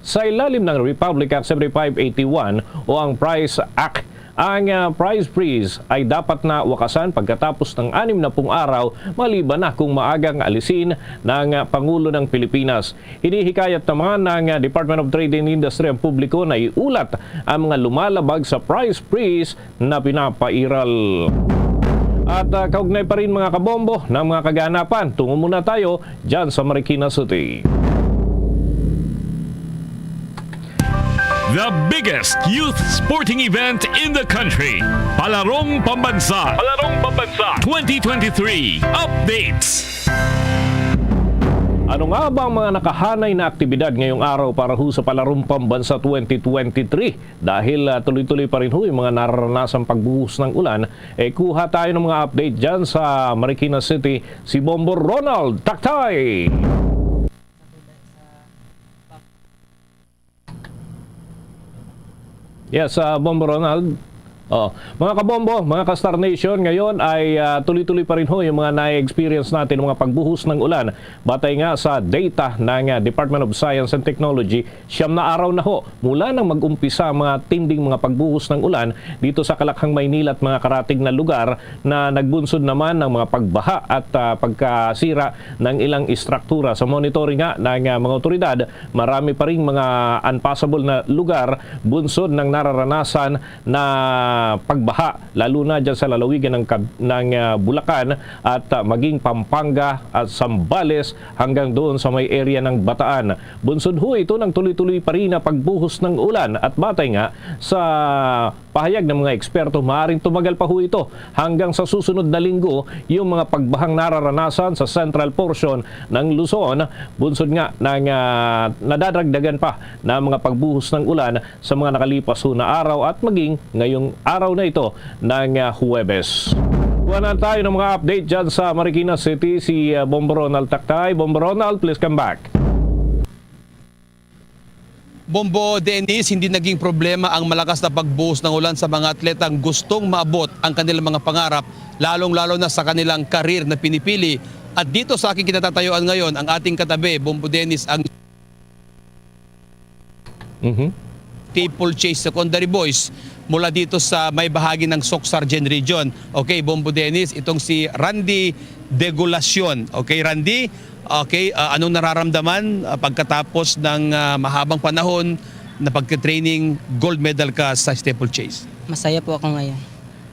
Sa ilalim ng Republic Act seventy-five eighty-one o ang PRICE Act, ang, ah, price freeze ay dapat na wakasan pagkatapos ng anim na pung araw, maliban na kung maagang alisin ng, ah, Pangulo ng Pilipinas. Hinihikayat naman ng, ah, Department of Trade and Industry ang publiko na iulat ang mga lumalabag sa price freeze na pinapairal. At, ah, kaugnay pa rin, mga kabombo, ng mga kaganapan, tungo muna tayo dyan sa Marikina City. The biggest youth sporting event in the country. Palarong Pambansa. Palarong Pambansa twenty twenty-three Updates. Ano nga ba ang mga nakahanay na aktibidad ngayong araw para ho sa Palarong Pambansa twenty twenty-three? Dahil, ah, tuloy-tuloy pa rin ho yung mga nararanasang pagbuhos ng ulan, eh, kuha tayo ng mga update dyan sa Marikina City. Si Bombo Ronald Taktay. Yes, ah, Bombo Ronald. Oh, mga kabombo, mga ka-Star Nation, ngayon ay, ah, tuloy-tuloy pa rin ho yung mga na-experience natin, mga pagbuhos ng ulan. Batay nga sa data ng, ah, Department of Science and Technology, siyam na araw na ho mula nang mag-umpisa ang mga tinding mga pagbuhos ng ulan dito sa Kalakhang, Maynila at mga karatig na lugar na nagbunsod naman ng mga pagbaha at, ah, pagkasira ng ilang istruktura. Sa monitoring nga ng, ah, mga otoridad, marami pa ring mga unpassable na lugar bunsod ng nararanasan na pagbaha, lalo na dyan sa lalawigan ng Cab-, ng, ah, Bulacan at, ah, maging Pampanga at Zambales hanggang doon sa may area ng Bataan. Bunsod ho ito ng tuloy-tuloy pa rin na pagbuhos ng ulan at batay nga sa pahayag ng mga eksperto, maaaring tumagal pa ho ito hanggang sa susunod na linggo yung mga pagbahang nararanasan sa central portion ng Luzon. Bunsod nga ng, ah, nadadagdagan pa na mga pagbuhos ng ulan sa mga nakalipas ho na araw at maging ngayong araw na ito ng, ah, Huwebes. Kuha na tayo ng mga update dyan sa Marikina City, si, ah, Bombo Ronald Taktay. Bombo Ronald, please come back. Bombo Dennis, hindi naging problema ang malakas na pagbuhos ng ulan sa mga atletang gustong maabot ang kanilang mga pangarap, lalong-lalo na sa kanilang karir na pinipili. At dito sa aking kinatatayuan ngayon, ang ating katabi, Bombo Dennis, ang Mhm. Steeplechase Secondary Boys mula dito sa may bahagi ng Soc-Sargen Region. Okay, Bombo Dennis, itong si Randy Degulacion. Okay, Randy, okay, ah, anong nararamdaman, ah, pagkatapos ng, ah, mahabang panahon na pagte-training, gold medal ka sa steeplechase? Masaya po ako ngayon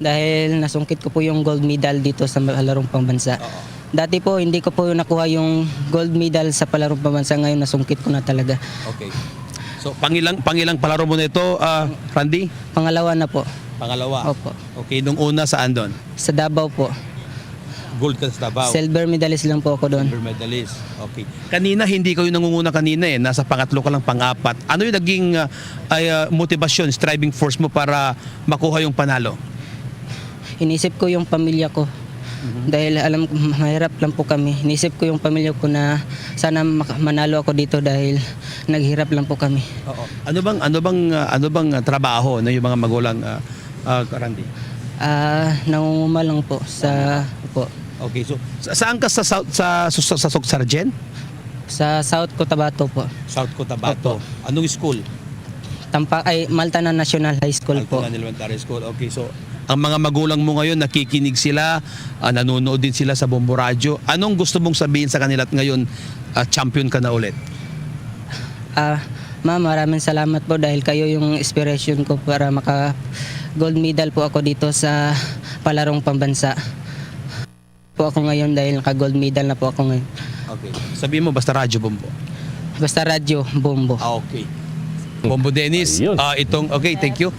dahil nasungkit ko po yung gold medal dito sa larong pambansa. Oo. Dati po, hindi ko po nakuha yung gold medal sa palarong pambansa. Ngayon, nasungkit ko na talaga. Okay. So, pangilang, pangilang palaro mo na ito, ah, Randy? Pangalawa na po. Pangalawa? Opo. Okay, nung una, saan doon? Sa Davao po. Gold ka sa Davao? Silver medalist lang po ako doon. Silver medalist. Okay. Kanina, hindi kayo nangunguna kanina eh. Nasa pangatlo ka lang, pang-apat. Ano yung naging, ah, ay, ah, motivation, striving force mo para makuha yung panalo? Inisip ko yung pamilya ko. Mhm. Dahil alam ko, mahirap lang po kami. Inisip ko yung pamilya ko na sana mak-, manalo ako dito dahil naghirap lang po kami. Oo. Ano bang, ano bang, ah, ano bang, ah, trabaho na yung mga magulang, ah, ah, Randy? Ah, nangunguma lang po sa, Nangunguma. Opo. Okay, so sa-, saan ka sa South, sa, sa, sa Soc-Sargen? Sa South Cotabato po. South Cotabato. Opo. Anong school? Tampa-, ay, Maltanan National High School po. Maltanan Elementary School. Okay, so ang mga magulang mo ngayon, nakikinig sila, ah, nanonood din sila sa Bombo Radyo. Anong gusto mong sabihin sa kanila at ngayon, ah, champion ka na ulit? Ah, ma'am, maraming salamat po dahil kayo yung inspiration ko para maka gold medal po ako dito sa palarong pambansa. Po ako ngayon dahil naka-gold medal na po ako ngayon. Okay. Sabihin mo, basta Radyo Bombo. Basta Radyo Bombo. Ah, okay. Bombo Dennis, Ayun. ah, itong, okay, thank you.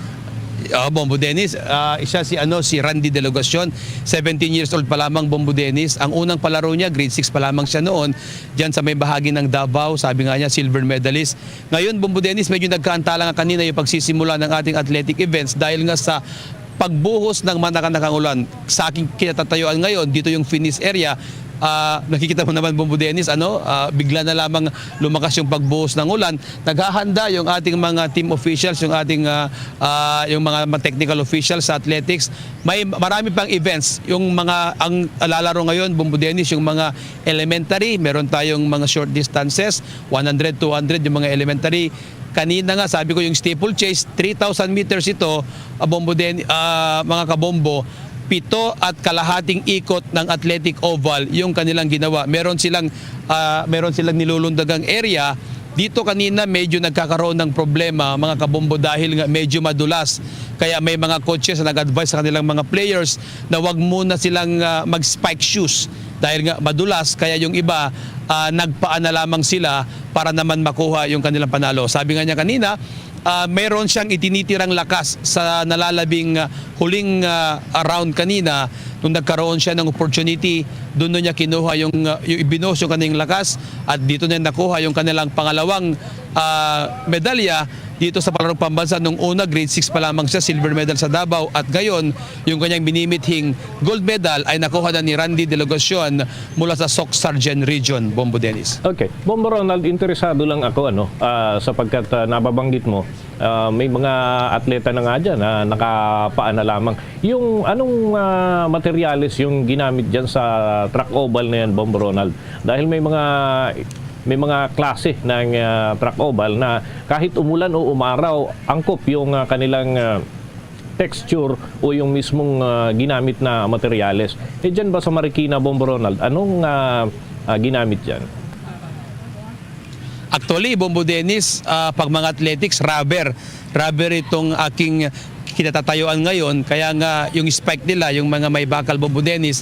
Ah, Bombo Dennis, ah, isa si, ano, si Randy Delegacion, seventeen years old pa lamang, Bombo Dennis. Ang unang palaro niya, grade six pa lamang siya noon, diyan sa may bahagi ng Davao, sabi nga niya, silver medalist. Ngayon, Bombo Dennis, medyo nagkaantala nga kanina yung pagsisimula ng ating athletic events dahil nga sa pagbuhos ng manakanakang ulan. Sa aking kinatatayuan ngayon, dito yung finish area, ah, nakikita mo naman, Bombo Dennis, ano, ah, bigla na lamang lumakas yung pagbuhos ng ulan. Naghahanda yung ating mga team officials, yung ating, ah, ah, yung mga, mga technical officials sa athletics. May marami pang events. Yung mga, ang lalaro ngayon, Bombo Dennis, yung mga elementary, meron tayong mga short distances, one hundred, two hundred, yung mga elementary. Kanina nga, sabi ko, yung steeplechase, three thousand meters ito, ah, Bombo Den-, ah, mga kabombo, pito at kalahating ikot ng athletic oval yung kanilang ginawa. Meron silang, ah, meron silang nilulundagang area. Dito kanina medyo nagkakaroon ng problema, mga kabombo, dahil nga medyo madulas. Kaya may mga coaches na nag-advise sa kanilang mga players na wag muna silang, ah, mag-spike shoes dahil nga madulas. Kaya yung iba, ah, nagpaa na lamang sila para naman makuha yung kanilang panalo. Sabi nga niya kanina, ah, meron siyang itinitirang lakas sa nalalabing, ah, huling, ah, round kanina. Nung nagkaroon siya ng opportunity, doon na niya kinuha yung, ah, yung ibinuhos yung kanyang lakas at dito niya nakuha yung kanilang pangalawang, ah, medalya. dito sa palarong pambansa. Nung una, grade six pa lamang siya, silver medal sa Davao, at ngayon, yung kanyang minimithing gold medal ay nakuha na ni Randy Delegacion mula sa Soc Sargent Region, Bombo Dennis. Okay. Bombo Ronald, interesado lang ako, ano, ah, sapagkat, ah, nababanggit mo, ah, may mga atleta na nga dyan na nakapaana lamang. Yung anong, ah, materyales yung ginamit dyan sa track oval na yan, Bombo Ronald? Dahil may mga, may mga klase ng, ah, track oval na kahit umulan o umaraw, angkop yung, ah, kanilang, ah, texture o yung mismong, ah, ginamit na materyales. Eh, dyan ba sa Marikina, Bombo Ronald, anong, ah, ah, ginamit dyan? Actually, Bombo Dennis, ah, pag mga athletics, rubber. Rubber itong aking kinatatayuan ngayon. Kaya nga, yung spike nila, yung mga may bakal, Bombo Dennis,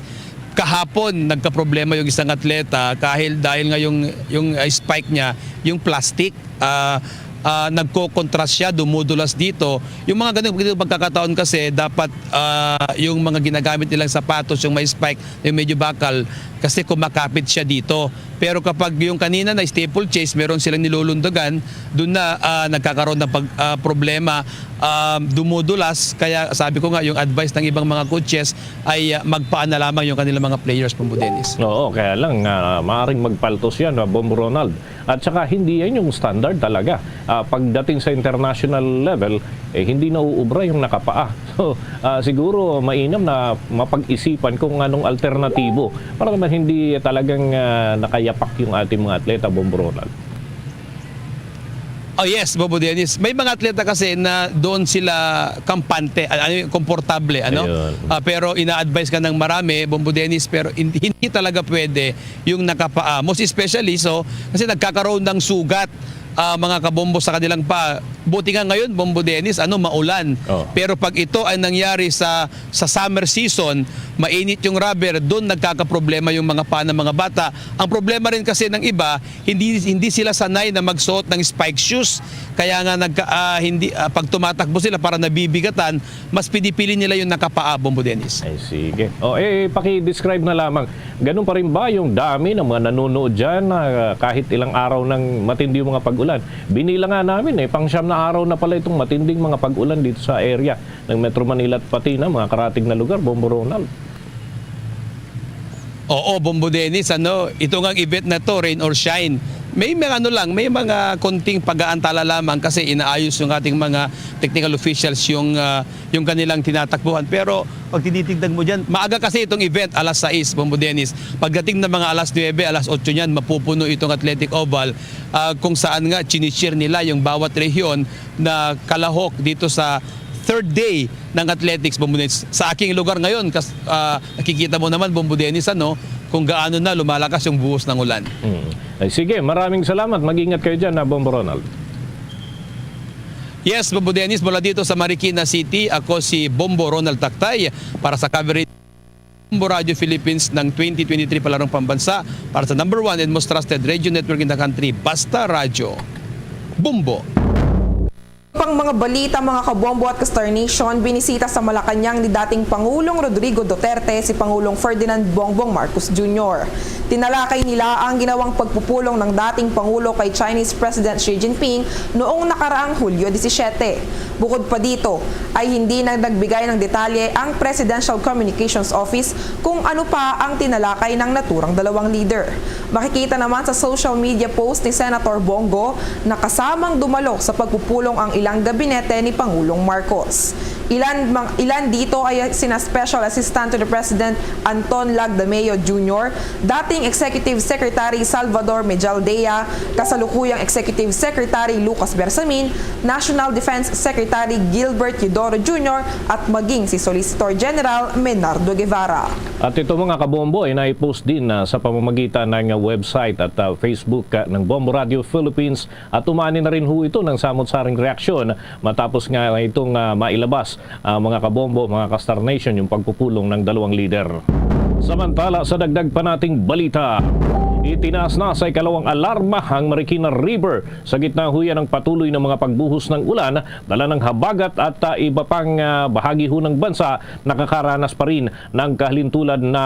kahapon nagkaproblema yung isang atleta kahil, dahil nga yung, yung, ah, spike niya, yung plastic, ah, ah, nagko-contrast siya, dumudulas dito. Yung mga ganung, ganung pagkakataon kasi, dapat, ah, yung mga ginagamit nilang sapatos, yung may spike, yung medyo bakal, kasi kumakapit siya dito. Pero kapag yung kanina na steeplechase, meron silang nilulundagan, doon na, ah, nagkakaroon ng pag-, ah, problema, ah, dumudulas. Kaya sabi ko nga, yung advice ng ibang mga coaches ay, ah, magpaan na lamang yung kanilang mga players, Bombo Dennis. Oo, kaya lang, ah, maaaring magpaltos yan, ah, Bombo Ronald. At saka hindi yan yung standard talaga. Ah, pagdating sa international level, eh, hindi nauubra yung nakapaa. So, ah, siguro mainam na mapag-isipan kung anong alternatibo para naman hindi talagang, ah, nakayapak yung ating mga atleta, Bombo Ronald. Oh yes, Bombo Dennis. May mga atleta kasi na doon sila kampante, a-, ano, yung komportable, ano? Ayun. Ah, pero ina-advise ka ng marami, Bombo Dennis, pero hindi, hindi talaga pwede yung nakapaa. Most especially, so, kasi nagkakaroon ng sugat, ah, mga kabombo, sa kanilang pa. Buti nga ngayon, Bombo Dennis, ano, maulan. Oh. Pero pag ito ay nangyari sa, sa summer season, mainit yung rubber, doon nagkakaproblema yung mga pa ng mga bata. Ang problema rin kasi ng iba, hindi, hindi sila sanay na magsuot ng spike shoes. Kaya nga nagka-, ah, hindi, ah, pag tumatakbo sila, para nabibigatan, mas pinipili nila yung nakapaa, Bombo Dennis. Ay, sige. O, eh, paki-describe na lamang. Ganun pa rin ba yung dami ng mga nanonood dyan na kahit ilang araw ng matindi yung mga pag-ulan? Binilang nga namin, eh, pang siyam na araw na pala itong matinding mga pag-ulan dito sa area ng Metro Manila at pati na mga karatig na lugar, Bombo Ronald. Oo, Bombo Dennis, ano, ito ngang event na to, rain or shine, may mga, ano lang, may mga konting pag-aantala lamang kasi inaayos yung ating mga technical officials yung, ah, yung kanilang tinatakbuhan. Pero pag tinitignan mo dyan, maaga kasi itong event, alas sais, Bombo Dennis. Pagdating ng mga alas nuebe, alas otso niyan, mapupuno itong Athletic Oval, ah, kung saan nga chinicheer nila yung bawat rehiyon na kalahok dito sa third day ng athletics, Bombo Dennis. Sa aking lugar ngayon, kas-, ah, nakikita mo naman, Bombo Dennis, ano, kung gaano na lumalakas yung buhos ng ulan. Hmm. Ay, sige, maraming salamat. Mag-ingat kayo dyan, ha, Bombo Ronald. Yes, Bombo Dennis, mula dito sa Marikina City, ako si Bombo Ronald Taktay para sa coverage Bombo Radio Philippines ng twenty twenty-three Palarong Pambansa, para sa number one and most trusted radio network in the country, Basta Radyo. Bombo! Pang mga balita, mga kabombo at ka-Star Nation, binisita sa Malacañang ni dating Pangulong Rodrigo Duterte si Pangulong Ferdinand Bongbong Marcos Junior. Tinalakay nila ang ginawang pagpupulong ng dating Pangulo kay Chinese President Xi Jinping noong nakaraang Hulyo disisiete. Bukod pa dito, ay hindi na nagbigay ng detalye ang Presidential Communications Office kung ano pa ang tinalakay ng naturang dalawang leader. Makikita naman sa social media post ni Senator Bongo na kasamang dumalo sa pagpupulong ang ilang gabinete ni Pangulong Marcos. Ilan, mang- ilan dito ay sina Special Assistant to the President Anton Lagdameo Junior, dating Executive Secretary Salvador Mejaldea, kasalukuyang Executive Secretary Lucas Bersamin, National Defense Secretary Gilbert Eudoro Junior, at maging si Solicitor General Menardo Guevara. At ito, mga kabombo, ay naipost din, ah, sa pamamagitan ng website at, ah, Facebook, ah, ng Bombo Radio Philippines, at umani na rin ho ito ng samot-saring reaksyon matapos nga itong, ah, mailabas, ah, mga kabombo, mga ka-Star Nation, yung pagpupulong ng dalawang leader. Samantala, sa dagdag pa nating balita, itinaas na sa ikalawang alarma ang Marikina River sa gitna huya ng patuloy na mga pagbuhos ng ulan, dala ng habagat at, ah, iba pang, ah, bahagi ho ng bansa nakakaranas pa rin ng kahalintulad na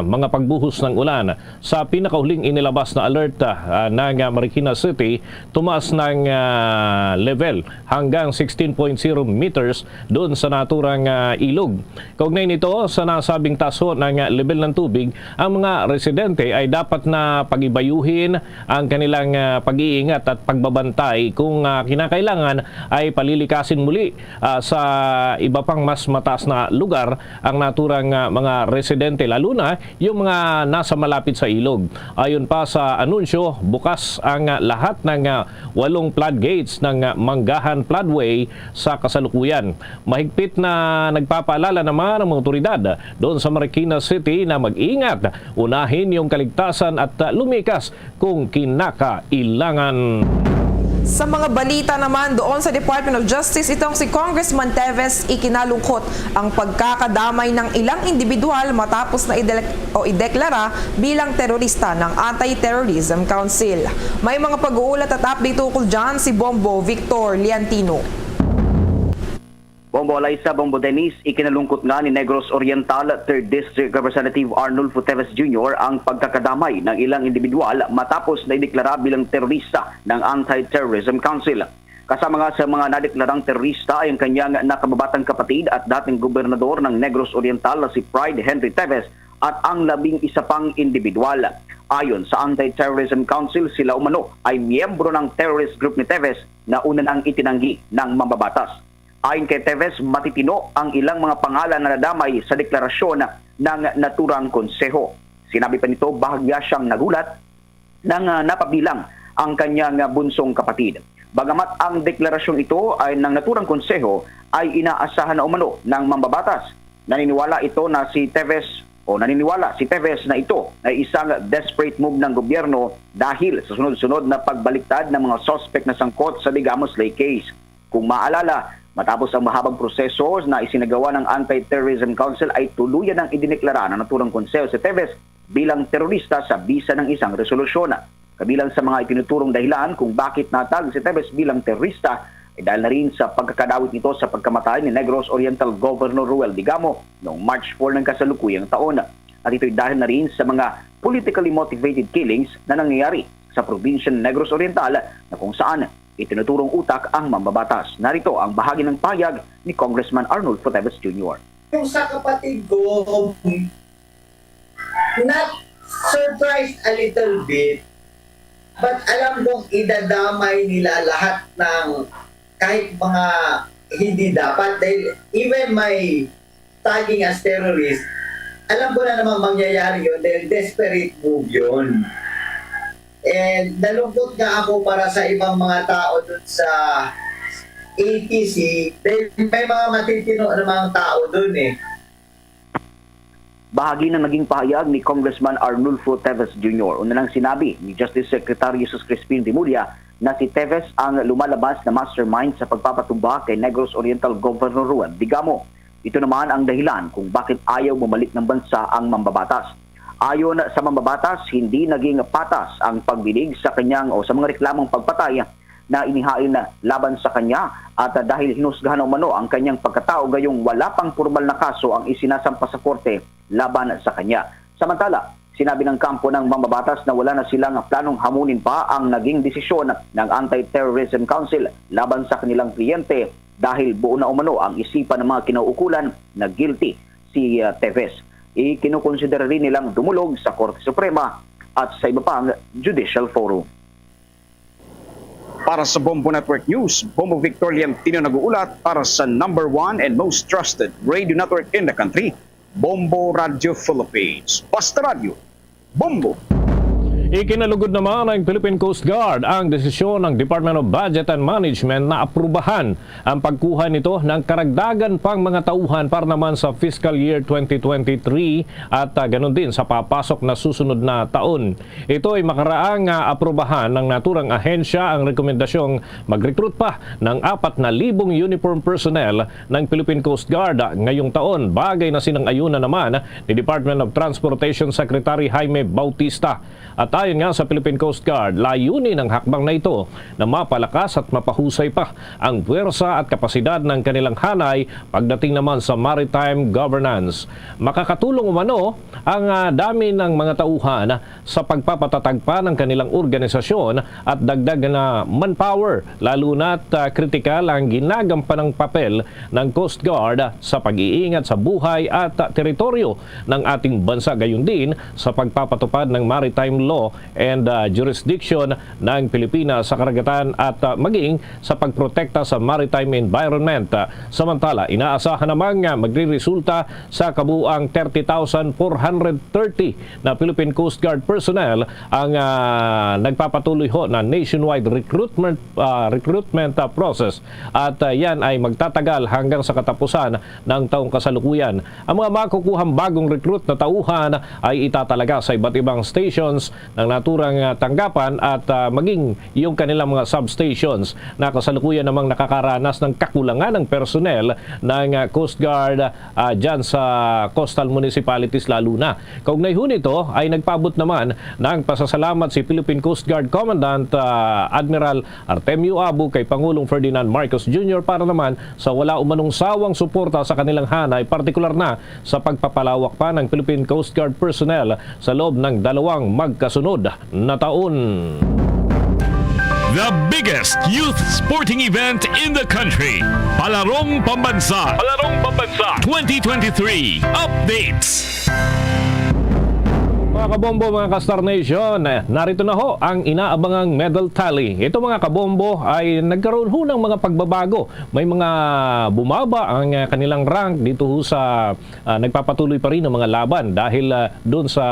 mga pagbuhos ng ulan. Sa pinakahuling inilabas na alert, ah, ng, ah, Marikina City, tumaas ng, ah, level hanggang sixteen point zero meters doon sa naturang, ah, ilog. Kaugnay nito, sa nasabing taas ho ng, ah, level ng tubig, ang mga residente ay dapat na pagibayuhin ang kanilang, ah, pag-iingat at pagbabantay. Kung, ah, kinakailangan, ay palilikasin muli, ah, sa iba pang mas mataas na lugar ang naturang, ah, mga residente, lalo na yung mga nasa malapit sa ilog. Ayon pa sa anunsyo, bukas ang, ah, lahat ng, ah, walong floodgates ng, ah, Manggahan Floodway sa kasalukuyan. Mahigpit na nagpapaalala naman ang mga otoridad doon sa Marikina City na mag-ingat, unahin yung kaligtasan at, ah, lumikas kung kinakailangan. Sa mga balita naman, doon sa Department of Justice, itong si Congressman Teves ikinalungkot ang pagkakadamay ng ilang individual matapos na idele-, o ideklara bilang terorista ng Anti-Terrorism Council. May mga pag-uulat at update ukol dyan si Bombo Victor Liantino. Bombo Alaysa, Bombo Dennis, ikinalungkot nga ni Negros Oriental Third District Representative Arnulfo Teves Junior ang pagkakadamay ng ilang individual matapos na ideklara bilang terorista ng Anti-Terrorism Council. Kasama nga sa mga nadeklarang terorista ay ang kanyang nakababatang kapatid at dating gobernador ng Negros Oriental na si Pride Henry Teves at ang labing isa pang individual. Ayon sa Anti-Terrorism Council, sila umano ay miyembro ng terrorist group ni Teves na una nang itinanggi ng mambabatas. Ayon kay Teves, matitino ang ilang mga pangalan na nadamay sa deklarasyon ng naturang konseho. Sinabi pa nito, bahagya siyang nagulat nang, ah, napabilang ang kanyang, ah, bunsong kapatid. Bagamat ang deklarasyong ito ay ng naturang konseho ay inaasahan na umano ng mambabatas, naniniwala ito na si Teves o naniniwala si Teves na ito ay isang desperate move ng gobyerno dahil sa sunod-sunod na pagbaliktad ng mga suspect na sangkot sa Digamo Slay case. Kung maalala, matapos ang mahabang proseso na isinagawa ng Anti-Terrorism Council ay tuluyan ang idineklara ng naturang konseho si Teves bilang terorista sa bisa ng isang resolusyon. Kabilang sa mga itinuturong dahilan kung bakit natag si Teves bilang terorista ay dahil na rin sa pagkakadawit nito sa pagkamatay ni Negros Oriental Governor Roel Digamo noong March four ng kasalukuyang taon. At ito'y dahil na rin sa mga politically motivated killings na nangyayari sa probinsya ng Negros Oriental na kung saan itinuturong utak ang mambabatas. Narito ang bahagi ng pahayag ni Congressman Arnulfo Teves Junior. Yung sa kapatid ko, not surprised a little bit, but alam kong idadamay nila lahat ng kahit mga hindi dapat. Dahil even my tagging as terrorist, alam ko na namang mangyayari yun dahil desperate move yun. And nalungkot nga ako para sa ibang mga tao dun sa A T C, dahil may mga matitino namang tao dun eh. Bahagi ng naging pahayag ni Congressman Arnulfo Teves Junior. Una nang sinabi ni Justice Secretary Jesus Crispin Remulla na si Teves ang lumalabas na mastermind sa pagpapatumba kay Negros Oriental Governor Roel Digamo. Ito naman ang dahilan kung bakit ayaw bumalik ng bansa ang mambabatas. Ayon sa mambabatas, hindi naging patas ang pagdinig sa kanyang o sa mga reklamong pagpatay na inihain laban sa kanya at dahil hinusgahan na umano ang kanyang pagkatao gayong wala pang pormal na kaso ang isinasampa sa korte laban sa kanya. Samantala, sinabi ng kampo ng mambabatas na wala na silang planong hamunin pa ang naging desisyon ng Anti-Terrorism Council laban sa kanilang kliyente dahil buo na umano ang isipan ng mga kinauukulan na guilty si, uh, Teves. Ikinukonsidera rin nilang dumulog sa Korte Suprema at sa iba pang judicial forum. Para sa Bombo Network News, Bombo Victor Liantino nag-uulat para sa number one and most trusted radio network in the country, Bombo Radio Philippines. Basta Radyo, Bombo! Ikinalugod naman ng Philippine Coast Guard ang desisyon ng Department of Budget and Management na aprubahan ang pagkuha nito ng karagdagan pang mga tauhan para naman sa fiscal year twenty twenty-three at, ah, ganun din sa papasok na susunod na taon. Ito ay makaraang, ah, aprubahan ng naturang ahensya ang rekomendasyong mag-recruit pa ng apat na libong uniform personnel ng Philippine Coast Guard ngayong taon, bagay na sinang-ayunan naman ni Department of Transportation Secretary Jaime Bautista. At ayon nga sa Philippine Coast Guard, layunin ng hakbang na ito na mapalakas at mapahusay pa ang puwersa at kapasidad ng kanilang hanay pagdating naman sa maritime governance. Makakatulong umano ang, ah, dami ng mga tauhan sa pagpapatatag pa ng kanilang organisasyon at dagdag na manpower, lalo na't, ah, kritikal ang ginagampanang papel ng Coast Guard sa pag-iingat sa buhay at, ah, teritoryo ng ating bansa, gayon din sa pagpapatupad ng maritime law and, ah, jurisdiction ng Pilipinas sa karagatan at, ah, maging sa pagprotekta sa maritime environment. Ah, samantala, inaasahan namang, ah, magreresulta sa kabuang thirty thousand four hundred thirty na Philippine Coast Guard personnel ang, ah, nagpapatuloy ho na nationwide recruitment, ah, recruitment, ah, process, at, ah, yan ay magtatagal hanggang sa katapusan ng taong kasalukuyan. Ang mga makukuhang bagong recruit na tauhan ay itatalaga sa iba't ibang stations ng naturang, ah, tanggapan at, ah, maging yung kanilang mga substations na kasalukuyan namang nakakaranas ng kakulangan ng personnel ng, ah, Coast Guard, ah, dyan sa coastal municipalities lalo na. Kaugnay ho nito ay nagpaabot naman ng pasasalamat si Philippine Coast Guard Commandant, ah, Admiral Artemio Abu kay Pangulong Ferdinand Marcos Junior para naman sa wala umanong sawang suporta sa kanilang hanay, partikular na sa pagpapalawak pa ng Philippine Coast Guard personnel sa loob ng dalawang magkasunod na taon. The biggest youth sporting event in the country. Palarong Pambansa. Palarong Pambansa twenty twenty-three Updates. Mga kabombo, mga ka-Star Nation, narito na ho ang inaabangang medal tally. Ito, mga kabombo, ay nagkaroon ho ng mga pagbabago. May mga bumaba ang, ah, kanilang rank dito ho sa, ah, nagpapatuloy pa rin ang mga laban dahil, ah, doon sa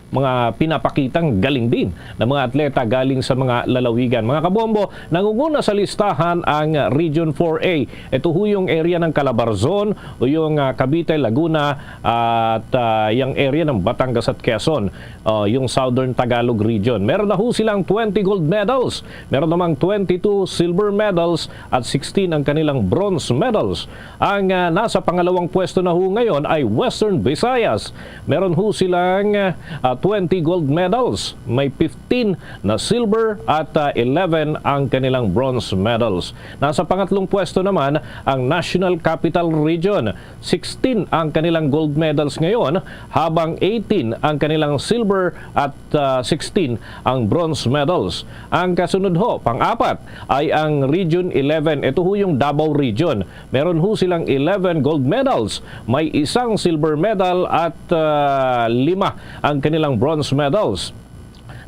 mga pinapakitang galing din ng mga atleta galing sa mga lalawigan. Mga kabombo, nangunguna sa listahan ang Region four A. Ito ho yung area ng Calabarzon o yung, ah, Cavite, Laguna at, ah, yung area ng Batangas at Quezon, ah, yung Southern Tagalog Region. Meron na ho silang twenty gold medals, meron namang twenty-two silver medals at sixteen ang kanilang bronze medals. Ang, ah, nasa pangalawang pwesto na ho ngayon ay Western Visayas. Meron ho silang, ah, twenty gold medals, may fifteen na silver at, ah, eleven ang kanilang bronze medals. Nasa pangatlong pwesto naman ang National Capital Region. Sixteen ang kanilang gold medals ngayon, habang eighteen ang kanilang silver at, ah, sixteen ang bronze medals. Ang kasunod ho, pang-apat, ay ang Region eleven. Ito ho yung Davao Region. Meron ho silang eleven gold medals, may isang silver medal at, ah, lima ang kanilang bronze medals.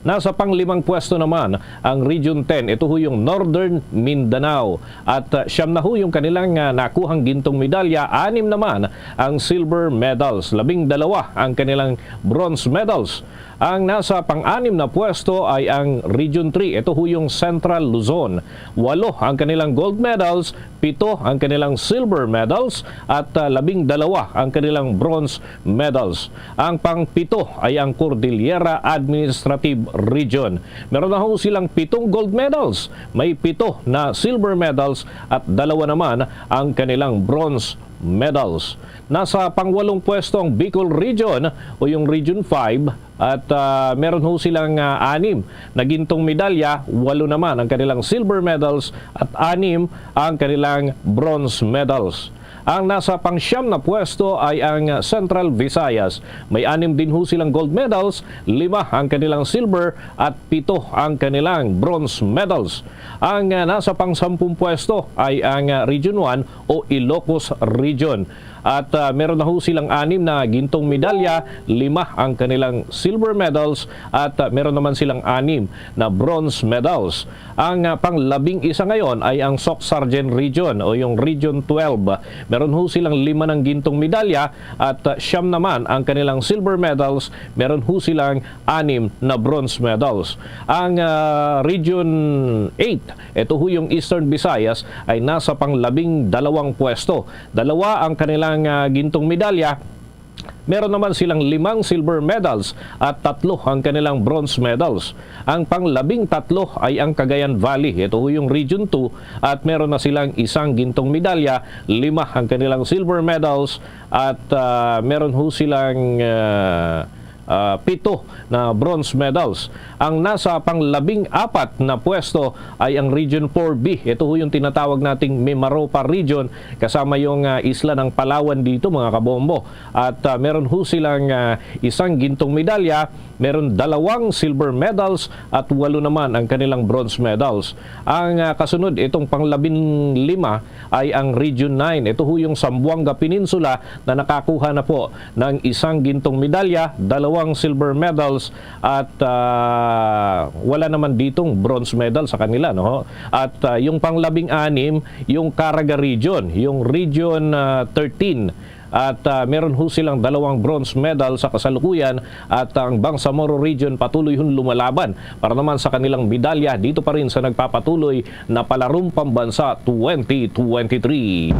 Nasa panglimang pwesto naman ang Region ten. Ito ho yung Northern Mindanao. At, ah, siyam na ho yung kanilang, ah, nakuhang gintong medalya, anim naman ang silver medals, labing dalawa ang kanilang bronze medals. Ang nasa pang-anim na pwesto ay ang Region three. Ito ho yung Central Luzon. Walo ang kanilang gold medals, pito ang kanilang silver medals, at, ah, labing dalawa ang kanilang bronze medals. Ang pangpito ay ang Cordillera Administrative Region. Meron na ho silang pitong gold medals, may pito na silver medals, at dalawa naman ang kanilang bronze medals. Nasa pangwalong pwesto ang Bicol Region o yung Region five at, ah, meron ho silang, ah, anim na gintong medalya, walo naman ang kanilang silver medals at anim ang kanilang bronze medals. Ang nasa pangsyam na pwesto ay ang Central Visayas. May anim din ho silang gold medals, lima ang kanilang silver at pito ang kanilang bronze medals. Ang, ah, nasa pangsampung pwesto ay ang, ah, Region one o Ilocos Region. At, ah, meron na ho silang anim na gintong medalya, lima ang kanilang silver medals, at, ah, meron naman silang anim na bronze medals. Ang, ah, panglabing isa ngayon ay ang Soc Sargent Region o yung Region twelve. Meron ho silang lima ng gintong medalya at, ah, siyam naman ang kanilang silver medals. Meron ho silang anim na bronze medals. Ang, ah, Region eight, ito ho yung Eastern Visayas, ay nasa panglabing dalawang pwesto. Dalawa ang kanilang, ah, gintong medalya. Meron naman silang limang silver medals at tatlo ang kanilang bronze medals. Ang panglabing tatlo ay ang Cagayan Valley. Ito ho yung Region two at meron na silang isang gintong medalya, lima ang kanilang silver medals at, ah, meron ho silang, ah, ah, pito na bronze medals. Ang nasa panglabing apat na pwesto ay ang Region four B. Ito ho yung tinatawag nating Mimaropa Region, kasama yung, ah, isla ng Palawan dito, mga kabombo. At, ah, meron ho silang, ah, isang gintong medalya, meron dalawang silver medals at walo naman ang kanilang bronze medals. Ang, ah, kasunod, itong panglabing lima ay ang Region nine. Ito ho yung Zamboanga Peninsula na nakakuha na po ng isang gintong medalya, dalawang silver medals at, ah, wala naman ditong bronze medal sa kanila, no? At, ah, yung panglabing anim, yung Caraga Region, yung Region, ah, thirteen. At, ah, meron ho silang dalawang bronze medal sa kasalukuyan at ang Bangsamoro Region patuloy hong lumalaban para naman sa kanilang medalya dito pa rin sa nagpapatuloy na Palarong Pambansa twenty twenty-three.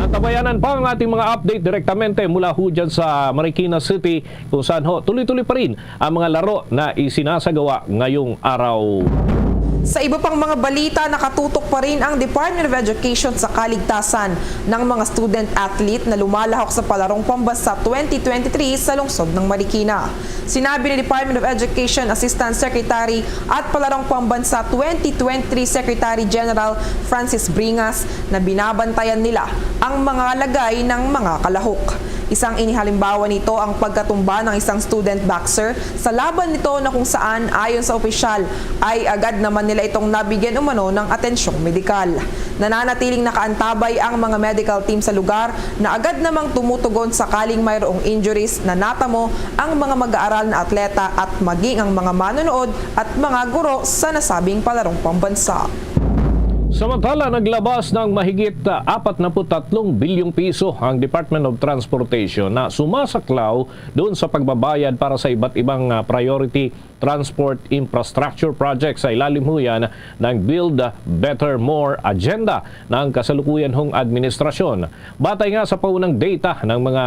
Antabayanan pa ang ating mga update direktamente mula ho dyan sa Marikina City, kung saan ho tuloy-tuloy pa rin ang mga laro na isinasagawa ngayong araw. Sa iba pang mga balita, nakatutok pa rin ang Department of Education sa kaligtasan ng mga student athlete na lumalahok sa Palarong Pambansa twenty twenty-three sa lungsod ng Marikina. Sinabi ni Department of Education Assistant Secretary at Palarong Pambansa twenty twenty-three Secretary General Francis Bringas na binabantayan nila ang mga lagay ng mga kalahok. Isang inihalimbawa nito ang pagkatumba ng isang student boxer sa laban nito na kung saan, ayon sa opisyal, ay agad naman nila itong nabigyan umano ng atensyong medikal. Nananatiling nakaantabay ang mga medical team sa lugar na agad namang tumutugon sakaling mayroong injuries na natamo ang mga mag-aaral na atleta at maging ang mga manonood at mga guro sa nasabing Palarong Pambansa. Samantala, naglabas ng mahigit, ah, apat na put tatlong bilyong piso ang Department of Transportation na sumasaklaw doon sa pagbabayad para sa iba't ibang, ah, priority transport infrastructure projects sa ilalim ho yan ng Build Better More agenda ng kasalukuyan hong administrasyon. Batay nga sa paunang data ng mga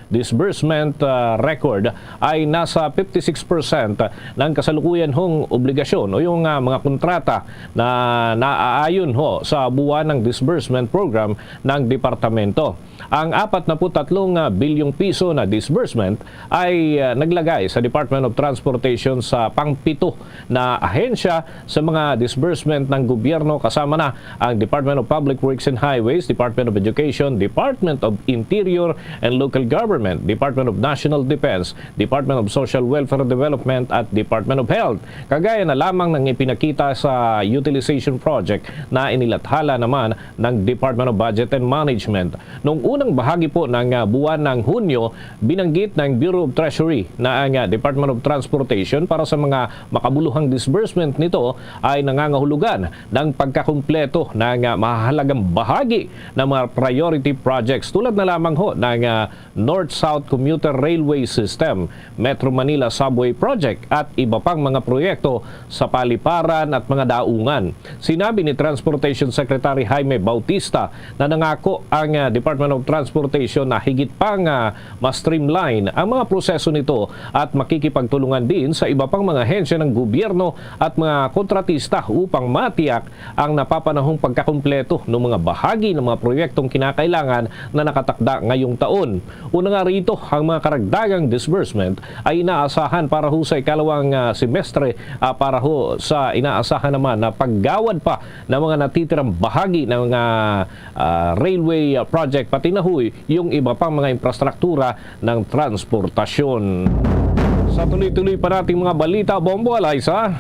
disbursement, ah, record, ay nasa fifty-six percent ng kasalukuyan hong obligasyon o yung, ah, mga kontrata na naaayon ho sa buwan ng disbursement program ng departamento. Ang apat na put tatlong bilyong piso na disbursement ay, ah, naglagay sa Department of Transportation sa pangpito na ahensya sa mga disbursement ng gobyerno, kasama na ang Department of Public Works and Highways, Department of Education, Department of Interior and Local Government, Department of National Defense, Department of Social Welfare and Development, at Department of Health. Kagaya na lamang ng ipinakita sa utilization project na inilathala naman ng Department of Budget and Management. Noong unang bahagi po ng, ah, buwan ng Hunyo, binanggit ng Bureau of Treasury na ang, ah, Department of Transportation para sa mga makabuluhang disbursement nito ay nangangahulugan ng pagkakumpleto ng, ah, mahalagang bahagi ng mga priority projects, tulad na lamang ho ng, ah, North-South Commuter Railway System, Metro Manila Subway Project at iba pang mga proyekto sa paliparan at mga daungan. Sinabi ni Transportation Secretary Jaime Bautista na nangako ang, ah, Department of Transportation na higit pang, ah, ma-streamline ang mga proseso nito at makikipagtulungan din sa iba pang mga ahensya ng gobyerno at mga kontratista upang matiyak ang napapanahong pagkakumpleto ng mga bahagi ng mga proyektong kinakailangan na nakatakda ngayong taon. Una nga rito, ang mga karagdagang disbursement ay inaasahan para ho sa ikalawang, ah, semestre, ah, para ho sa inaasahan naman na paggawad pa ng mga natitirang bahagi ng mga, ah, railway, ah, project, pati na ho yung iba pang mga infrastruktura ng transportasyon. Sa tuloy-tuloy pa nating mga balita, Bombo, Alaysa.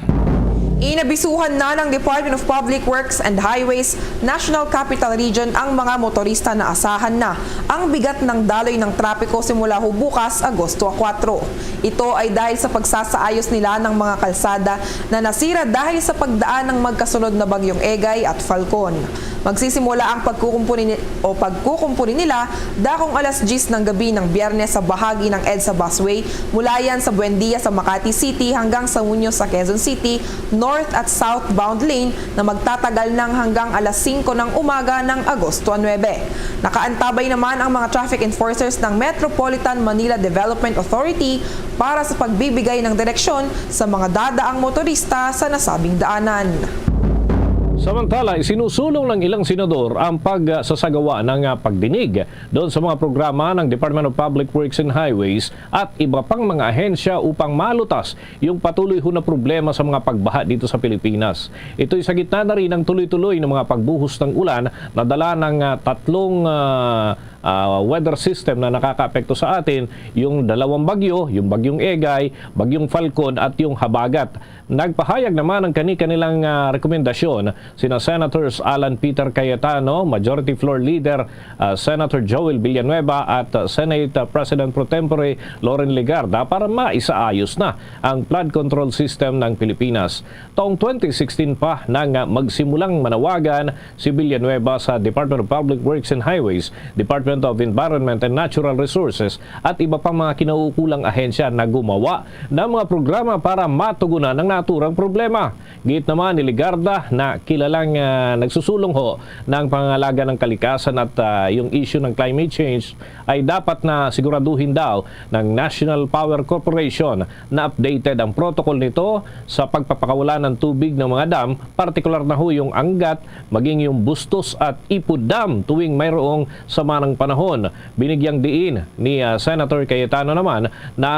Inabisuhan na ng Department of Public Works and Highways National Capital Region ang mga motorista na asahan na ang bigat ng daloy ng trapiko simula ho bukas, Agosto kuwatro. Ito ay dahil sa pagsasaayos nila ng mga kalsada na nasira dahil sa pagdaan ng magkasunod na Bagyong Egay at Falcon. Magsisimula ang pagkukumpuni ni-, o pagkukumpuni nila dakong alas diyes ng gabi ng Biyernes sa bahagi ng EDSA Busway, mula yan sa Buendia sa Makati City hanggang sa Muñoz sa Quezon City, north at southbound lane na magtatagal ng hanggang alas singko ng umaga ng Agosto nuebe. Nakaantabay naman ang mga traffic enforcers ng Metropolitan Manila Development Authority para sa pagbibigay ng direksyon sa mga dadaang motorista sa nasabing daanan. Samantala, isinusulong ng ilang senador ang pagsasagawa ng, ah, pagdinig doon sa mga programa ng Department of Public Works and Highways at iba pang mga ahensya upang malutas yung patuloy ho na problema sa mga pagbaha dito sa Pilipinas. Ito'y sa gitna na rin ng tuloy-tuloy na mga pagbuhos ng ulan na dala ng, ah, tatlong, ah, ah, weather system na nakakaapekto sa atin, yung dalawang bagyo, yung Bagyong Egay, Bagyong Falcon at yung Habagat. Nagpahayag naman ng kani-kanilang, ah, rekomendasyon sina Senators Alan Peter Cayetano, Majority Floor Leader, ah, Senator Joel Villanueva at, ah, Senate, ah, President Pro Tempore Loren Legarda para maisaayos na ang flood control system ng Pilipinas. Taong twenty sixteen pa nang, ah, magsimulang manawagan si Villanueva sa Department of Public Works and Highways, Department of Environment and Natural Resources at iba pang mga kinauukulang ahensya na gumawa ng mga programa para matugunan ang naturang problema. Giit naman ni Legarda na kilalang, ah, nagsusulong ho ng pangangalaga ng kalikasan at, ah, yung issue ng climate change ay dapat na siguraduhin daw ng National Power Corporation na updated ang protocol nito sa pagpapakawala ng tubig ng mga dam, partikular na ho yung Angat, maging yung Bustos at Ipo Dam tuwing mayroong sama ng panahon. Binigyang diin ni, ah, Senator Cayetano naman na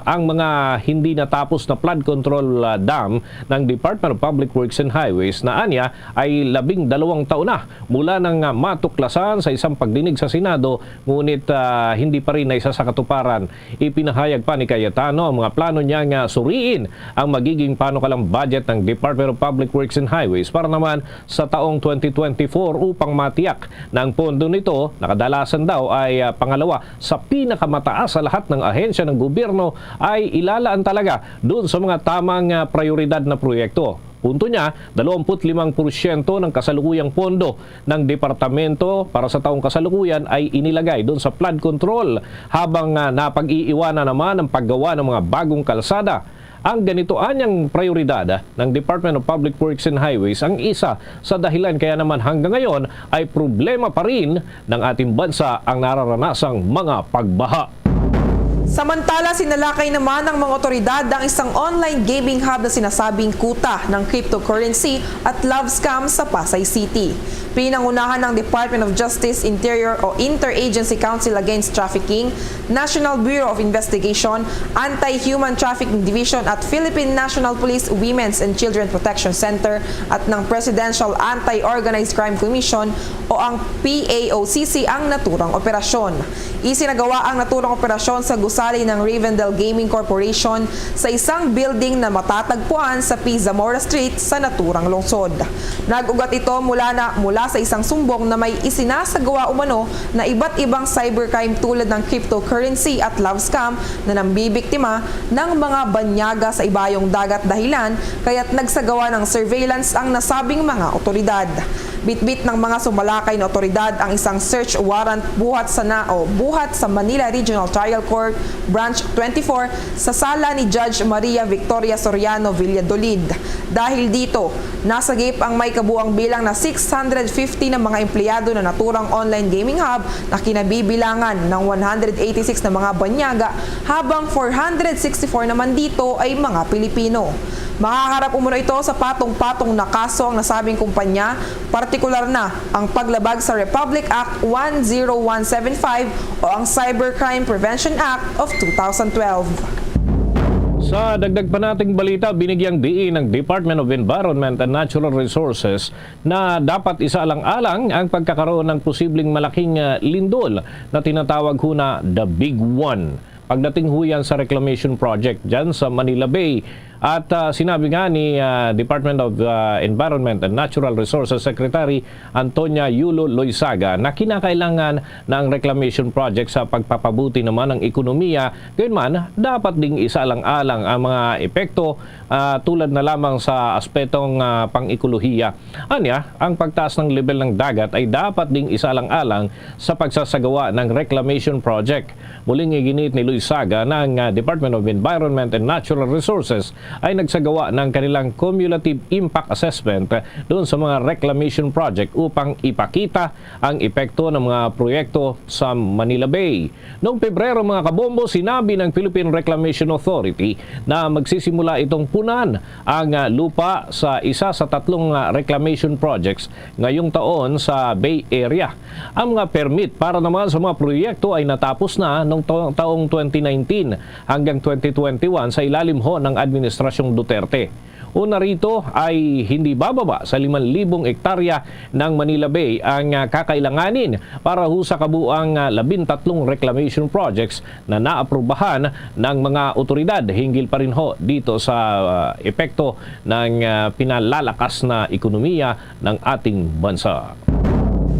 ang mga hindi natapos na flood control, ah, dam ng Department of Public Works and Highways na anya ay labing dalawang taon na mula nang, ah, matuklasan sa isang pagdinig sa Senado, ngunit, ah, hindi pa rin naisa sa katuparan. Ipinahayag pa ni Cayetano ang mga plano niya nga suriin ang magiging panukalang budget ng Department of Public Works and Highways para naman sa taong twenty twenty-four upang matiyak na ang pondo nito na kadalasan daw ay, ah, pangalawa sa pinakamataas sa lahat ng ahensya ng gobyerno ay ilalaan talaga doon sa mga tamang, ah, prioridad na proyekto. Punto niya, dalawampu't limang porsyento ng kasalukuyang pondo ng departamento para sa taong kasalukuyan ay inilagay doon sa flood control, habang, ah, napag-iiwanan naman ang paggawa ng mga bagong kalsada. Ang ganito anyang prioridad ng Department of Public Works and Highways ang isa sa dahilan kaya naman hanggang ngayon ay problema pa rin ng ating bansa ang nararanasang mga pagbaha. Samantala, sinalakay naman ng mga otoridad ang isang online gaming hub na sinasabing kuta ng cryptocurrency at love scam sa Pasay City. Pinangunahan ng Department of Justice, Interior o Interagency Council Against Trafficking, National Bureau of Investigation, Anti-Human Trafficking Division at Philippine National Police Women's and Children Protection Center at ng Presidential Anti-Organized Crime Commission o ang P A O C C ang naturang operasyon. Isinagawa ang naturang operasyon sa gusali ng Rivendell Gaming Corporation sa isang building na matatagpuan sa P Zamora Street sa naturang lungsod. Nag-ugat ito mula na, mula sa isang sumbong na may isinasagawa umano na iba't ibang cybercrime tulad ng cryptocurrency at love scam na nambibiktima ng mga banyaga sa ibayong dagat, dahilan kaya't nagsagawa ng surveillance ang nasabing mga otoridad. Bitbit ng mga sumalakay na otoridad ang isang search warrant buhat sa na, o buhat sa Manila Regional Trial Court Branch twenty-four sa sala ni Judge Maria Victoria Soriano Valladolid. Dahil dito, nasagip ang may kabuang bilang na six hundred fifty na mga empleyado na naturang online gaming hub na kinabibilangan ng one hundred eighty-six na mga banyaga, habang four hundred sixty-four naman dito ay mga Pilipino. Mahaharap umano ito sa patong-patong na kaso ang nasabing kumpanya, partikular na ang paglabag sa Republic Act one zero one seven five o ang Cybercrime Prevention Act of two thousand twelve. Sa dagdag pa nating balita, binigyang diin ng Department of Environment and Natural Resources na dapat isaalang-alang ang pagkakaroon ng posibleng malaking, ah, lindol na tinatawag ho na The Big One pagdating ho yan sa reclamation project dyan sa Manila Bay. At, ah, sinabi nga ni, ah, Department of, ah, Environment and Natural Resources Secretary Antonia Yulo Loizaga na kinakailangan na ang reclamation project sa pagpapabuti naman ng ekonomiya, gayunman dapat ding isaalang-alang ang mga epekto, ah, tulad na lamang sa aspetong, ah, pang-ekolohiya. Anya, ang pagtaas ng level ng dagat ay dapat ding isaalang-alang sa pagsasagawa ng reclamation project. Muling iginiit ni Loizaga na ang, ah, Department of Environment and Natural Resources ay nagsagawa ng kanilang cumulative impact assessment doon sa mga reclamation project upang ipakita ang epekto ng mga proyekto sa Manila Bay. Noong Pebrero, mga kabombo, sinabi ng Philippine Reclamation Authority na magsisimula itong punan ang, ah, lupa sa isa sa tatlong, ah, reclamation projects ngayong taon sa Bay Area. Ang mga permit para naman sa mga proyekto ay natapos na noong ta-, taong twenty nineteen hanggang twenty twenty-one sa ilalim ho ng Administrasyong Duterte. Una rito ay hindi bababa sa limang libong ektarya ng Manila Bay ang, ah, kakailanganin para ho sa kabuang, ah, labintatlong reclamation projects na naaprubahan ng mga otoridad hinggil pa rin ho dito sa, ah, epekto ng, ah, pinalalakas na ekonomiya ng ating bansa.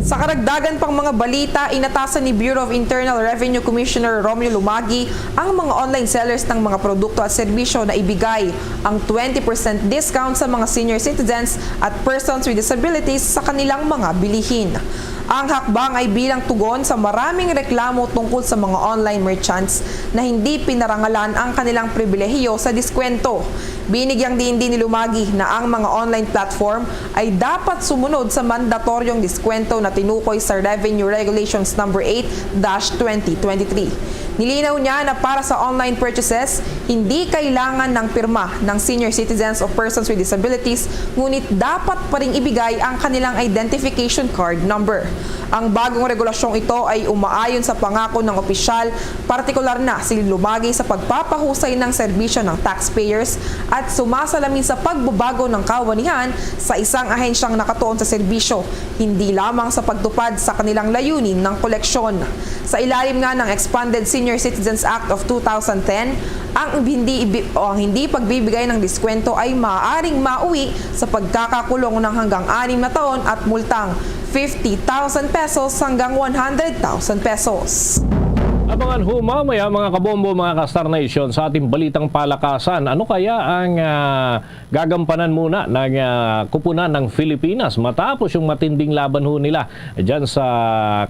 Sa karagdagan pang mga balita, inatasan ni Bureau of Internal Revenue Commissioner Romeo Lumagi ang mga online sellers ng mga produkto at serbisyo na ibigay ang twenty percent discount sa mga senior citizens at persons with disabilities sa kanilang mga bilihin. Ang hakbang ay bilang tugon sa maraming reklamo tungkol sa mga online merchants na hindi pinarangalan ang kanilang pribilehiyo sa diskwento. Binigyang diin din ni Lumagi na ang mga online platform ay dapat sumunod sa mandatoryong diskwento na tinukoy sa Revenue Regulations Number eight dash twenty twenty-three. Nilinaw niya na para sa online purchases, hindi kailangan ng pirma ng senior citizens o persons with disabilities, ngunit dapat pa ring ibigay ang kanilang identification card number. Ang bagong regulasyong ito ay umaayon sa pangako ng opisyal, partikular na si Lumagi, sa pagpapahusay ng serbisyo ng taxpayers at sumasalamin sa pagbabago ng kawanihan sa isang ahensyang nakatuon sa serbisyo, hindi lamang sa pagtupad sa kanilang layunin ng koleksyon. Sa ilalim nga ng Expanded Senior Citizens Act of two thousand ten, ang hindi ibi-, o ang hindi pagbibigay ng diskwento ay maaaring mauwi sa pagkakakulong ng hanggang anim na taon at multang fifty thousand pesos hanggang one hundred thousand pesos. Abangan ho mamaya, mga kabombo, mga ka-Star Nation, sa ating balitang palakasan. Ano kaya ang, ah, gagampanan muna ng, ah, kupunan ng Filipinas matapos yung matinding laban ho nila dyan sa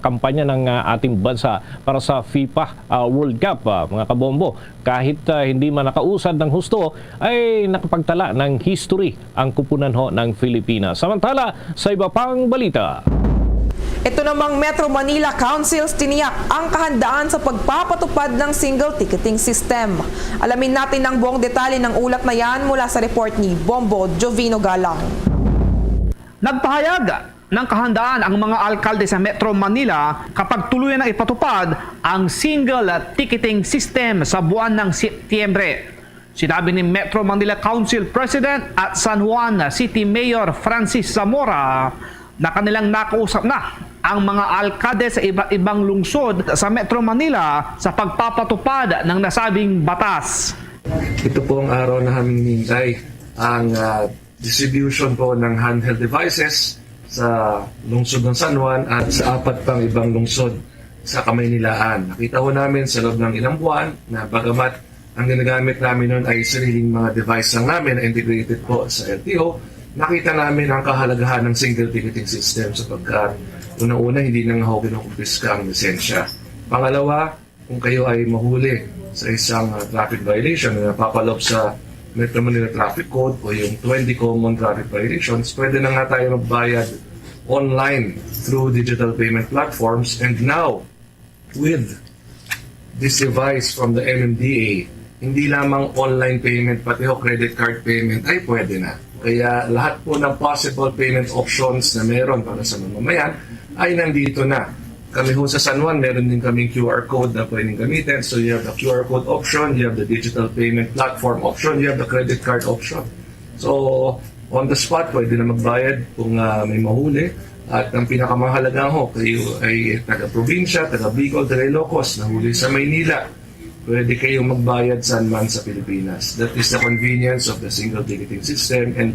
kampanya ng, ah, ating bansa para sa FIFA, ah, World Cup, ah, mga kabombo? Kahit, ah, hindi man nakausad ng husto, ay nakapagtala ng history ang kupunan ho ng Filipinas. Samantala, sa iba pang balita. Ito namang Metro Manila Council tiniyak ang kahandaan sa pagpapatupad ng single ticketing system. Alamin natin ang buong detalye ng ulat na yan mula sa report ni Bombo Jovino Galang. Nagpahayag ng kahandaan ang mga alkalde sa Metro Manila kapag tuluyan na ipatupad ang single ticketing system sa buwan ng Setyembre. Sinabi ni Metro Manila Council President at San Juan City Mayor Francis Zamora na kanilang nakausap na ang mga alkalde sa iba't ibang lungsod sa Metro Manila sa pagpapatupad ng nasabing batas. Ito po ang araw na aming hinihintay, ang, ah, distribution po ng handheld devices sa lungsod ng San Juan at sa apat pang ibang lungsod sa Kamaynilaan. Nakita ho namin sa loob ng ilang buwan na bagamat ang ginagamit namin noon ay sariling mga device lang namin na integrated po sa L T O, nakita namin ang kahalagahan ng single ticketing system sapagkat unang-una, hindi na nga ho kinukumpiska ang lisensya. Pangalawa, kung kayo ay mahuli sa isang, ah, traffic violation na napapaloob sa Metro Manila Traffic Code o yung twenty common traffic violations, pwede na nga tayo magbayad online through digital payment platforms. And now, with this device from the M M D A, hindi lamang online payment, pati ho credit card payment ay pwede na. Kaya lahat po ng possible payment options na meron para sa mamamayan ay nandito na. Kami ho sa San Juan, meron din kaming Q R code na pwedeng gamitin. So you have the Q R code option, you have the digital payment platform option, you have the credit card option. So, on the spot, pwede na magbayad kung, ah, may mahuli. At ang pinakamahalaga ho, kayo ay taga-probinsya, taga-Bicol, taga-Ilocos, nahuli sa Maynila. Pwede kayong magbayad saan man sa Pilipinas. That is the convenience of the single ticketing system. And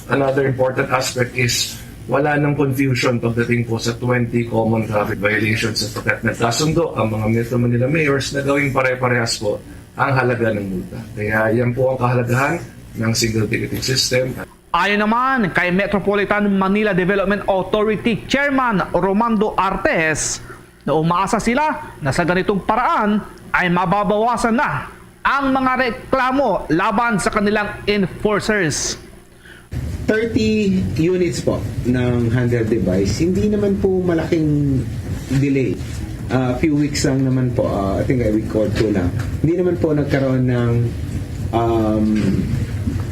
another important aspect is wala nang confusion pagdating po sa twenty common traffic violations, sapagkat nagkasundo ang mga Metro Manila mayors na gawing pare-parehas po ang halaga ng multa. Kaya yan po ang kahalagahan ng single ticketing system. Ayon naman kay Metropolitan Manila Development Authority Chairman Romando Artes, na umaasa sila na sa ganitong paraan ay mababawasan na ang mga reklamo laban sa kanilang enforcers. Thirty units po ng handheld device, hindi naman po malaking delay. A few weeks lang naman po, uh, I think a week or two lang. Hindi naman po nagkaroon ng um,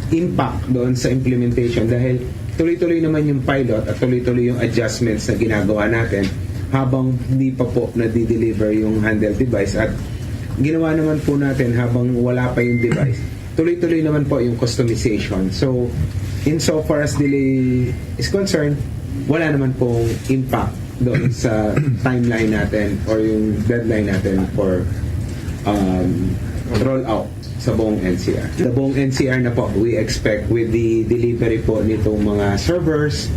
impact doon sa implementation dahil tuloy-tuloy naman yung pilot at tuloy-tuloy yung adjustments na ginagawa natin habang hindi pa po nadi-deliver yung handheld device at ginawa naman po natin habang wala pa yung device, tuloy-tuloy naman po yung customization. So, in so far as delay is concerned, wala naman pong impact doon sa timeline natin or yung deadline natin for um, rollout sa buong N C R. The buong N C R na po, we expect with the delivery po nitong mga servers,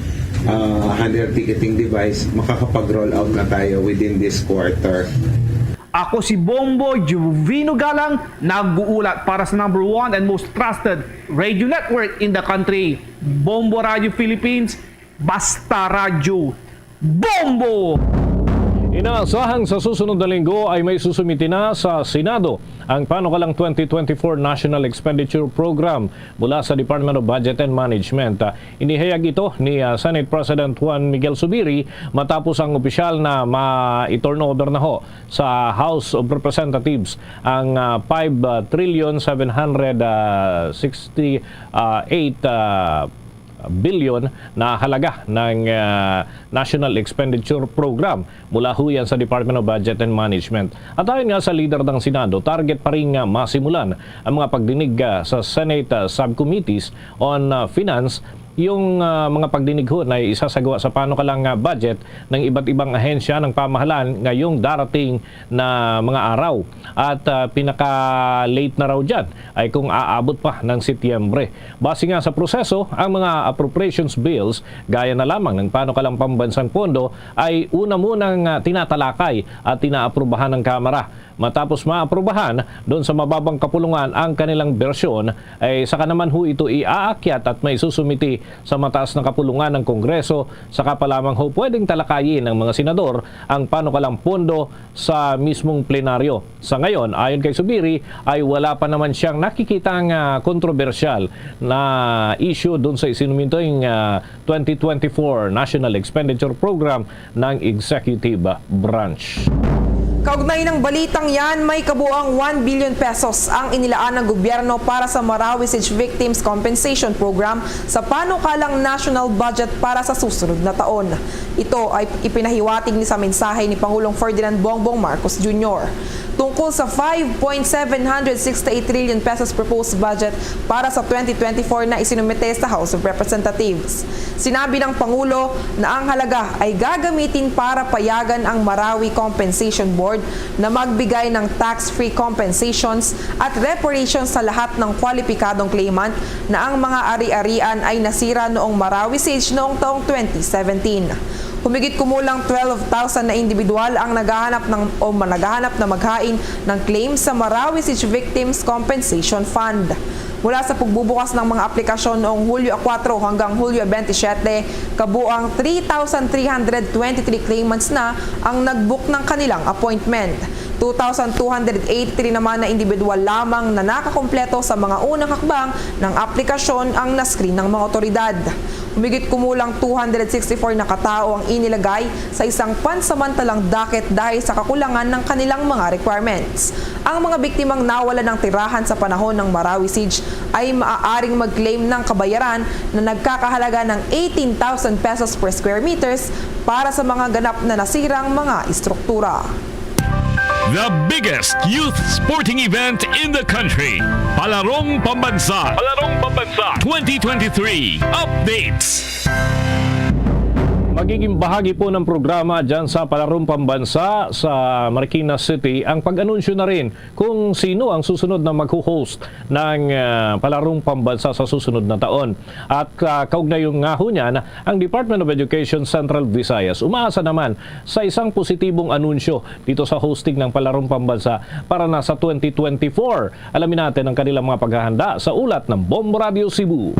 uh, handheld ticketing device, makakapag-roll out na tayo within this quarter. Ako si Bombo Juvino Galang, nag-uulat para sa number one and most trusted radio network in the country, Bombo Radio Philippines, Basta Radyo, Bombo! Inaasahang sa susunod na linggo ay may susumiti na sa Senado ang panukalang twenty twenty-four National Expenditure Program mula sa Department of Budget and Management. Ah, inihayag ito ni, ah, Senate President Juan Miguel Zubiri matapos ang opisyal na ma-turnover na ho sa House of Representatives ang, ah, five trillion seven hundred sixty-eight billion na halaga ng, ah, National Expenditure Program mula ho yan sa Department of Budget and Management. At ayon nga sa leader ng Senado, target pa rin nga masimulan ang mga pagdinig, ah, sa Senate, ah, Subcommittees on, ah, Finance. Yung, ah, mga pagdinig ho na isasagawa sa panukalang, ah, budget ng iba't ibang ahensya ng pamahalaan ngayong darating na mga araw. At, ah, pinaka-late na raw dyan ay kung aabot pa ng Setyembre. Base nga sa proseso, ang mga appropriations bills, gaya na lamang ng panukalang pambansang pondo, ay una munang, ah, tinatalakay at tinaaprubahan ng Kamara. Matapos maaprubahan doon sa mababang kapulungan ang kanilang bersyon, ay saka naman ho ito iaakyat at maisusumiti sa mataas na kapulungan ng Kongreso, saka pa lamang ho pwedeng talakayin ng mga senador ang panukalang pondo sa mismong plenaryo. Sa ngayon, ayon kay Zubiri, ay wala pa naman siyang nakikitang, ah, kontrobersyal na issue doon sa isinumitoy nga twenty twenty-four National Expenditure Program ng Executive Branch. Kaugnay ng balitang yan, may kabuang one billion pesos ang inilaan ng gobyerno para sa Marawi Siege Victims Compensation Program sa panukalang national budget para sa susunod na taon. Ito ay ipinahiwatig ni sa mensahe ni Pangulong Ferdinand Bongbong Marcos Junior. Tungkol sa five point seven hundred sixty-eight trillion pesos proposed budget para sa twenty twenty-four na isinumite sa House of Representatives. Sinabi ng Pangulo na ang halaga ay gagamitin para payagan ang Marawi Compensation Board na magbigay ng tax-free compensations at reparations sa lahat ng kwalipikadong claimant na ang mga ari-arian ay nasira noong Marawi siege noong taong twenty seventeen. Humigit kumulang twelve thousand na individual ang naghahanap ng, o ma-, naghahanap na maghain ng claim sa Marawi Siege Victims Compensation Fund. Mula sa pagbubukas ng mga aplikasyon noong Hulyo kuwatro hanggang Hulyo twenty-seven, kabuang three thousand three hundred twenty-three claimants na ang nag-book ng kanilang appointment. Two thousand two hundred eighty-three naman na individual lamang na nakakompleto sa mga unang hakbang ng aplikasyon ang na-screen ng mga otoridad. Humigit kumulang two hundred sixty-four na katao ang inilagay sa isang pansamantalang docket dahil sa kakulangan ng kanilang mga requirements. Ang mga biktimang nawalan ng tirahan sa panahon ng Marawi Siege ay maaaring mag-claim ng kabayaran na nagkakahalaga ng eighteen thousand pesos per square meters para sa mga ganap na nasirang mga istruktura. The biggest youth sporting event in the country. Palarong Pambansa. Palarong Pambansa twenty twenty-three. Updates. Magiging bahagi po ng programa dyan sa Palarong Pambansa sa Marikina City ang pag-anunsyo na rin kung sino ang susunod na magho-host ng, ah, Palarong Pambansa sa susunod na taon. At, ah, kaugnay yung nga ho niyan, ang Department of Education Central Visayas umaasa naman sa isang positibong anunsyo dito sa hosting ng Palarong Pambansa para na sa twenty twenty-four. Alamin natin ang kanilang mga paghahanda sa ulat ng Bombo Radio Cebu.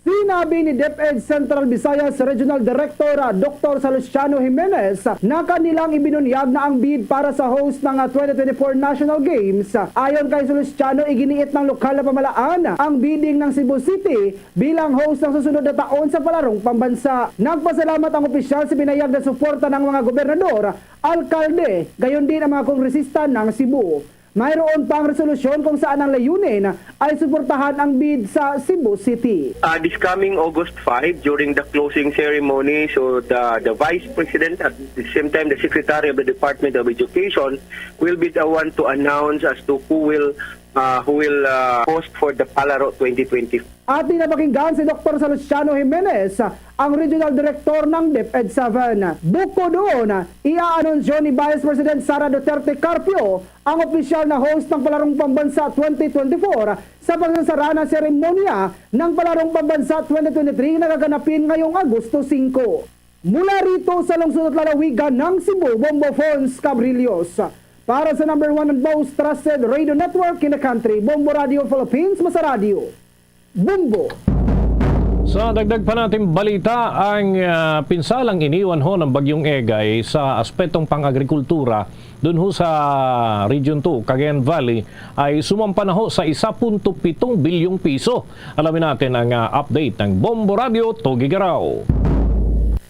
Sinabi ni DepEd Central Visayas Regional Director, ah, Doktor Salustiano Jimenez na kanilang ibinunyag na ang bid para sa host ng, ah, twenty twenty-four National Games. Ayon kay Salustiano, iginiit ng lokal na pamahalaan ang bidding ng Cebu City bilang host ng susunod na taon sa Palarong Pambansa. Nagpasalamat ang opisyal sa binayag na suporta ng mga gobernador, alkalde, gayon din ang mga kongresista ng Cebu. Mayroon pang resolusyon kung saan ang layunin ay suportahan ang bid sa Cebu City. Uh, this coming August five, during the closing ceremony, so the, the Vice President, at the same time the Secretary of the Department of Education, will be the one to announce as to who will, uh, who will, uh, host for the Palaro twenty twenty. Atin na pakinggan si Doktor Salustiano Jimenez, ang Regional Director ng DepEd seven. Bukod doon, iaanunsyo ni Vice President Sara Duterte Carpio ang opisyal na host ng Palarong Pambansa twenty twenty-four sa pagsasara na seremonya ng Palarong Pambansa twenty twenty-three na gaganapin ngayong Agosto singko. Mula rito sa lungsod at lalawigan ng Cebu, Bombo Fons Cabrillos. Para sa number one and most trusted radio network in the country, Bombo Radio Philippines, mas radyo. Bombo. Sa dagdag pa nating balita, ang, ah, pinsalang iniwan ho ng Bagyong Egay sa aspetong pang-agrikultura dun ho sa Region two, Cagayan Valley, ay sumampa na ho sa isa punto pitong bilyong piso. Alamin natin ang, ah, update ng Bombo Radio Tugigaraw.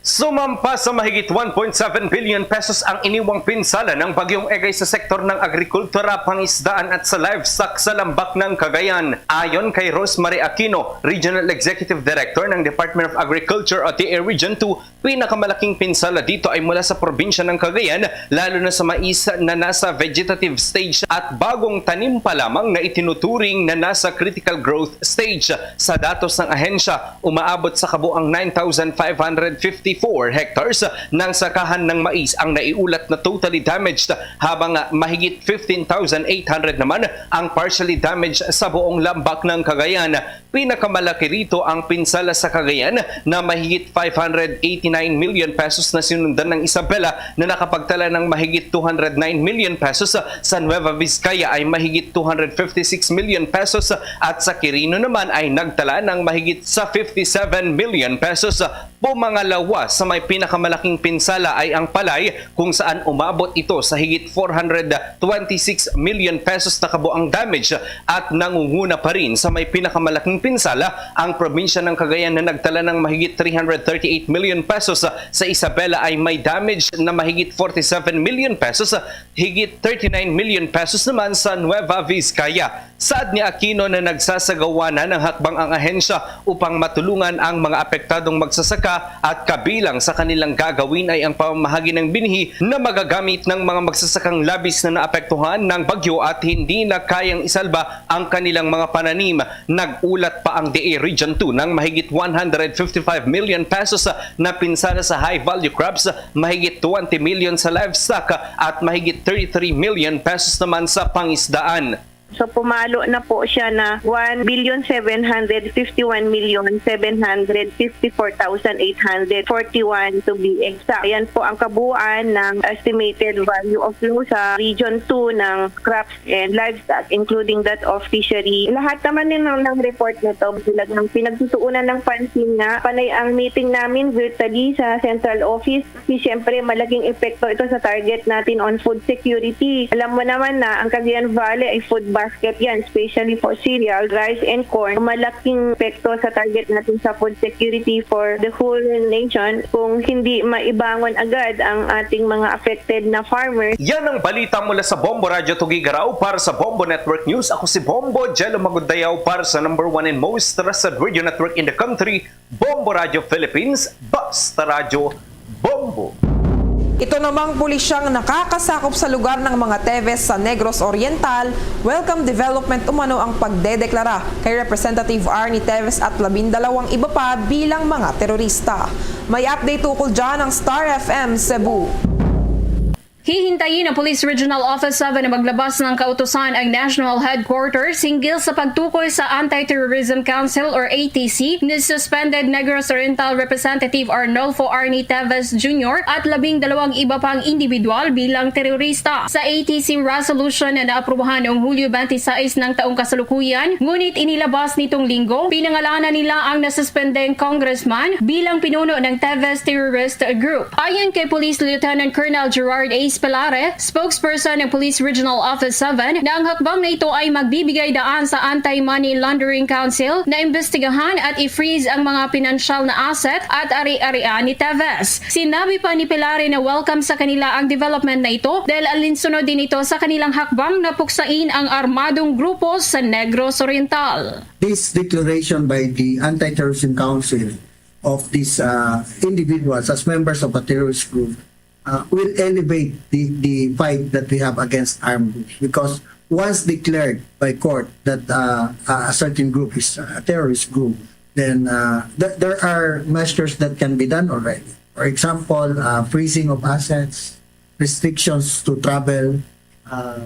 Sumampa sa mahigit one point seven billion pesos ang iniwang pinsala ng Bagyong Egay sa sektor ng agrikultura, pangisdaan at sa livestock sa Lambak ng Cagayan. Ayon kay Rosemary Aquino, Regional Executive Director ng Department of Agriculture o D A Region two, pinakamalaking pinsala dito ay mula sa probinsya ng Cagayan, lalo na sa mais na nasa vegetative stage at bagong tanim pa lamang na itinuturing na nasa critical growth stage. Sa datos ng ahensya, umaabot sa kabuang nine thousand five hundred fifty-four hectares ng sakahan ng mais ang naiulat na totally damaged, habang mahigit fifteen thousand eight hundred naman ang partially damaged sa buong Lambak ng Cagayan. Pinakamalaki rito ang pinsala sa Cagayan na mahigit five hundred eighty-nine million pesos na sinundan ng Isabela na nakapagtala ng mahigit two hundred nine million pesos, sa Nueva Vizcaya ay mahigit two hundred fifty-six million pesos at sa Quirino naman ay nagtala ng mahigit sa fifty-seven million pesos. Pumangalawa sa may pinakamalaking pinsala ay ang palay, kung saan umabot ito sa higit four hundred twenty-six million pesos na kabuang damage at nangunguna pa rin sa may pinakamalaking pinsala ang probinsya ng Cagayan na nagtala ng mahigit three hundred thirty-eight million pesos. Sa Isabela ay may damage na mahigit forty-seven million pesos, higit thirty-nine million pesos naman sa Nueva Vizcaya. Saad ni Aquino na nagsasagawa na ng hakbang ang ahensya upang matulungan ang mga apektadong magsasaka at kabilang sa kanilang gagawin ay ang pamamahagi ng binhi na magagamit ng mga magsasakang labis na naapektuhan ng bagyo at hindi na kayang isalba ang kanilang mga pananim. Nag-ulat pa ang D A Region two ng mahigit one hundred fifty-five million pesos na pinsala sa high value crops, mahigit twenty million sa livestock at mahigit thirty-three million pesos naman sa pangisdaan. So, pumalo na po siya na one billion seven hundred fifty-one million seven hundred fifty-four thousand eight hundred forty-one, to be exact. Ayan po ang kabuuan ng estimated value of loss sa Region two ng crops and livestock, including that of fishery. Lahat naman din ng, ng report na to, talagang pinagtutuunan ng pansin nga. Panay ang meeting namin virtually sa central office. Kasi siyempre, malaking epekto ito sa target natin on food security. Alam mo naman na ang Cagayan Valley ay food basket yan, especially for cereal, rice, and corn. Malaking epekto sa target natin sa food security for the whole nation kung hindi maibangon agad ang ating mga affected na farmers. Yan ang balita mula sa Bombo Radyo Tugigaraw. Para sa Bombo Network News, ako si Bombo Jello Magundayaw para sa number one and most trusted radio network in the country, Bombo Radio Philippines, basta radyo, bombo. Ito namang pulisyang nakakasakop sa lugar ng mga Teves sa Negros Oriental, welcome development umano ang pagdedeklara kay Representative Arnie Teves at labindalawang iba pa bilang mga terorista. May update ukol dyan ang Star F M Cebu. Hihintayin ng Police Regional Office seven na maglabas ng kautusan ang National Headquarters hinggil sa pagtukoy sa Anti-Terrorism Council or A T C ni suspended Negros Oriental Representative Arnulfo Arnie Teves Junior at labing dalawang iba pang individual bilang terorista. Sa A T C resolution na naaprubahan noong Hulyo twenty-six ng taong kasalukuyan, ngunit inilabas nitong Linggo, pinangalanan nila ang nasuspendeng congressman bilang pinuno ng Teves Terrorist Group. Ayon kay Police Lieutenant Colonel Gerard A. Spelare, spokesperson ng Police Regional Office seven, na ang hakbang na ito ay magbibigay daan sa Anti-Money Laundering Council na imbestigahan at i-freeze ang mga pinansyal na asset at ari-arian ni Teves. Sinabi pa ni Spelare na welcome sa kanila ang development na ito dahil alinsunod din ito sa kanilang hakbang na puksain ang armadong grupo sa Negros Oriental. This declaration by the Anti-Terrorism Council of these uh, individuals as members of a terrorist group uh, will elevate the, the fight that we have against armed groups, because once declared by court that uh, a certain group is a terrorist group, then uh, th- there are measures that can be done already. For example, uh, freezing of assets, restrictions to travel, uh,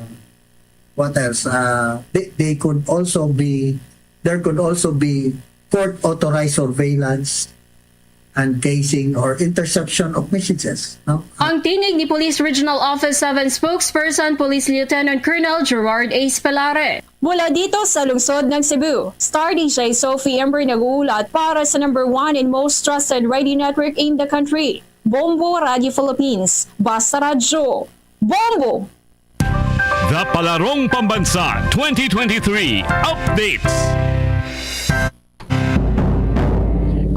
what else? Uh, they, they could also be, there could also be court authorized surveillance and casing or interception of messages. No? Ang tinig ni Police Regional Office seven spokesperson Police Lieutenant Colonel Gerard A. Spelare. Mula dito sa lungsod ng Cebu, Star D J Sophie Ember nag-uulat para sa number one and most trusted radio network in the country, Bombo Radio Philippines. Basta Radyo, Bombo! The Palarong Pambansa twenty twenty-three Updates.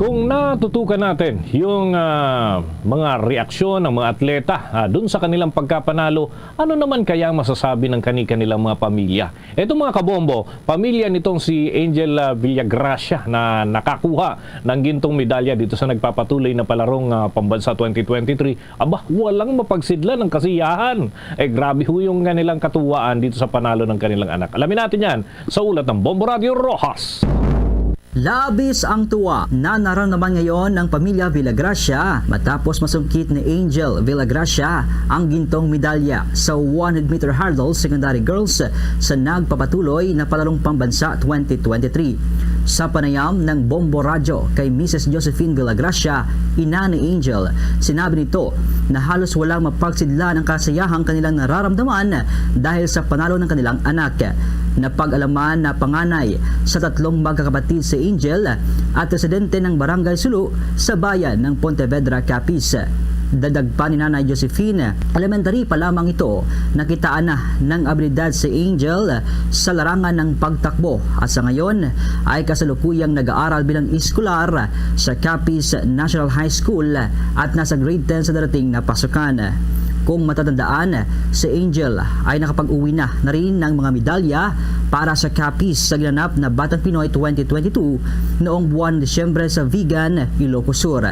Kung natutukan natin yung ah, mga reaksyon ng mga atleta ah, dun sa kanilang pagkapanalo, ano naman kaya ang masasabi ng kani-kanilang mga pamilya? Etong mga kabombo, pamilya nitong si Angel ah, Villagracia na nakakuha ng gintong medalya dito sa nagpapatuloy na palarong ah, pambansa twenty twenty-three, aba, walang mapagsidla ng kasiyahan. Eh, grabe ho yung kanilang katuwaan dito sa panalo ng kanilang anak. Alamin natin yan sa ulat ng Bombo Radio Rojas. Labis ang tuwa na naramdaman ngayon ng pamilya Villagracia matapos masungkit ni Angel Villagracia ang gintong medalya sa one hundred meter hurdle secondary girls sa nagpapatuloy na palarong pambansa twenty twenty-three. Sa panayam ng Bombo Radyo kay Missus Josephine Villagracia, ina ni Angel, sinabi nito na halos walang mapagsidla ng kasayahang kanilang nararamdaman dahil sa panalo ng kanilang anak. Napag-alaman na panganay sa tatlong magkakapatid si Angel at residente ng Barangay Sulu sa bayan ng Pontevedra, Capiz. Dagdag pa ni Nanay Josephine, elementary pa lamang ito, nakitaan na ng abilidad si Angel sa larangan ng pagtakbo at sa ngayon ay kasalukuyang nag-aaral bilang eskular sa Capiz National High School at nasa grade ten sa darating na pasukan. Kung matatandaan, si Angel ay nakapag-uwi na, na rin ng mga medalya para sa Capiz sa ginanap na Batang Pinoy twenty twenty-two noong buwan ng Disyembre sa Vigan, Ilocos Sur.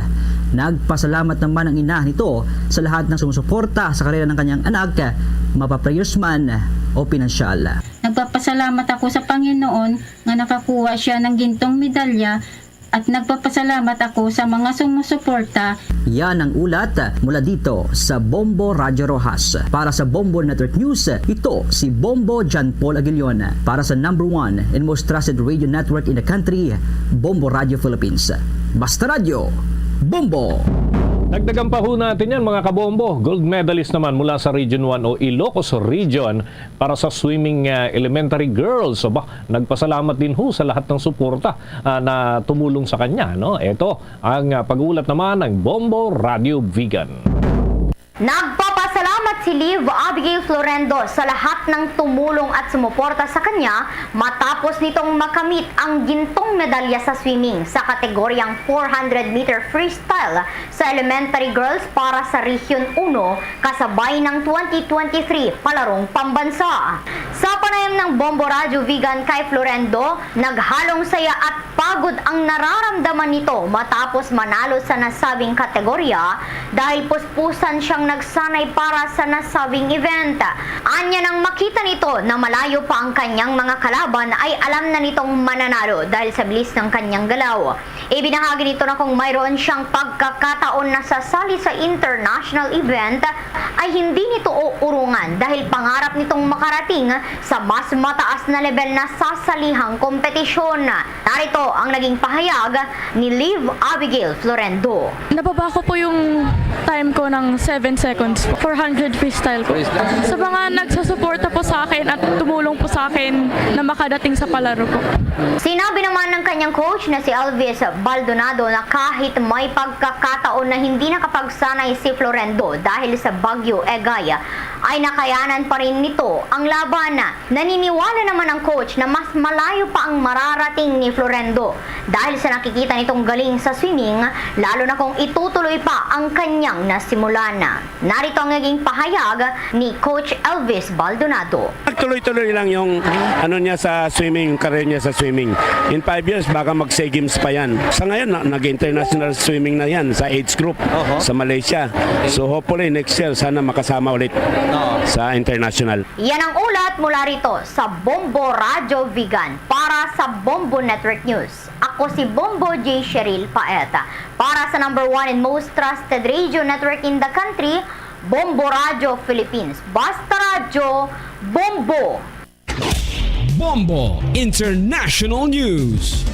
Nagpasalamat naman ang ina nito sa lahat ng sumusuporta sa karera ng kanyang anak, mapaprayers man o pinansyal. Nagpapasalamat ako sa Panginoon nga nakakuha siya ng gintong medalya at nagpapasalamat ako sa mga sumusuporta. Yan ang ulat mula dito sa Bombo Radyo Rojas. Para sa Bombo Network News, ito si Bombo John Paul Aguilion. Para sa number one and most trusted radio network in the country, Bombo Radyo Philippines. Basta Radyo, Bombo! Dagdagan pa ho natin yan, mga kabombo. Gold medalist naman mula sa Region one o Ilocos Region para sa swimming, ah, elementary girls. Aba, nagpasalamat din ho sa lahat ng suporta, ah, na tumulong sa kanya, no? Ito ang, ah, pag-uulat naman ng Bombo Radio Vigan. Nagpapasalamat Si Liv Abigail Florendo sa lahat ng tumulong at sumuporta sa kanya matapos nitong makamit ang gintong medalya sa swimming sa kategoryang four hundred meter freestyle sa Elementary Girls para sa Region Uno, kasabay ng twenty twenty-three Palarong Pambansa. Sa panayam ng Bombo Radyo Vigan kay Florendo, naghalong saya at pagod ang nararamdaman nito matapos manalo sa nasabing kategorya dahil puspusan siyang nagsanay para sa nasabing event. Anya, nang makita nito na malayo pa ang kanyang mga kalaban, ay alam na nitong mananalo dahil sa bilis ng kanyang galaw. Ibinahagi nito na kung mayroon siyang pagkakataon na sasali sa international event, ay hindi nito uurungan dahil pangarap nitong makarating sa mas mataas na level na sasalihang kompetisyon. Narito ang naging pahayag ni Liv Abigail Florendo. Nababa ko po yung time ko ng seven seconds po. Four hundred freestyle po. Sa mga nagsusuporta po sa akin at tumulong po sa akin na makadating sa palaro po. Sinabi naman ng kanyang coach na si Elvis Baldonado na kahit may pagkakataon na hindi nakapagsanay si Florendo dahil sa Bagyo Egay, ay nakayanan pa rin nito ang laban. Naniniwala naman ang coach na mas malayo pa ang mararating ni Florendo dahil sa nakikita nitong galing sa swimming, lalo na kung itutuloy pa ang kanyang nasimulan. Narito ang naging pahayag ni Coach Elvis Baldonado. Tuloy-tuloy lang yung ano niya sa swimming, yung career niya sa swimming. In five years, baka mag-SEA Games pa yan. Sa ngayon, na, nag-international swimming na yan sa age group Oho. sa Malaysia. So hopefully next year, sana makasama ulit Oo. sa international. Yan ang ulat mula rito sa Bombo Radyo Vigan para sa Bombo Network News. Ako si Bombo J Cheryl Paeta. Para sa number one and most trusted radio network in the country, Bombo Radyo Philippines. Basta radyo, Bombo! Bombo International News.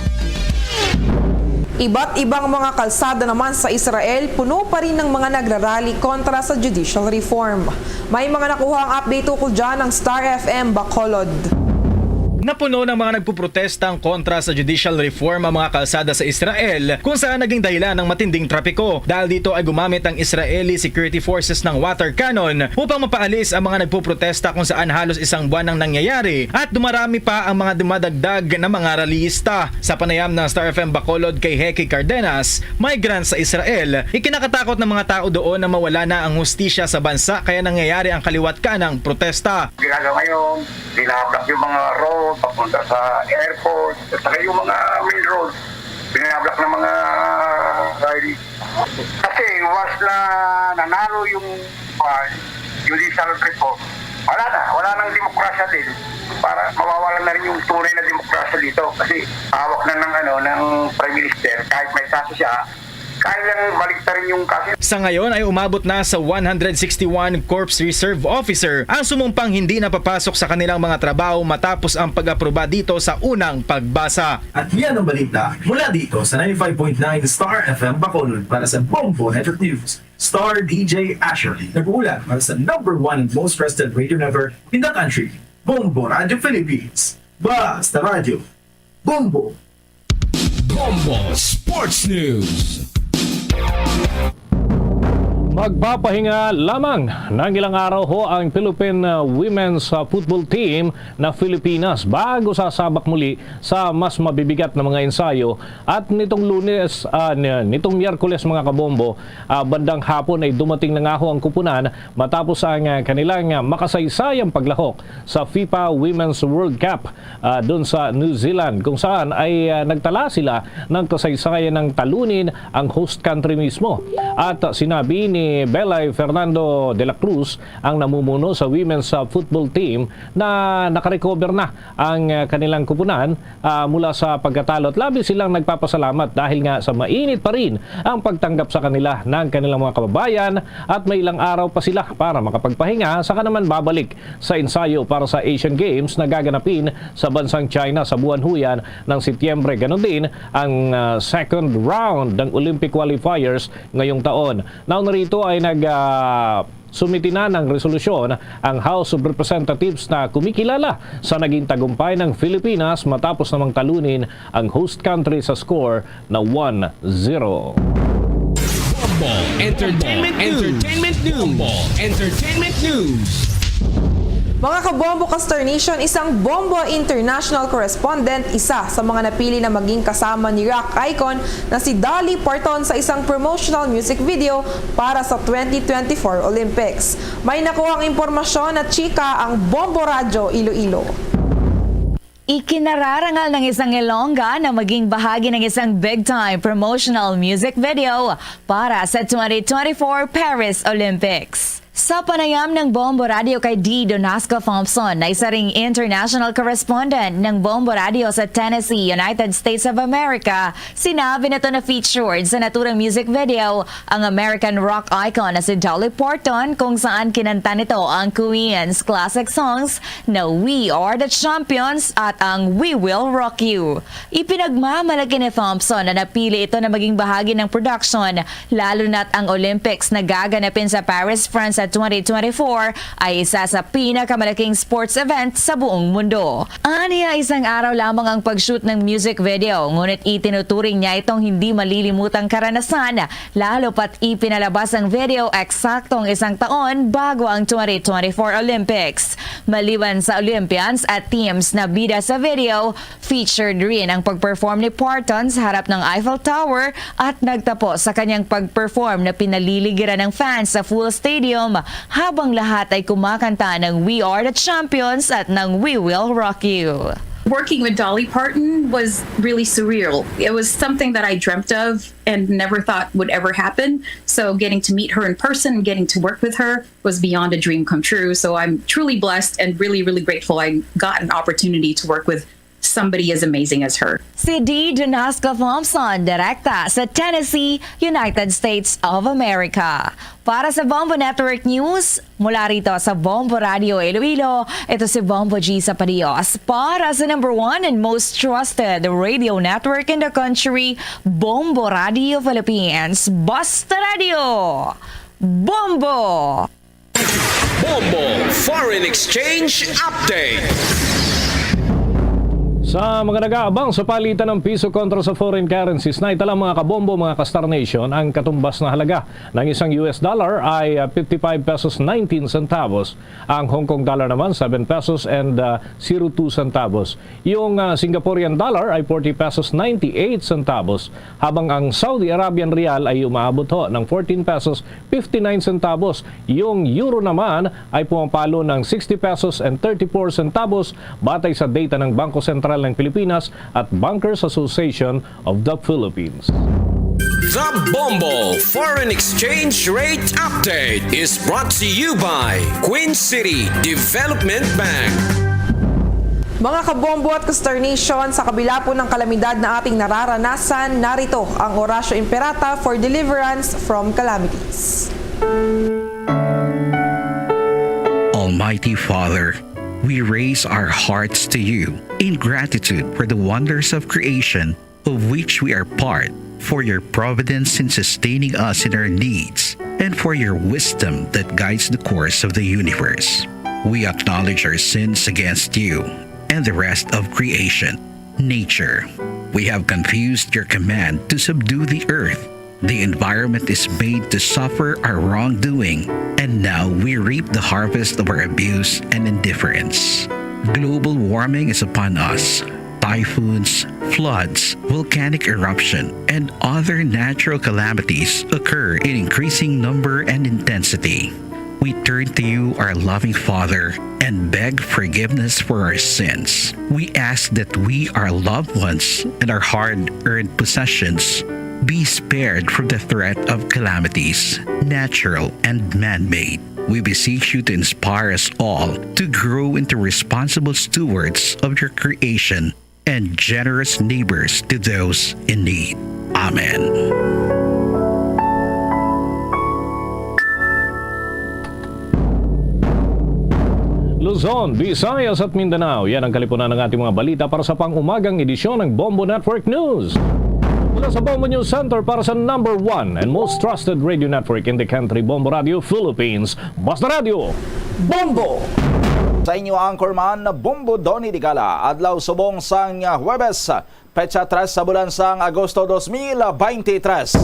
Iba't ibang mga kalsada naman sa Israel, puno pa rin ng mga nagrarally kontra sa judicial reform. May mga nakuha ang update ukol dyan ng Star F M Bacolod. Napuno ng mga nagpuprotesta ang kontra sa judicial reform ang mga kalsada sa Israel, kung saan naging dahilan ng matinding trapiko. Dahil dito ay gumamit ang Israeli security forces ng water cannon upang mapaalis ang mga nagpuprotesta, kung saan halos isang buwan nang nangyayari at dumarami pa ang mga dumadagdag na mga rallyista. Sa panayam ng Star F M Bacolod kay Hecky Cardenas, migrant sa Israel, ikinakatakot ng mga tao doon na mawala na ang hustisya sa bansa, kaya nangyayari ang kaliwat kanang protesta. Ginagawa ngayon, binablock yung mga road papunta sa airport, at saka yung mga main road, binablock ng mga rally. Kasi once na nanalo yung, ah, judicial reform, wala na, wala nang demokrasya din. Para mawawalan na rin yung tunay na demokrasya dito kasi hawak na ng, ano, ng Prime Minister, kahit may kaso siya, kayang baliktarin yung kaso. Sa ngayon ay umabot na sa one hundred sixty-one Corps Reserve Officer ang sumumpang hindi napapasok sa kanilang mga trabaho matapos ang pag-aproba dito sa unang pagbasa. At yan ang balita mula dito sa ninety-five point nine Star F M Bacolod. Para sa Bombo Headed News, Star D J Asher, nag-uulat para sa number one and most trusted radio network in the country, Bombo Radio Philippines. Basta Radyo, Bombo! Bombo Sports News. Magpapahinga lamang ng ilang araw ho ang Philippine, uh, women's, uh, football team na Filipinas bago sasabak muli sa mas mabibigat na mga ensayo. At nitong Lunes, uh, ni-, nitong Miyerkules, mga kabombo, uh, bandang hapon ay dumating na nga ho ang kupunan matapos ang, uh, kanilang, uh, makasaysayang paglahok sa FIFA Women's World Cup, ah, dun sa New Zealand, kung saan ay, ah, nagtala sila ng kasaysayan ng talunin ang host country mismo. At, ah, sinabi ni Belay Fernando de la Cruz, ang namumuno sa women's, ah, football team, na nakarecover na ang, ah, kanilang kupunan, ah, mula sa pagkatalo, at labis silang nagpapasalamat dahil nga sa mainit pa rin ang pagtanggap sa kanila ng kanilang mga kababayan at may ilang araw pa sila para makapagpahinga, saka naman babalik sa ensayo para sa Asian Games na gaganapin sa bansang China sa buwan ho yan ng Setyembre. Ganon din ang, ah, second round ng Olympic qualifiers ngayong taon. Nauna rito ay nag, ah, sumiti na ng resolusyon ang House of Representatives na kumikilala sa naging tagumpay ng Filipinas matapos namang talunin ang host country sa score na one zero. Entertainment News. Entertainment News. Entertainment News. Mga kabombo, ka Star Nation, isang Bombo International correspondent, isa sa mga napili na maging kasama ni rock icon na si Dolly Parton sa isang promotional music video para sa twenty twenty-four Olympics. May nakuhang impormasyon na chika ang Bombo Radyo Iloilo. Ikinararangal ng isang Ilongga na maging bahagi ng isang big-time promotional music video para sa twenty twenty-four Paris Olympics. Sa panayam ng Bombo Radio kay D. Donasco Thompson, na isa ring international correspondent ng Bombo Radio sa Tennessee, United States of America, sinabi nito na featured sa naturang music video ang American rock icon na si Dolly Parton, kung saan kinanta nito ang Queen's classic songs na We Are the Champions at ang We Will Rock You. Ipinagmamalaki ni Thompson na napili ito na maging bahagi ng production, lalo na't ang Olympics na gaganapin sa Paris, France sa twenty twenty-four ay isa sa pinakamalaking sports event sa buong mundo. Aniya, isang araw lamang ang pag-shoot ng music video, ngunit itinuturing niya itong hindi malilimutang karanasan, lalo pat ipinalabas ang video eksaktong isang taon bago ang twenty twenty-four Olympics. Maliban sa Olympians at teams na bida sa video, featured rin ang pag-perform ni Parton sa harap ng Eiffel Tower at nagtapos sa kanyang pag-perform na pinaliligiran ng fans sa full stadium, habang lahat ay kumakanta ng We Are the Champions at ng We Will Rock You. Working with Dolly Parton was really surreal. It was something that I dreamt of and never thought would ever happen. So getting to meet her in person, getting to work with her was beyond a dream come true. So I'm truly blessed and really, really grateful I got an opportunity to work with somebody as amazing as her. Si D. Donasco Thompson, direkta sa Tennessee, United States of America. Para sa Bombo Network News, mula rito sa Bombo Radio Iloilo, ito si Bombo G Sapadios para sa number one and most trusted radio network in the country, Bombo Radio Philippines. Basta Radio, Bombo! Bombo Foreign Exchange Update. Sa mga nag-aabang sa palitan ng piso kontra sa foreign currencies, naitala, mga kabombo, mga ka-Star Nation, ang katumbas na halaga ng isang U S dollar ay, ah, fifty-five pesos nineteen centavos. Ang Hong Kong dollar naman, seven pesos and, ah, zero two centavos. Yung, ah, Singaporean dollar ay forty pesos ninety-eight centavos, habang ang Saudi Arabian rial ay umaabot ho ng fourteen pesos fifty-nine centavos. Yung euro naman ay pumapalo ng sixty pesos and thirty-four centavos, batay sa data ng Bangko Sentral ng Pilipinas at Bankers Association of the Philippines. The Bombo Foreign Exchange Rate Update is brought to you by Queen City Development Bank. Mga kabombo at ka-Star Nation, sa kabila po ng kalamidad na ating nararanasan, narito ang Oratio Imperata for deliverance from calamities. Almighty Father, we raise our hearts to you in gratitude for the wonders of creation of which we are part, for your providence in sustaining us in our needs, and for your wisdom that guides the course of the universe. We acknowledge our sins against you and the rest of creation, nature. We have confused your command to subdue the earth. The environment is made to suffer our wrongdoing, and now we reap the harvest of our abuse and indifference. Global warming is upon us. Typhoons, floods, volcanic eruption, and other natural calamities occur in increasing number and intensity. We turn to you, our loving Father, and beg forgiveness for our sins. We ask that we, our loved ones, and our hard-earned possessions be spared from the threat of calamities, natural and man-made. We beseech you to inspire us all to grow into responsible stewards of your creation and generous neighbors to those in need. Amen. Luzon, Visayas at Mindanao, yan ang kalipunan ng ating mga balita para sa pang-umagang edisyon ng Bombo Network News. Mula sa Bombo News Center para sa number one and most trusted radio network in the country, Bombo Radio Philippines, Basta Radio, Bombo! Sa inyo anchorman, Bombo Donny Digala, adlaw subong sang Huwebes, petsa tres sa bulan sang Agosto dos mil veintitrés.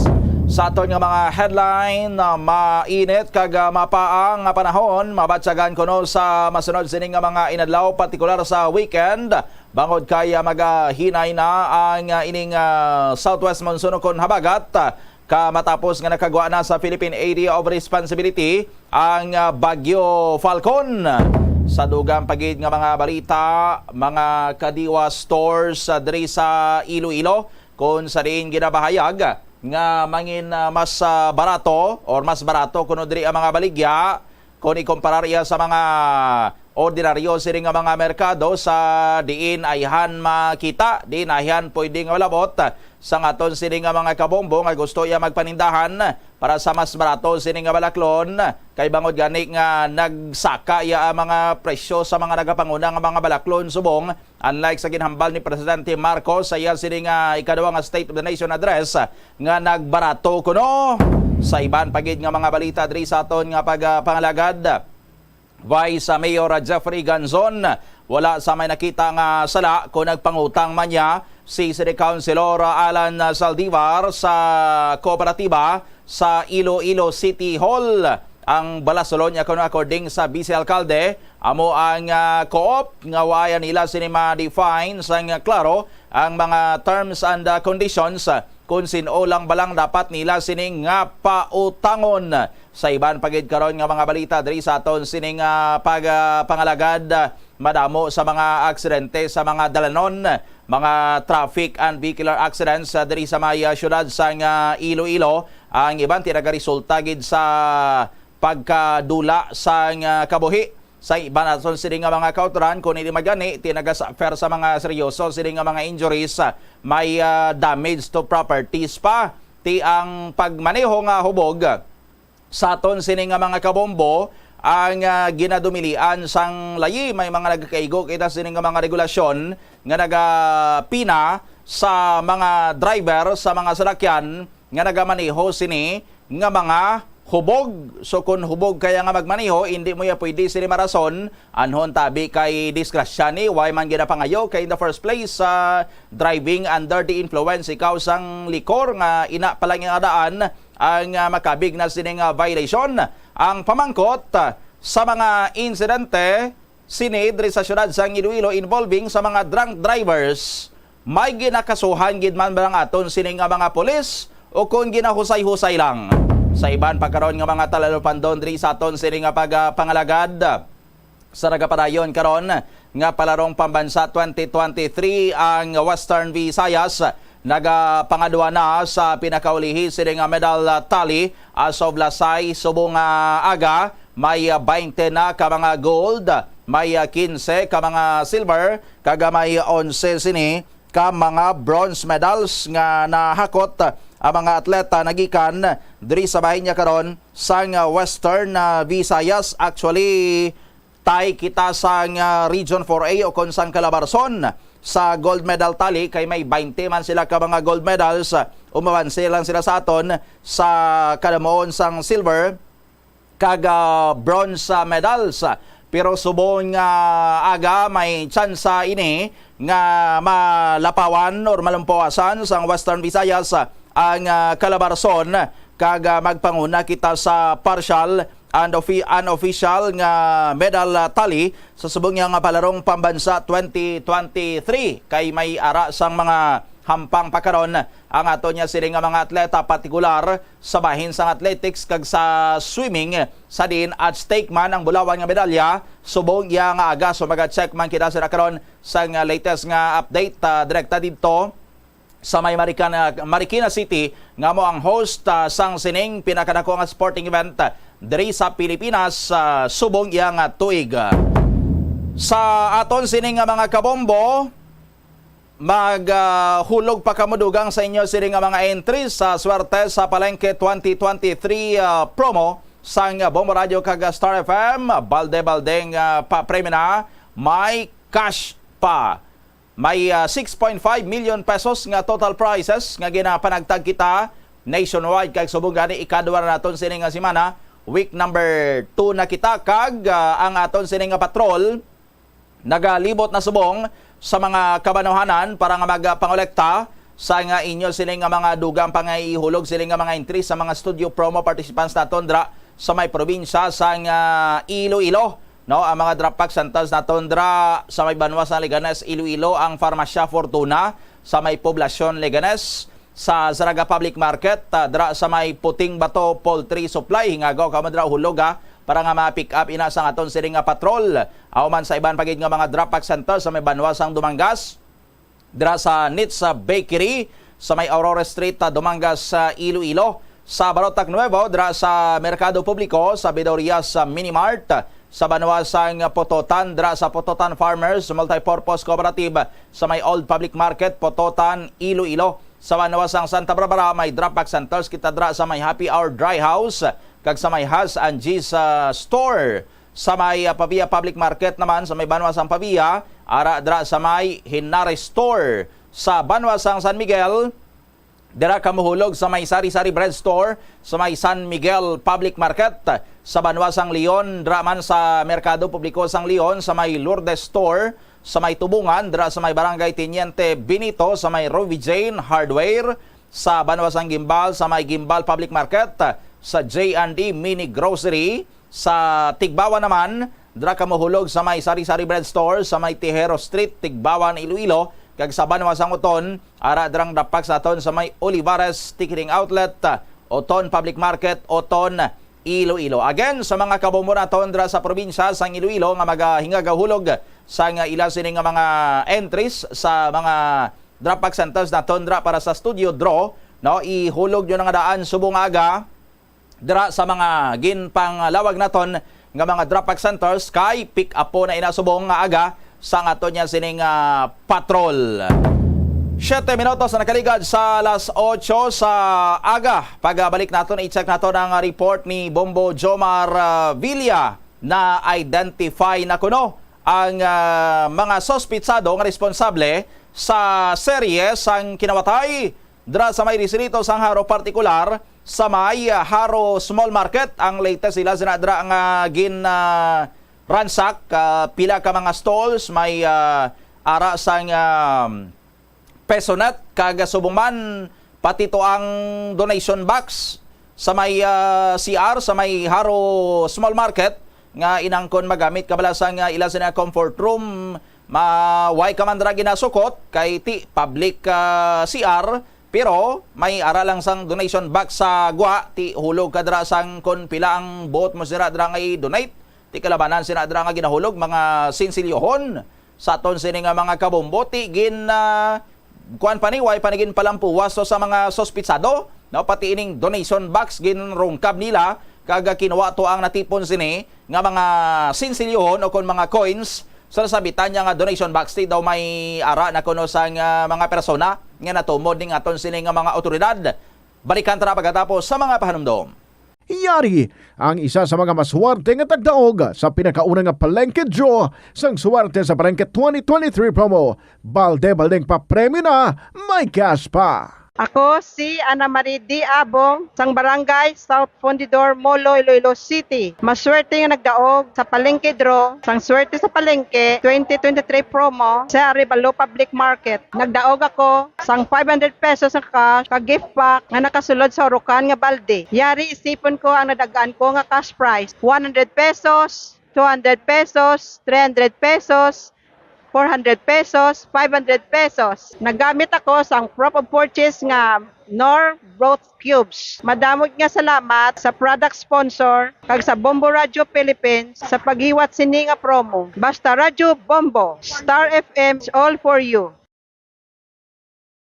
Sa aton nga mga headline, ah, mainit kag, ah, mapaang nga panahon mabatyagan kuno sa masunod sini nga mga inadlaw, partikular sa weekend, bangod kay, ah, magahinay na ang, ah, ining, ah, southwest monsoon ukon habagat, ah, ka matapos nga nakagwa na sa Philippine Area of Responsibility ang, ah, Bagyo Falcon. Sa dugang pa gid nga mga balita, mga Kadiwa stores, ah, diri sa Iloilo, kung sa diin ginabahayag nga mangin, ah, mas, ah, barato or mas barato kuno diri ang mga baligya kung ikumparar iya sa mga ordinaryo sini nga mga merkado sa diin ayhan makita, diin ayhan pwede nga malabot sang aton sini nga mga kabombo nga gusto iya magpanindahan para sa mas barato sini nga balaklon, kay bangod gani nga nagsaka iya ang mga presyo sa mga nagapanguna nga mga balaklon subong, unlike sa ginhambal ni Presidente Marcos sa iya sini nga ikaduha nga State of the Nation Address, nga nagbarato kuno. Sa iban pa gid nga mga balita diri sa aton nga pagpangalagad, Vice Mayor Jeffrey Ganzon, wala sa may nakita nga sala kung nagpangutang man niya si City Councilor Alan Zaldivar sa kooperatiba sa Iloilo City Hall. Ang balasulon niya kuno, according sa Vice Alkalde, amo ang, ah, co-op nga wala nila sini ma-define sang klaro ang mga terms and, ah, conditions, ah, kung sin-o lang balang dapat nila sini nga pautangon. Sa iban pa gid karon nga mga balita diri sa aton sining, ah, pag, ah, pangalagad, ah, madamo sa mga aksidente sa mga dalanon, mga traffic and vehicular accidents, ah, diri sa may, ah, siyudad sang, ah, Iloilo. Ang iban ti nagaresulta gid sa pagkadula sang, ah, kabuhi. Sa iban aton sini nga mga kautoran, kung hindi magani, ti nagasuffer sa mga seryoso sini nga mga injuries, ah, may, ah, damage to properties pa. Ti ang pagmaneho nga hubog sa aton sini nga mga kabombo ang, ah, ginadumilian sang layi. May mga nagakaigo kita sini nga mga regulasyon nga nagapina sa mga driver sa mga salakyan nga nagamaneho sini nga mga hubog. So, kung hubog kaya nga magmaneho, hindi mo ya pwede sini marason. Anhon tabi kay disgrasya ni, why man ginapangayo? Kay in the first place, ah, driving under the influence ikaw sang likor nga ina pa lang nga daan ang, ah, makabig na sini nga violation. Ang pamangkot, ah, sa mga insidente sini diri sa siyudad sang Iloilo involving sa mga drunk drivers, may ginakasuhan gid man ba ang aton sini nga mga pulis o kon ginahusay-husay lang? Sa iban pa karon nga mga talalupandon diri sa aton sini nga pag, ah, pangalagad, sa nagapadayon karon nga Palarong Pambansa twenty twenty-three ang Western Visayas, nagapangadwa na sa pinakaulihi sini nga medal, ah, tally as of lasay subong nga aga. May, ah, baynte na ka mga gold, may, ah, kinse ka mga silver, kag, ah, may onse sini ka mga bronze medals nga nahakot, ah, ang mga atleta nagikan diri sa bahin niya karon sang, ah, Western, ah, Visayas. Actually, tie kita sang, ah, Region four A o kon sang Calabarzon sa gold medal tally, kay may baynte man sila ka mga gold medals, ah, umabanse lang sila sa aton sa kadamuon sang silver kag, ah, bronze, ah, medals. Pero subong nga aga, may tsansa ini nga malapawan or malumpawasan sang Western Visayas, ah, ang, ah, Calabarzon, kag, ah, magpanguna kita sa partial and offi-, unofficial nga medal, ah, tally sa subong niya nga Palarong Pambansa twenty twenty-three, kay may ara sang mga hampang pa karon ang ato niya sini nga mga atleta, partikular sa bahin sang athletics kag sa swimming, sa diin at stake man ang bulawan nga medalya subong iya nga aga. So, maga-check man kita sila karon sang latest nga update, ah, direkta didto sa may Marikina, Marikina City, nga mo ang host, ah, sang sining pinakadako nga sporting event, ah, diri sa Pilipinas, ah, subong iya nga tuig. Sa aton sini nga mga kabombo, mag, ah, hulog pa kamo dugang sa inyo sini nga mga entries sa Swerte sa Palengke twenty twenty-three, ah, promo sang Bombo Radio kag Star F M. Balde-baldeng, ah, papremyo na, may cash pa. May, ah, six point five million pesos nga total prizes nga ginapanagtag kita nationwide, kag subong gani ikadwa na naton sini nga semana, week number two na kita, kag, ah, ang aton sini nga patrol Nagalibot na subong sa mga kabanuhanan para nga magpangolekta sa nga inyo sini nga mga dugang pangaihulog sini nga mga entry sa mga studio promo participants naton dra sa may probinsya sang, ah, Iloilo, no? Ang mga drop pack centers naton dra sa may banwa sang Leganes, Iloilo, ang Farmacia Fortuna sa may Poblacion, Leganes, sa Zarraga Public Market, ah, dra sa may Puting Bato Poultry Supply. Hingagaw kamo dra, hulog, ha, para nga ma-pick up ina sang aton sini nga patrol. Aw man sa iban pa gid nga mga drop pack center sa may banwa sang Dumangas, dra sa Nitsa Bakery sa may Aurora Street, ah, Dumangas, sa Iloilo, sa Barotac Nuevo, dra sa Merkado Publiko, sa Bidorias, sa Minimart, sa banwa sang Pototan, dra sa Pototan Farmers Multipurpose Cooperative sa may Old Public Market, Pototan, Iloilo. Sa banwa sang Santa Barbara, may drop pack centers kita dra sa may Happy Hour Dry House kag sa may Has and G's, ah, Store. Sa may, ah, Pavia Public Market naman, sa may banwa sang Pavia, ara dra sa may Hinare Store. Sa banwa sang San Miguel, dira ka mohulog sa may Sari-Sari Bread Store, sa may San Miguel Public Market. Sa banwa sang Leon, dira man sa Merkado Publiko sang Leon, sa may Lourdes Store, sa may Tubungan, dira sa may Barangay Teniente Benito, sa may Ruby Jane Hardware, sa banwa sang Guimbal, sa may Guimbal Public Market, sa J and D Mini Grocery, sa Tigbauan naman, dira ka mohulog sa may Sari-Sari Bread Store, sa may Tijero Street, Tigbauan, Iloilo, kag sa banwa sang Oton, ara drang drop pack sa aton sa may Olivares Ticketing Outlet, Oton Public Market, Oton, Iloilo. Again, sa mga kabombo naton dira sa probinsya sang Iloilo nga magahingagaw hulog sang ila sini nga mga entries sa mga drop pack centers naton dira para sa studio draw, no, ihulog nyo na nga daan subong nga aga dira sa mga ginpanglawag naton nga mga drop pack centers, kay pick up po na ina subong nga aga sa aton niya sining, ah, patrol. Siyete minutos na nakaligad sa alas otso sa aga. Pagbalik naton, i-check naton ang report ni Bombo Jomar, ah, Villa. Na-identify na kuno ang, ah, mga suspitsado nga responsable sa serye sang kinawatay dra sa may distrito sang Jaro, partikular sa may, ah, Jaro Small Market. Ang latest sila sina dra nga gin, ah, ransak, ah, pila ka mga stalls, may, ah, ara sang, ah, peso net, kag subong man pati to ang donation box sa may, ah, C R, sa may Jaro Small Market, nga inangkon magamit kabala sang, ah, ila sina comfort room, ma-, way ka man dira ginasukot kay ti public, ah, C R, pero may ara lang sang donation box sa gwa, ti hulog ka dira sang kon pila ang buot mo sira dira nga i-donate, ti kalabanan sina dira nga ginahulog mga sinsilyohon sa aton sini nga mga kabombo, ti gin, ah, kuan pa ni, way pa ni ginpalampuwas to sa mga suspitsado, no? Pati ining donation box ginrungkab nila, kag kinuha to ang natipon sini nga mga sinsilyohon o kon mga coins sa nasabitan niya nga donation box, ti daw may ara na kuno sang, ah, mga persona nga natumod ning aton sini nga mga awtoridad. Balikan ta na pagkatapos sa mga pahanumdom. Yari ang isa sa mga maswerte nga tagdaog sa pinakauna nga palengke draw sang Swerte sa Palengke twenty twenty-three promo. Balde-baldeng papremyo na, may cash pa. Ako si Ana Marie D. Abong, sang Barangay South Fundidor, Molo, Iloilo City. Maswerte nga nagdaog sa palengke draw sang Swerte sa Palengke twenty twenty-three promo sa Arevalo Public Market. Nagdaog ako sang five hundred pesos nga cash kag gift pack nga nakasulod sa urukan nga balde. Yari isipon ko ang nadag-an ko nga cash prize, one hundred pesos, two hundred pesos, three hundred pesos, four hundred pesos, five hundred pesos. Nagamit ako sang proof of purchase nga Knorr broth cubes. Madamo nga salamat sa product sponsor kag sa Bombo Radio Philippines sa paghiwat sini nga promo. Basta Radyo Bombo, Star F M, is all for you.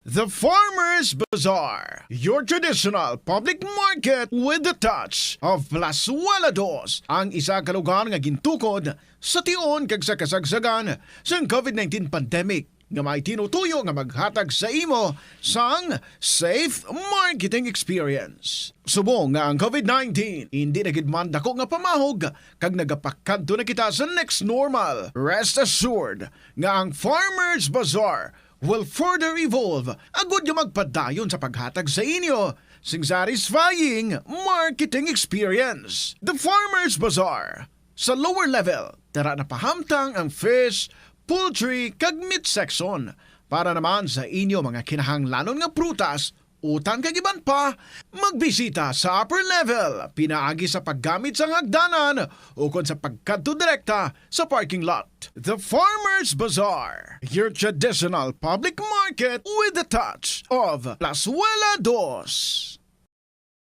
The Farmers Bazaar, your traditional public market with the touch of Plazuela Dos, ang isa ka lugar nga gintukod sa tion kag sa kasagsagan sang covid nineteen pandemic, nga may tinutuyo nga maghatag sa imo sang safe marketing experience. Subong nga ang covid nineteen indi na gid man dako nga pamahog kag nagapakadto na kita sa next normal, rest assured nga ang Farmers Bazaar will further evolve agud nga magpadayon sa paghatag sa inyo sing satisfying marketing experience. The Farmers Bazaar, Sa lower level, dira na pahamtang ang fish, poultry, kag meat section. Para naman sa inyo mga kinahanglanon nga prutas, utan kag iban pa, magbisita sa upper level, pinaagi sa paggamit sang hagdanan ukon sa pagkadto direkta sa parking lot. The Farmers Bazaar, your traditional public market with a touch of Plazuela Dos.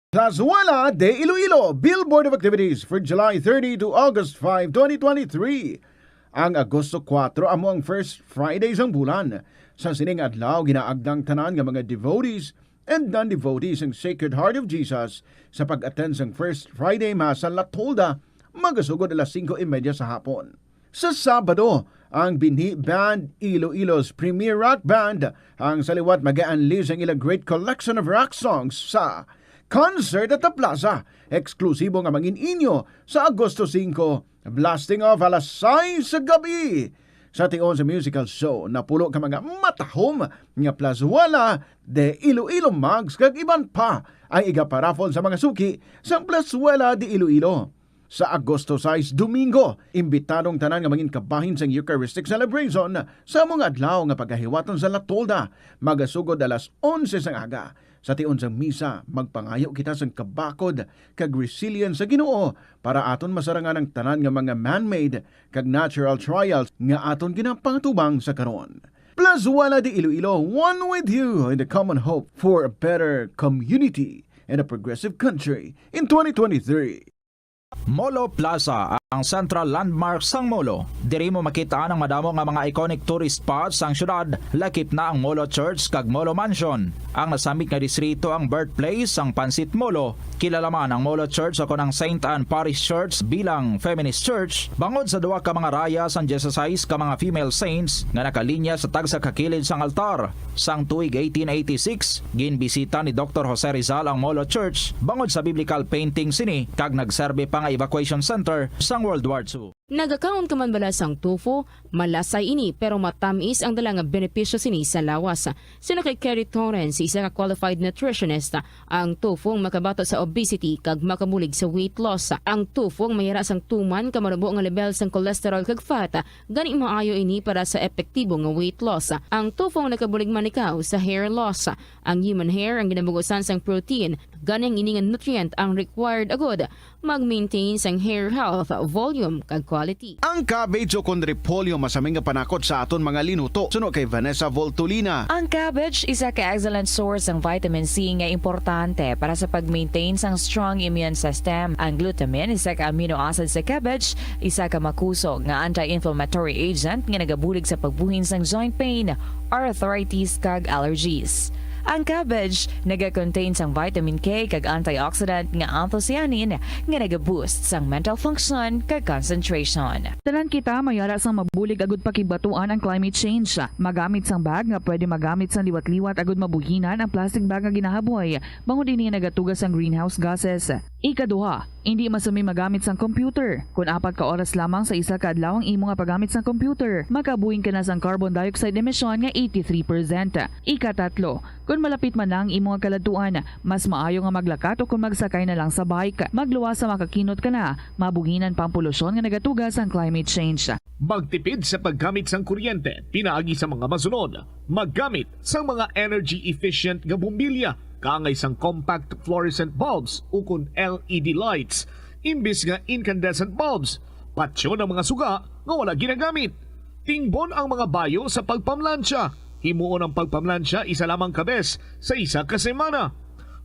Plazuela de Iloilo, Billboard of Activities for July thirty to August five, twenty twenty-three. Ang Agosto kuwatro amo ang first Friday sang bulan. Sa sining adlaw, ginaagda ang tanan nga mga devotees and non-devotees sang Sacred Heart of Jesus sa pag-attend sang First Friday Mass sa La Tolda, magasugod alas singko y media sa hapon. Sa Sabado, ang binhi band Iloilo's premier rock band ang sa liwat mag-unleash ang ilang great collection of rock songs sa Concert at the Plaza, eksklusibo nga mangin-inyo sa Agosto singko, blasting off alas sais sa gabi. Sa tion sa musical show, napulo ka mga matahom nga Plazuela de Iloilo mugs kag iban pa ang igaparaffle sa mga suki sang Plazuela de Iloilo. Sa Agosto sais, Domingo, imbitado ang tanan nga mangin kabahin sang Eucharistic celebration sa amo nga adlaw nga pagahiwaton sa La Tolda, magasugod alas onse sang aga. Sa tion sang misa, magpangayo kita sang kabakod kag resilience sa Ginoo para aton masarangan ang tanan nga mga man-made kag natural trials nga aton ginapangatubang sa karon. Plazuela de Iloilo, one with you in the common hope for a better community and a progressive country in twenty twenty-three. Molo Plaza, ang central landmark sang Molo. Diri mo makit-an ang madamo nga mga iconic tourist spots sang siyudad, lakip na ang Molo Church kag Molo Mansion. Ang nasambit nga distrito ang birthplace sang Pansit Molo. Kilala man ang Molo Church ukon ang Saint Anne Parish Church bilang feminist church bangod sa duha ka mga raya sang dieciséis ka mga female saints nga nakalinya sa tagsa ka kilid sang altar. Sang tuig eighteen eighty-six, ginbisita ni Doktor Jose Rizal ang Molo Church bangod sa biblical painting sini kag nagserbi pa nga evacuation center sang World War Two. Nagakaon ka man bala sang tofu? Malasay ini, pero matamis ang dala nga benepisyo sini sa lawas. Suno kay Kerry Torrens, isa ka qualified nutritionist, ang tofu ang makabato sa obesity kag makabulig sa weight loss. Ang tofu ang mayara sang tuman ka manubo nga lebel sang cholesterol kag fat, gani maayo ini para sa epektibo nga weight loss. Ang tofu ang nakabulig man ikaw sa hair loss. Ang human hair ang ginabugusan sang protein, gani ang ini nga nutrient ang required agud mag-maintain sang hair health, volume, kag quality. Ang cabbage ukon repolyo masami nga panakot sa aton mga linuto. Suno kay Vanessa Voltolina. Ang cabbage isa ka excellent source sang vitamin C nga importante para sa pag-maintain sang strong immune system. Ang glutamine, isa ka amino acid sa cabbage, isa ka makusog nga anti-inflammatory agent nga nagabulig sa pagbuhin sang joint pain, arthritis, kag allergies. Ang cabbage naga-contain sang vitamin K kag antioxidant nga anthocyanin nga naga-boost sang mental function kag concentration. Tanan kita mayara sang mabulig agud pakigbatuan ang climate change. Magamit sang bag nga pwede magamit sang liwat-liwat agud mabuhinan ang plastic bag nga ginahaboy, bangod ini nagatuga sang greenhouse gases. Ikaduha, indi masami magamit sang computer. Kon apat ka oras lamang sa isa ka adlaw ang imo nga paggamit sang computer, makabuhin ka na sang carbon dioxide emission nga eighty-three percent. Ikatatlo, kon malapit man na ang imo nga kaladtuan, mas maayo nga maglakat o kon magsakay na lang sa bike. Magluwas sa makakinot ka na, mabuhinan pa ang polusyon nga nagatuga sang climate change. Magtipid sa paggamit sang kuryente pinaagi sa mga masunod. Maggamit sang mga energy efficient nga bombilya kaangay sang compact fluorescent bulbs ukon L E D lights imbis nga incandescent bulbs. Patyon ang mga suga nga wala ginagamit. Tingbon ang mga bayo sa pagpamlansya. Himuon ang pagpamlansya isa lamang ka bes sa isa ka semana.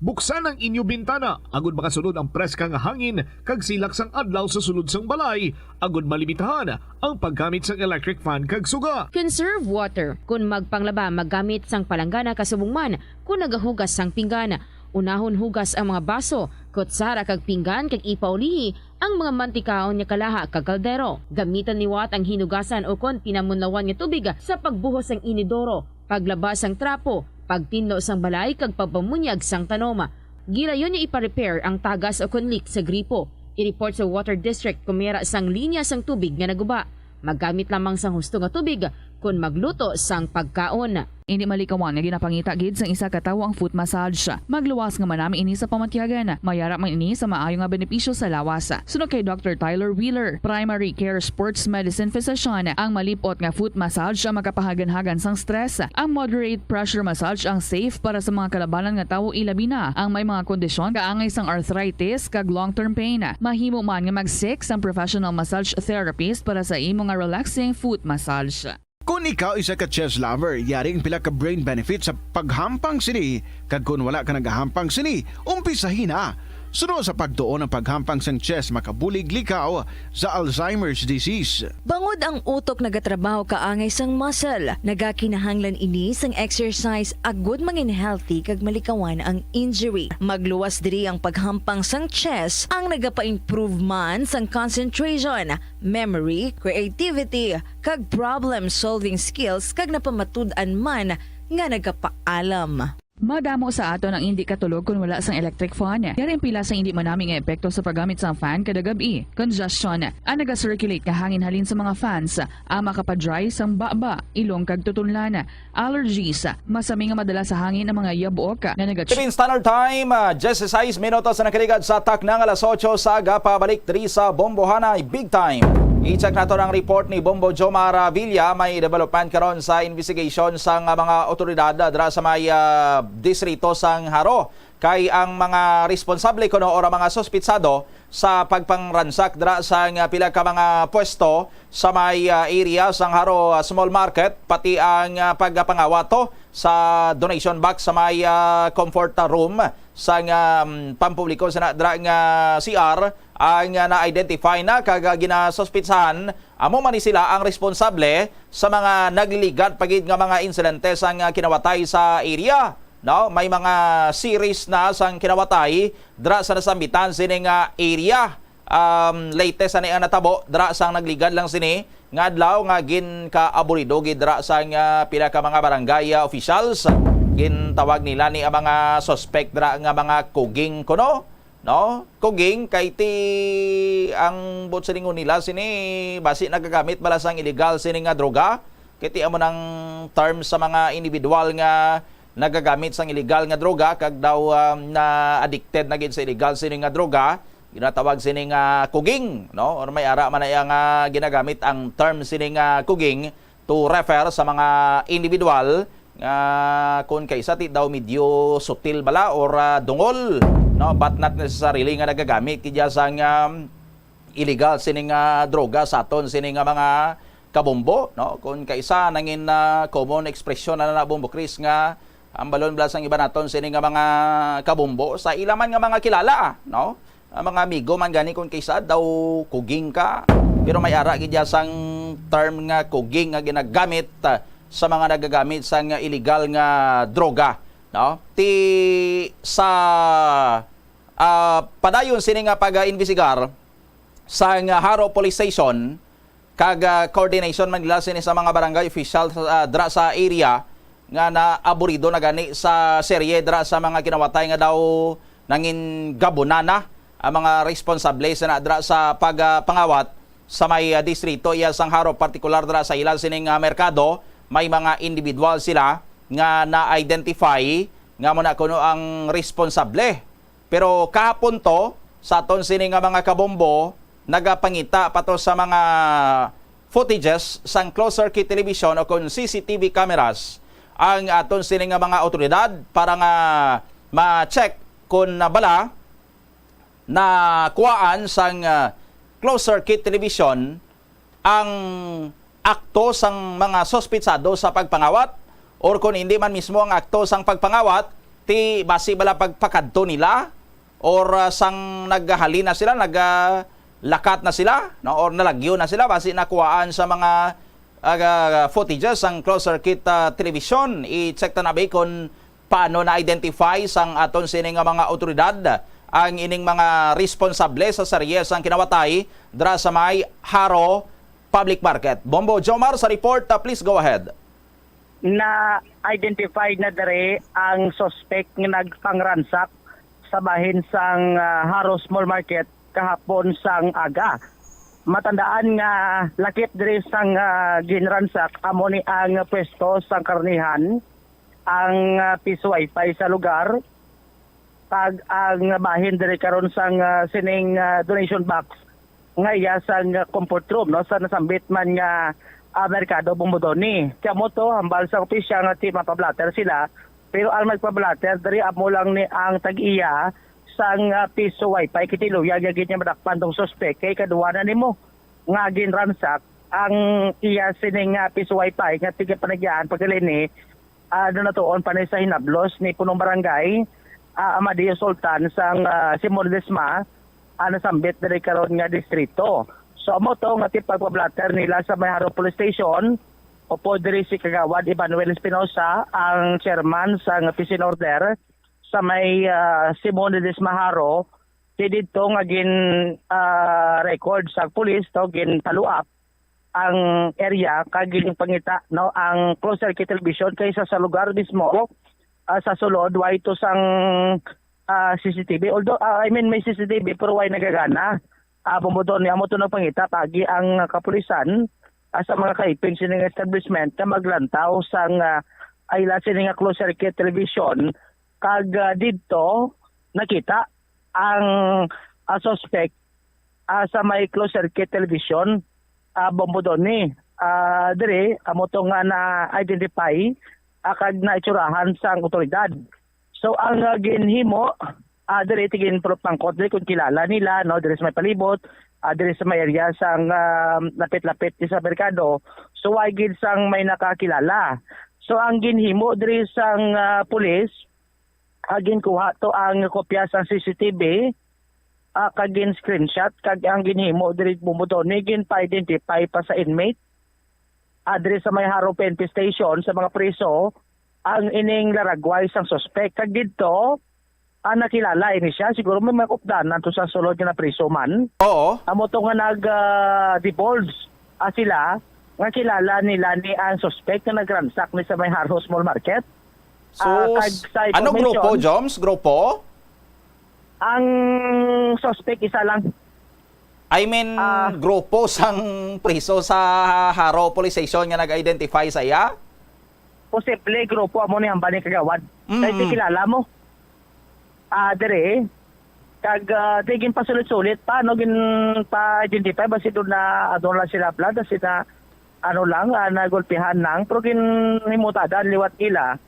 Buksan ang inyo bintana agud makasulod ang preska nga hangin kag silak sang adlaw sa sulod sang balay, agud malimitahan ang paggamit sang electric fan kag suga. Conserve water. Kon magpanglaba, maggamit sang palanggana kasubong man kon nagahugas sang pinggan. Unahon hugas ang mga baso, kutsara kag pinggan kag ipaulihi ang mga mantikaon nga kalaha kag kaldero. Gamitan liwat ang hinugasan ukon pinamunlawan nga tubig sa pagbuhos sang inidoro, paglaba sang trapo, pagtinlo sang balay kag pagpamunyag sang tanom. Gilayon nga ipa-repair ang tagas ukon leak sa gripo. I-report sa water district kon may ara sang linya sang tubig nga naguba. Maggamit lamang sang husto nga tubig kon magluto sang pagkaon. Indi malikawan nga ginapangita gid sang isa ka tawo ang foot massage. Magluwas nga manami ini sa pamatyagan. Mayara man ini sa maayo nga benepisyo sa lawas. Suno kay Doctor Tyler Wheeler, primary care sports medicine physician, ang malip-ot nga foot massage ang makapahaganhagan sang stress. Ang moderate pressure massage ang safe para sa mga kalabanan nga tawo, ilabi na ang may mga kondisyon kaangay sang arthritis kag long-term pain. Mahimo man nga mag-seek sang professional massage therapist para sa imo nga relaxing foot massage. Kon ikaw isa ka chess lover, yari ang pila ka brain benefits sa paghampang sini, kag kon wala ka nagahampang sini, umpisahi na. Suno sa pagtuon, ang paghampang sang chess makabulig likaw sa Alzheimer's disease. Bangod ang utok nagatrabaho kaangay sang muscle, nagakinahanglan ini sang exercise agud mangin healthy kag malikawan ang injury. Magluwas diri ang paghampang sang chess, ang nagapa-improve man sang concentration, memory, creativity, kag problem-solving skills, kag napamatud-an man nga nagapaalam. Madamo sa aton ang indi katulog kon wala sang electric fan. Yari ang pila sa indi manami nga epekto sa paggamit sang fan kada gab-i. Congestion, ang naga-circulate nga hangin halin sa mga fans, ang makapadry sang baba, ilong kag tutunlan. Allergies, masami nga madala sa hangin ang mga yabok nga nagachu- Philippine Standard Time, ah, diyesisais minutos na nakaligad sa takna nga alas otso sa aga. Pabalik diri sa Bombohanay Big Time. I-check nato ang report ni Bombo Jomar Villa. May development karon sa investigation sang mga otoridad, ah, dira sa may, ah, distrito sang Jaro. Kay ang mga responsable kuno or ang mga suspitsado sa pagpangransak dira sang, ah, pila ka mga pwesto sa may, ah, area sang Jaro, ah, Small Market, pati ang, ah, pagpangawato sa donation box sa may, ah, comfort room sang, ah, pampubliko sa na-, dira nga C R ang, ah, na-identify na kag, ah, ginasuspitsahan. Amo man ni sila ang responsable sa mga nagliligad pa gid nga mga insidente sang, ah, kinawatay sa area. No, may mga series na sang kinawatay dira sa nasambitan sini nga area. Um, latest ani ang natabo dira sang nagligad lang sini nga adlaw nga ginkaaburido gid dira sang, ah, pila ka mga barangay, ah, officials. Gintawag nila ni ang mga suspect dira nga mga kuging kuno, no? Kuging kay ti ang buot silingon nila sini basi nagagamit bala sang illegal sini nga droga. Kay ti amo nang term sa mga individual nga nagagamit sang illegal nga droga kag daw, um, na addicted na gid sa illegal sini nga droga, ginatawag sini nga kuging, no? Or may ara man na iya nga ginagamit ang term sini nga kuging to refer sa mga individual nga kun kaisa ti daw medyo sutil bala or, ah, dungol, no? But not necessarily nga nagagamit kidya sang, um, illegal sini nga droga sa aton sini nga mga kabombo, no? Kun kaisa nangin, ah, common expression na na, Bombo Chris, nga ang balon bala sang iba naton sini nga mga kabombo sa ila man nga mga kilala, no? Ang mga amigo man gani kun kaisa daw kuging ka, pero may ara gid ya sang term nga kuging nga ginagamit, ah, sa mga nagagamit sang illegal nga droga, no? Ti sa, ah, padayon sini nga pag-imbestigar sang Jaro Police Station, kag, ah, coordination man nila sini sa mga barangay official, ah, dra sa area nga naaburido na gani sa serye dra sa mga kinawatay nga daw nangin gabunana ang mga responsable sa na dra sa pagpangawat sa may, ah, distrito iya sang Jaro, partikular dra sa ila sining, ah, merkado. May mga individual sila nga na-identify nga mo na kuno ang responsable. Pero kahapon to, sa aton sini nga mga kabombo, nagapangita pa to sa mga footages sang closed circuit television o kon C C T V cameras ang aton sini nga mga awtoridad para nga ma-check kon bala nakuhaan sang, ah, closed circuit television ang akto sang mga suspitsado sa pagpangawat, or kon hindi man mismo ang akto sang pagpangawat, ti basi bala pagpakadto nila, or, ah, sang naghalin na sila, nagalakat na sila, no, or nalagyo na sila, basi nakuhaan sa mga, ah, footages sang closed circuit, ah, television. I-check ta na ba kon paano na-identify sang aton sini nga mga awtoridad ang ining mga responsable sa serye sang kinawatay dra sa may Jaro Public Market. Bombo Jomar sa report, ah, please go ahead. Na-identify na diri ang suspect nga nagpangransak sa bahin sang, ah, Jaro Small Market kahapon sang aga. Matandaan nga lakip diri sang, ah, ginransak amo ni ang pwesto sang karnihan, ang, ah, piso wifi sa lugar, kag ang bahin diri karon sang, ah, sining, ah, donation box nga iya sang, ah, comfort room, no, sa nasambit man nga, ah, merkado Bombodoni. Kaya mo to, hambal sa opisyal nga ti mapablatter sila, pero ang nagpablatter diri amo lang ni ang tag-iya sang, ah, piso wifi, kitiluya gyud niya madakpan tong suspek kay kaduwa na nimo nga ginransak ang iya sining, ah, piso wifi nga tigapanagyahan pagkilini, ah, dunatuon pa ni sa hinablos ni punong barangay, ah, Amadeo Sultan sang, ah, Simon Ledesma, ah, nasambit diri karon nga distrito. So, amo to nga ti pagpablatter nila sa may Jaro Police Station, upod diri si Kagawad Emmanuel Espinosa, ang chairman sang peace and order sa may, ah, Simon Ledesma Jaro, ti didto nga gin, ah, record sa pulis, to, gin-follow up ang area kag ginpangita, no, ang closed circuit television kaysa sa lugar mismo, ah, sa sulod, way to sang, ah, C C T V. Although, ah, I mean, may C C T V pero way nagagana. Ah, Bombodoni, amo to nagpangita paagi ang kapulisan, ah, sa mga kaipin sining establishment nga maglantaw sang, ah, ay la sini nga closed circuit television kag, ah, didto nakita ang, ah, suspect, ah, sa may closed circuit television, ah, Bombodoni. Ah, diri, amo to nga na-identify, ah, kag naitsurahan sang otoridad. So, ang, ah, ginhimo, ah, diri, tigin pangkot diri kung kilala nila, no, diri sa may palibot, ah, diri sa may area sang, ah, lapit-lapit sa merkado. So, way gid sang may nakakilala. So, ang ginhimo diri sang, ah, pulis, ah, ginkuha to ang kopya sang C C T V, ah, kag gin-screenshot, kag ang ginhimo diri Bombodoni, ginpa-identify pa sa inmate, ah, diri sa may Jaro P N P station sa mga priso ang ining laragway sang suspek. Kag didto, ah, nakilala ini siya. Siguro may mga updanan to sa sulod nga napriso man. Oo. Amo to nga nag, ah, divulge, ah, sila nga kilala nila ni ang suspek nga nagransak ni sa may Jaro Small Market. So, Ah, kag s-, sa ano grupo, information, Joms? Grupo? Ang suspek isa lang. I mean, Ah. grupo sang priso sa Jaro Police Station nga nag-identify sa iya? Posible grupo amo ni hambal ni Kagawad. Mm. Kay ti kilala mo. Ah, diri. Kag, ah, di ginpasulit-sulit pa, no, ginpa-identify ba si doon na, ano lang sila, blood, si na, ano lang, ah, nagulpihan lang. Pero ginhimutadan liwat nila.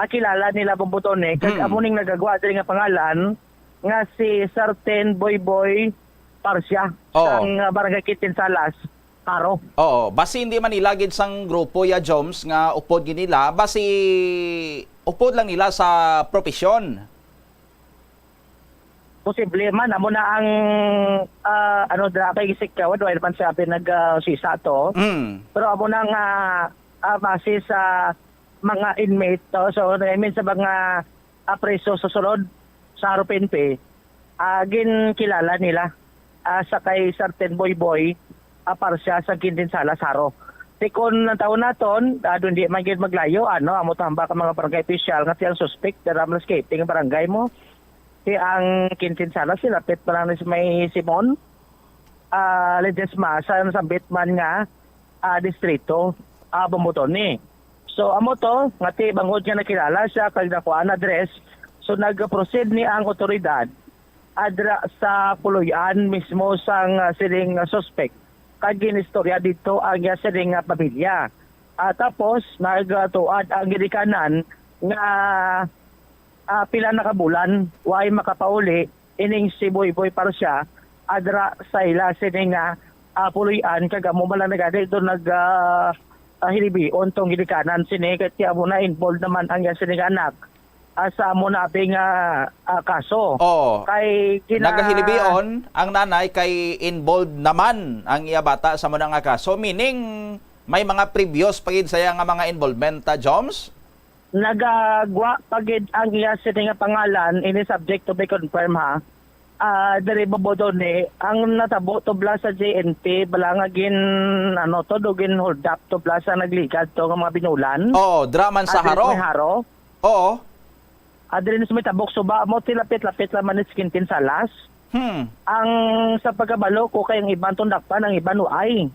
Ah, kilala nila Bombodoni. Kag Mm. amo ning nagagwa diri nga pangalan nga si Sarten Boyboy Parsia Oo. sang, ah, Barangay Quintin Salas, Jaro. Oo, basi hindi man nila gid sang grupo ya, Joms, nga upod gid nila, basi upod lang nila sa propesyon. Posible man, amo na ang, ah, ano, dra-, kay si Kagawad, wala man siya pinag, ah, sisa to. Mm. Pero amo na nga, ah, base sa mga inmate to, so, I mean, sa mga, ah, preso sa sulod sa Jaro P N P, ah, ginkilala nila, ah, sa kay Sarten Boyboy, ah, Parsia sa Quintin Salas, Jaro. Ti kon ang taon naton, ah, doon di man gid maglayo, ano, amo tambak ang mga barangay official nga ti ang suspect, dara man sa escaping barangay mo. Ti ang Quintin Salas, lapit pa lang ni sa may Simon, ah, Ledesma, sa nasambit man nga, ah, distrito, ah, Bombodoni. So, amo to, nga ti bangod nga nakilala siya kag nakuha ang address, so nag-proceed ni ang otoridad adra sa puloy-an mismo sang, ah, sining, ah, suspect kag ginistorya didto ang iya sining, ah, pamilya. Ah, tapos nagtuad ang ginikanan nga, ah, pila na ka bulan way makapauli ining si Boyboy Parsia adra sa ila sining, ah, ah, puloy-an kag amo man lang nagani ito nag, ah, ah, hilibion tong ginikanan sini kay ti amo na involved naman ang iya sining anak ah, sa amo na abi nga, ah, kaso. Oo. Kay gina- Nagahilibion ang nanay kay involved naman ang iya bata sa amo na nga kaso. Meaning, may mga previous pa gid saya nga mga involvement, ah, Joms? Nagagwa pa gid ang iya sini nga pangalan, ini subject to be confirmed, ha. Ah, diri Bombodoni, ang natabo tubla sa J N P, bala nga gin, ano to, do gin hold up tubla sa nagligad to nga mga binulan. Oo, dra man sa Ah, diri Jaro. May Jaro. Oo. Ah, diri na sa may tabok suba mo, ti lapit-lapit lang man ni Quintin Salas. Hmm. Ang sa pagkabalo ko kay ang iban tong dakpan, ang iban waay.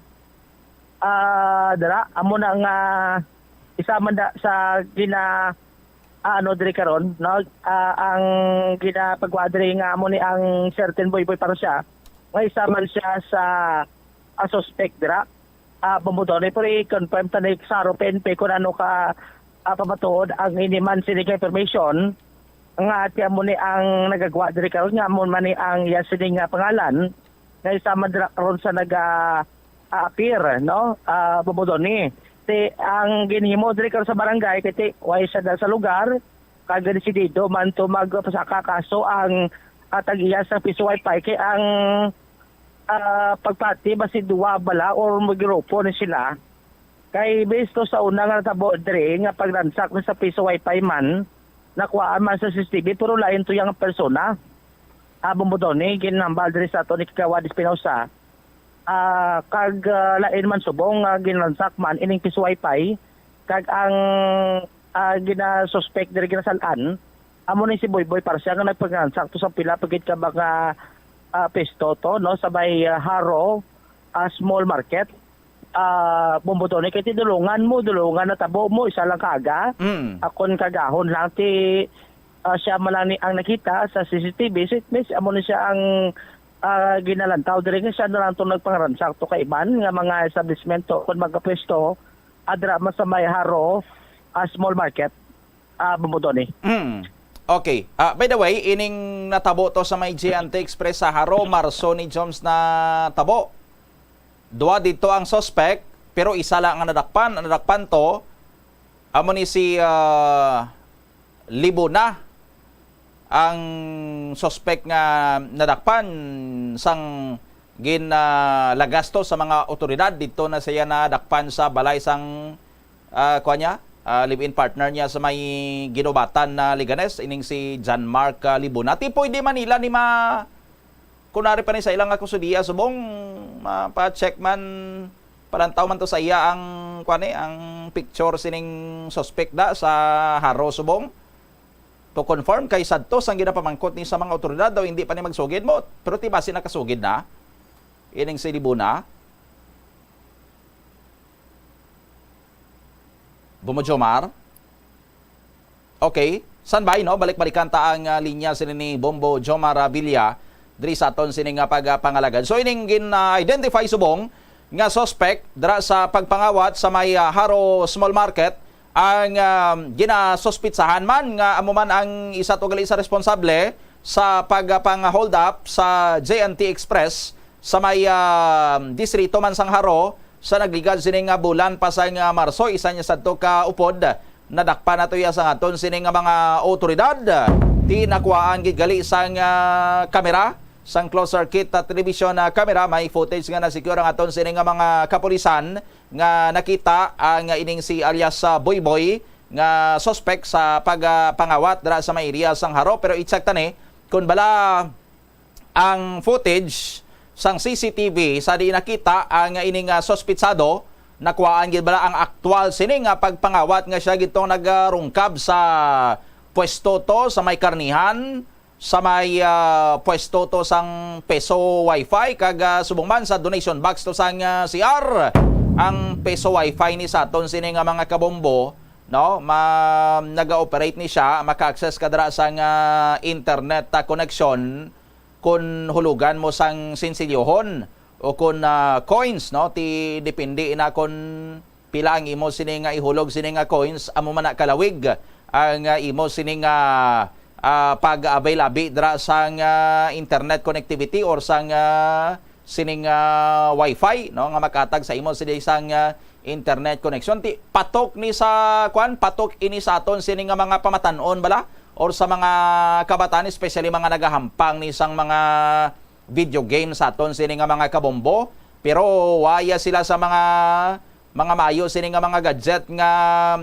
Ah, dira, amo na nga isa man da sa gina ah, ano diri karon, no? Ah, ang ginapagwa diri nga amo ni ang certain Boyboy Parusya, nga isa man siya sa ah, suspect dira. Ah, Bombo Tony, pero i-confirm ta ni sa Haro P N P kung ano ka ah, pamatuod ang ini man sini ka information nga ati amo ni ang nagagwa diri karon nga amo man ni ang iya sini nga pangalan nga isa man dira karon sa naga ah, appear, no? Ah, Bombo Tony. Ti ang ginhimo diri karon sa barangay kay ti way siya da sa lugar kag desidido man to magpasaka kaso ang ah, tag-iya sa piso wifi kay ang ah, pagpati basi duwa bala or magrupo ni sila. Kay based to sa una nga natabo diri nga pagransak na sa piso wifi man, nakuhaan man sa C C T V pero lain to yang persona. Ah, Bombo Tony, ginhambal diri sa ato ni Kagawad Espinosa. Ah, kag ah, lain man subong nga ginransak man ining piso wifi kag ang ah, ginasuspek diri ginasal-an amo ni si Boyboy Parusya nga nagpagransak to sa pila pa gid ka mga ah, pwesto to, no, sa may ah, Haro ah, small market. Ah, Bombo Tony, kay tinulungan mo, dulungan na tabo mo, isa lang ka aga. Mm. Akon kagahon lang ti ah, siya man lang ni ang nakita sa C C T V. So it means amo ni siya ang ah, ginalantaw diri nga siya na lang tong nagpangaransak to kaiban nga mga establishment to kon magkapwesto adra man sa may Haro ah, small market. Ah, Bombo Tony. Mm. Okay. Ah, by the way, ining natabo to sa may J N T Express sa Haro, Marso ni Joms na tabo. Duwa dito ang suspect, pero isa lang ang nadakpan. Ang nadakpan to, amo ni si ah, Libuna ang suspect nga nadakpan sang ginlagasto sa mga otoridad. Dito na siya nadakpan sa balay sang ah, kuha niya, ah, live-in partner niya sa may Ginubatan na Leganes, ining si John Mark ah, Libuna. Ti pwede man nila ni ma kunwari pa ni sa ilang nga kusudiya subong mapa-check man, palantaw man to sa iya ang kuan eh, ang picture sining suspect da sa Haro subong to confirm kay sadto sang ginapamangkot ni sa mga otoridad daw hindi pa ni magsugid mo, pero ti basi nakasugid na ining si Libuna. Bombo Jomar? Okay. Standby, no? Balik-balikan ta ang ah, linya sini ni Bombo Jomar ah, Villa diri sa aton sini nga pagpangalagad. So ining gin-identify subong nga suspect dira sa pagpangawat sa may ah, Haro Small Market ang ah, ginasuspitsahan man nga amo man ang isa to gali sa responsable sa pagpang-hold up sa J N T Express sa may ah, distrito man sang Jaro sa nagligad sini nga bulan pa sang ah, Marso, isa niya sadto ka upod. Nadakpan nato iya sang aton sini nga mga awtoridad. Ti nakuhaan gid gali sang ah, kamera, sang closed circuit ah, television ah, camera, may footage nga na-secure ang aton sini nga mga kapulisan nga nakita ang ining si alias ah, Boyboy nga suspect sa pagpangawat dira sa may area sang Jaro. Pero i-check ta ni kung bala ang footage sang C C T V sa di nakita ang ining ah, suspitsado. Nakuhaan gid bala ang aktual sini nga pagpangawat nga siya gid tong nagarungkab sa pwesto to sa may karnihan, sa may ah, pwesto to sang Peso Wi-Fi, kag ah, subong man sa donation box to sang ah, C R. Ang Peso Wi-Fi ni sa aton sini nga mga kabombo, no, ma naga-operate ni siya, maka-access ka dira sang ah, internet ah, connection kun hulugan mo sang sinsilyohon o kun ah, coins, no? Ti depende na kun pila ang imo sini nga ihulog sini nga coins, amo man na kalawig ang ah, imo sini nga ah, pag-avail abi dira sang ah, internet connectivity or sang ah, sining ah, wifi, no, nga makatag sa imo sini sang ah, internet connection. Ti patok ni sa kwan, patok ini sa aton sini nga mga pamatan-on bala or sa mga kabataan, especially mga nagahampang ni sang mga video game sa aton sini nga mga kabombo. Pero waya sila sa mga mga maayo sini nga mga gadget nga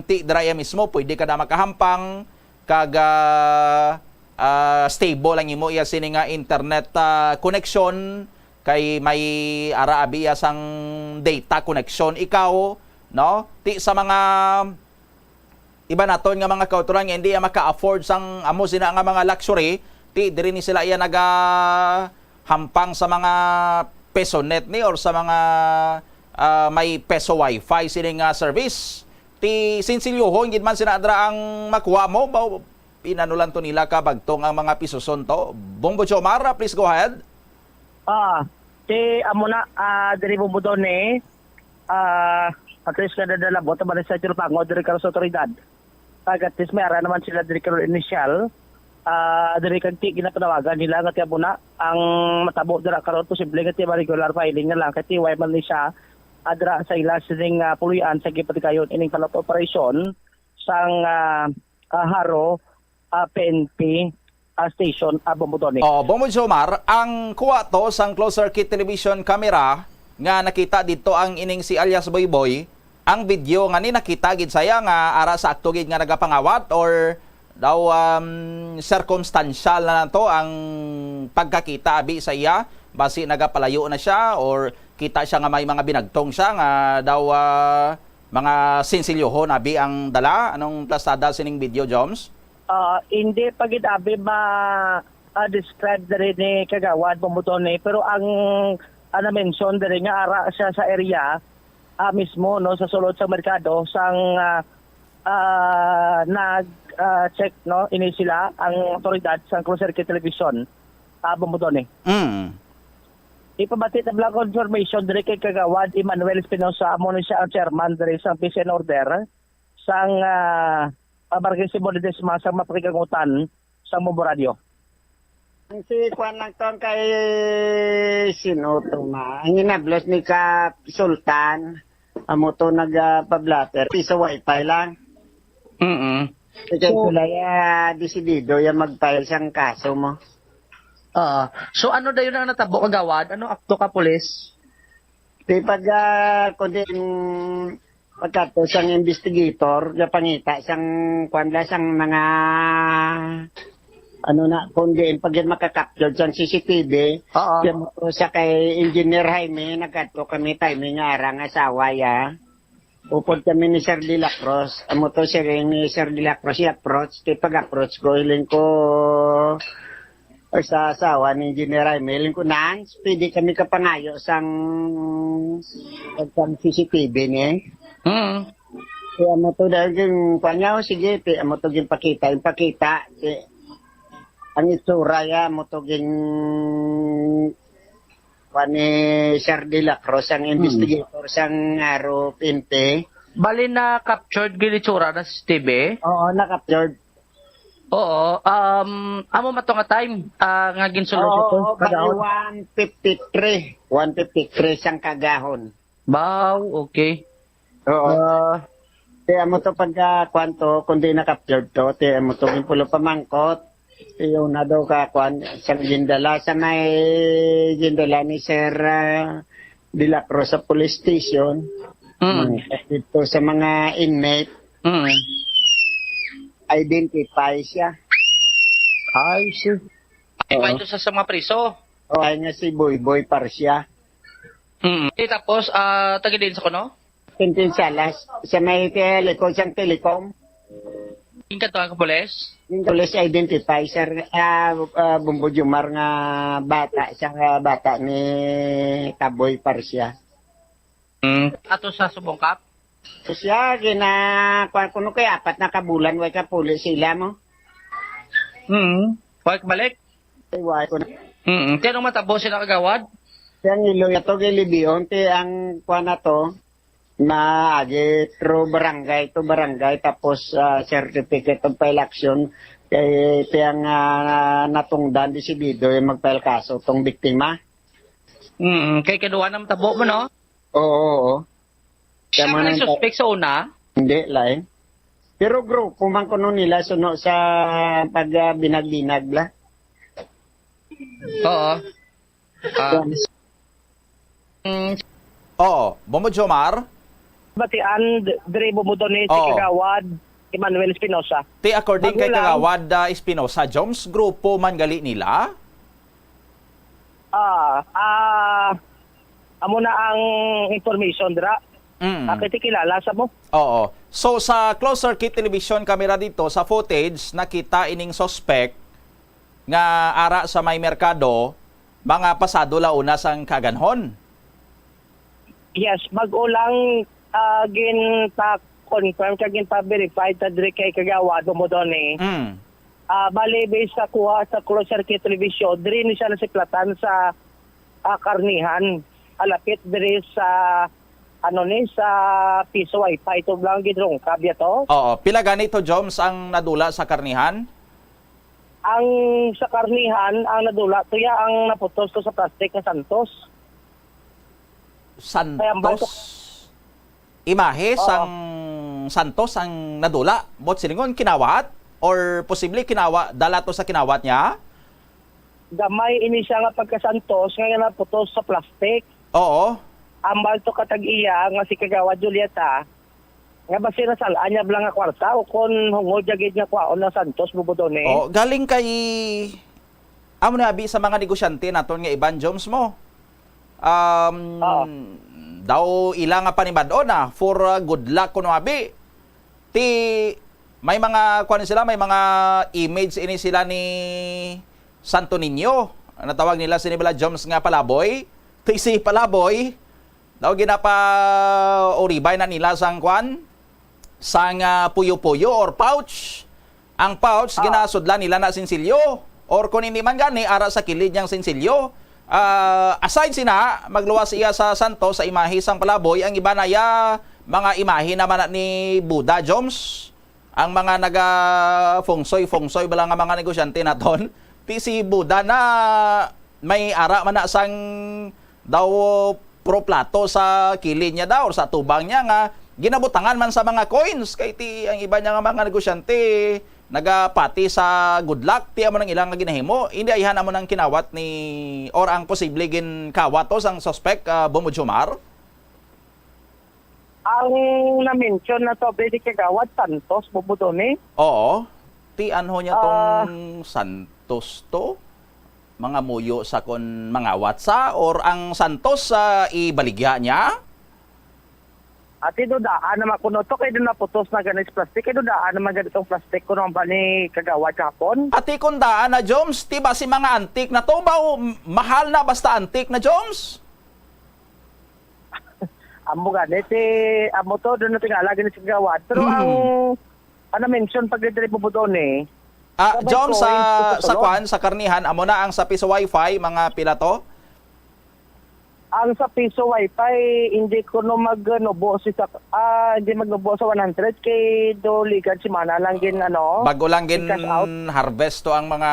ti dira iya mismo pwede ka na makahampang kag ah, ah, stable ang imo iya sini nga internet ah, connection kay may ara abi iya sang data connection ikaw, no? Ti sa mga iba naton nga mga kautoran nga hindi iya maka-afford sang amo sina nga mga luxury, ti diri ni sila iya naga hampang sa mga PesoNet ni or sa mga, ah, may Peso Wi-Fi sining, ah, service. Ti sinsilyohon gid man sina dra ang makuha mo, ba, inano lang to nila ka bagtong ang mga pisoson to? Bongbong Jomar, ah, please go ahead. Ah, ti amo na, ah, diri mo mo doon eh. Ah, at least kada dalabot naman sa Chilpango, diri ka sa otoridad. Pag at least may ara naman sila diri karon initial, ah, diri kag ti ginapanawagan nila nga ti amo na ang matabo dira karon, posible nga ti regular filing na lang kay ti way man ni siya adra sa ila sining, ah, puloy-an sa gipatigayon ining pilot operation sang, ah, ah, Haro, ah, P N P, ah, station, ah, Bombo Tony. Oh, Bombo Jomar, ang kuha to sang closed circuit television camera nga nakita dito ang ining si alias Boy Boy, ang video nga ni nakita gid saya nga ara sa akto gid nga nagapangawat or daw, um, circumstantial na lang to ang pagkakita abi sa iya, basi nagapalayo na siya or kita siya nga may mga binagtong siya nga daw, ah, mga sinsilyohon abi ang dala. Anong plastada sining video, Joms? Ah, hindi pa gid abi ma, ah, describe diri ni Kagawad Bombo Tony, pero ang, ah, na-mention diri nga ara siya sa area, ah, mismo, no, sa sulod sa merkado sang, ah, ah, nag, ah, check, no, ini sila ang otoridad sang closed circuit television, ah, Bombo Tony. Mm. Ipabati na lang confirmation diri kay Kagawad Emmanuel Espinosa, amo ni siya ang chairman diri sa peace and order sang, ah, ah, Barangay Simon Ledesma sa Maprikangutan sang Bombo Radio. Ang si kuan lang to ang kay sino to ma. Ang inablos ni ka Sultan, amo to nagpablatter. Piso wifi lang. Mm. Kay So, sila ya desidido ya mag-file sang kaso mo. Ah, so ano dayon ang natabo, Kagawad? Ano akto ka pulis? Di pag, ah, kundi, mm, pagkadto sang investigator, nga pangita sang, kuwan la, sang mga, ano na, kung diin pa gid makakaptured sang C C T V, Oo. Kaya mo to sa kay Engineer Jaime, nagkadto kami timing nga arang asawa, ya. Upod kami ni Sir De La Cruz. Amo to siya ni Sir De La Cruz, i-approach. Kay pag-approach ko, hiling ko, sa asawa ni Engineer Jaime, hiling ko, "Nans, pwede kami kapangayo sang, sang C C T V ni?" Mm. Kaya amo to dahil yung kanya, "O, sige, ti, amo to ginpakita, ginpakita." Ti, ang itsura ya, amo to gin, kuan ni Sir De La Cruz, ang Hmm. investigator sang Aro P N P. Bali na captured gid itsura na sa C C T V? Oo, na-captured. Oo, um, amo man to nga time, ah, nga ginsulod Oo, ito, oo, bali kagahon. One fifty-three, one fifty-three sang kagahon. Wow, okay. Oo. Ah, Ti amo to pagka, kuwan to, kung di na-captured to, ti amo to, yung pulo pamangkot. Ti una daw ka, kuwan, sang gindala, sa may gindala ni Sir, ah, De La Cruz sa police station. Mm. Mm, dito sa mga inmate, Mm. identify siya. I see. Ay, Oo. pa ito sa, sa mga priso. O, ay nga si Boy Boy Parsia. Mm. Eh, tapos, ah, taga din sa kuno? Tintin Salas, sa may te-, likod sang Telecom. Tingkad to ang kapulis? Yung police identify, sir, ah, ah, Bumbo Jumar nga bata, sa bata ni Taboy Parsia. Mm. Ato sa Subong Cup? So siya, gina, kuwan kuno kay apat na kabulan, way ka puli sila mo. Mm. Way ka balik? Ay, way ko na. Mm. Ti anong matabo sila kagawad? Ti ang iloy ato, kay Lebion, ti ang kuwan na to, maagi through barangay to barangay, tapos, ah, certificate of file action, kay ti ang, ah, natungdan, desidido yung mag-file kaso tong biktima. Mm. Kay kaduha na matabo mo, no? Oo, oo. Siya Tama man ang nang suspek sa una? Hindi, lain. Pero grupo man kuno nila suno sa pag, ah, binag-binag la. Oo. Ah. Mm. Oo, Bombo Jomar? Batian, d-, diri Bombo Tony, si Oo. Kagawad Emmanuel Espinosa. Ti according kay Magulang. Kagawad, ah, Espinosa, Joms, grupo man gali nila? Ah, ah, amo na ang information dira. Mm. Ah, kay ti kilala sa mo. Oo. So, sa closed circuit television camera dito, sa footage, nakita ining suspect nga ara sa may merkado, mga pasado la una sang kaaganhon. Yes, bag-o lang, ah, ginpa-confirm kag ginpa-verify ta diri kay Kagawad Bomodone. Mm. Ah, bali, based sa kuha sa closed circuit television, diri ni siya nasiplatan sa, ah, karnihan. Alapit diri sa, ano ni, sa piso wifi. Ito lang gidrungkab ya to. Oo. Pila gani to, Joms, ang nadula sa karnihan? Ang sa karnihan, ang nadula to ya, ang naputos to sa plastic nga santos. Kaya ang Santos? bato- Imahe Oo. sang santos ang nadula? Buot silingon, kinawat? Or posible kinawa, dala to sa kinawat niya? Gamay ini siya nga pagkasantos nga naputos sa plastic. Oo. Ambal to ka tag-iya nga si Kagawad Julieta, nga basi nasal-an niya bala nga kwarta o kon hungod niya gid nga kwaon ang santos, Bomodone. Oh, galing kay, amo na abi sa mga negosyante naton nga iban, Joms, mo. Um, Oo. Daw ila nga panibad-on na for, uh, good luck kuno abi. Ti, may mga, kuwan sila, may mga image ini sila ni Santo Niño. Natawag nila sini bala, Joms, nga palaboy. Ti si palaboy, daw ginapauribay na nila sang, kuwan, sang, ah, puyo-puyo or pouch. Ang pouch, Ah. ginasudlan nila na sinsilyo. Or kung hindi man gani, ara sa kilid niyang sinsilyo. Ah, aside sina, magluwas iya sa santos sa imahe sang palaboy, ang iba na iya mga imahe naman na ni Buddha, Joms. Ang mga naga feng shui, feng shui bala nga mga negosyante naton, ti si Buddha na may ara man na sang daw pro plato sa kilid niya daw, or sa tubang niya nga ginabutangan man sa mga coins. Kay ti ang iba niya nga mga negosyante nagapati sa good luck, ti amo nang ilang nga ginahimo. Hindi ayhan amo nang kinawat ni, or ang posible ginkawat to sang suspect, ah, Bombo Jomar? Ang na-mention na to, pwede Kagawad, santos, Bombo Tony? Oo. Ti anho niya Ah. tong santos to? Mga muyo sa kon mangawat sa, or ang santos sa ibaligya niya? Ati, dudaan naman kuno to, kay doon naputos na ganis plastic, kay dudaan naman ganitong plastic kuno ang ba ni Kagawad kahapon? Ati, kung daan na, Joms, ti ba si mga antik na to, ba, o mahal na basta antik na, Joms? Amo gani, ti, amo to, doon na tingala gani sa Kagawad. Pero Mm. ang, ang na-mention pag diri po, Tony, Ah, sabay Joms, coins sa, ko sa sa sulod. kwan, sa karnihan, amo na ang sa piso wifi, mga pila to? Ang sa piso wifi, hindi ko no magnubo si sa, ah, hindi magnubo sa one hundred kay do likan semana lang gin, ano, Bago lang gin i-cash out. harvest to ang mga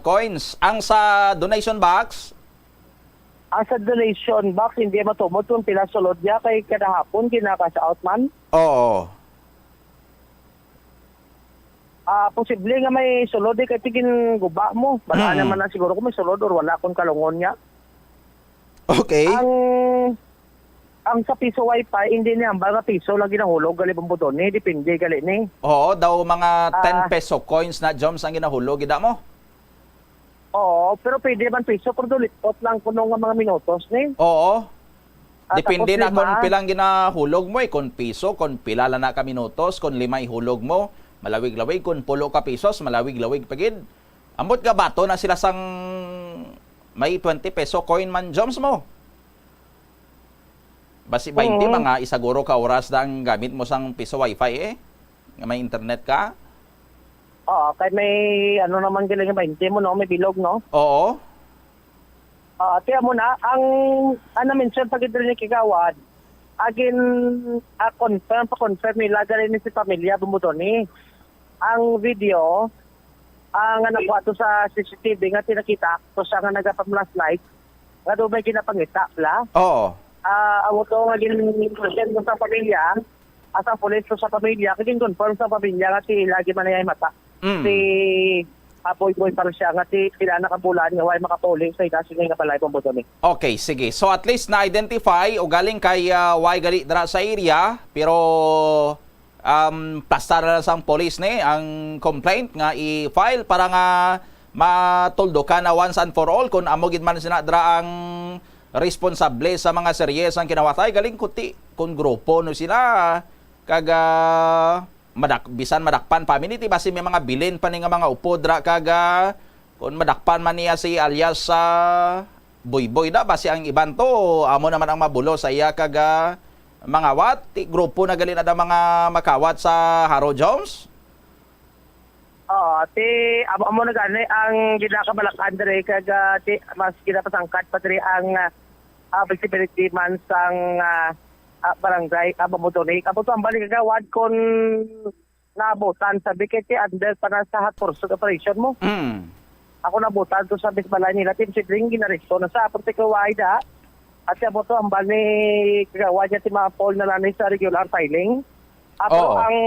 coins. Ang sa donation box? Ang sa donation box, hindi matumod kung pila sulod niya kay kada hapon gina-cash out man. Oo. Ah, posible nga may sulod, eh, kay tigin guba mo. Bala Mm. naman na siguro kung may sulod or wala kung kalungon niya. Okay. Ang, ang sa piso wifi, hindi niya hambal nga piso lang ginahulog, gali, Bombo Tony. Depende, gali, ni. Oo, daw mga Ah. ten peso coins na, Joms, ang ginahulog, gida mo? Oo, pero pwede man piso, pero dulipot lang kuno nga mga minutos, ni. Oo. Ah, Depende tapos na kung lima. pilang ginahulog mo, eh. Kung piso, kung pila lang na ka minutos, kung lima ihulog mo, malawig-lawig, kung pulo ka pisos, malawig-lawig pa gid. Ambot nga bato na sila sang may twenty peso coin man, Joms, mo. Basi bainte, Oo. mga isaguro ka oras na ang gamit mo sang piso wifi, eh. Nga may internet ka. Oo, kay may ano naman gali nga bainte mo, no? May bilog, no? Oo. Ah, tiyan mo na, ang, ang na-mention pa gid rin ni Kagawad, agin, ah, confirm, pa-confirm nila, gali ni si pamilya, Bombo Tony. Ang video, ang nga nakuha to sa C C T V, nga tinakita to siya nga nagapamlashlight, nga doon may ginapangita, bla. Oo. Ah, ang uto nga gin-, send mo sa pamilya, asa ang pulis to sa pamilya, kagin confirm sa pamilya nga si lagi man ay mata. Mm. Si, ah, Boy Boy pa rin siya, nga si, sila nakabulan nga way makapuling sa idasin nga balay, Bombo Tony. Okay, sige. So, at least na-identify o galing kay, ah, way gali dira sa area, pero, um, plastar na lang sang police ni ang complaint nga i-file para nga matuldukan na once and for all kung amo gid man sina dira ang responsable sa mga serye sang kinawatay. Galing kuti kung grupo no sila, kag, ah, madak-, bisan madakpan family, ti basi may mga bilin pa ni nga mga upod ra, kag, ah, kung madakpan man niya si alias, ah, Buyboy da, basi ang iban to, amo naman ang mabulo sa iya kag, ah, mangawat. Ti grupo na gali na da mga makawat sa Jaro, Joms? Oo, ti amo, amo na gani ang ginakabalak-an diri kag, ah, ti mas ginapasangkad pa diri ang, ah, ah, flexibility man sang, ah, ah, barangay, ah, Babodonic. Amo to ang balik kagawad kon naabutan, sabi kay ti under pa na sa hot pursuit operation mo. Mm. Ako naabutan to sa bis balay nila, ti si Dring ginaresto na sa, pero ti kaway da. At siya mo to ang bali kagawad niya ti mga Paul na lang sa regular filing. Ah, pero Oo. ang,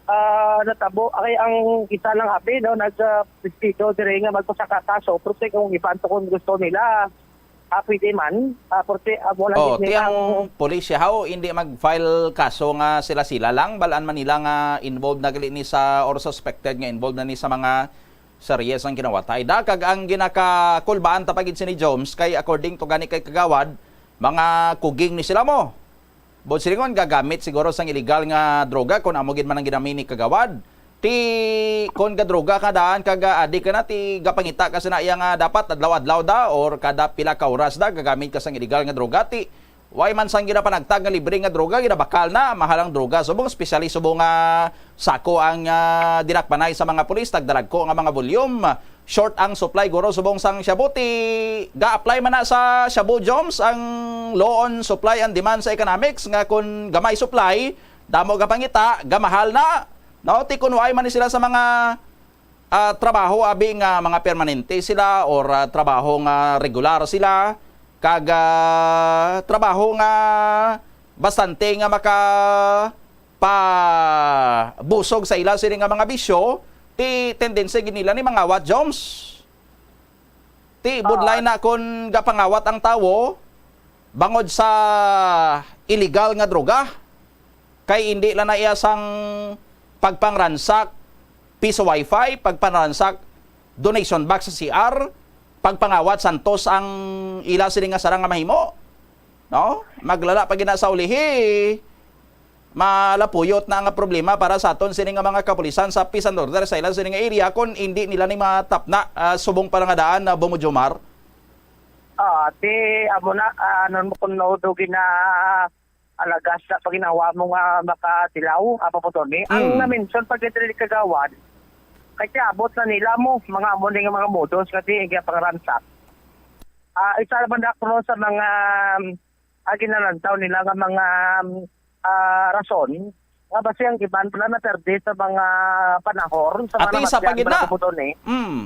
ah, natabo, ay ang isa lang abi, no, nag, ah, pistito diri nga magpasaka kaso, pero ti kung iban to kung gusto nila, ah, pwede man, ah, pero ti, ah, wala Oh, gid ti nila ang ang pulisya haw, hindi mag-file kaso nga sila-sila lang, balaan man nila nga involved na gali ni sa, or suspected nga involved na ni sa mga seryes ang kinawatay. Da, kag ang ginakakulbaan ta pa gid sini, Joms, kay according to gani kay Kagawad, mga kuging ni sila mo. Buot silingon, gagamit siguro sang illegal nga droga kung amo gid man ang ginamit ni Kagawad. Ti kon gadroga ka daan kag, ah, adik ka na, ti gapangita ka sa iya nga dapat adlaw-adlaw da or kada pila ka oras da gagamit ka sang illegal nga droga, ti way man sang ginapanagtag nga libre nga droga, ginabakal na, mahal ang droga. Subong, especially subong nga sako ang, ah, dinakpanay sa mga pulis, nagdalagko nga mga volume. Short ang supply, guro, subong sang shabu, ti ga-apply man na sa shabu, Joms, ang law on supply and demand sa economics, nga kun gamay supply, damo gapangita, gamahal na, no? Ti kun waay man ni sila sa mga, ah, trabaho, abi nga mga permanente sila or, ah, trabaho nga regular sila, kag, ah, trabaho nga bastante nga maka pabusog sa ila sini nga mga bisyo, ti tendency gid nila ni mangawat, Joms. Ti budlay Ah. na kon gapangawat ang tawo bangod sa illegal nga droga, kay indi lang na iya sang pagpangransak piso wifi, pagpangransak donation box sa C R, pagpangawat santos ang ila sini nga sarang nga mahimo. No? Maglala pa gina sa ulihi. Malapuyot na nga problema para sa aton sini nga mga kapulisan sa peace and order sa ila sini nga area kung hindi nila ni matapna, ah, subong pa nga daan na Bumujumar. Ah, ti, amo na, ah, ano mo kung no, do gina alagas sa paginawa mo nga makatilaw, apa po to ni? Ang Mm. na-mention pag diri kagawad, kay abot na nila mo, mga amo ni nga mga modus nga ti, nga pangransak. Ah, isa naman na kuno sa mga, ah, ginalantaw nila nga mga, ah, rason nga basi ang iban pala naperde sa mga panahor, sa mga Ati, isa pa namatyan gid pala na. Sa buto ni. Mm.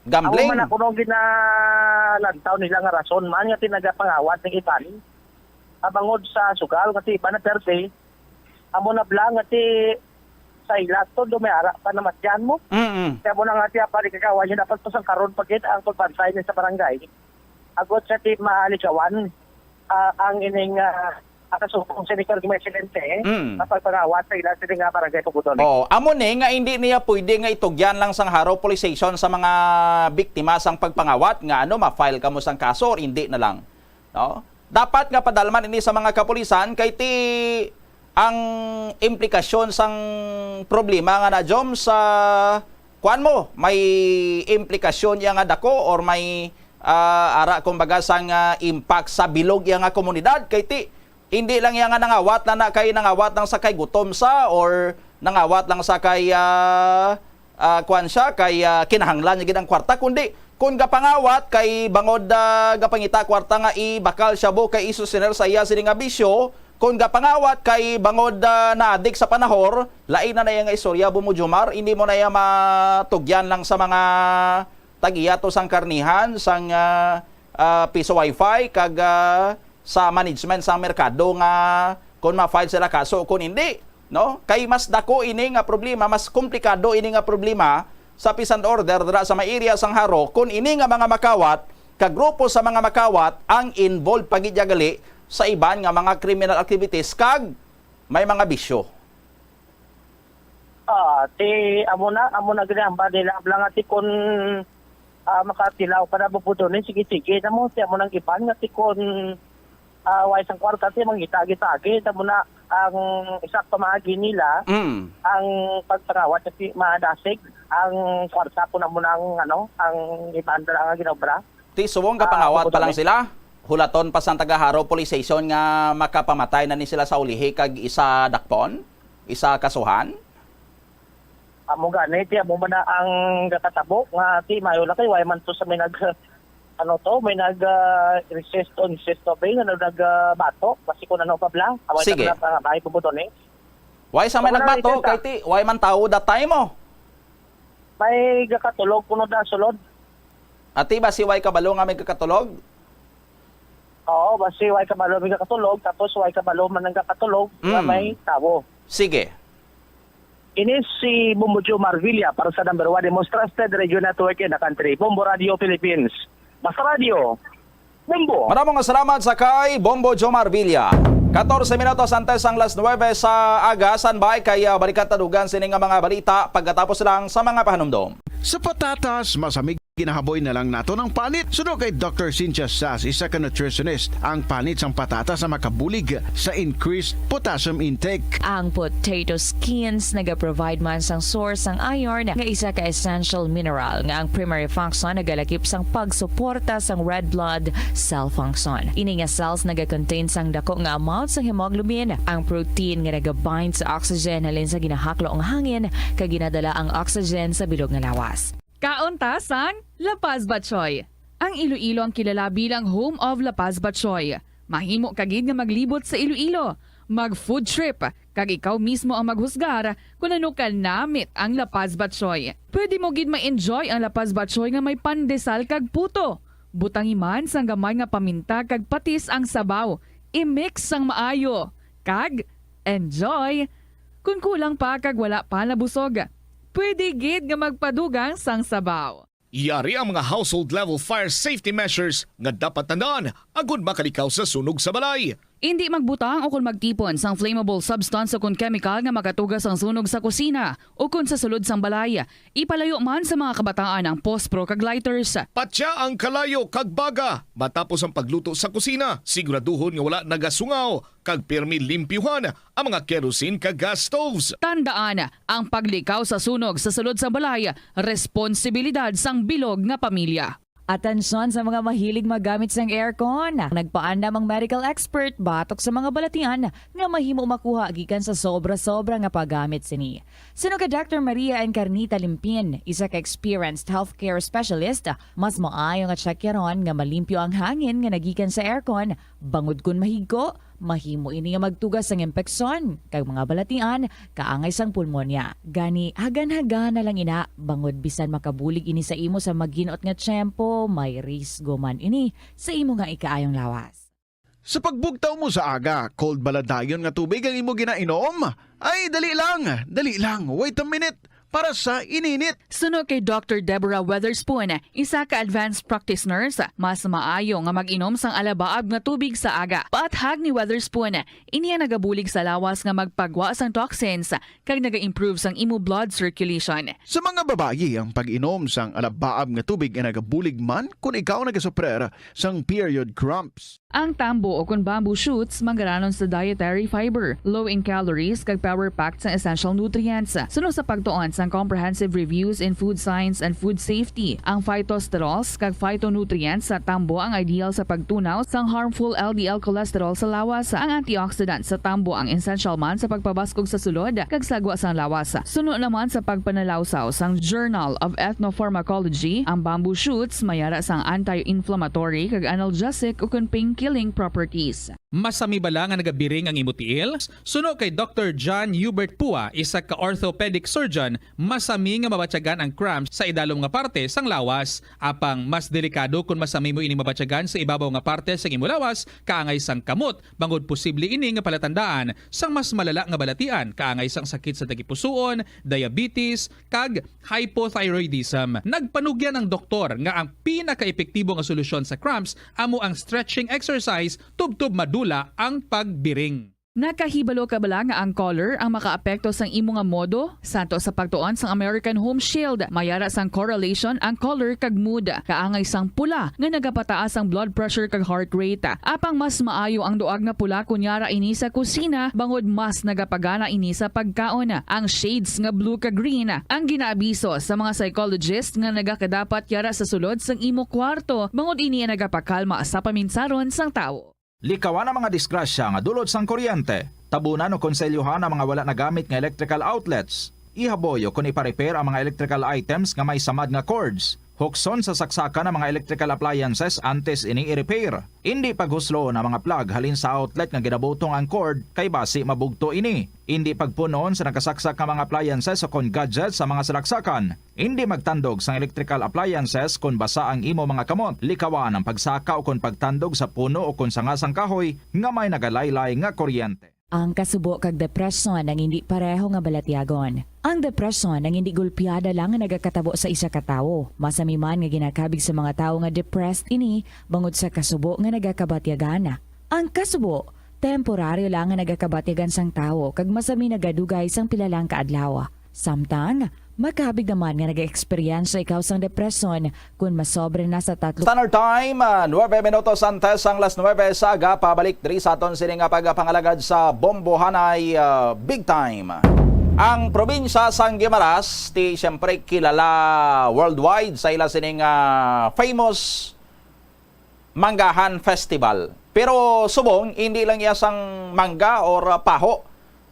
Gambling. Amo man ako nung ginalantaw nila nga rason man nga tinagapangawat ng iban. Abangod sa sugal nga ti iban naperde, amo na bala nga ti sa ila to, do may ara pa namatyan mo. Mm-mm. Kaya mo na nga ti apa ni kagawa niya dapat pasang karon pa gid ang pagbantay niya sa barangay. Agod sa ti maligawan, ah, ang ining, ah, akasubong sa ni Cardinal Presidente, Mm. Ang pagpangawat sa ila sa nga barangay Pugudon. Oh, amo ni nga hindi niya pwede nga itugyan lang sang Jaro Police Station sa mga biktima sang pagpangawat nga ano, ma-file kamo sang kaso or hindi na lang. No? Dapat nga padalman ini sa mga kapulisan kay ti ang implikasyon sang problema nga na, Jom, sa kuan mo, may implikasyon iya nga dako or may, ah, ara, kumbaga, sang, ah, impact sa bilog iya nga komunidad kay ti hindi lang iya nga nangawat na, na kay nangawat lang sa kay gutom sa or nangawat lang sa kay, ah, ah, kuan siya, kay, ah, kinahanglan niya gid ang kwarta, kundi kun gapangawat kay bangod, ah, gapangita kwarta nga ibakal siya bo kay isusiner sa iya sini nga bisyo, kun gapangawat kay bangod, ah, naadik sa panahor, lain na na iya nga istorya, Bumo Jomar, hindi mo na iya matugyan lang sa mga tag-iya to sang karnihan, sang, ah, ah, piso wifi, kag, ah, sa management sang merkado nga kon ma-file sila kaso o kon hindi, no? Kay mas dako ini nga problema, mas komplikado ini nga problema sa peace and order dira sa may area sang Jaro kon ini nga mga makawat kag grupo sa mga makawat ang involved pa gid gali sa iban nga mga criminal activities kag may mga bisyo. Ah, ti, amo na, amo na ginahambal nila. Abla nga ti kun, ah, makatilaw ka na bubudon ni, sige, sige na mo. Ti amo nang iban nga ti kun, ah, way sang kwarta, ti mangita-gita agi. Amo na ang isa ka pamaagi nila, Mm. ang pagpangawat nga ti madasig ang kwarta kun amo nang, ano, ang iban na lang ang ginobra. Ti subong Ah, kapangawat pa lang sila. Hulaton pa sang taga Jaro Police Station nga makapamatay na ni sila sa ulihi kag isa dakpon, isa kasuhan. Amo gani, ti amo man na ang gakatabo nga ti mayo lang kay way man to sa may nag, ano to, may nag, ah, recess to, recess to, bay, ano, nag, ah, bato, basi kung ano pa bla. Away Sige. Ta na nga may bubuton eh. Way sa may Wala nagbato, na kay ti, way man tawo that time, oh. May gakatulog kuno da sulod. Ati ba si way kabalo nga may kakatulog? Oo, basi way kabalo may kakatulog, tapos way kabalo man ang kakatulog nga Mm. may tawo. Sige. Ini si Bombo Joe Marvilla para sa number one, the most trusted radio network in the country, Bombo Radio Philippines. Basta Radio, Bombo! Maramong salamat sa kay Bombo Joe Marvilla. Katorse minutos antes ang las nuwebe sa aga, sanbay kay, ah, balikan ta dugang sini nga mga balita pagkatapos lang sa mga pahanumdom. Sa patatas, masamig ginahaboy na lang nato ng panit. Suno kay Doctor Cynthia Sas, isa ka nutritionist, ang panit sang patatas ang makabulig sa increased potassium intake. Ang potato skins nagaprovide man sang source sang iron nga isa ka essential mineral nga ang primary function nagalakip sang pagsuporta sang red blood cell function. Ini nga cells nagakontain sang dako nga amount sang hemoglobin, ang protein nga nagabind sa oxygen halin sa ginahaklo nga hangin kag ginadala ang oxygen sa bilog nga lawas. Kaon ta sang La Paz Batchoy. Ang Iloilo ang kilala bilang home of La Paz Batchoy. Mahimo ka gid nga maglibot sa Iloilo, mag-food trip, kag ikaw mismo ang maghusgar kon ano ka namit ang La Paz Batchoy. Pwede mo gid ma-enjoy ang La Paz Batchoy nga may pandesal kag puto. Butangi man sang gamay nga paminta kag patis ang sabaw. I-mix sang maayo. Kag enjoy! Kon kulang pa kag wala pa nabusog, pwede gid nga magpadugang sang sabaw. Yari ang mga household level fire safety measures nga dapat tandaan agud makalikaw sa sunog sa balay. Indi magbutang o kon magtipon sang flammable substance o kon chemical nga makatuga sang sunog sa kusina o kon sa sulod sang balay. Ipalayo man sa mga kabataan ang pospro kag lighters. Patya ang kalayo kag baga matapos ang pagluto sa kusina. Siguraduhon nga wala nagasungaw kag pirmi limpyuhan ang mga kerosene kag gas stoves. Tandaan, ang paglikaw sa sunog sa sulod sang balay, responsibilidad sang bilog nga pamilya. Atensyon sa mga mahilig maggamit sang aircon. Nagpaandam ang medical expert batok sa mga balatian nga mahimo makuha gikan sa sobra-sobra nga paggamit sini. Suno kay Doctor Maria Encarnita Limpin, isa ka experienced healthcare specialist, mas maayo nga tsakyaron nga malimpyo ang hangin nga nagikan sa aircon, bangod kon mahigko, mahimo ini nga magtuga sang impeksyon kag mga balatian kaangay sang pulmonya. Gani, hagan-hagan na lang ina, bangod bisan makabulig ini sa imo sa maginot nga tiyempo, may risgo man ini sa imo nga ikaayong lawas. Sa pagbugtaw mo sa aga, cold bala dayon nga tubig ang imo ginainom? Ay, dali lang, dali lang, wait a minute. Para sa ininit. Suno kay Doctor Deborah Weatherspoon, isa ka advanced practice nurse, mas maayo nga mag-inom sang alabaab nga tubig sa aga. Paathag ni Weatherspoon, ini ang nagabulig sa lawas nga magpagwa sang toxins kag naga-improve sang imo blood circulation. Sa mga babayi, ang pag-inom sang alabaab nga tubig ay nagabulig man kon ikaw nagasuprer sang period cramps. Ang tambo o kon bamboo shoots manggaranon sa dietary fiber, low in calories, kag power-packed sang essential nutrients. Suno sa pagtuon sang Comprehensive Reviews in Food Science and Food Safety, ang phytosterols kag phytonutrients sa tambo ang ideal sa pagtunaw sang harmful L D L cholesterol sa lawas. Ang antioxidant sa tambo ang essential man sa pagpabaskog sa sulod kag sagwa sang lawas. Suno naman sa pagpanalawsaw sang Journal of Ethnopharmacology, ang bamboo shoots mayara sang anti-inflammatory kag analgesic ukon pain-killing properties. Masami bala nga nagabiring ang imo tiil? Suno kay Doctor John Hubert Pua, isa ka orthopedic surgeon, masami nga mabatyagan ang cramps sa idalom nga parte sang lawas. Apang mas delikado kon masami mo ining mabatyagan sa ibabaw nga parte sang imo lawas, kaangay sang kamot, bangod posible ini nga palatandaan sang mas malala nga balatian, kaangay sang sakit sa tagipusoon, diabetes, kag hypothyroidism. Nagpanugyan ang doktor nga ang pinakaepektibo nga solusyon sa cramps amo ang stretching exercise tubtob madula ang pagbiring. Nakahibalo ka bala nga ang color ang makaapekto sang imo nga modo? Santo sa pagtuon sang American Home Shield, may ara sang correlation ang color kag mood. Kaangay sang pula nga nagapataas ang blood pressure kag heart rate. Apang mas maayo ang duag nga pula kon yara ini sa kusina, bangod mas nagapagana ini sa pagkaon. Ang shades nga blue kag green ang ginaabiso sa mga psychologist nga nagakadapat yara sa sulod sang imo kwarto, bangod ini ang nagapakalma sa paminsaron sang tawo. Likawan ang mga disgrasya nga dulot sang kuryente. Tabunan o konselyohan ang mga wala nagamit nga electrical outlets. Ihaboy o kon ipa-repair ang mga electrical items nga may samad nga cords. Hukson sa saksakan ang mga electrical appliances antes ini i-repair. Indi paghusloon ang mga plug halin sa outlet nga ginabutong ang cord, kay basi mabugto ini. Indi pagpun-on sa nakasaksak nga mga appliances o kon gadgets sa mga salaksakan. Indi magtandog sang electrical appliances kon basa ang imo mga kamot. Likawan ang pagsaka o kon pagtandog sa puno o kon sanga sang kahoy nga may nagalaylay nga kuryente. Ang kasubo kag depresyon ang indi pareho nga balatyagon. Ang depresyon ang indi gulpiada lang nga nagakatabo sa isa ka tawo. Masami man nga ginakabig sa mga tawo nga depressed ini bangod sa kasubo nga nagakabatyagan. Ang kasubo, temporaryo lang nga nagakabatyagan sang tawo kag masami nagadugay sang pila lang ka adlaw. Samtang, makabig naman nga nag-eksperyensya ikaw sang depresyon kon masobra na sa tatlo. Standard Time, ah, nuebe minutos antes ang las nuebe sa aga. Pabalik diri sa aton sini nga pagpangalagad sa Bombohanay, ah, Big Time. Ang probinsya sang Guimaras, ti siyempre kilala worldwide sa ila sining, ah, famous Manggahan Festival. Pero subong, hindi lang iya sang mangga or, ah, paho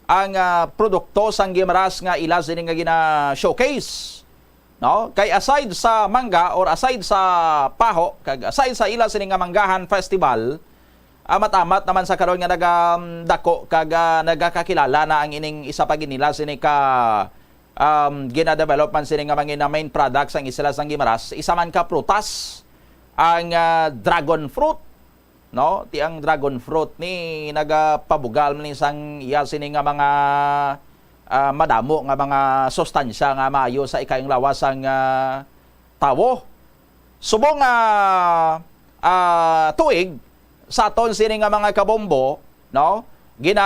ang, ah, produkto sang Guimaras nga ila sini nga gina-showcase, no? Kay aside sa mangga or aside sa paho, kag aside sa ila sini nga Manggahan Festival, amat-amat naman sa karon nga naga-, um, dako kag, ah, nagakakilala na ang ining isa pa gid nila sini ka, um, gina-develop man sini nga mga main product sang isla sang Guimaras, isa man ka prutas ang, ah, dragon fruit, no? Ti ang dragon fruit ni nagapabugal man ni sang iya sini nga mga, ah, madamo nga mga sustansya nga maayo sa ikayong lawas sang, ah, tawo. Subong nga, ah, tuig, sa aton sini nga mga kabombo, no? Gina,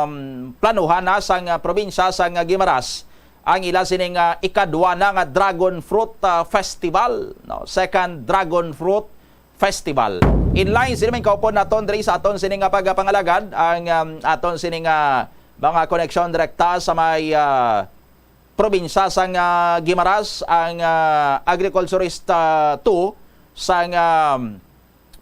um, planuhan na sang, ah, probinsya sang, ah, Guimaras ang ila sini nga ikadwa na nga Dragon Fruit, ah, Festival, no? Second Dragon Fruit Festival. In line sini man kaupod naton diri sa aton sini nga pagpangalagad ang, um, aton sini nga mga koneksyon direkta sa may, ah, probinsya sang, ah, Guimaras, ang, ah, agriculturist, ah, two sang, um,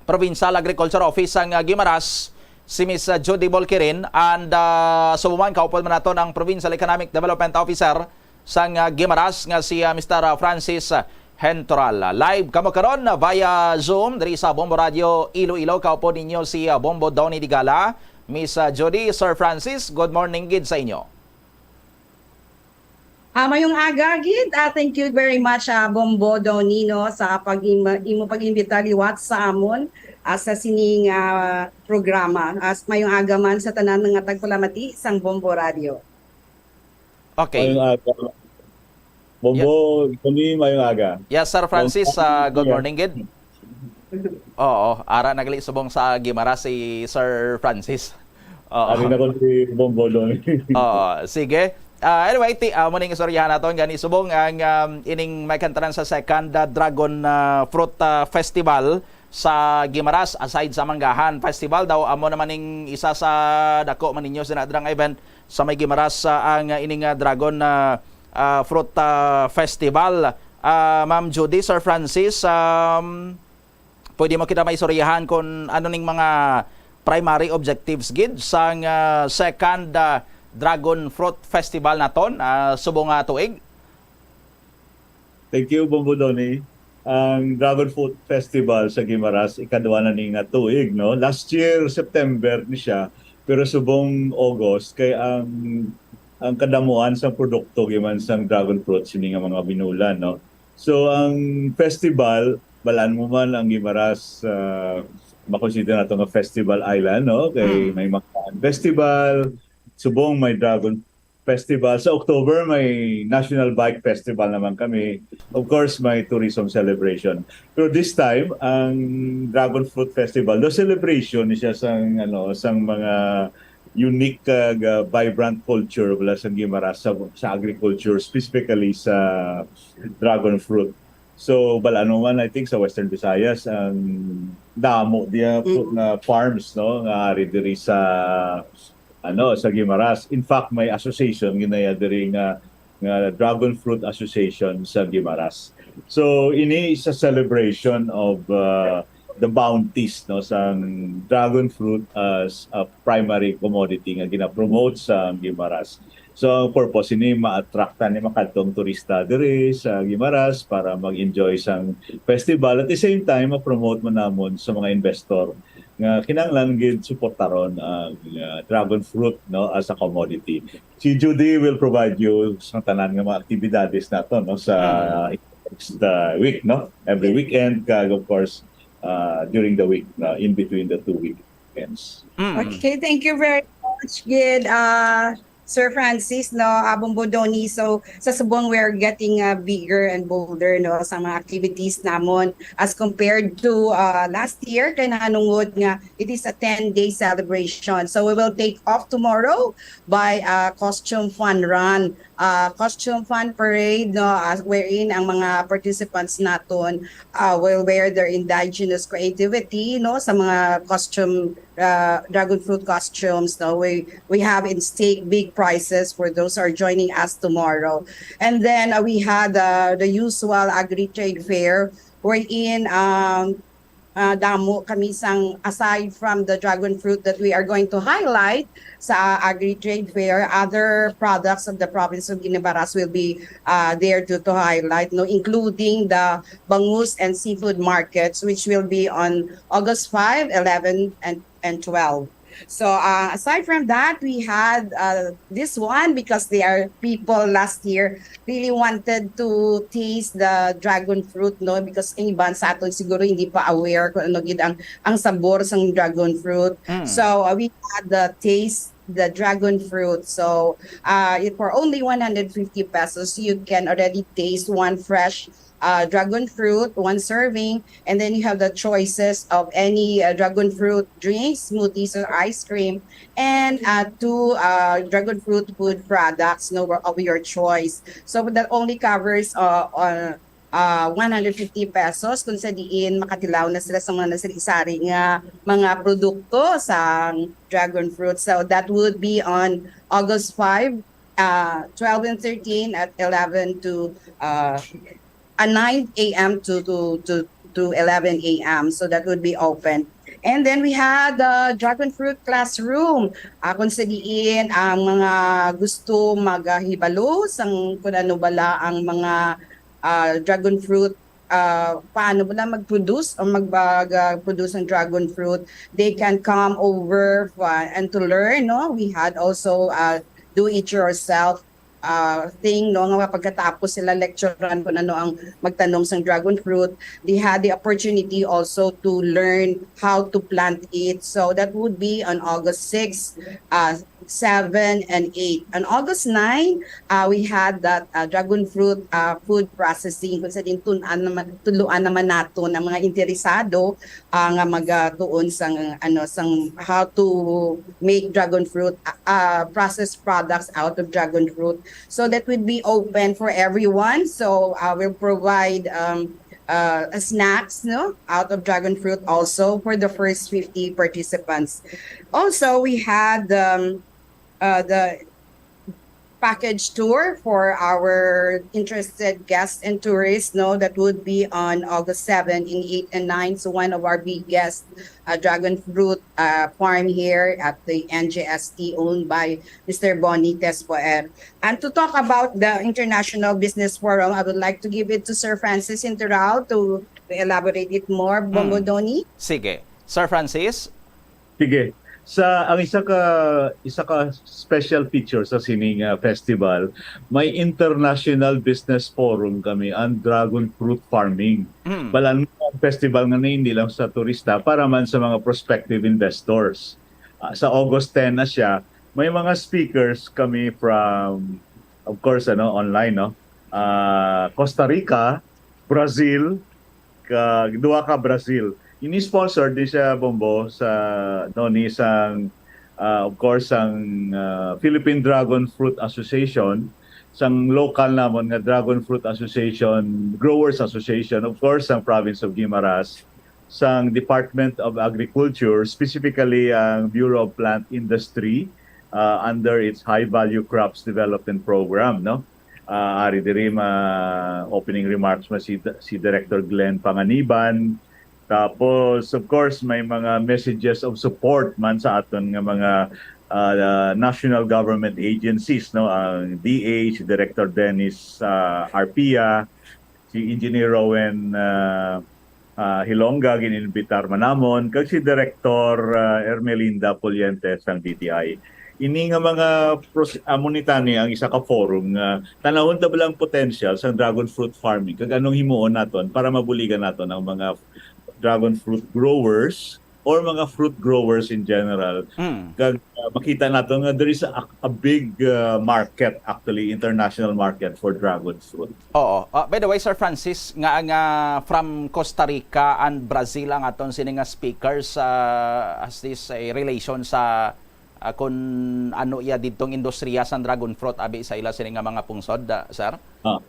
Provincial Agriculture Office sang, ah, Guimaras, si Miss, ah, Judy Bolquirin, and, ah, subong man kaupod man naton ang Provincial Economic Development Officer sang, ah, Guimaras nga si, ah, Mister, ah, Francis, ah, Hentoral. Ah, live kamo karon, ah, via Zoom diri sa Bombo Radio Iloilo. Kaupod ninyo si, ah, Bombo Donny Digala. Miss, ah, Judy, Sir Francis, good morning gid sa inyo. Ah, mayong aga gid. Ah, thank you very much, ah, Bombo Donino, sa pag-, imo pag-imbita liwat sa amon, ah, sa sining, ah, programa. As mayong aga man sa tanan nga tagpalamati sang Bombo Radio. Okay. Mayong aga. Bombo, kami, mayong aga. Yes, Sir Francis, Mayong ah, good aga. morning gid. Oo, ara nagali subong sa Guimaras si Sir Francis. Oo. Ari na ko si Bombo doon. Oo, sige. Ah, anyway, ti, ah, mo ning istoryahan naton gani subong ang, um, ining may kantanan sa second, ah, Dragon, ah, Fruit, ah, Festival sa Guimaras, aside sa Manggahan Festival daw, amo naman ning isa sa dako man ninyo sina drang event sa may Guimaras, ah, ang, ah, ining, ah, Dragon, ah, ah, Fruit, ah, Festival. Ah, Ma'am Judy, Sir Francis, um, pwede mo kita maistoryahan kung ano ning mga primary objectives gid sang, ah, second, ah, Dragon Fruit Festival naton, ah, subong nga tuig? Thank you, Bombo Donny. Ang Dragon Fruit Festival sa Guimaras, ikadwa na ni nga tuig, no? Last year, September ni siya, pero subong August, kay ang, ang kadamuan sa produkto giman sang dragon fruit, sini nga mga binulan, no? So, ang festival, balaan mo man ang Guimaras, ah, makonsider nato nga festival island, no? Kay Mm. may Manggahan Festival, subong may Dragon Festival. Sa October, may National Bike Festival naman kami. Of course, may tourism celebration. Pero this time, ang Dragon Fruit Festival, the celebration ni siya sang, ano, sang mga unique kag, ah, vibrant culture bala sa Guimaras sa, sa agriculture, specifically sa dragon fruit. So, bala ano man, I think sa Western Visayas ang damo diya po Mm. nga farms, no, nga ari diri sa, ano, sa Guimaras. In fact, may association ginaya diri nga, nga Dragon Fruit Association sa Guimaras. So, ini is a celebration of, uh, the bounties, no, sang dragon fruit as a primary commodity nga ginapromote sa Guimaras. So, ang purpose ini, ma-attract ni makadto ang turista diri sa Guimaras para mag-enjoy sang festival. At the same time, ma-promote man namon sa mga investor nga kinahanglan gid suportaron ang, uh, dragon fruit, no, as a commodity. Si Judy will provide you sa tanan nga mga aktibidades nato, no, sa Mm. next, uh, week, no? Every weekend, kag of course, uh, during the week, no, in between the two weekends. Mm. Okay, thank you very much, Gid. Uh, Sir Francis, no, Abong Bodoni. So, sa subong, we are getting, uh, bigger and bolder, no, sa mga activities namon as compared to, uh, last year, kay nahanungod nga it is a ten-day celebration. So, we will take off tomorrow by, uh, costume fun run, uh, costume fun parade, no, uh, wherein ang mga participants naton, uh, will wear their indigenous creativity, no, sa mga costume, uh, dragon fruit costumes, no. We, we have in stake big prizes for those who are joining us tomorrow. And then, uh, we had, uh, the usual Agri-Trade Fair, wherein, um, uh, damo kami sang, aside from the dragon fruit that we are going to highlight sa Agri-Trade Fair, other products of the province of Guimaras will be, uh, there to, to highlight, no, including the bangus and seafood markets, which will be on August five, eleven, and, and twelve. So, uh, aside from that, we had, uh, this one because there are people last year really wanted to taste the dragon fruit, no? Because ang iban sa aton siguro hindi pa aware kung ano gid ang, ang sabor sang dragon fruit. Mm. So, uh, we had the taste the dragon fruit. So, uh, it, for only one hundred fifty pesos, you can already taste one fresh, uh, dragon fruit, one serving, and then you have the choices of any, uh, dragon fruit drinks, smoothies, or ice cream, and, uh, two, uh, dragon fruit food products, no, of your choice. So that only covers, uh, uh, uh, one hundred fifty pesos, kung sa diin makatilaw na sila sa mga nasari-sari nga mga produkto sa dragon fruit. So that would be on August five, uh, twelve and thirteen at eleven to, uh, uh, nine a m to, to, to, to eleven a m. So that would be open. And then we had the dragon fruit classroom. Ah, kung sa diin ang mga gusto maghibalo sang kung ano bala ang mga, ah, dragon fruit, ah, paano bala mag-produce o mag-, mag-, ah, produce ng dragon fruit, they can come over, uh, and to learn, no? We had also, uh, do it yourself, uh, thing, no, nga pagkatapos sila lecturean kung ano ang magtanom sang dragon fruit, they had the opportunity also to learn how to plant it. So that would be on August six, uh, seven, and eight. On August nine, uh, we had that, uh, dragon fruit, uh, food processing, kung sa diin tun-an naman, tuluan naman nato ng mga interesado, uh, nga magatuon sang, ano, sang how to make dragon fruit, uh, uh, processed products out of dragon fruit. So that would be open for everyone. So, uh, we'll provide, um, uh, a snacks, no, out of dragon fruit also for the first fifty participants. Also, we had, um, uh, the package tour for our interested guests and tourists, no, that would be on August seven in eight and nine. So one of our biggest, uh, dragon fruit, uh, farm here at the N J S T, owned by Mister Bonnie Tespoer. And to talk about the International Business Forum, I would like to give it to Sir Francis Interal to, to elaborate it more. Bongo Hmm. Donnie? Sige. Sir Francis? Sige. Sa, ang isa ka, isa ka special feature sa sining, ah, festival, may International Business Forum kami, ang dragon fruit farming. Mm. Balan ang festival nga ni, hindi lang sa turista, para man sa mga prospective investors. Ah, sa August ten na siya, may mga speakers kami from, of course, ano, online, no? Ah, Costa Rica, Brazil, ka, duha ka Brazil. Ini sponsored ni siya, Bombo, sa, no, ni sang, ah, of course, ang, ah, Philippine Dragon Fruit Association, sang local namon nga Dragon Fruit Association, Growers Association, of course, ang Province of Guimaras, sang Department of Agriculture, specifically ang Bureau of Plant Industry, ah, under its High Value Crops Development Program, no? Ah, ari diri ma opening remarks man si, si Director Glenn Panganiban. Tapos, of course, may mga messages of support man sa aton nga mga, ah, national government agencies, no? Ang D A, si Director Dennis, ah, Arpia, si Engineer Rowen, ah, ah, Hilongga, gin-invitar man namon, kag si Director, ah, Ermelinda Puliente sang D T I. Ini nga mga pros-, amo ni tani ang isa ka forum nga tanawon ta bala ang potential sang dragon fruit farming kag anong himuon naton para mabuligan naton ang mga dragon fruit growers or mga fruit growers in general. Mm. Kag, ah, makita naton nga there is a, a big, ah, market, actually, international market for dragon fruit. Oo. Ah, by the way, Sir Francis, nga, nga from Costa Rica and Brazil ang aton sini nga speakers, ah, as this, eh, relation sa, ah, kun ano iya didtong industriya sang dragon fruit abi sa ila sini nga mga pungsod, ah, sir? Ah.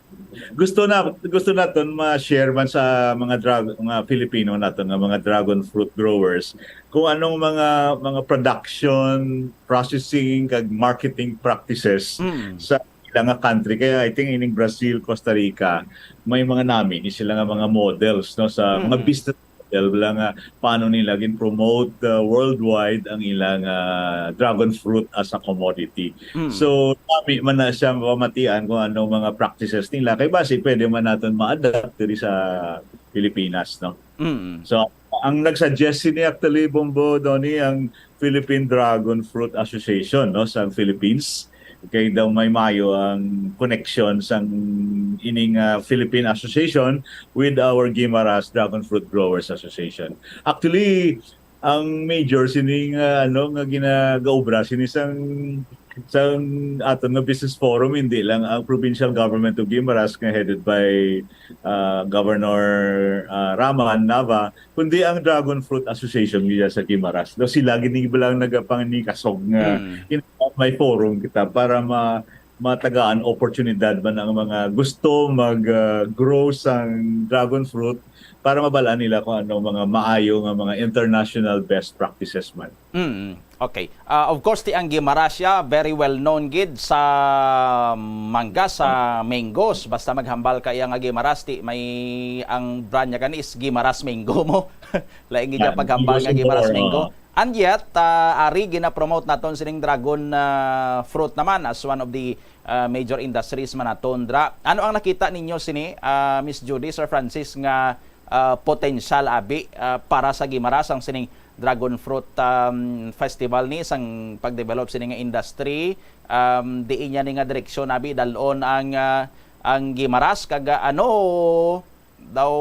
Gusto na, gusto naton ma-share man sa mga drag-, mga Filipino naton nga mga dragon fruit growers kung anong mga, mga production, processing, kag marketing practices Mm. sa ila nga country. Kaya I think ining Brazil, Costa Rica, may mga nami ni sila nga mga models, no, sa mga Mm. business model bala nga paano nila gin-promote, uh, worldwide ang ilang, uh, dragon fruit as a commodity. Mm. So, nami man na siya mapamatian kung anong mga practices nila. Kay basi pwede man naton ma-adapt diri sa Pilipinas, no? Mm. So, ang nag-suggest sini actually, Bombo, Donnie, ang Philippine Dragon Fruit Association, no, sa Philippines. Kay daw may maayo ang connection sang ining, ah, Philippine Association with our Guimaras Dragon Fruit Growers Association. Actually, ang major sini nga, ano, nga ginagaobra sini sang, sang aton nga business forum, hindi lang ang provincial government of Guimaras nga headed by, ah, Governor, ah, Raman Nava, kundi ang Dragon Fruit Association nila sa Guimaras. Daw sila gid ni bala ang nagapanginikasog nga Mm. in-, may forum kita para ma-, matagaan oportunidad man ang mga gusto mag, ah, grow sang dragon fruit para mabal-an nila kung ano mga maayo nga mga international best practices man. Mm, okay. Ah, of course, ti ang Guimaras siya, very well known gid sa mangga, sa mangoes. Basta maghambal ka iya nga Guimaras, ti may ang brand niya gani is Guimaras Mango mo. Lain gid siya Yan, paghambal mangoes nga and Guimaras more, Mango. oo. And yet, ah, ari gina-promote naton sining dragon, ah, fruit naman as one of the, ah, major industries man naton dra. Ano ang nakita ninyo sini, ah, Miss Judy, Sir Francis, nga, ah, potensyal abi, ah, para sa Guimaras ang sining Dragon Fruit, um, Festival ni sang pag-develop sini nga industry, um, diin niya ni nga direksyon abi dalon ang, ah, ang Guimaras kag, ah, ano daw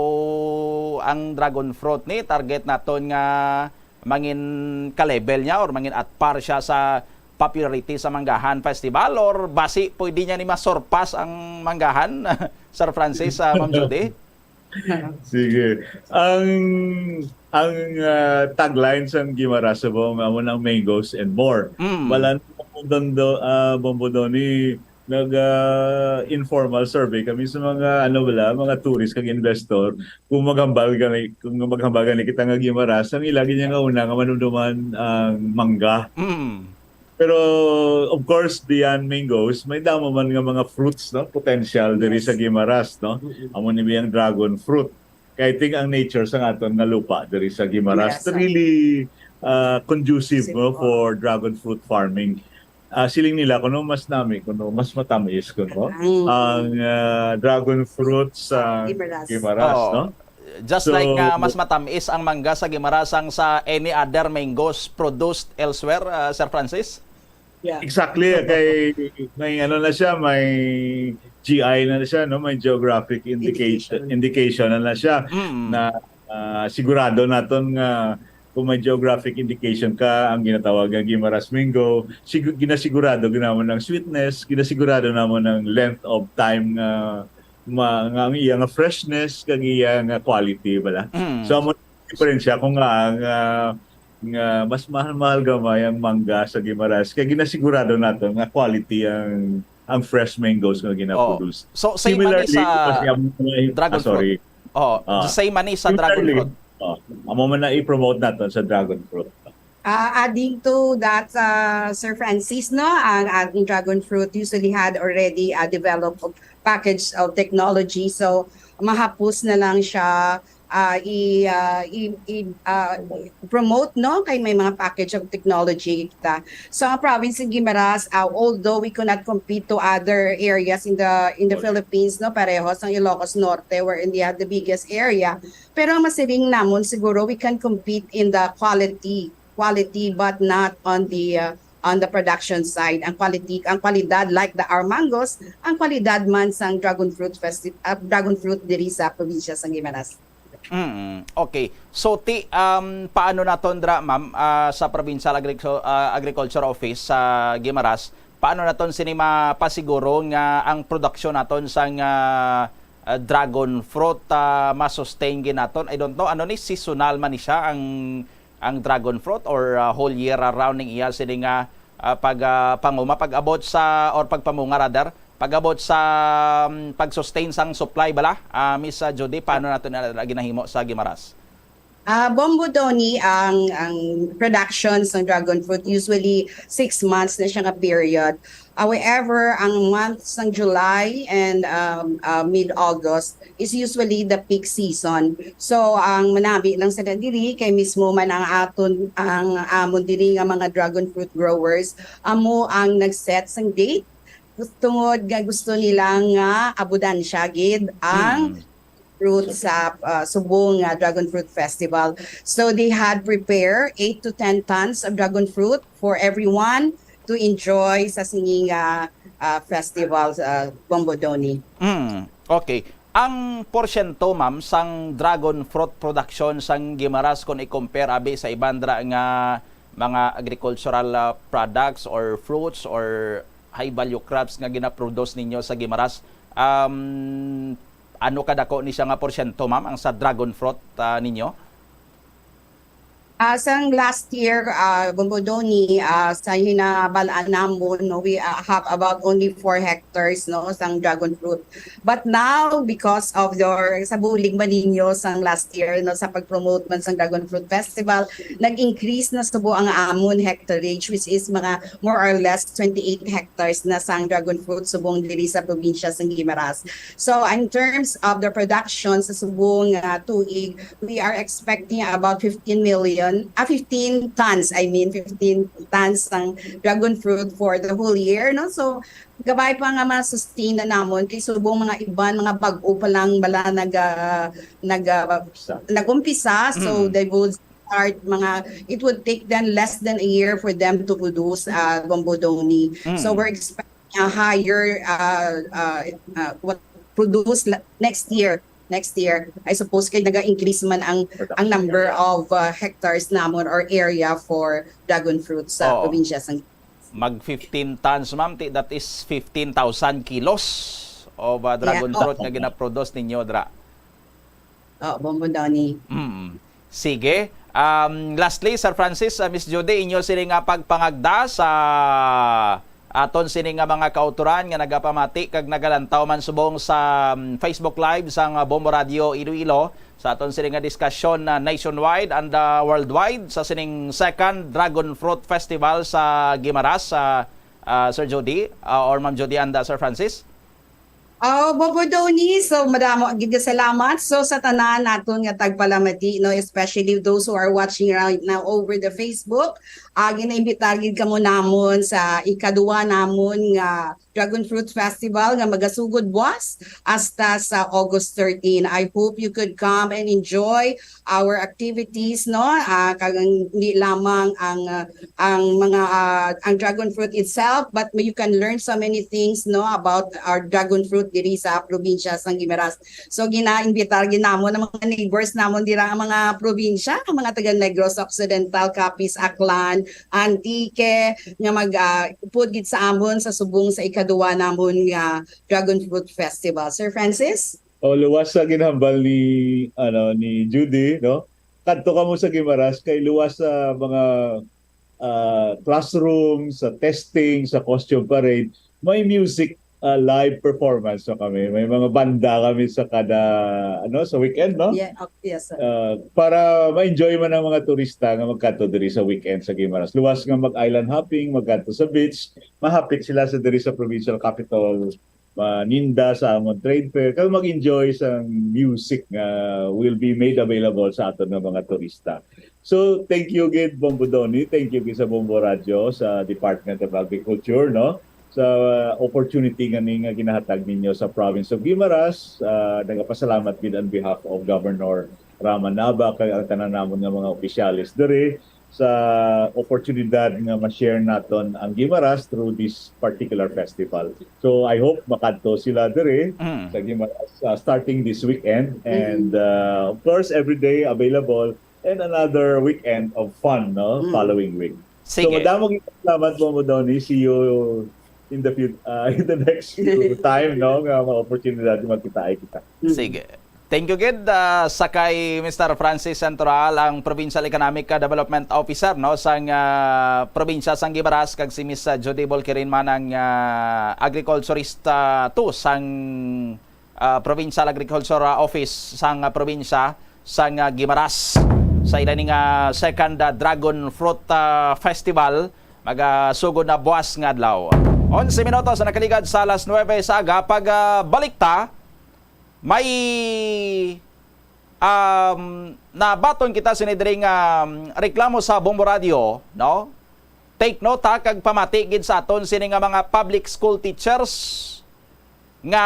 ang dragon fruit ni target naton nga mangin ka-level niya or mangin at par siya sa popularity sa Manggahan Festival, or basi pwede niya ni masurpass ang Manggahan, Sir Francis, ah, Ma'am Judy? Sige. Ang, ang, ah, tagline sang Guimaras Subong amo nang mangoes and more. Mm. Balan, Bombo Dondo-, ah, Bombo Donnie, nag, ah, informal survey kami sa mga, ano bala, mga tourist kag investor kung maghambal gani, kung maghambal gani kita nga Guimaras, ang ila gid nga una nga manumduman ang mangga. Mm. Pero, of course, beyond mangoes, may damo man nga mga fruits, no? Potential diri Yes. sa Guimaras, no? Mm-mm. Amo ni biyang dragon fruit. Kay I think ang nature sa aton nga lupa diri sa Guimaras Yes. really, ah, conducive, Conducive, no, oo. for dragon fruit farming. Ah, siling nila kuno mas nami, kuno mas matamis, kuno Mm. ang, ah, dragon fruit sa Guimaras. Guimaras, Oo. no? Just So, like nga mas matamis ang mangga sa Guimaras sang sa any other mangoes produced elsewhere, ah, Sir Francis? Yeah. Exactly, kay may ano na siya, may G I na, na siya, no? May geographic indication, Indication. indication na, na siya Mm. na, ah, sigurado naton nga kung may geographic indication ka, ang ginatawag nga Guimaras Mango, sigu-, ginasigurado gid namon ang sweetness, ginasigurado namon ang length of time nga ma-, nga ang iya nga freshness kag iya nga quality bala. Mm. So, amo ang diferensya kung nga ang, ah, nga mas mahal-mahal gamay ang mangga sa Guimaras, kay ginasigurado nato nga quality ang ang fresh mangoes nga ginaproduce. So, same man ni sa dragon fruit. Oh, the same man ni sa dragon fruit. Oh, amo man na i-promote nato sa dragon fruit. Uh, adding to that, uh, Sir Francis, no, ang ating dragon fruit usually had already a developed package of technology. So, mahapos na lang siya uh, i, uh, i, i uh, promote, no, kay may mga package of technology kita. So ang province ng Guimaras, uh, although we could not compete to other areas in the in the Philippines, no, pareho sang Ilocos Norte wherein they have the biggest area, pero ang masiling namon siguro we can compete in the quality quality but not on the uh, on the production side. Ang quality, ang kwalidad, like the our mangoes, ang kwalidad man sang dragon fruit festi- uh, dragon fruit diri sa probinsya sang Guimaras. Mm, okay. So ti um paano naton dra ma'am, ah, sa provincial Agricu- ah, agriculture office sa Guimaras, paano naton sini mapasiguro nga ang production naton sang ah, ah, dragon fruit ah, ma-sustain gid naton? I don't know, ano ni, seasonal man ni siya ang ang dragon fruit, or ah, whole year around ning iya sini nga ah, pag ah, panguma pag-abot sa, or pagpamunga rather, pag-abot sa um, pag-sustain sang supply bala? Ah, Miss ah, Judy, paano nato na ginahimo sa Guimaras? Ah, Bombo Doni, ang ang production sang dragon fruit usually six months na siya nga period. However, ang month sang July and um, uh, mid-August is usually the peak season. So ang manami lang sa diri kay mismo man ang aton ang amon diri nga mga dragon fruit growers amo ang nag-set sang date tungod nga gusto nila nga abudan siya gid ang fruit sa uh, Subong uh, Dragon Fruit Festival. So they had prepared eight to ten tons of dragon fruit for everyone to enjoy sa singing uh, uh, festival uh, Bombodoni. Mm, okay. Ang porsyento, ma'am, sang dragon fruit production sang Guimaras kung i-compare abi sa iban dra nga mga agricultural uh, products or fruits or high value crops nga ginaproduce ninyo sa Guimaras, um, ano kadako ni siya nga porsyento, ma'am, ang sa dragon fruit uh, ninyo? Uh, sang last year, uh, Bombodoni, uh, sa hinabalaan namon, no, we uh, have about only four hectares, no, sang dragon fruit. But now, because of your, sa bulig man ninyo sang last year, no, sa pag-promote man sang Dragon Fruit Festival, nag-increase na subo ang amon hectarage, which is mga more or less twenty-eight hectares na sang dragon fruit subong diri sa probinsya sang Guimaras. So in terms of the production sa subong uh, tuig, we are expecting about fifteen million, ah, fifteen tons, I mean, fifteen tons sang dragon fruit for the whole year, no? So gamay pa nga ma-sustain na namon kay subong mga iban, mga bag-o pa lang bala nag uh, nag uh, nag-umpisa, so mm. they would start mga, it would take them less than a year for them to produce uh, Bombodoni. Mm. So we're expecting a higher uh, uh, uh, what produce next year. Next year, I suppose kay naga-increase man ang ang number of uh, hectares namon or area for dragon fruit sa oh. probinsya sang Mag fifteen tons, ma'am, that is fifteen thousand kilos of uh, dragon yeah. fruit oh. nga ginaproduce ninyo dra. Oh, Bombodoni. Mm. Sige. Um, lastly, Sir Francis, uh, Miss Judy, inyo sini nga pagpangagda sa aton sini nga mga kautoran nga nagapamati kag nagalantaw man subong sa um, Facebook Live sang uh, Bombo Radio Iloilo sa aton sini nga diskusyon uh, nationwide and uh, worldwide sa sining second Dragon Fruit Festival sa Guimaras, uh, uh, Sir Judy uh, or Ma'am Judy and uh, Sir Francis. Oh, Bobo Doni, so madamo gid salamat. So sa tanan naton nga tagpalamati, no, especially those who are watching right now over the Facebook, uh, ginaimbitar gid kamo namon sa ikaduha namon nga Dragon Fruit Festival nga magasugod buwas hasta sa August thirteen. I hope you could come and enjoy our activities, no? Uh, kag hindi lamang ang uh, ang mga uh, ang dragon fruit itself, but you can learn so many things, no, about our dragon fruit diri sa probinsya sang Guimaras. So ginaimbitar gid namon ang mga neighbors namon dira ang mga probinsya, ang mga taga Negros Occidental, Capiz, Aklan, Antique nga mag uh, pud gid sa amon sa subong sa ikaduwa namon nga Dragon Fruit Festival. Sir Francis? O luwas sa ginhambal ni ano ni Judy, no? kadto kamo sa Guimaras kay luwas sa mga ah, classroom, sa testing, sa costume parade, may music ah, live performance na kami. May mga banda kami sa kada, ano, sa weekend, no? Yeah, okay, yes, sir. Ah, para ma-enjoy man ang mga turista nga magkadto diri sa weekend sa Guimaras. Luwas nga mag-island hopping, magkadto sa beach, mahapit sila sa diri sa provincial capital, maninda sa amon trade fair, kag mag-enjoy sa music nga will be made available sa aton nga mga turista. So, thank you gid, Bombo Donny. Thank you gid sa Bombo Radio, sa Department of Agriculture, no? Sa opportunity nga ni nga ginahatag ninyo sa province of Guimaras. Ah, nagapasalamat gid on behalf of Governor Rama Nava kag ang tanan namon nga mga opisyales diri sa oportunidad nga ma-share naton ang Guimaras through this particular festival. So, I hope makadto sila diri Mm. sa Guimaras, uh, starting this weekend. And, uh, of course, every day available, and another weekend of fun, no? Mm. Following week. So, Sige. Madamo gid salamat, Bombo Donny. See you in the fut- uh, in the next few time, no? Nga mga oportunidad nga magkita kita. Mm. Sige. Thank you gid, ah, sa kay Mister Francis Santoral, ang Provincial Economic, ah, Development Officer, no, sang, ah, probinsya sang Guimaras, kag si Miss, ah, Judy Bolquirin man ang, ah, agriculturist, ah, two sang, ah, Provincial Agriculture, ah, Office sang, ah, probinsya sang, ah, Guimaras sa ila ning, ah, second, ah, Dragon Fruit, ah, Festival magasugod na buwas nga adlaw. Onse minutos na nakaligad sa alas nuebe sa aga. Pag, ah, balik ta, may, um, nabaton kita sini diri nga, um, reklamo sa Bombo Radio, no? Take note ha, kag pamati gid sa aton sini nga mga public school teachers nga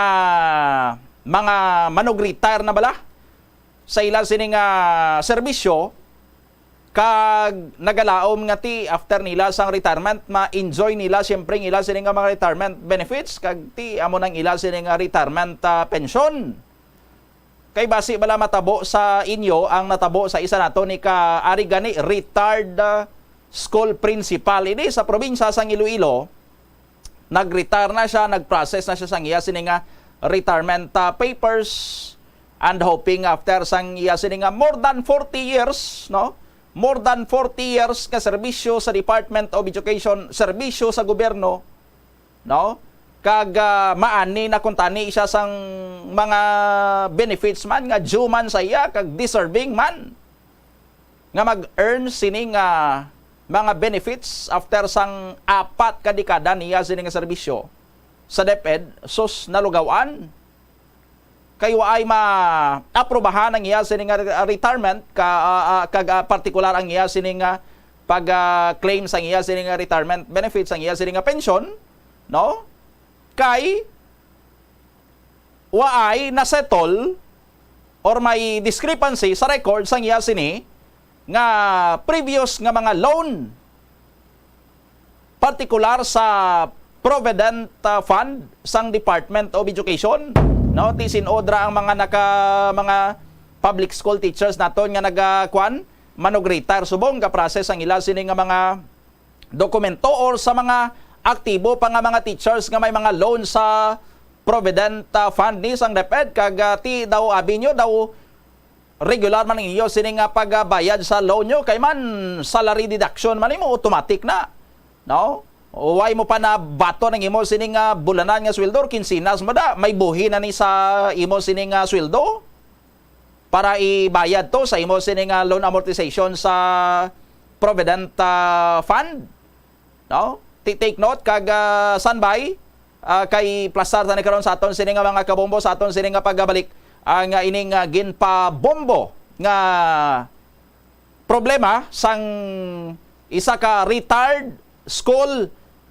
mga manug-retire na bala sa ila sini nga serbisyo, kag nagalaom nga ti after nila sang retirement, ma-enjoy nila siyempre ang ila sini nga mga retirement benefits, kag ti amo nang ila sini nga retirement, ah, pensyon. Kay basi bala matabo sa inyo ang natabo sa isa nato ni ka ari gani retired, ah, school principal ini sa probinsya sang Iloilo. Nag-retire na siya, nag-process na siya sang iya sini nga retirement, ah, papers, and hoping after sang iya sini nga more than forty years, no? More than forty years nga serbisyo sa Department of Education, serbisyo sa gobyerno, no? Kag, ah, maani na kuntani siya sang mga benefits man nga due man sa iya kag deserving man nga mag-earn sini nga mga benefits after sang apat ka dekada niya sini nga serbisyo sa DepEd, sus, nalugawan. Kay waay ma-aprobahan ang iya sini nga re-, retirement ka, ah, ah, kag, ah, partikular ang iya sini nga pag, ah, claim sang iya sini nga retirement benefits, ang iya sini nga pensyon, no? Kay waay na-settle or may discrepancy sa record sang iya sini nga previous nga mga loan, partikular sa Provident, ah, Fund sang Department of Education, no? Ti sin-od ra ang mga naka, mga public school teachers naton nga naga, kwan, manug-retire subong ga-process ang ila sini nga mga dokumento or sa mga aktibo pa nga mga teachers nga may mga loan sa Provident, ah, Fund ni sang DepEd, kag, ah, ti daw abi nyo daw regular man ang iyo sini nga pagbayad sa loan nyo, kay man salary deduction man imo, automatic na, no? Way mo pa nabaton ang imo sini nga bulanan nga sweldo or kinsinas mo da, may buhi na ni sa imo sini nga sweldo para ibayad to sa imo sini nga loan amortization sa Provident, ah, Fund, no? Ti-, take note kag, ah, standby, ah, kay plastar tani karon sa aton sini nga mga kabombo, sa aton sini nga pagabalik ang, ah, ining, ah, ginpabombo nga problema sang isa ka retired school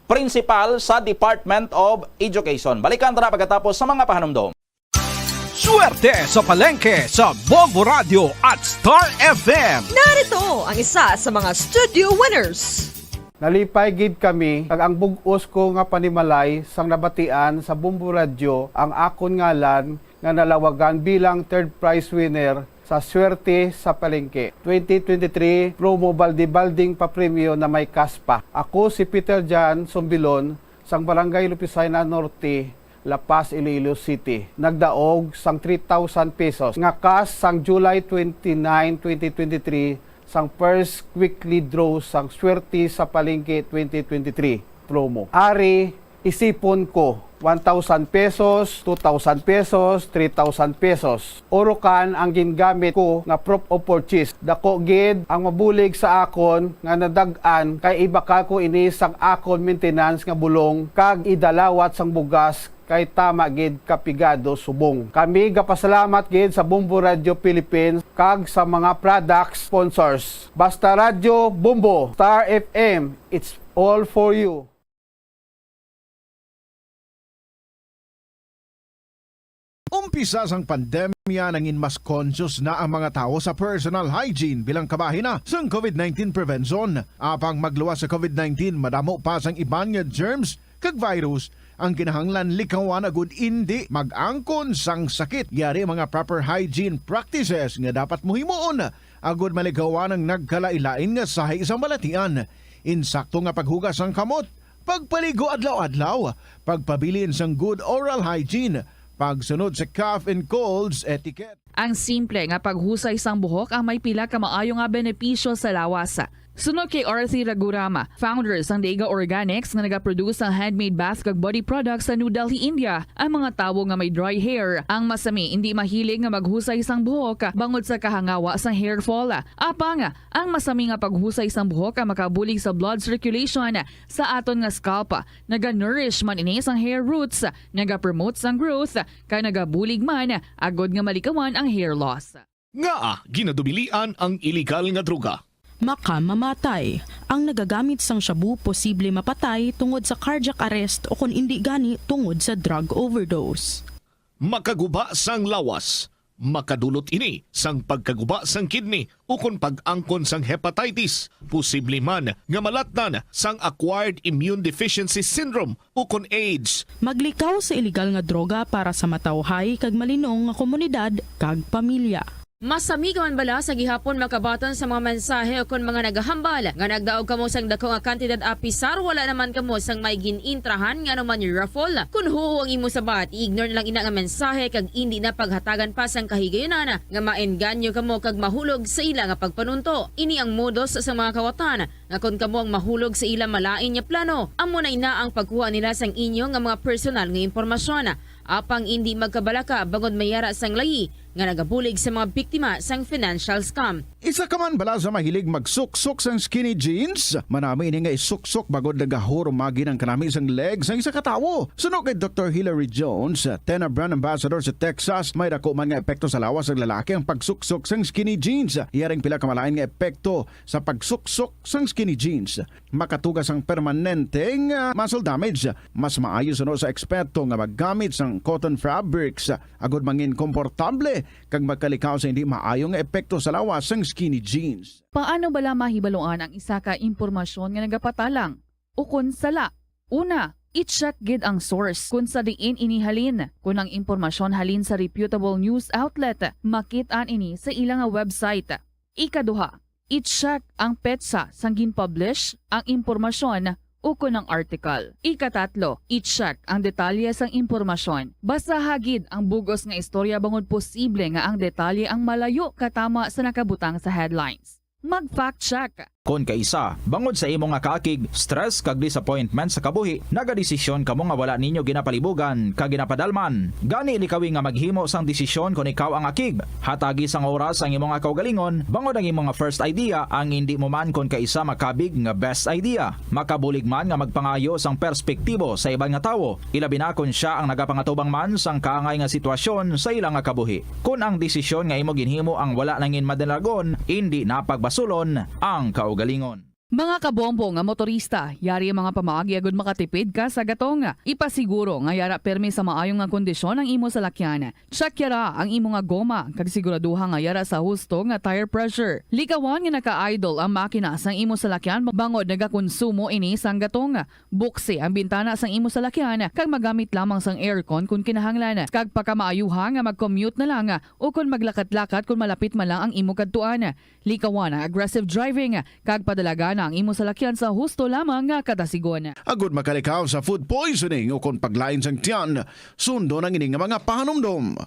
principal sa Department of Education. Balikan ta na pagkatapos sa mga pahanumdom. Swerte sa palengke sa Bombo Radio at Star F M. Narito ang isa sa mga studio winners. Nalipay gid kami, kag ang bug-os ko nga panimalay sang nabatian sa Bombo Radyo ang akon ngalan nga nalawagan bilang third prize winner sa Swerte sa Palengke twenty twenty-three promo balde-balding papremyo na may cash pa. Ako si Peter John Sumbilon sang Barangay Lupisay na Norte, La Paz, Iloilo City, nagdaog sang three thousand pesos nga cash sang July twenty-nine, twenty twenty-three, sang first weekly draw sang Swerte sa Palengke twenty twenty-three promo. Ari, isipon ko, one thousand pesos, two thousand pesos, three thousand pesos. Orokan ang gingamit ko nga proof of purchase. Dako gid ang mabulig sa akon nga nadag-an, kay ibakal ko ini sang akon maintenance nga bulong kag idalawat sang bugas kay tama gid kapigado subong. Kami gapasalamat gid sa Bombo Radio Philippines kag sa mga product sponsors. Basta Radyo Bombo, Star F M, it's all for you. Umpisa sang pandemya, nangin mas conscious na ang mga tawo sa personal hygiene bilang kabahin na sang covid nineteen prevention. Apang magluwas sa covid nineteen, madamo pa sang iban nga germs kag virus ang kinahanglan likawan agud indi mag-angkon sang sakit. Yari mga proper hygiene practices nga dapat mo himuon agud malikawan ang nagkalain-lain nga sahi sang balatian. Insakto nga paghugas sang kamot, pagpaligo adlaw-adlaw, pagpabilin sang good oral hygiene, pagsunod sa cough and colds etiquette. Ang simple nga paghusay sang buhok ang may pila ka maayo nga benepisyo sa lawas. Suno kay Arthi Raghuram, founder sang Dega Organics nga nagaproduce sang handmade bath kag body products sa New Delhi, India, ang mga tawo nga may dry hair ang masami indi mahilig nga maghusay sang buhok bangod sa kahangawa sang hair fall. Apang ang masami nga paghusay sang buhok ang makabulig sa blood circulation sa aton nga scalp. Naga-nourish man ini sang hair roots, nagapromote sang growth, kag nagabulig man agud nga malikawan ang hair loss. Ngaa ginadubilian ang iligal nga droga? Makamamatay. Ang nagagamit sang shabu posible mapatay tungod sa cardiac arrest o kon indi gani tungod sa drug overdose. Makaguba sang lawas. Makadulot ini sang pagkaguba sang kidney ukon pag-angkon sang hepatitis. Posible man nga malatnan sang acquired immune deficiency syndrome ukon AIDS. Maglikaw sa iligal nga droga para sa matawhay kag malinong nga komunidad kag pamilya. Masami ka man bala sa gihapon makabaton sa mga mensahe ukon mga nagahambal nga nagdaog kamo sang dako nga kantidad apisar wala naman kamo sang may gin-intrahan nga anuman raffle? Kon huo ang imo sabat, i-ignore na lang ina nga mensahe kag indi na paghatagan pa sang kahigayunan nga maengganyo kamo kag mahulog sa ila nga pagpanunto. Ini ang modus sa mga kawatan nga kon kamo ang mahulog sa ila malain nga plano, amo na ina ang pagkuha nila sang inyo nga mga personal nga impormasyon. Apang indi magkabalaka bangod may ara sang layi nga nagabulig sa mga biktima sang financial scam. Isa ka man bala sa mahilig magsuksok sang skinny jeans? Manami ini nga isuksok bangod nagahurumagi ang kanami sang leg sang isa ka tawo. Suno kay Doktor Hilary Jones, Tena brand ambassador sa Texas, may dako man nga epekto sa lawas sang lalaki ang pagsuksok sang skinny jeans. Yaring pila ka malain nga epekto sa pagsuksok sang skinny jeans. Makatuga sang permanente nga muscle damage. Mas maayo suno sa eksperto nga maggamit sang cotton fabrics agud mangin komportable kag magkalikaw sa hindi maayo nga epekto sa lawas sang skinny jeans. Paano bala mahibaluan ang isa ka impormasyon nga nagapatalang ukon sala? Una, i-check gid ang source kon sa diin ini halin. Kon ang impormasyon halin sa reputable news outlet, makit-an ini sa ila nga website. Ikaduha, i-check ang petsa sang gin-publish ang impormasyon ukon ang article. Ikatatlo, i-check ang detalye sang impormasyon. Basaha gid ang bug-os nga istorya bangod posible nga ang detalye ang malayo katama sa nakabutang sa headlines. Mag-fact check. Kon kaisa, bangod sa imo nga kaakig, stress kag disappointment sa kabuhi, nagadesisyon kamo nga wala ninyo ginapalibugan kag ginapadalman. Gani, likawi nga maghimo sang desisyon kon ikaw ang akig. Hatagi sang oras ang imo nga kaugalingon, bangod ang imo nga first idea ang indi mo man kon kaisa makabig nga best idea. Makabulig man nga magpangayo sang perspektibo sa iban nga tawo, ilabi na kon sia ang nagapangatubang man sang kaangay nga sitwasyon sa ila nga kabuhi. Kon ang desisyon nga imo ginhimo ang wala nangin madalagon, indi na pagbasulon ang kaugalingon. Mga kabombo nga motorista, yari ang mga pamaagi agud makatipid ka sa gatong. Ipasiguro nga yara permi sa maayo nga kondisyon ang imo salakyan. Check yara ang imo nga goma, kag siguraduha nga yara sa husto nga tire pressure. Likawan nga naka-idle ang makina sang imo salakyan bangod nagakonsumo ini sang gatong. Buksi ang bintana sang imo salakyan, kag magamit lamang sang aircon kon kinahanglan. Kag pakamaayuha nga mag-commute na lang, o kon maglakat-lakat kon malapit man lang ang imo kadtuan. Likawan ang aggressive driving, kag padalagan na ang imo salakyan sa husto lamang nga kadasigon. Agod makalikaw sa food poisoning o kon paglain sang tiyan, sundon ang ini nga mga pahanumdom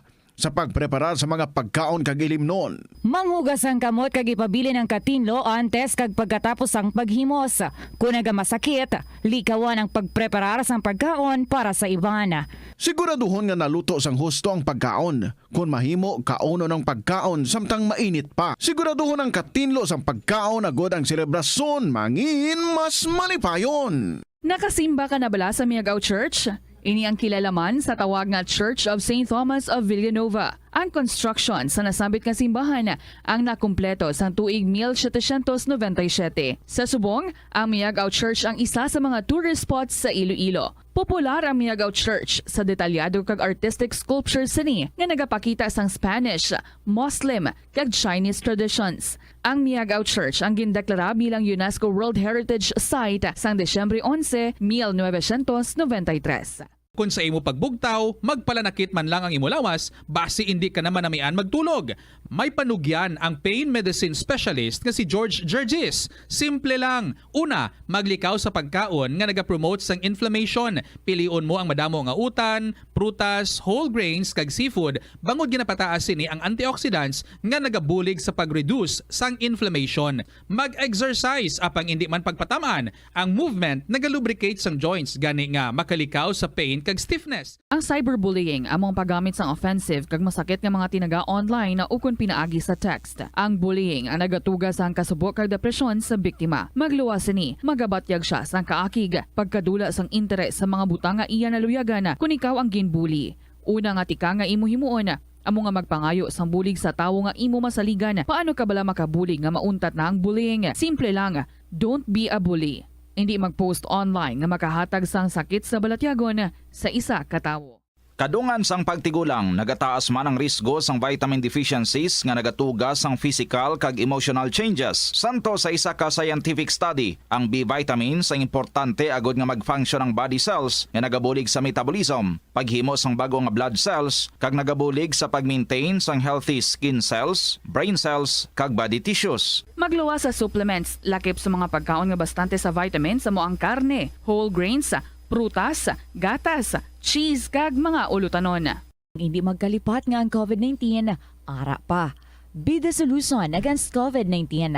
sa pagpreparar sa mga pagkaon kag ilimnon. Manghugas ang kamot kag ipabilin ang katinlo antes kag pagkatapos sang paghimos. Kon nagamasakit, likawan ang pagpreparar sang pagkaon para sa iban. Siguraduhon nga naluto sang husto ang pagkaon. Kon mahimo, kaunon ang pagkaon samtang mainit pa. Siguraduhon ang katinlo sang pagkaon agod ang selebrasyon mangin mas malipayon. Nakasimba ka na bala sa Miagao Church? Ini ang kilala man sa tawag nga Church of Saint Thomas of Villanova. Ang construction sa nasambit nga simbahan ang nakumpleto sang tuig mil setecientos noventa y siete. Sa subong, ang Miagao Church ang isa sa mga tourist spots sa Iloilo. Popular ang Miagao Church sa detalyado kag artistic sculptures sini nga nagapakita sang Spanish, Muslim, kag Chinese traditions. Ang Miagao Church ang gindeklara bilang UNESCO World Heritage Site sang Disyembre onse, mil novecientos noventa y tres. Kon sa imo pagbugtaw, magpalanakit man lang ang imo lawas, basi indi ka na manamian magtulog. May panugyan ang pain medicine specialist nga si George Gergis. Simple lang. Una, maglikaw sa pagkaon nga nagapromote sang inflammation. Pilion mo ang madamo nga utan, prutas, whole grains, kag seafood, bangod ginapataas sini ang antioxidants nga nagabulig sa pag-reduce sang inflammation. Mag-exercise, apang indi man pagpatam-an. Ang movement nagalubricate sang joints, gani nga makalikaw sa pain kag stiffness. Ang cyberbullying amo ang paggamit sang offensive kag masakit nga mga tinaga online ukon pinaagi sa text. Ang bullying ang nagatuga sang kasubo kag depresyon sa biktima. Magluwas sini, magabatyag sia sang kaakig, pagkadula sang interes sa mga butang nga iya naluyagan kon ikaw ang ginbully. Una nga tikang nga imo himuon amo nga magpangayo sang bulig sa tawo nga imo masaligan. Paano ka bala makabulig nga mauntat na ang bullying? Simple lang, don't be a bully. Indi mag-post online nga makahatag sang sakit sa balatyagon sa isa ka tawo. Kadungan sang pagtigulang, nagataas man ang risgo sang vitamin deficiencies nga nagatuga sang physical kag emotional changes. Santo sa isa ka scientific study, ang B vitamins ang importante agud nga mag-function ang body cells nga nagabulig sa metabolism, paghimo sang bag-o nga blood cells, kag nagabulig sa pag-maintain sang healthy skin cells, brain cells, kag body tissues. Magluwas sa supplements, lakip sa mga pagkaon nga bastante sa vitamins, amo ang karne, whole grains, prutas, gatas, cheese, kag mga ulutanon. Hindi magkalipat nga ang covid nineteen ara pa. Be the solution against covid nineteen.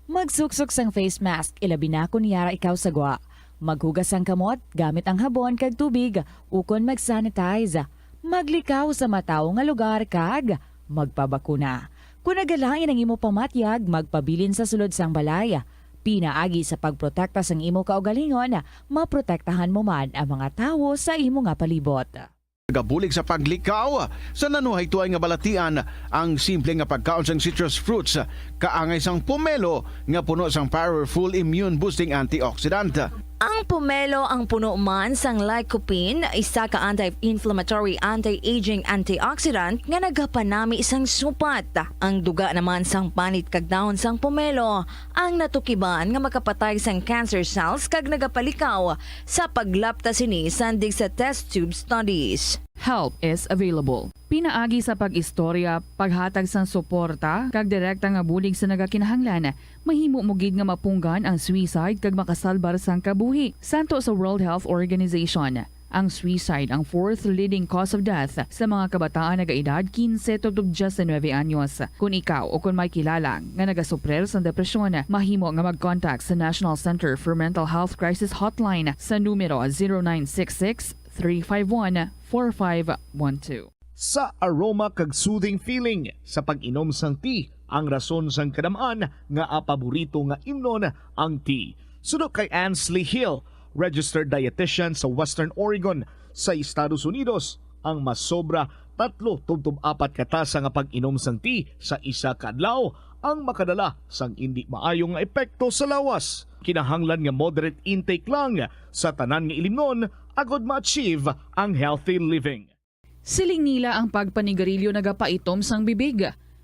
Magsuksok sang face mask, ilabi na kon yara ikaw sa gwa. Maghugas sang kamot gamit ang habon kag tubig ukon mag-sanitize. Maglikaw sa matawo nga lugar kag magpabakuna. Kon nagalain ang imo pamatyag, magpabilin sa sulod sang balay. Pinaagi sa pagprotekta sang imo kaugalingon, maprotektahan mo man ang mga tawo sa imo nga palibot. Nagabulig sa paglikaw sa nanuhaytoay nga balatian ang simple nga pagkaon sang citrus fruits, kaangay sang pomelo nga puno sang powerful immune boosting antioxidant. Ang pomelo ang puno man sang lycopene, isa ka anti-inflammatory, anti-aging antioxidant nga nagapanami sang supat. Ang duga naman sang panit kag dahon sang pomelo ang natukiban nga makapatay sang cancer cells kag nagapalikaw sa paglapta sini sandig sa test tube studies. Help is available. Pinaagi sa pag-istorya, paghatag sang suporta, kag direkta nga bulig sa nagakinahanglan, mahimo mo gid nga mapunggan ang suicide kag makasalbar sang kabuhi. Santo sa World Health Organization, ang suicide ang fourth leading cause of death sa mga kabataan nagaedad kinse tubtob diyes nuebe anyos. Kon ikaw o kon may kilala nga nagasuprir sang depresyon, mahimo nga mag-contact sa National Center for Mental Health Crisis Hotline sa numero zero nine six six, three five one, four five one two. Sa aroma kag soothing feeling sa pag-inom sang tea, ang rason sang kadam-an nga paborito nga imnon ang tea. Suno kay Ansley Hill, registered dietitian sa Western Oregon, sa Estados Unidos, ang masobra tatlo tubtob apat ka tasa nga pag-inom sang tea sa isa ka adlaw ang makadala sang indi maayo nga epekto sa lawas. Kinahanglan nga moderate intake lang sa tanan nga ilimnon agod ma-achieve ang healthy living. Siling nila ang pagpanigarilyo nagapaitom sang bibig.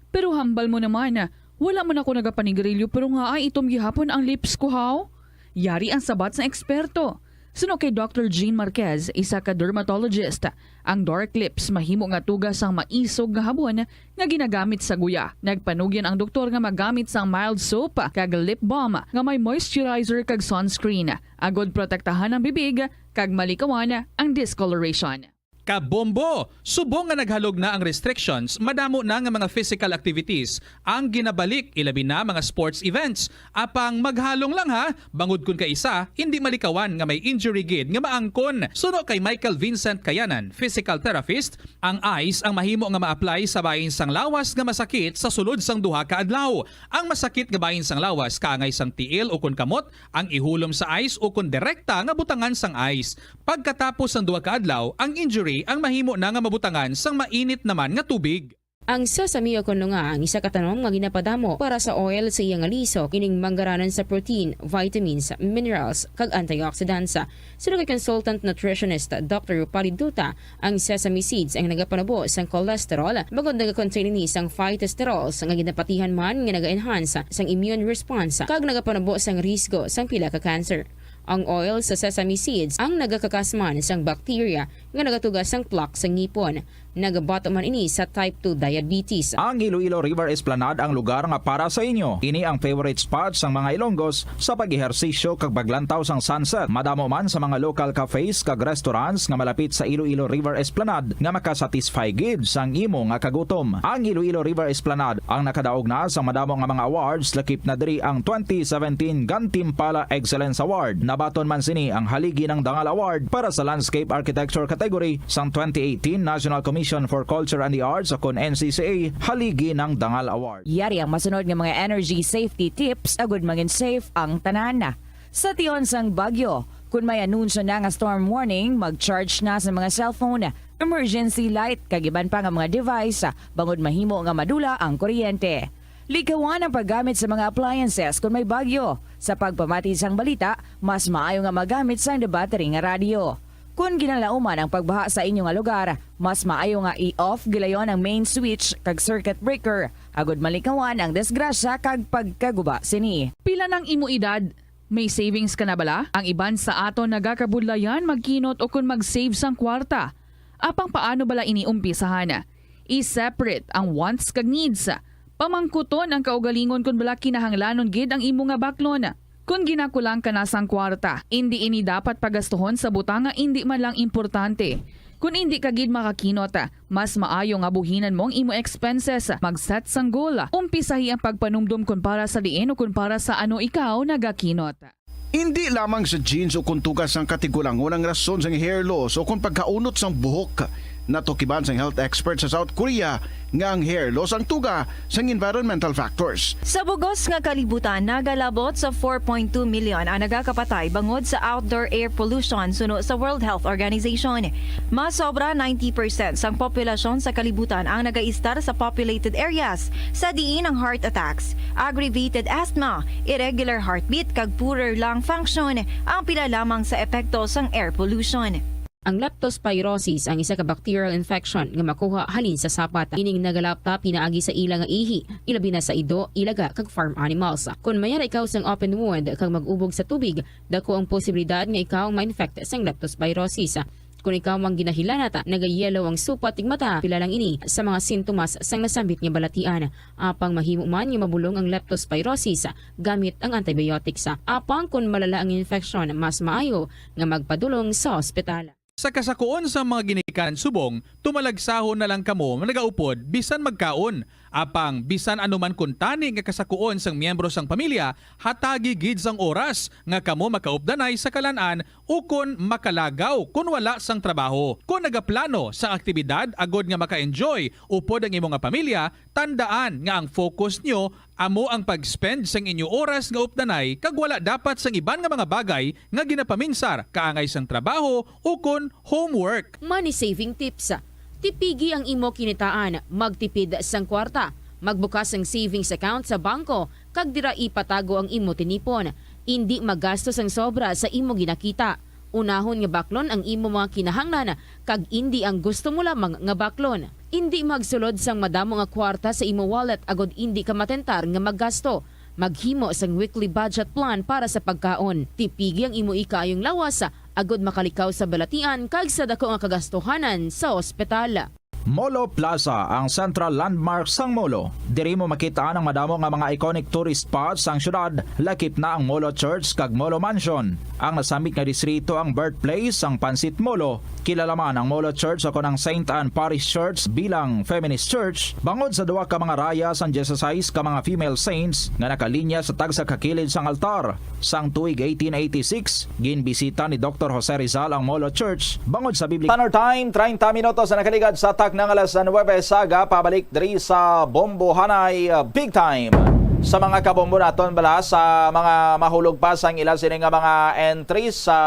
Pero hambal mo naman, wala man ako nagapanigarilyo pero ngaay itom gihapon ang lips ko, haw? Yari ang sabat sang eksperto. Suno kay Doctor Jean Marquez, isa ka dermatologist, ang dark lips mahimo nga tuga sang maisog nga habon nga ginagamit sa guya. Nagpanugyan ang doktor nga magamit sang mild soap kag lip balm nga may moisturizer kag sunscreen, agod protektahan ang bibig kag malikawan ang discoloration. Kabombo! Subong nga naghalog na ang restrictions, madamo na nga mga physical activities ang ginabalik, ilabi na mga sports events. Apang maghalong lang ha, bangod kun kaisa, hindi malikawan nga may injury gid nga maangkon. Suno kay Michael Vincent Kayanan, physical therapist, ang ice ang mahimo nga ma-apply sa bahin sang lawas nga masakit sa sulod sang duha ka adlaw. Ang masakit nga bahin sang lawas kaangay sang tiil ukon kamot ang ihulom sa ice ukon direkta nga butangan sang ice. Pagkatapos sang duha ka adlaw, ang injury ang mahimo na nga mabutangan sang mainit naman nga tubig. Ang sesame o kon lunga ang isa ka tanom nga ginapadamo para sa oil sa iya nga lisok, ining manggaranan sa protein, vitamins, minerals, kag antioxidants. Suno kay consultant nutritionist Doctor Rupali Duta, ang sesame seeds ang nagapanubo sang cholesterol, bangod nagakontain ini sang phytosterols nga ginapatihan man nga naga-enhance sang immune response kag nagapanubo sang risgo sang pila ka cancer. Ang oil sa sesame seeds ang nagakakas man sang bacteria nga nagatuga sang plaque sa ngipon, nagabato man ini sa type two diabetes. Ang Iloilo River Esplanade ang lugar nga para sa inyo. Ini ang favorite spot sang mga Ilonggos sa pag-ehersisyo kag paglantaw sang sunset. Madamo man sa mga local cafes kag restaurants nga malapit sa Iloilo River Esplanade nga makasatisfy gid sang imo nga kagutom. Ang Iloilo River Esplanade ang nakadaog na sa madamo nga mga awards, lakip na diri ang twenty seventeen Gantimpala Excellence Award. Nabaton man sini ang Haligi ng Dangal Award para sa Landscape Architecture category sang twenty eighteen National Commission for Culture and the Arts o kon N C C A Haligi ng Dangal Award. Yari ang masunod nga mga energy safety tips agud mangin safe ang tanan. Sa tion sang bagyo, kun may anunsyo na nga storm warning, mag-charge na sa mga cellphone, emergency light, kag iban pa nga mga device, bangod mahimo nga madula ang kuryente. Likawan ang paggamit sa mga appliances kun may bagyo. Sa pagpamati sang balita, mas maayo nga magamit sang battery nga radyo. Kun ginalauman ang pagbaha sa inyo nga lugar, mas maayo nga i-off gilayon ang main switch kag circuit breaker, agud malikawan ang disgrasya kag pagkaguba sini. Pila nang imo edad? May savings ka na bala? Ang iban sa aton nagakabudlayan magkinot ukon mag-save sang kwarta. Apang paano bala ini umpisahan? I-separate ang wants kag needs. Pamangkuton ang kaugalingon kon bala kinahanglanon gid ang imo nga baklon. Kon ginakulang ka na sang kwarta, indi ini dapat pagastuhon sa butang nga indi man lang importante. Kon indi ka gid makakinot, mas maayo nga buhinan mo ang imo expenses. Mag-set sang goal. Umpisahi ang pagpanumdom kon para sa diin o kon para sa ano ikaw nagakinot. Indi lamang sa genes o kon tuga sang katigulangon ang rason sang hair loss o kon pagkaunot sang buhok. Natukiban sang health expert sa South Korea nga ang hair loss ang tuga sang environmental factors. Sa bug-os nga kalibutan, nagalabot sa four point two million ang nagakapatay bangod sa outdoor air pollution, suno sa World Health Organization. Mas sobra ninety percent sang populasyon sa kalibutan ang nagaistar sa populated areas, sa diin ang heart attacks, aggravated asthma, irregular heartbeat, kag poorer lung function ang pila lamang sa epekto sang air pollution. Ang leptospirosis ang isa ka bacterial infection nga makuha halin sa sapat. Ining nagalapta pinaagi sa ila nga ihi, ilabi na sa ido, ilaga, kag farm animals. Kon mayara ikaw sang open wound kag mag-ubog sa tubig, dako ang posibilidad nga ikaw ma-infect sang leptospirosis. Kon ikaw ang ginahilanat, nagayelo ang supat tig mata, pila lang ini sa mga sintomas sang nasambit nga balatian. Apang mahimo man nga mabulong ang leptospirosis gamit ang antibiotics. Apang kon malala ang infection, mas maayo nga magpadulong sa ospital. Sa kasakuon sang mga ginikanan subong, tumalagsahon na lang kamo nga nagaupod bisan magkaon. Apang bisan ano man kuntani nga kasakuon sang miyembro sang pamilya, hatagi gid sang oras nga kamo makaupdanay sa kalan-an ukon makalagaw kon wala sang trabaho. Kon nagaplano sang aktibidad agod nga maka-enjoy upod ang imo nga pamilya, tandaan nga ang focus nyo amo ang pag-spend sang inyo oras nga updanay kag wala dapat sang iban nga mga bagay nga ginapaminsar kaangay sang trabaho ukon homework. Money saving tips. Tipigi ang imo kinitaan, magtipid sang kwarta, magbukas sang savings account sa bangko, kag dira ipatago ang imo tinipon. Indi magasto sang sobra sa imo ginakita. Unahon nga baklon ang imo mga kinahanglan kag indi ang gusto mo lamang nga baklon. Indi magsulod sang madamo nga kwarta sa imo wallet agod indi ka matentar nga maggasto. Maghimo sang weekly budget plan para sa pagkaon. Tipigi ang imo ikaayong lawas agud makalikaw sa balatian kag sa dako nga kagastuhanan sa ospital. Molo Plaza, ang central landmark sang Molo. Diri mo makita ang madamo nga mga iconic tourist spots sang syudad, lakip na ang Molo Church kag Molo Mansion. Ang nasambit nga distrito ang birthplace sang Pansit Molo. Kilala man ang Molo Church o kon ang Saint Anne Parish Church bilang feminist church bangod sa duha ka mga raya sang dieciséis ka mga female saints nga nakalinya sa tagsa ka kilid sang altar. Sang tuig eighteen eighty-six, ginbisita ni Doktor Jose Rizal ang Molo Church bangod sa Biblia. Tanner Time, treinta minutos na nakaligad sa takna nga alas nuwebe sa aga, pabalik diri sa Bombohanay, uh, Big Time. Sa mga kabombo naton bala, sa mga mahulog pa sang ila sini nga mga entries sa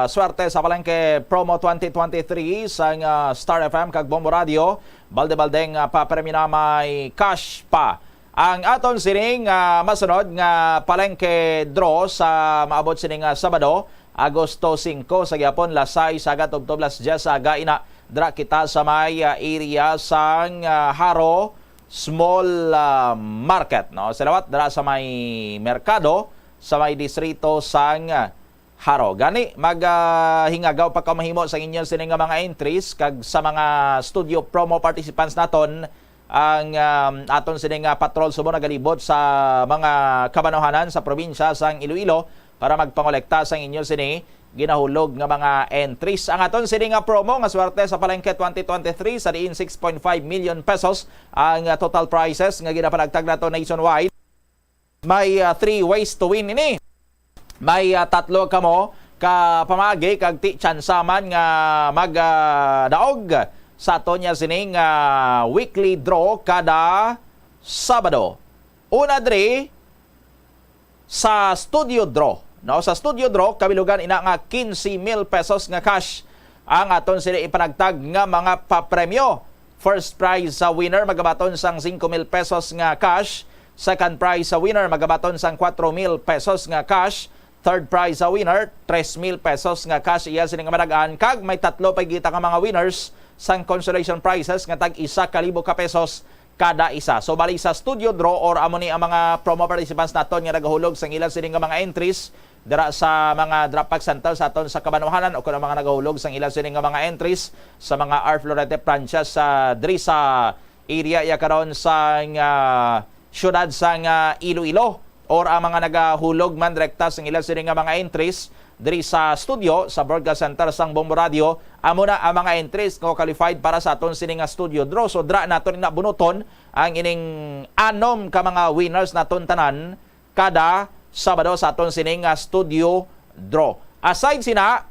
Swerte sa Palengke Promo twenty twenty-three sang, uh, Star F M kag Bombo Radio, balde-balde nga papremyo na may cash pa. Ang aton sining, ah, masunod nga palengke draw sa maabot sining, ah, Sabado, Agosto singko sa gihapon, las sais sa aga tubtob las dyes sa aga, ina dra kita sa may, ah, area sang, ah, Jaro Small, ah, Market, no? Sa liwat dra sa may merkado, sa may distrito sang, ah, Jaro. Gani, mag, ah, hingagaw pa ka mahimo sa inyo sini nga mga entries kag sa mga studio promo participants naton ang, um, aton sini nga patrol subong nagalibot sa mga kabanuhanan sa probinsya sang Iloilo para magpangolekta sang inyo sini ginahulog nga mga entries. Ang aton sini nga promo nga Swerte sa Palengke twenty twenty-three, sa diin six point five million pesos ang, ah, total prizes nga ginapanagtag nato nationwide. May, ah, three ways to win ini. May, ah, tatlo kamo ka pamagi kag ti tsansa man nga mag, ah, daog sa aton niya sining, ah, weekly draw kada Sabado. Una diri sa studio draw, no? Sa studio draw, kabilugan ina nga quince mil pesos nga cash ang aton sila ipanagtag nga mga papremyo. First prize sa winner magabaton sang singko mil pesos nga cash. Second prize sa winner magabaton sang kwatro mil pesos nga cash. Third prize sa winner, tres mil pesos nga cash iya sini nga madagan. Kag may tatlo pa kita nga mga winners sang consolation prizes nga tag isa ka libo ka pesos kada isa. So, bali sa studio draw or amo ni ang mga promo participants naton nga nagahulog sang ila sini nga mga entries dira sa mga drop pack center sa aton sa kabanuhanan o kung ang mga nagahulog sang ila sini nga mga entries sa mga Arf Lorete Franchise sa diri sa area ya karon sang, ah, siyudad sang, ah, Iloilo or ang mga nagahulog man direkta sang ila sini nga mga entries diri sa studio sa broadcast center sang Bombo Radio, amo na ang mga entries nga qualified para sa aton sini nga studio draw. So, dra naton na bunuton ang ining anom ka mga winners naton tanan kada Sabado sa aton sini nga studio draw. Aside sina,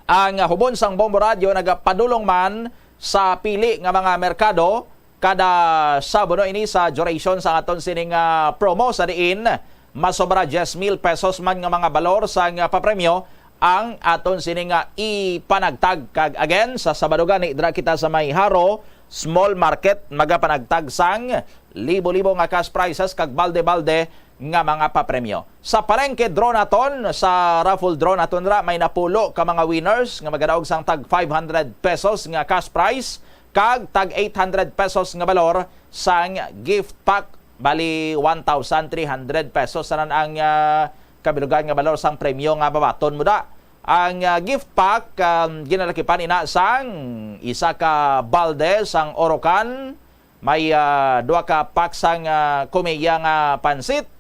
ang hubon sang Bombo Radio nagapadulong man sa pili nga mga merkado kada Sabado ini sa duration sa aton sini nga promo, sa diin masobra diyes mil pesos man nga mga balor sang papremyo ang aton sini nga ipanagtag. Kag again, sa Sabado gani, dira kita sa may Jaro Small Market, magapanagtag sang libo-libo nga cash prizes kag balde-balde nga mga papremyo. Sa palengke draw naton, sa raffle draw naton ra, may napulo ka mga winners nga magadaog sang tag five hundred pesos nga cash prize kag tag eight hundred pesos nga balor sang gift pack. Bali, one thousand three hundred pesos tanan ang, ah, kabilugan nga balor sang premyo nga babaton mo da. Ang, ah, gift pack, um, ginalakipan ina sang isa ka balde sang Orocan, may, ah, duha ka pack sang, ah, Kumeya nga pansit,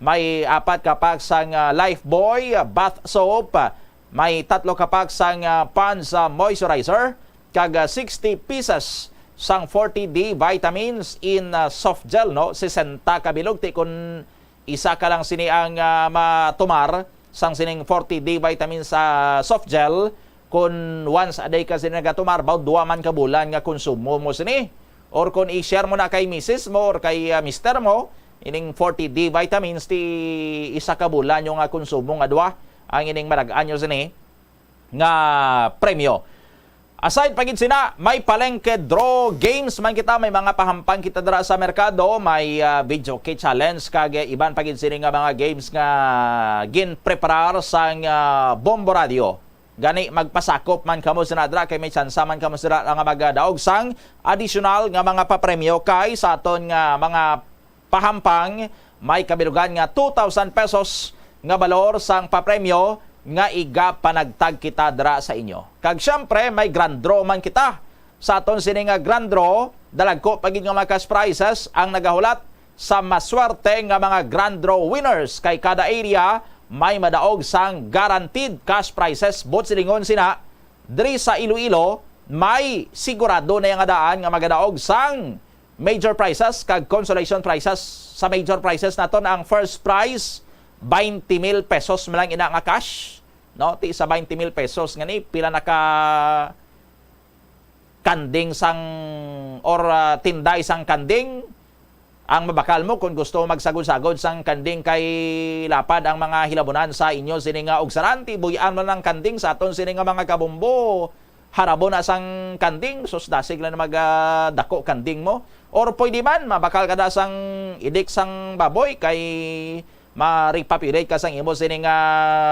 may apat ka pack sang, ah, Lifebuoy, ah, bath soap, may tatlo ka pack sang, ah, Pond's, ah, moisturizer, kag, ah, sixty pieces sang forty D vitamins in, ah, soft gel, no? Sesenta ka bilog ti kun isa ka lang sini ang, ah, matumar sang sining forty D vitamins sa soft gel. Kun once a day ka sini nagatumar, baw duwa man ka bulan nga konsumo mo sini. Or kun i-share mo na kay misis mo or kay, ah, mister mo, ining forty D vitamins ti isa ka bulan yung nga konsumo nga duwa ang ining marag-an nyo sini nga premyo. Aside pa gid sina, may palengke draw games man kita, may mga pahampang kita dira sa merkado, may, ah, video key challenge, kag iban pa gid sini nga mga games nga ginpreparar sang, ah, Bombo Radio. Gani, magpasakop man kamo sina dira, kay may tsansa man kamo sina nga magadaog sang additional nga mga papremyo kay sa aton nga mga pahampang, may kabilugan nga two thousand pesos nga balor sang papremyo nga igapanagtag kita dira sa inyo. Kag siyempre, may grand draw man kita. Sa aton sini nga grand draw, dalagko pa gid nga mga cash prizes ang nagahulat sa maswerte nga mga grand draw winners. Kay kada area may madaog sang guaranteed cash prizes. Buot silingon sina, diri sa Iloilo, may sigurado na nga daan nga magadaog sang major prizes kag consolation prizes. Sa major prizes naton, ang first prize, twenty mil pesos man lang ina nga cash, no? Ti sa twenty mil pesos nga ni, pila na ka kanding sang, or, ah, tinday sang kanding ang mabakal mo? Kung gusto magsagod-sagod sang kanding, kay lapad ang mga hilabunan sa inyo sini nga ugsaran, ti buy-an mo lang kanding sa aton sini nga mga kabombo. Harabo na sang kanding, sus, dasig lang mag, ah, dako kanding mo. Or pwede man, mabakal ka na sang idik sang baboy, kay ma-repopulate ka sang imo sini nga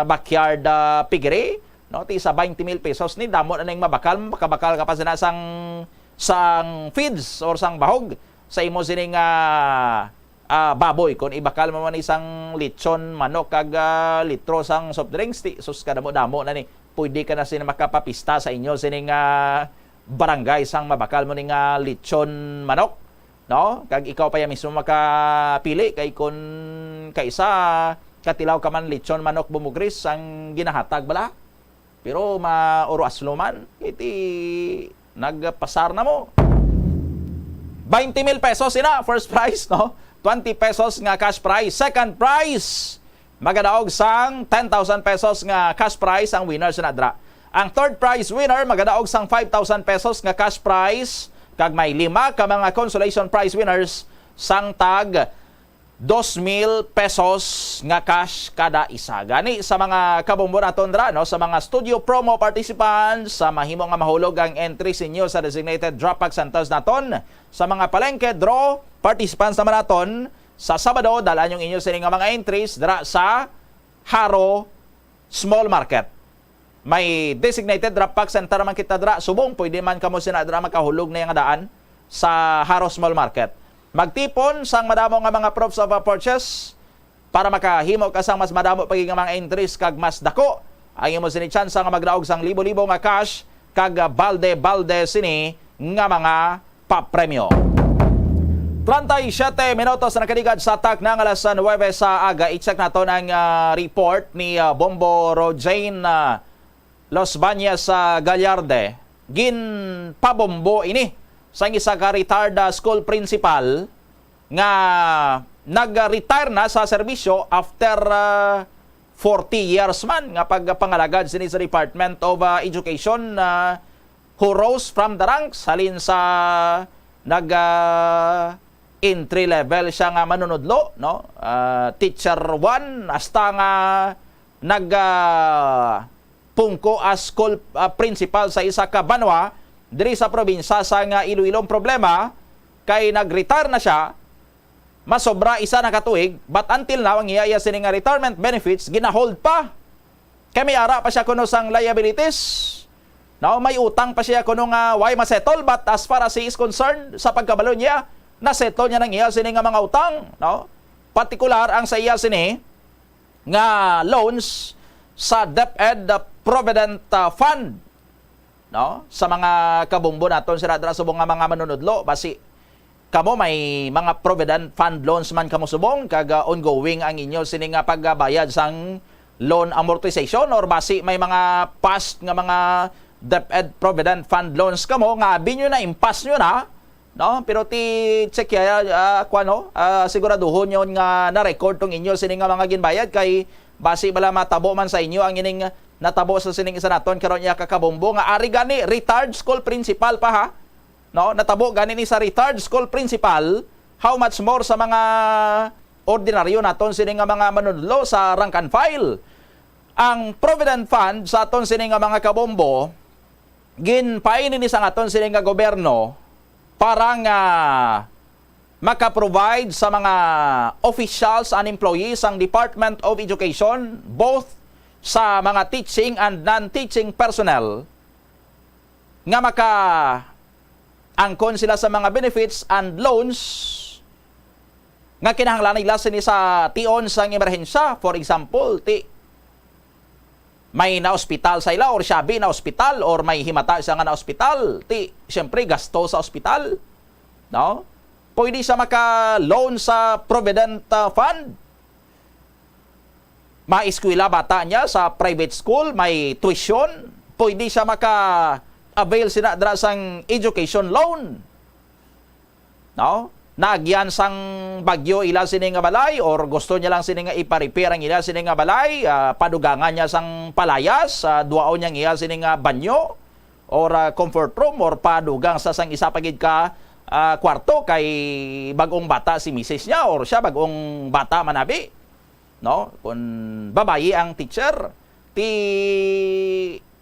backyard, ah, piggery, no? Ti sa twenty mil pesos ni, damo na ning mabakal, makabakal ka pa sina sang, sang feeds or sang bahog sa imo sini nga, ah, baboy. Kung ibakal mo man isang lechon manok kag, ah, litro sang soft drinks, ti, sus, kadamo-damo na ni. Pwede ka na sini makapapista sa inyo sini nga barangay sang mabakal mo ni nga lechon manok, no? Kag ikaw pa ya mismo makapili, kay kun kaisa katilaw ka man lechon manok bumugris ang ginahatag bala. Pero ma-oro aslo man, iti nagpasar na mo. Twenty mil pesos ina, first prize, no? Twenty pesos nga cash prize. Second prize, magadaog sang ten thousand pesos nga cash prize ang winner sa nadra. Ang third prize winner magadaog sang five thousand pesos nga cash prize, kag may lima ka mga consolation prize winners sang tag dos mil pesos nga cash kada isa. Gani, sa mga kabombo naton dra, no, sa mga studio promo participants, sa mahimo nga mahulog ang entry sinyo sa designated drop pack centers naton, sa mga palengke draw participants naman naton, sa Sabado, dal-an yung inyo sini nga mga entries dra sa Jaro Small Market. May designated drop pack center man kita dra subong. Pwede man kamo sina dra makahulog na nga daan sa Jaro Small Market. Magtipon sang madamo nga mga proofs of a purchase para makahimo ka sang mas madamo pa gid nga mga entries kag mas dako ang imo sini tsansa nga magdaog sang libo-libo nga cash kag balde-balde sini nga mga papremyo. Treinta y siete minutos na nakaligad sa takna nga alas nuwebe sa aga. I-check naton ang, ah, report ni, ah, Bombo Rojane, ah, Los Bañas sa Gallarde. Ginpabombo ini sang isa ka retired, ah, school principal nga nag-retire na sa serbisyo after, ah, forty years man nga pagpangalagad sini sa Department of, ah, Education, ah, who rose from the ranks, halin sa nag, ah, entry level siya nga manunudlo, no? Ah, teacher one, hasta nga nag, ah, pungko as school, ah, principal sa isa ka banwa diri sa probinsya sa nga Iloilo. Ang problema kay nag-retire na siya, masobra isa na ka tuig, but until now, ang iya, iya sini nga retirement benefits ginahold pa. Kay may ara pa siya kuno sang liabilities. No, may utang pa siya kuno nga way masettle, but as far as he is concerned, sa pagkabalo niya, nasettle niya nang iya sini nga mga utang, no? Partikular ang sa iya sini nga loans sa DepEd Provident, ah, Fund, no? Sa mga kabombo naton sila dira subong nga mga manunudlo, basi kamo may mga Provident Fund loans man kamo subong, kag, ah, ongoing ang inyo sini nga pagbayad sang loan amortization, or basi may mga past nga mga DepEd Provident Fund loans kamo nga abi nyo na, impas nyo na, no? Pero ti check ya, ah, kuwan, no? Ah, siguraduhon yon nga na-record tong inyo sini nga mga ginbayad, kay basi bala matabo man sa inyo ang ining natabo sa sining isa naton karon ya ka kabombo nga ari gani retired school principal pa, ha? No, natabo gani ni sa retired school principal, how much more sa mga ordinaryo naton sini nga mga manunudlo sa rank and file. Ang Provident Fund sa aton sini nga mga kabombo, ginpaini ni sa aton sini nga gobyerno para nga maka-provide sa mga officials and employees ang Department of Education, both sa mga teaching and non-teaching personnel, nga maka-angkon sila sa mga benefits and loans nga kinahanglan nila sini sa tion sang emerhensya. For example, ti may naospital sa ila or siya abi naospital or may himata siya nga naospital, ti, siyempre, gasto sa ospital, no? Pwede siya maka-loan sa Provident, ah, Fund. Maeskwela bata niya sa private school, may tuition, pwede siya maka-avail sina dira sang education loan. No? Naagyan sang bagyo ila sini nga balay or gusto niya lang sini nga ipa-repair ang ila sini nga balay, ah, padugangan niya sang palayas, ah, duwaon niya ang iya sini nga banyo or, ah, comfort room or padugang sa sang isa pa gid ka, ah, kwarto kay bag-ong bata si misis niya or siya bag-ong bata man abi. No? Kung babayi ang teacher, ti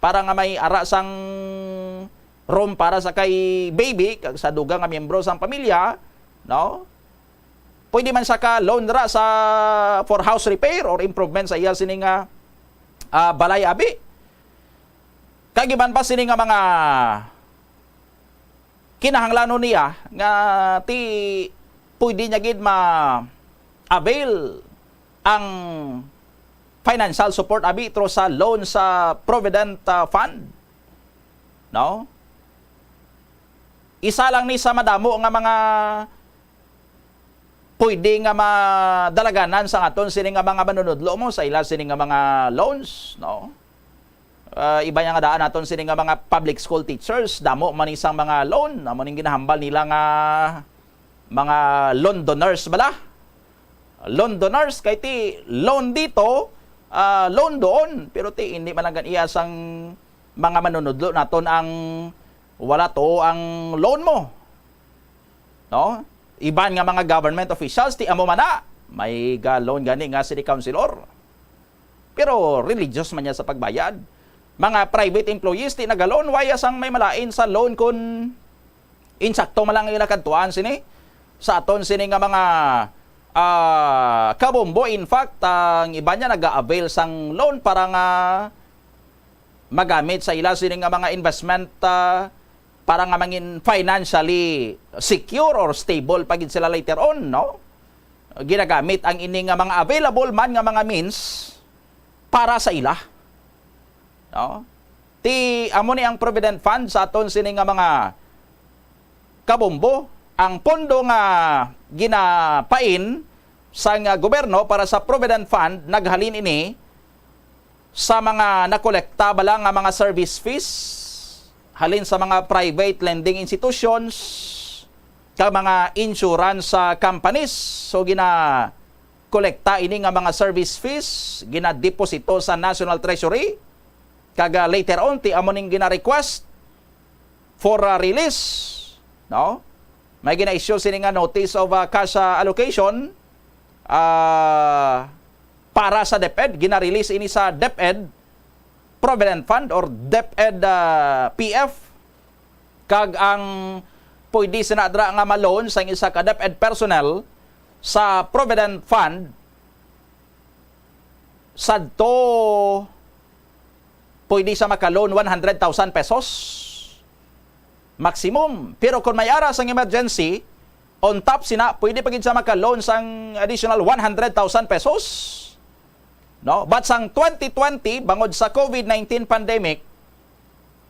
para nga may ara sang room para sa kay baby kag sa dugang nga miyembro sang pamilya, no? Pwede man siya ka-loan ra sa for house repair or improvement sa iya sini nga, ah, balay abi. Kag iban pa sini nga mga kinahanglanon niya nga ti pwede niya gid ma-avail ang financial support abi through sa loan sa Provident, ah, Fund, no? Isa lang ni sa madamo nga mga pwede nga madalaganan sa aton sini nga mga manunudlo mo sa ila sini nga mga loans, no? Ah, iba nga daan naton sini nga mga public school teachers, damo man isang mga loan, amo ning ginahambal nila nga mga Londoners bala. Londoners kay ti loan dito, ah, loan doon, pero ti hindi man lang iya sang mga manunudlo naton ang wala to ang loan mo. No? Iban nga mga government officials, ti amo man na, may ga-loan gani nga city councilor. Pero religious man niya sa pagbayad. Mga private employees, ti nagaloan, waya sang may malain sa loan kun insakto man lang ila kadtuan sini. Sa aton sini nga mga, ah, kabombo, in fact, ang iba niya naga-avail sang loan para nga magamit sa ila sini nga mga investment, ah, para nga mangin financially secure or stable pa gid sila later on, no? Ginagamit ang ini nga mga available man nga mga means para sa ila, no? Ti amo ni ang Provident Fund sa aton sini nga mga kabombo, ang pondo nga ginapain sang gobyerno para sa Provident Fund, naghalin ini sa mga nakolekta bala nga mga service fees halin sa mga private lending institutions kag mga insurance, ah, companies. So, ginakolekta ini nga mga service fees, ginadeposito sa National Treasury, kag, ah, later on, ti amo ning gina-request for, ah, release, no? May gina-issue sini nga notice of, ah, cash, ah, allocation, ah, para sa DepEd, gina-release ini sa DepEd Provident Fund or DepEd, ah, P F, kag ang pwede sina dra nga ma-loan sang isa ka DepEd personnel sa Provident Fund sadto pwede siya maka-loan one hundred thousand pesos maximum. Pero kung may ara sang emergency, on top sina, pwede pa gid siya maka-loan sang additional one hundred thousand pesos. No? But sang twenty twenty, bangod sa COVID nineteen pandemic,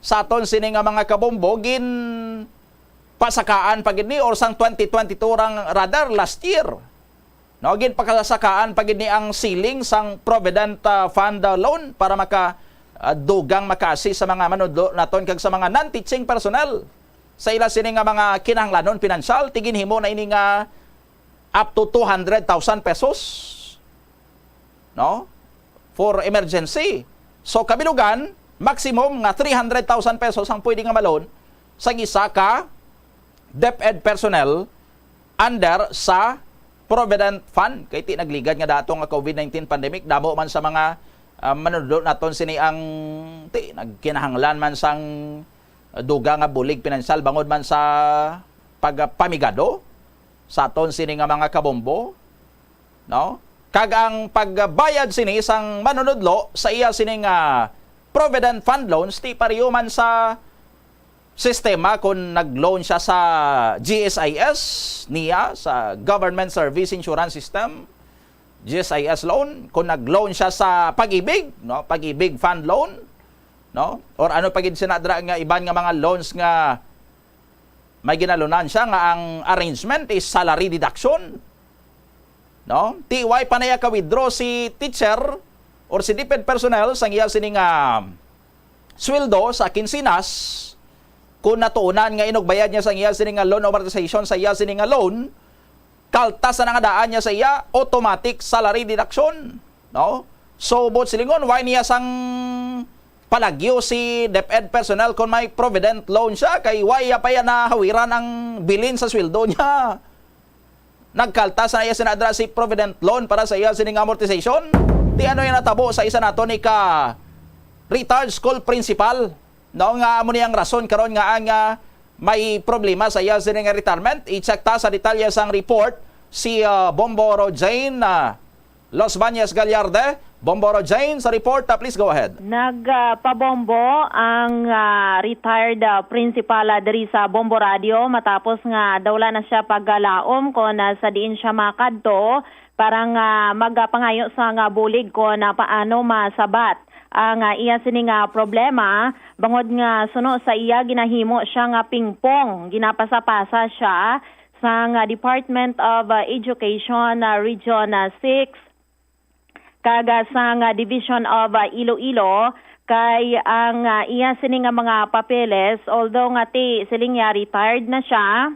sa aton sini nga mga kabombo, ginpasakaan pa gid ni, or sang twenty twenty-two rang, rather, last year. No, ginpakasakaan pa gid ni ang ceiling sang Provident, ah, Fund, ah, loan para maka, ah, dugang maka-assist sa mga manudlo naton kag sa mga non-teaching personnel sa ila sini nga mga kinahanglanon pinansyal. Ti ginhimo na ini nga up to two hundred thousand pesos, no, for emergency. So, kabilugan, maximum nga three hundred thousand pesos ang pwede nga ma-loan sa isa ka DepEd personnel under sa Provident Fund. Kay ti nagligad nga dato nga COVID nineteen pandemic, damo man sa mga, ah, manunodlo naton sini ang ti nagkinahanglan man sang duga nga bulig pinansyal bangod man sa pagpamigado sa aton sini nga mga kabombo, no? Kag ang pagbayad sini sang manunodlo sa iya sini nga Provident Fund loans, ti pareho man sa sistema kon nag-loan siya sa G S I S, niya, sa Government Service Insurance System, G S I S loan, kung nag-loan siya sa Pag-ibig, no? Pag-ibig fund loan, no? Or ano pa gid sina dira nga iban nga mga loans nga may ginalunan siya nga ang arrangement is salary deduction, no? Ti wala pa niya ka-withdraw si teacher or si DepEd personnel sang iya sini nga sweldo sa kinsinas, kung natuunan nga inugbayad niya sang iya sini nga loan amortization sa iya sini nga loan, kaltas na nga daan niya sa iya, automatic salary deduction, no? So, buot silingon, why niya sang palagyo si DepEd personnel kung may Provident loan siya? Kay why iya pa iya nahawiran ang bilin sa sweldo niya? Nagkaltas na iya sina dira si Provident loan para sa iya sining amortization? Ti ano yung natabo sa isa nato ni ka retired school principal, no, nga amo niyang rason karon nga ang, ah, may problema sa iya sining retirement? I-check ta sa detalye sang report si, ah, Bombo Rojane, ah, Los Bañez Gallarde. Bombo Rojane sa report, ah, please go ahead. Nagpabombo ang, ah, retired, ah, principal, ah, diri sa Bombo Radio matapos nga daw wala na siya pagkalaom kon, ah, sa diin siya makadto para nga magapangayo sa nga bulig kon, ah, paano masabat ang, ah, iya sini nga problema, bangod nga suno sa iya ginahimo siya nga pingpong, ginapasapasa siya sang, ah, Department of, ah, Education, ah, Region, ah, six, kag, ah, sang, ah, Division of, ah, Iloilo, kay ang, ah, iya sini nga mga papeles, although nga ti siling niya retired na siya,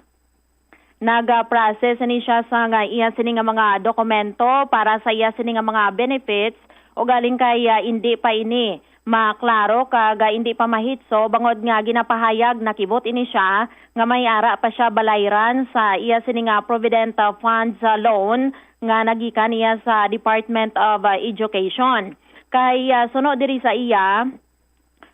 nag-process ni siya sang, ah, iya sini nga mga dokumento para sa iya sini nga mga benefits, ugaling kay, ah, indi pa ini maklaro kag, ah, indi pa mahitso, bangod nga ginapahayag nakibot ini siya nga may ara pa siya balayran sa iya sini nga Provident, ah, Funds, ah, loan nga nagikan niya sa Department of, ah, Education. Kay, ah, suno diri sa iya,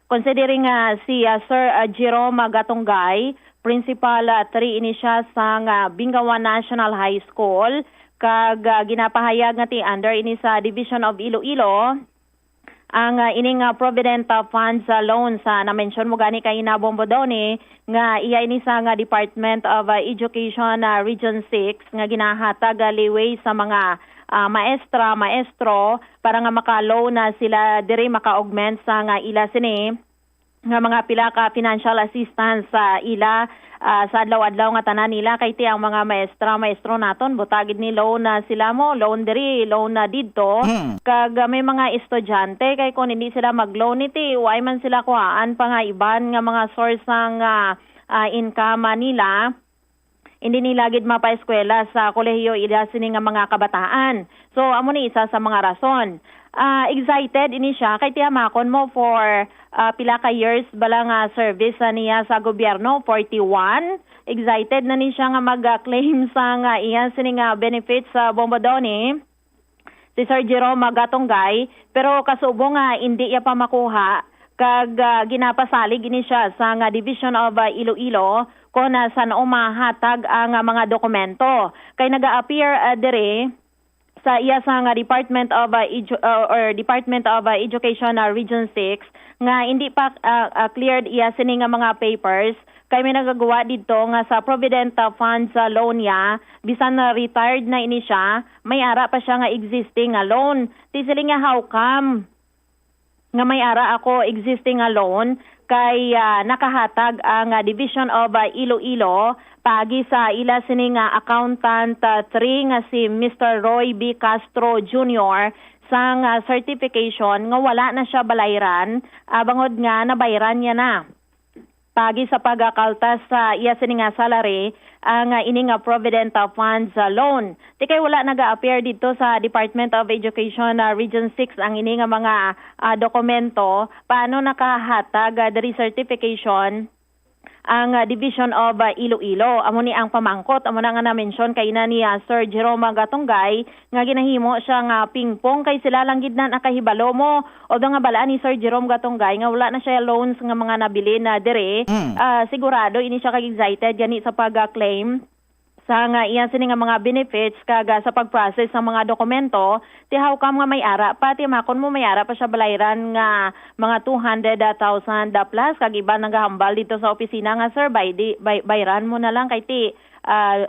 considering nga si, ah, Sir, ah, Jerome, ah, Gatongay, Principal, ah, three ini siya sang, ah, Bingawan National High School, kag, ah, ginapahayag nga ti under ini sa Division of Iloilo, ang, ah, ining, ah, Provident, ah, Funds, ah, loans, ah, na-mention mo gani kay Inabong Bodoni nga iya ini sa nga Department of, ah, Education, ah, Region six nga ginahatag, ah, leeway sa mga, ah, maestra, maestro para nga maka-loan na sila diri, maka-augment sa nga ila sini nga mga pila ka financial assistance sa ila, ah, sa adlaw-adlaw nga tanan nila, kay ti ang mga maestra, maestro naton, buta gid ni loan na sila mo, loan diri, loan na didto. Mm. Kag, ah, may mga estudyante kay kung hindi sila mag-loan, iti way man sila kuhaan pa nga iban nga mga source sang, ah, ah, income, ah, nila, hindi nila gid mapaeskwela sa kolehiyo ila sini nga mga kabataan. So, amo ni isa sa mga rason. Ah, excited ini siya kay tiyamakon mo for, ah, pila ka years bala nga service sa niya sa gobyerno, forty-one. Excited na ni siya nga mag-claim sa nga iya sini nga benefits sa Bombodoni, si Sir Jerome Gatongay, pero kasubo nga indi iya pa makuha, kag, ah, ginapasalig ini siya sa nga Division of, ah, Iloilo kon, ah, san-o mahatag ang, ah, mga dokumento. Kay naga-appear, ah, diri sa iya sa nga Department of, ah, Edu-, ah, or Department of, ah, Education, ah, Region six nga indi pa, ah, ah, cleared iya sini nga mga papers, kay may nagagwa didto nga sa Provident, ah, Funds, ah, loan niya, bisan na retired na ini siya, may ara pa siya nga existing nga loan. Ti siling niya, "How come nga may ara ako existing nga loan?" Kay, ah, nakahatag ang, ah, Division of, ah, Iloilo paagi sa ila sini nga accountant, ah, three nga si Mister Roy B Castro Junior sang, ah, certification nga wala na siya balayran, ah, bangod nga nabayran niya na. Paagi sa pagkaltas sa iya sini nga salary, ang, ah, ini nga Provident, ah, Funds, ah, loan. Ti kay wala naga-appear didto sa Department of Education, ah, Region six ang ini nga mga, ah, dokumento, paano nakahatag, ah, diri certification ang, ah, Division of, ah, Iloilo? Amo ni ang pamangkot, amo na nga na-mention kaina ni, ah, Sir Jerome Gatongay, nga ginahimo siya nga pingpong kay sila lang gid na nakahibalo mo. Although nga balaan ni Sir Jerome Gatongay nga wala na siya loans nga mga nabilin na diri, Mm. ah, sigurado ini siya kag excited gani sa pag-claim sa nga iya sini nga mga benefits kag, ah, sa pag-process sa mga dokumento. Ti how come nga may ara pa, ti makon mo may ara pa siya balayran nga mga two hundred thousand plus, kag iba nagahambal dito sa opisina nga, "Sir, bay-, di, bay-, bayran mo na lang kay ti, ah,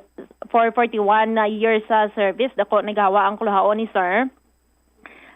for forty-one na years sa service, dako ni gawa ang kuluhaon ni sir.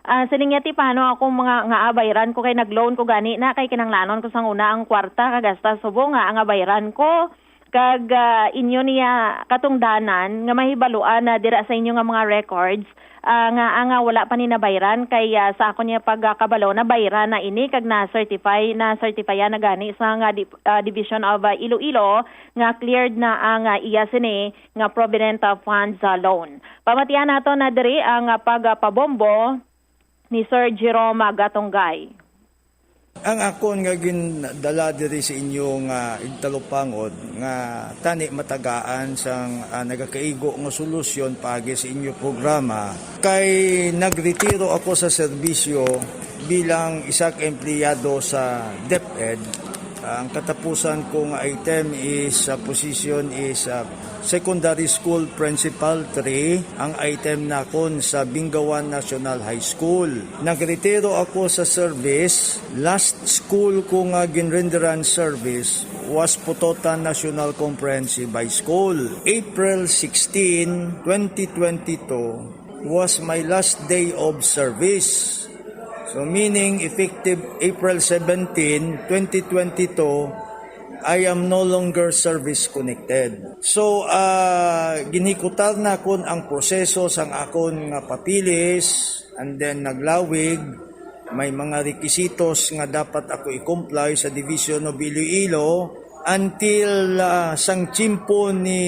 Ah, siling niya, "Ti, paano ako mga nga abayran ko kay nag-loan ko gani na kay kinahanglanon ko sang una ang kwarta kag hasta subong nga ang abayran ko." Kag, ah, inyo niya katungdanan nga mahibaluan na dira sa inyo nga mga records, ah, nga, ah, nga wala pa ni nabayran kay, ah, sa ako niya pagkabalo, nabayran na ini kag na-certify, na-certify na gani sa nga di-, ah, Division of, ah, Iloilo nga cleared na ang, ah, iya sini nga Provident, ah, Funds, ah, loan. Pamatian nato na diri ang, ah, pagpabombo ni Sir Jerome Gatongay. Ang akon nga gindala diri sa inyo nga igtalupangod nga tani matagaan sang, ah, nagakaigo nga solusyon paagi sa inyo programa, kay nagretiro ako sa serbisyo bilang isa ka empleyado sa DepEd. Ang katapusan ko nga item is, ah, position is, ah, Secondary School Principal three ang item nakon sa Bingawan National High School. Nagretiro ako sa service. Last school ko nga ginrenderan service was Pototan National Comprehensive High School. April sixteen, twenty twenty-two was my last day of service. So, meaning, effective April seventeen, twenty twenty-two, I am no longer service connected. So, ah, ginhikutar nakon ang proseso sang akon nga papeles, and then naglawig. May mga requisitos nga dapat ako i-comply sa Division of Iloilo until, ah, sang tiyempo ni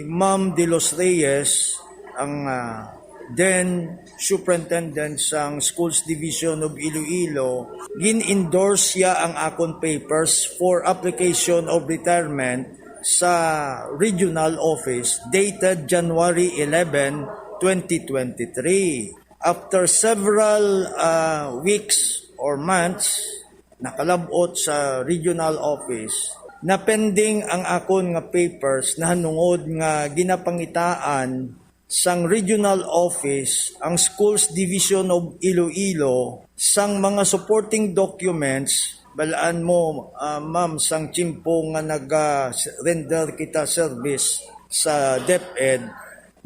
Ma'am De Los Reyes, ang, ah, then Superintendent sang Schools Division of Iloilo, gin-endorse siya ang akon papers for application of retirement sa regional office dated January eleven, twenty twenty-three. After several, ah, weeks or months, nakalab-ot sa regional office, na-pending ang akon nga papers nahanungod nga ginapangitaan sang regional office ang Schools Division of Iloilo sang mga supporting documents. Balaan mo, ah, ma'am, sang tiyempo nga naga-render kita service sa DepEd,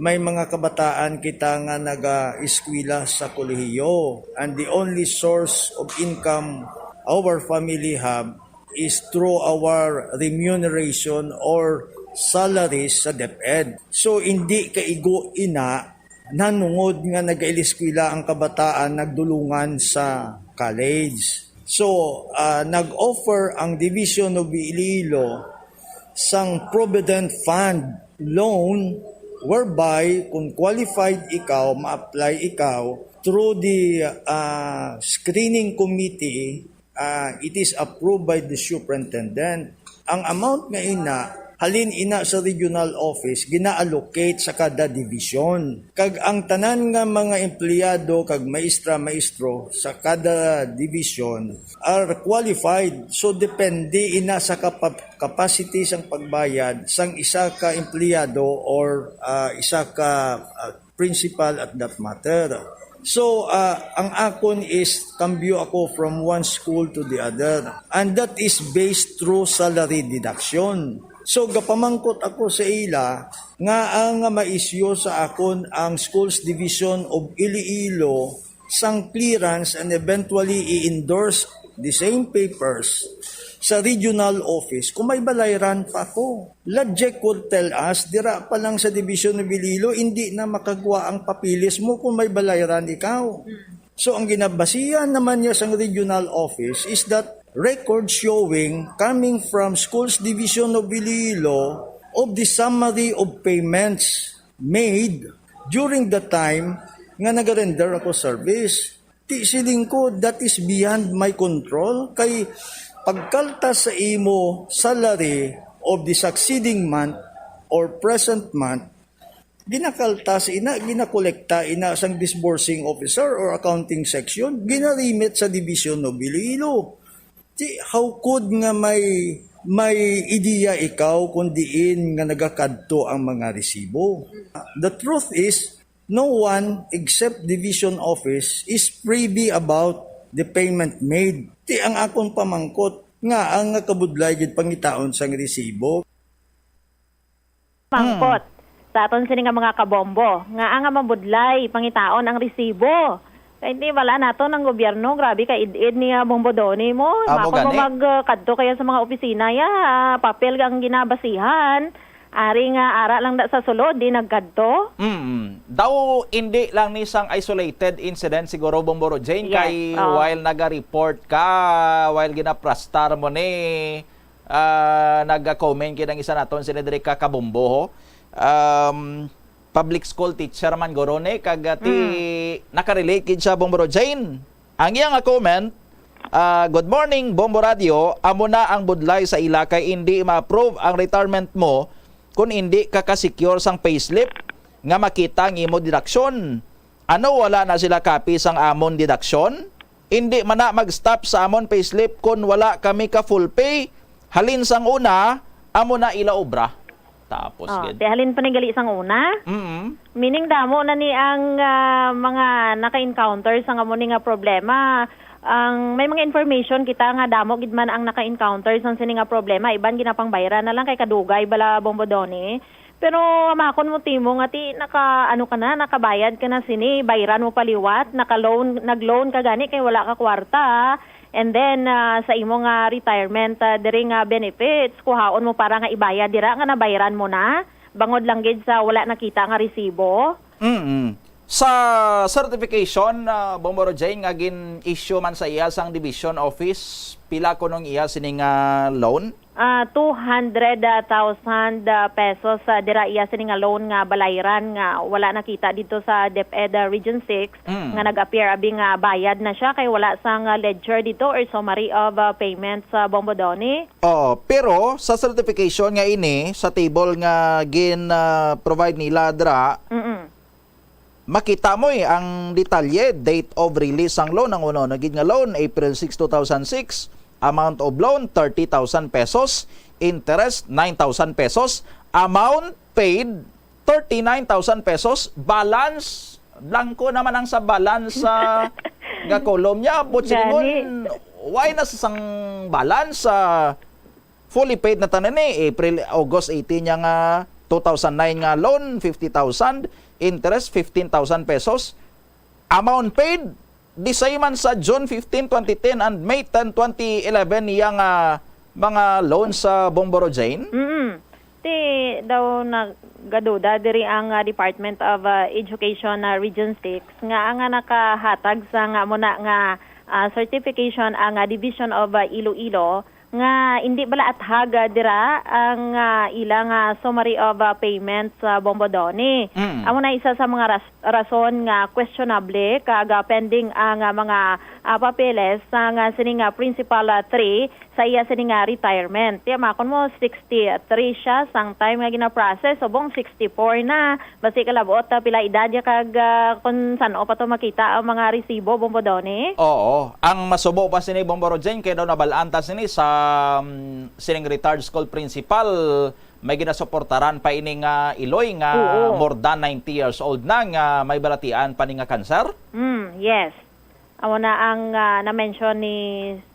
may mga kabataan kita nga naga-eskwela sa kolehiyo, and the only source of income our family have is through our remuneration or salaries sa DepEd. So, hindi kaigo ina nanungod nga nagaeskwela ang kabataan nagdulungan sa college. So, ah, nag-offer ang Division of Iloilo sang Provident Fund loan, whereby kung qualified ikaw, ma-apply ikaw through the, ah, screening committee, ah, it is approved by the superintendent. Ang amount nga ina, halin ina sa regional office, gina-allocate sa kada division. Kag ang tanan nga mga empleyado kag maestra, maestro sa kada division are qualified. So, depende ina sa kapa-, capacity sang pagbayad sang isa ka empleyado or, ah, isa ka, ah, principal at that matter. So, ah, ang akon is kambyo ako from one school to the other. And that is based through salary deduction. So, gapamangkot ako sa ila nga ang nga maisyu sa akon ang Schools Division of Iloilo sang clearance and eventually i-endorse the same papers sa regional office kung may balayran pa ako. Logic would tell us, dira pa lang sa Division of Iloilo, hindi na makagwa ang papeles mo kung may balayran ikaw. So, ang ginabasihan naman niya sang regional office is that record showing coming from Schools Division of Iloilo of the summary of payments made during the time nga nagarender ako service. Ti siling ko, that is beyond my control. Kay pagkaltas sa imo salary of the succeeding month or present month, ginakaltas ina, ginakolekta ina sang disbursing officer or accounting section, ginarimit sa Division of Iloilo. Ti, how could nga may, may ideya ikaw kung diin nga nagakadto ang mga resibo? The truth is, no one except Division Office is privy about the payment made. Ti, ang akon pamangkot nga ang nga kabudlay gid pangitaon sang resibo. Pangkot. sa aton sini nga mga kabombo, nga ang mabudlay pangitaon ang resibo. Kay di bala naton ang gobyerno, grabe ka id-id ni, ah, Bombo Donny mo. Amo Mako mo gani. Mag, ah, kadto kaya sa mga opisina ya, ah, papel ang ginabasihan. Ari nga ara lang da sa sulod, di nagkadto. Mm. Daw hindi lang ni sang isolated incident siguro, Bombo Jane, Yes, kay oo. While naga-report ka, while ginaprastar mo ni, ah, naga-comment kid ang isa naton, si Nedrica Kabombo, ho. Um, public school teacher man guro ni, kag, ah, ti, Mm. nakarelate kid siya, Bombo Jane. Ang iya nga comment, ah, "Good morning, Bombo Radio. Amo na ang budlay sa ila kay indi ma-approve ang retirement mo kung indi ka ka-secure sang payslip nga makita ang imo deduction. Ano, wala na sila copy sang amon deduction? Indi man na mag-stop sa amon payslip kon wala kami ka full pay. Halin sang una, amo na ila obra." Tapos, Oh, gid. Ti halin pa ni gali sang una. Mm. Meaning, damo na ni ang, ah, mga naka-encounter sa nga mo ni nga problema. Ang may mga information kita nga damo gid man ang naka-encounter sang sini nga problema. Iban ginapangbayran na lang kay kadugay bala, Bombo Donny. Pero makon mo timo nga ti naka, ano ka na, nakabayad ka na sini, bayran mo pa liwat, naka-loan, nag-loan ka gani kay wala ka kwarta. And then, ah, sa imo nga retirement, ah, diri nga benefits, kuhaon mo para nga ibayad dira nga nabayran mo na, bangod lang gid sa wala nakita nga resibo. Mm. Sa certification, ah, Bombo Jane, nga gin-issue man sa iya sang division office, pila kunong iya sini nga loan? Ah, two hundred thousand, ah, pesos, ah, dira iya sini nga loan nga balayran nga wala nakita dito sa DepEd, ah, Region six, Mm. nga nag-appear abi nga bayad na siya kay wala sang, ah, ledger dito or summary of, ah, payments, ah, Bombo Donny. Oo, pero sa certification nga ini, sa table nga gin, ah, provide nila dira, Mm-mm. makita mo eh, ang detalye, date of release sang loan, ang una-una gid nga loan, April six, two thousand six, amount of loan, thirty thousand pesos, interest, nine thousand pesos, amount paid, thirty-nine thousand pesos, balance, blanco naman ang sa balance sa nga column niya. But Gani. Why na sa sang balance sa fully paid na tanan ni April, August eighteen niya nga two thousand nine nga loan, fifty thousand, interest, fifteen thousand pesos. Amount paid, di say man sa June fifteen, twenty ten and May ten, twenty eleven niya nga mga loans sa Bombo Jane? Mm. Ti daw nagaduda diri ang, ah, Department of, ah, Education, ah, Region six nga ang, ah, nakahatag sa nga mo na nga, ah, certification ang, ah, Division of, ah, Iloilo nga indi bala athag, ah, dira ang, ah, ila nga summary of, ah, payments sa Bombo Donny. Mm. Amo na isa sa mga ras-, rason nga questionable kag, ah, pending ang, ah, mga, ah, papeles sa nga sini nga principal, ah, three sa iya sini nga retirement. Ti makon mo, sixty-three siya sang time nga gina-process, subong sixty-four na. Basi kalabot, ah, pila edad niya kag, ah, kung san-o pa to makita ang mga resibo, Bombo Donny? Oo. Ang masubo pa sini, Bombo Rojen, kay daw nabal-an ta sini sa, mm, sining retired school principal, may ginasuportaran pa ini nga iloy nga Oo. more than ninety years old na nga may balatian pa ni nga kanser? Mm, yes. Amo na ang, ah, na-mention ni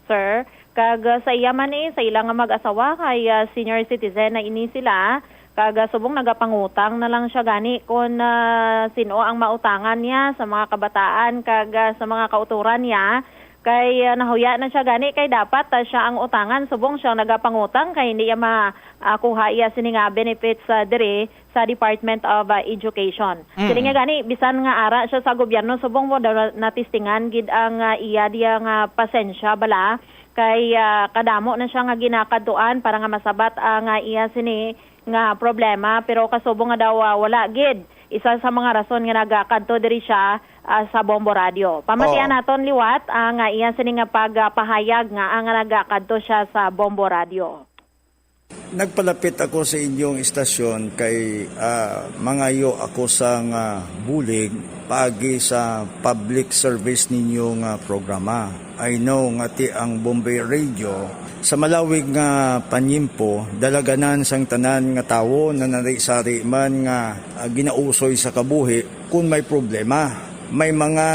Sir. Kag, ah, sa iya man eh, sa ila nga mag-asawa kay, ah, senior citizen na ini sila. Kag, ah, subong nagapangutang na lang siya gani kon, ah, sin-o ang mautangan niya sa mga kabataan kag, ah, sa mga kautoran niya. Kay, ah, nahuya na siya gani kay dapat, ah, siya ang utangan subong siya nagapangutang kay hindi iya ma-, ah, kuha iya sini nga benefits, ah, diri sa Department of, ah, Education. Mm. Sini nga gani, bisan nga ara siya sa gobyerno, subong mo daw na-, natistingan gid ang, ah, iya diya nga pasensya bala, kay, ah, kadamo na siya nga ginakadtuan para nga masabat ang, ah, iya sini nga problema, pero kasubong nga daw, ah, wala gid isa sa mga rason nga nagakadto diri siya, ah, sa Bombo Radio. Pamatian Oo. naton liwat ang, ah, iya sini nga pagpahayag nga ang nagakadto siya sa Bombo Radio. Nagpalapit ako sa inyong istasyon kay, ah, mangayo ako sang bulig paagi sa public service ninyo nga programa. I know nga ti ang Bombay Radio sa malawig nga panyimpo, dalaganan sang tanan nga tawo na nari-sari man nga, ah, ginausoy sa kabuhi kun may problema. May mga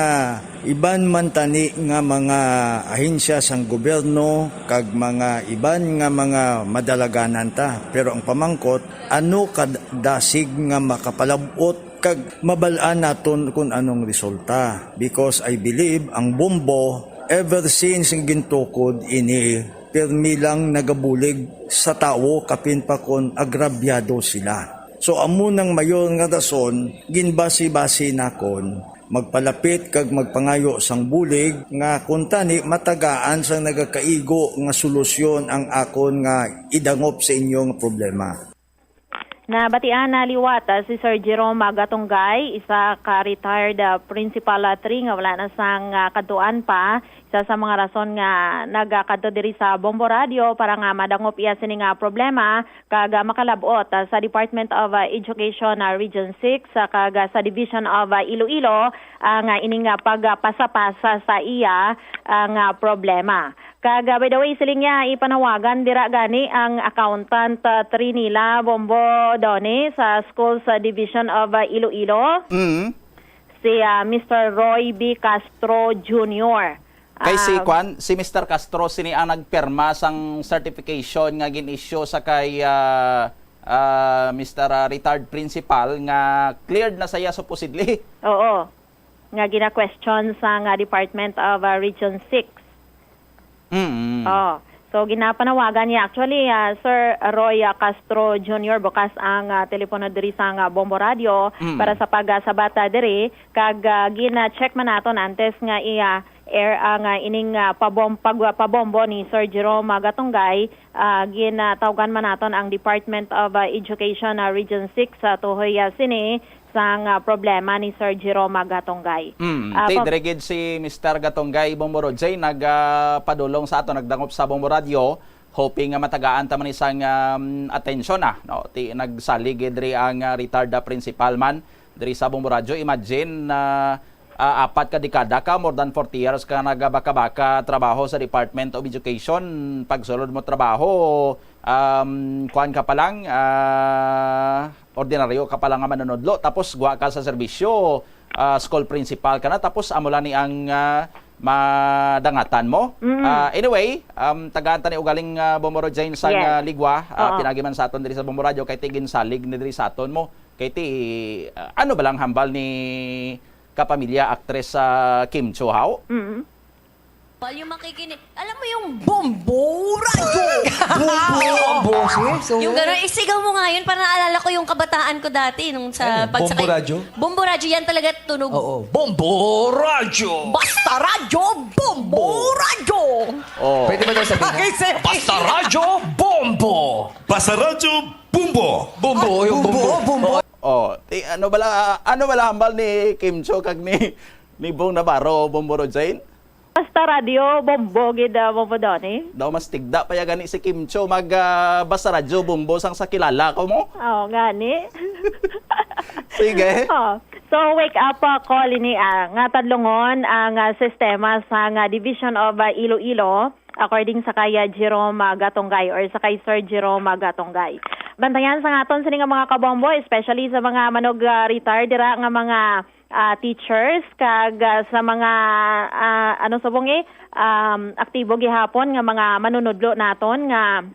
Iban man tani nga mga ahensya sang gobyerno kag mga iban nga mga madalaganan ta. Pero ang pamangkot, ano kadasig nga makapalab-ot kag mabal-an naton kun anong resulta? Because I believe ang bombo, ever since ang gintukod ini, pirmi lang nagabulig sa tawo kapin pa kon agrabyado sila. So, amo nang mayor nga rason, ginbasi-basi nakon, magpalapit kag magpangayo sang bulig nga kuntani matagaan sang nagakaigo nga solusyon ang akon nga idangop sa inyo nga problema. Nabatian na liwat, ah, si Sir Jerome Gatungay, isa ka retired, ah, principal, ah, three nga wala na sang, ah, kadtuan pa. Isa sa mga rason nga nagakadto diri sa Bombo Radio para nga madangop iya sini nga problema kag, ah, makalab-ot, ah, sa Department of, ah, Education, ah, Region six, ah, kag, ah, sa Division of, ah, Iloilo, ah, nga ining, ah, pagpasapasa sa iya, ah, nga problema. Kag, ah, by the way, siling niya, ipanawagan dira gani ang accountant, ah, three nila, Bombo Donny, sa Schools, ah, Division of, ah, Iloilo, Mm. si, ah, Mister Roy B Castro Junior. Kay si Ah, kwan, si Mister Castro sini ang nagpirma sang certification nga gin-issue sa kay, ah, ah, Mister, ah, retired principal nga cleared na saya supposedly. Oo. Nga gina-question sa nga Department of, ah, Region six. Mm. Oh. So, ginapanawagan niya. Actually, ah, Sir Roy, ah, Castro Junior, bukas ang, ah, telepono diri sa nga Bombo Radio Mm. para sa pagsabat, ah, diri. Kag, ah, gina-check man naton antes nga i-, ah, air ang, ah, ining, ah, pabom-, pag-, pabombo ni Sir Jerome, ah, Gatungay. Ah, ginatawgan man naton ang Department of, ah, Education, ah, Region six, ah, tuhoy, ah, sini sang, ah, problema ni Sir Jerome Gatungay. Mm, Ah, ti, pa- dire gid si Mister Gatungay Bombo Roger nag, ah, padulong sa ato, nagdangop sa Bombo Radio, hoping nga matagaan ta man isang, um, atensyon na, no? Ti, nagsalig gid diri ang, ah, retired, ah, principal man diri sa Bombo Radio. Imagine na, ah, apat ka dekada ka, more than forty years ka nagabaka-baka trabaho sa Department of Education. Pagsulod mo trabaho, um, kuan ka pa lang, ah, ordinaryo ka pa lang nga manunudlo, tapos gwa ka sa serbisyo, ah, school principal ka na, tapos amo lang ni ang, ah, madangatan mo. Mm. Ah, anyway, um, tagaan ta ni ugaling, ah, Bombo Roger sa Yes. nga ligwa, ah, Oo. pinagi man sa aton diri sa Bombo Radio, kay ti ginsalig ni diri sa aton mo. Kay ti, ah, ano ba lang hambal ni kapamilya aktres sa Kim Chiu Hao? Mm. Yung makikinig, alam mo yung Bombo Radyo! Bombo ang boses, oo. Yung gano'n, isigaw mo nga yun, para naalala ko yung kabataan ko dati nung sa Ano yun? Bombo pagsakay. Radyo? Bombo Radyo, yan talaga tunog. Oo. Bombo Radyo! Basta Radyo, Bombo Bombo. Radyo! Oh. Pwede ba daw sabihin? Bakit sir? Basta Radyo, Bombo! Basta Radyo, Bombo! Bombo, Ah, yung Bombo, Bombo. Bombo. Oh, ti, ano bala, ano bala hambal ni Kim Chiu kag ni, ni Bong Navarro, Bombo Roger? Basta Radyo, Bombo gid, ah, Bombo Donny. Daw mas tigda pa ya gani si Kim Chiu mag, ah, Basta Radyo, Bombo sang sa kilala ko mo. Oh, gani. Sige. Oh. So, wake up, ah, call ini, ah, nga tadlungon ang, ah, sistema sa nga Division of, ah, Iloilo, according sa kay, ah, Jerome, ah, Gatungay or sa kay Sir Jerome, ah, Gatungay. Bantayan sa nga aton sini nga mga kabombo, especially sa mga manog, ah, retire dira nga mga, ah, teachers kag, ah, sa mga, ah, ano subong, eh, um, aktibo gihapon nga mga manunudlo naton nga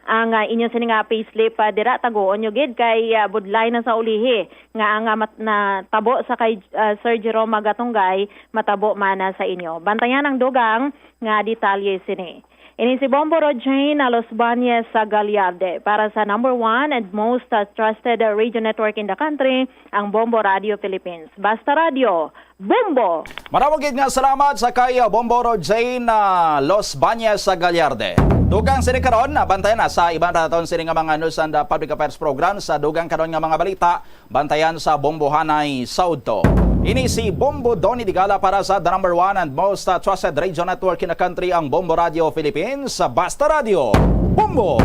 ang, ah, inyo sini nga payslip, ah, dira, taguon nyo gid kay, ah, budlay na sa ulihi nga ang, ah, mat-, natabo sa kay, ah, Sir Jerome Gatungay matabo man, ah, sa inyo. Bantayan ang dugang nga detalye sini. Ini si Bombo Roger Jane Los Bañez sa Gallarde para sa number one and most, ah, trusted, ah, radio network in the country, ang Bombo Radio Philippines. Basta Radio, Bombo! Maramo gid nga salamat sa kay Bombo Roger Jane, ah, Los Bañez sa Gallarde. Dugang sini karon, ah, bantayan na sa iban naton sini nga mga news and, ah, public affairs program sa dugang karon nga mga balita. Bantayan sa Bombohanay sa udto. Ini si Bombo Donny Digala para sa the number one and most, uh, trusted radio network in the country, ang Bombo Radio Philippines, sa Basta Radio. Bombo!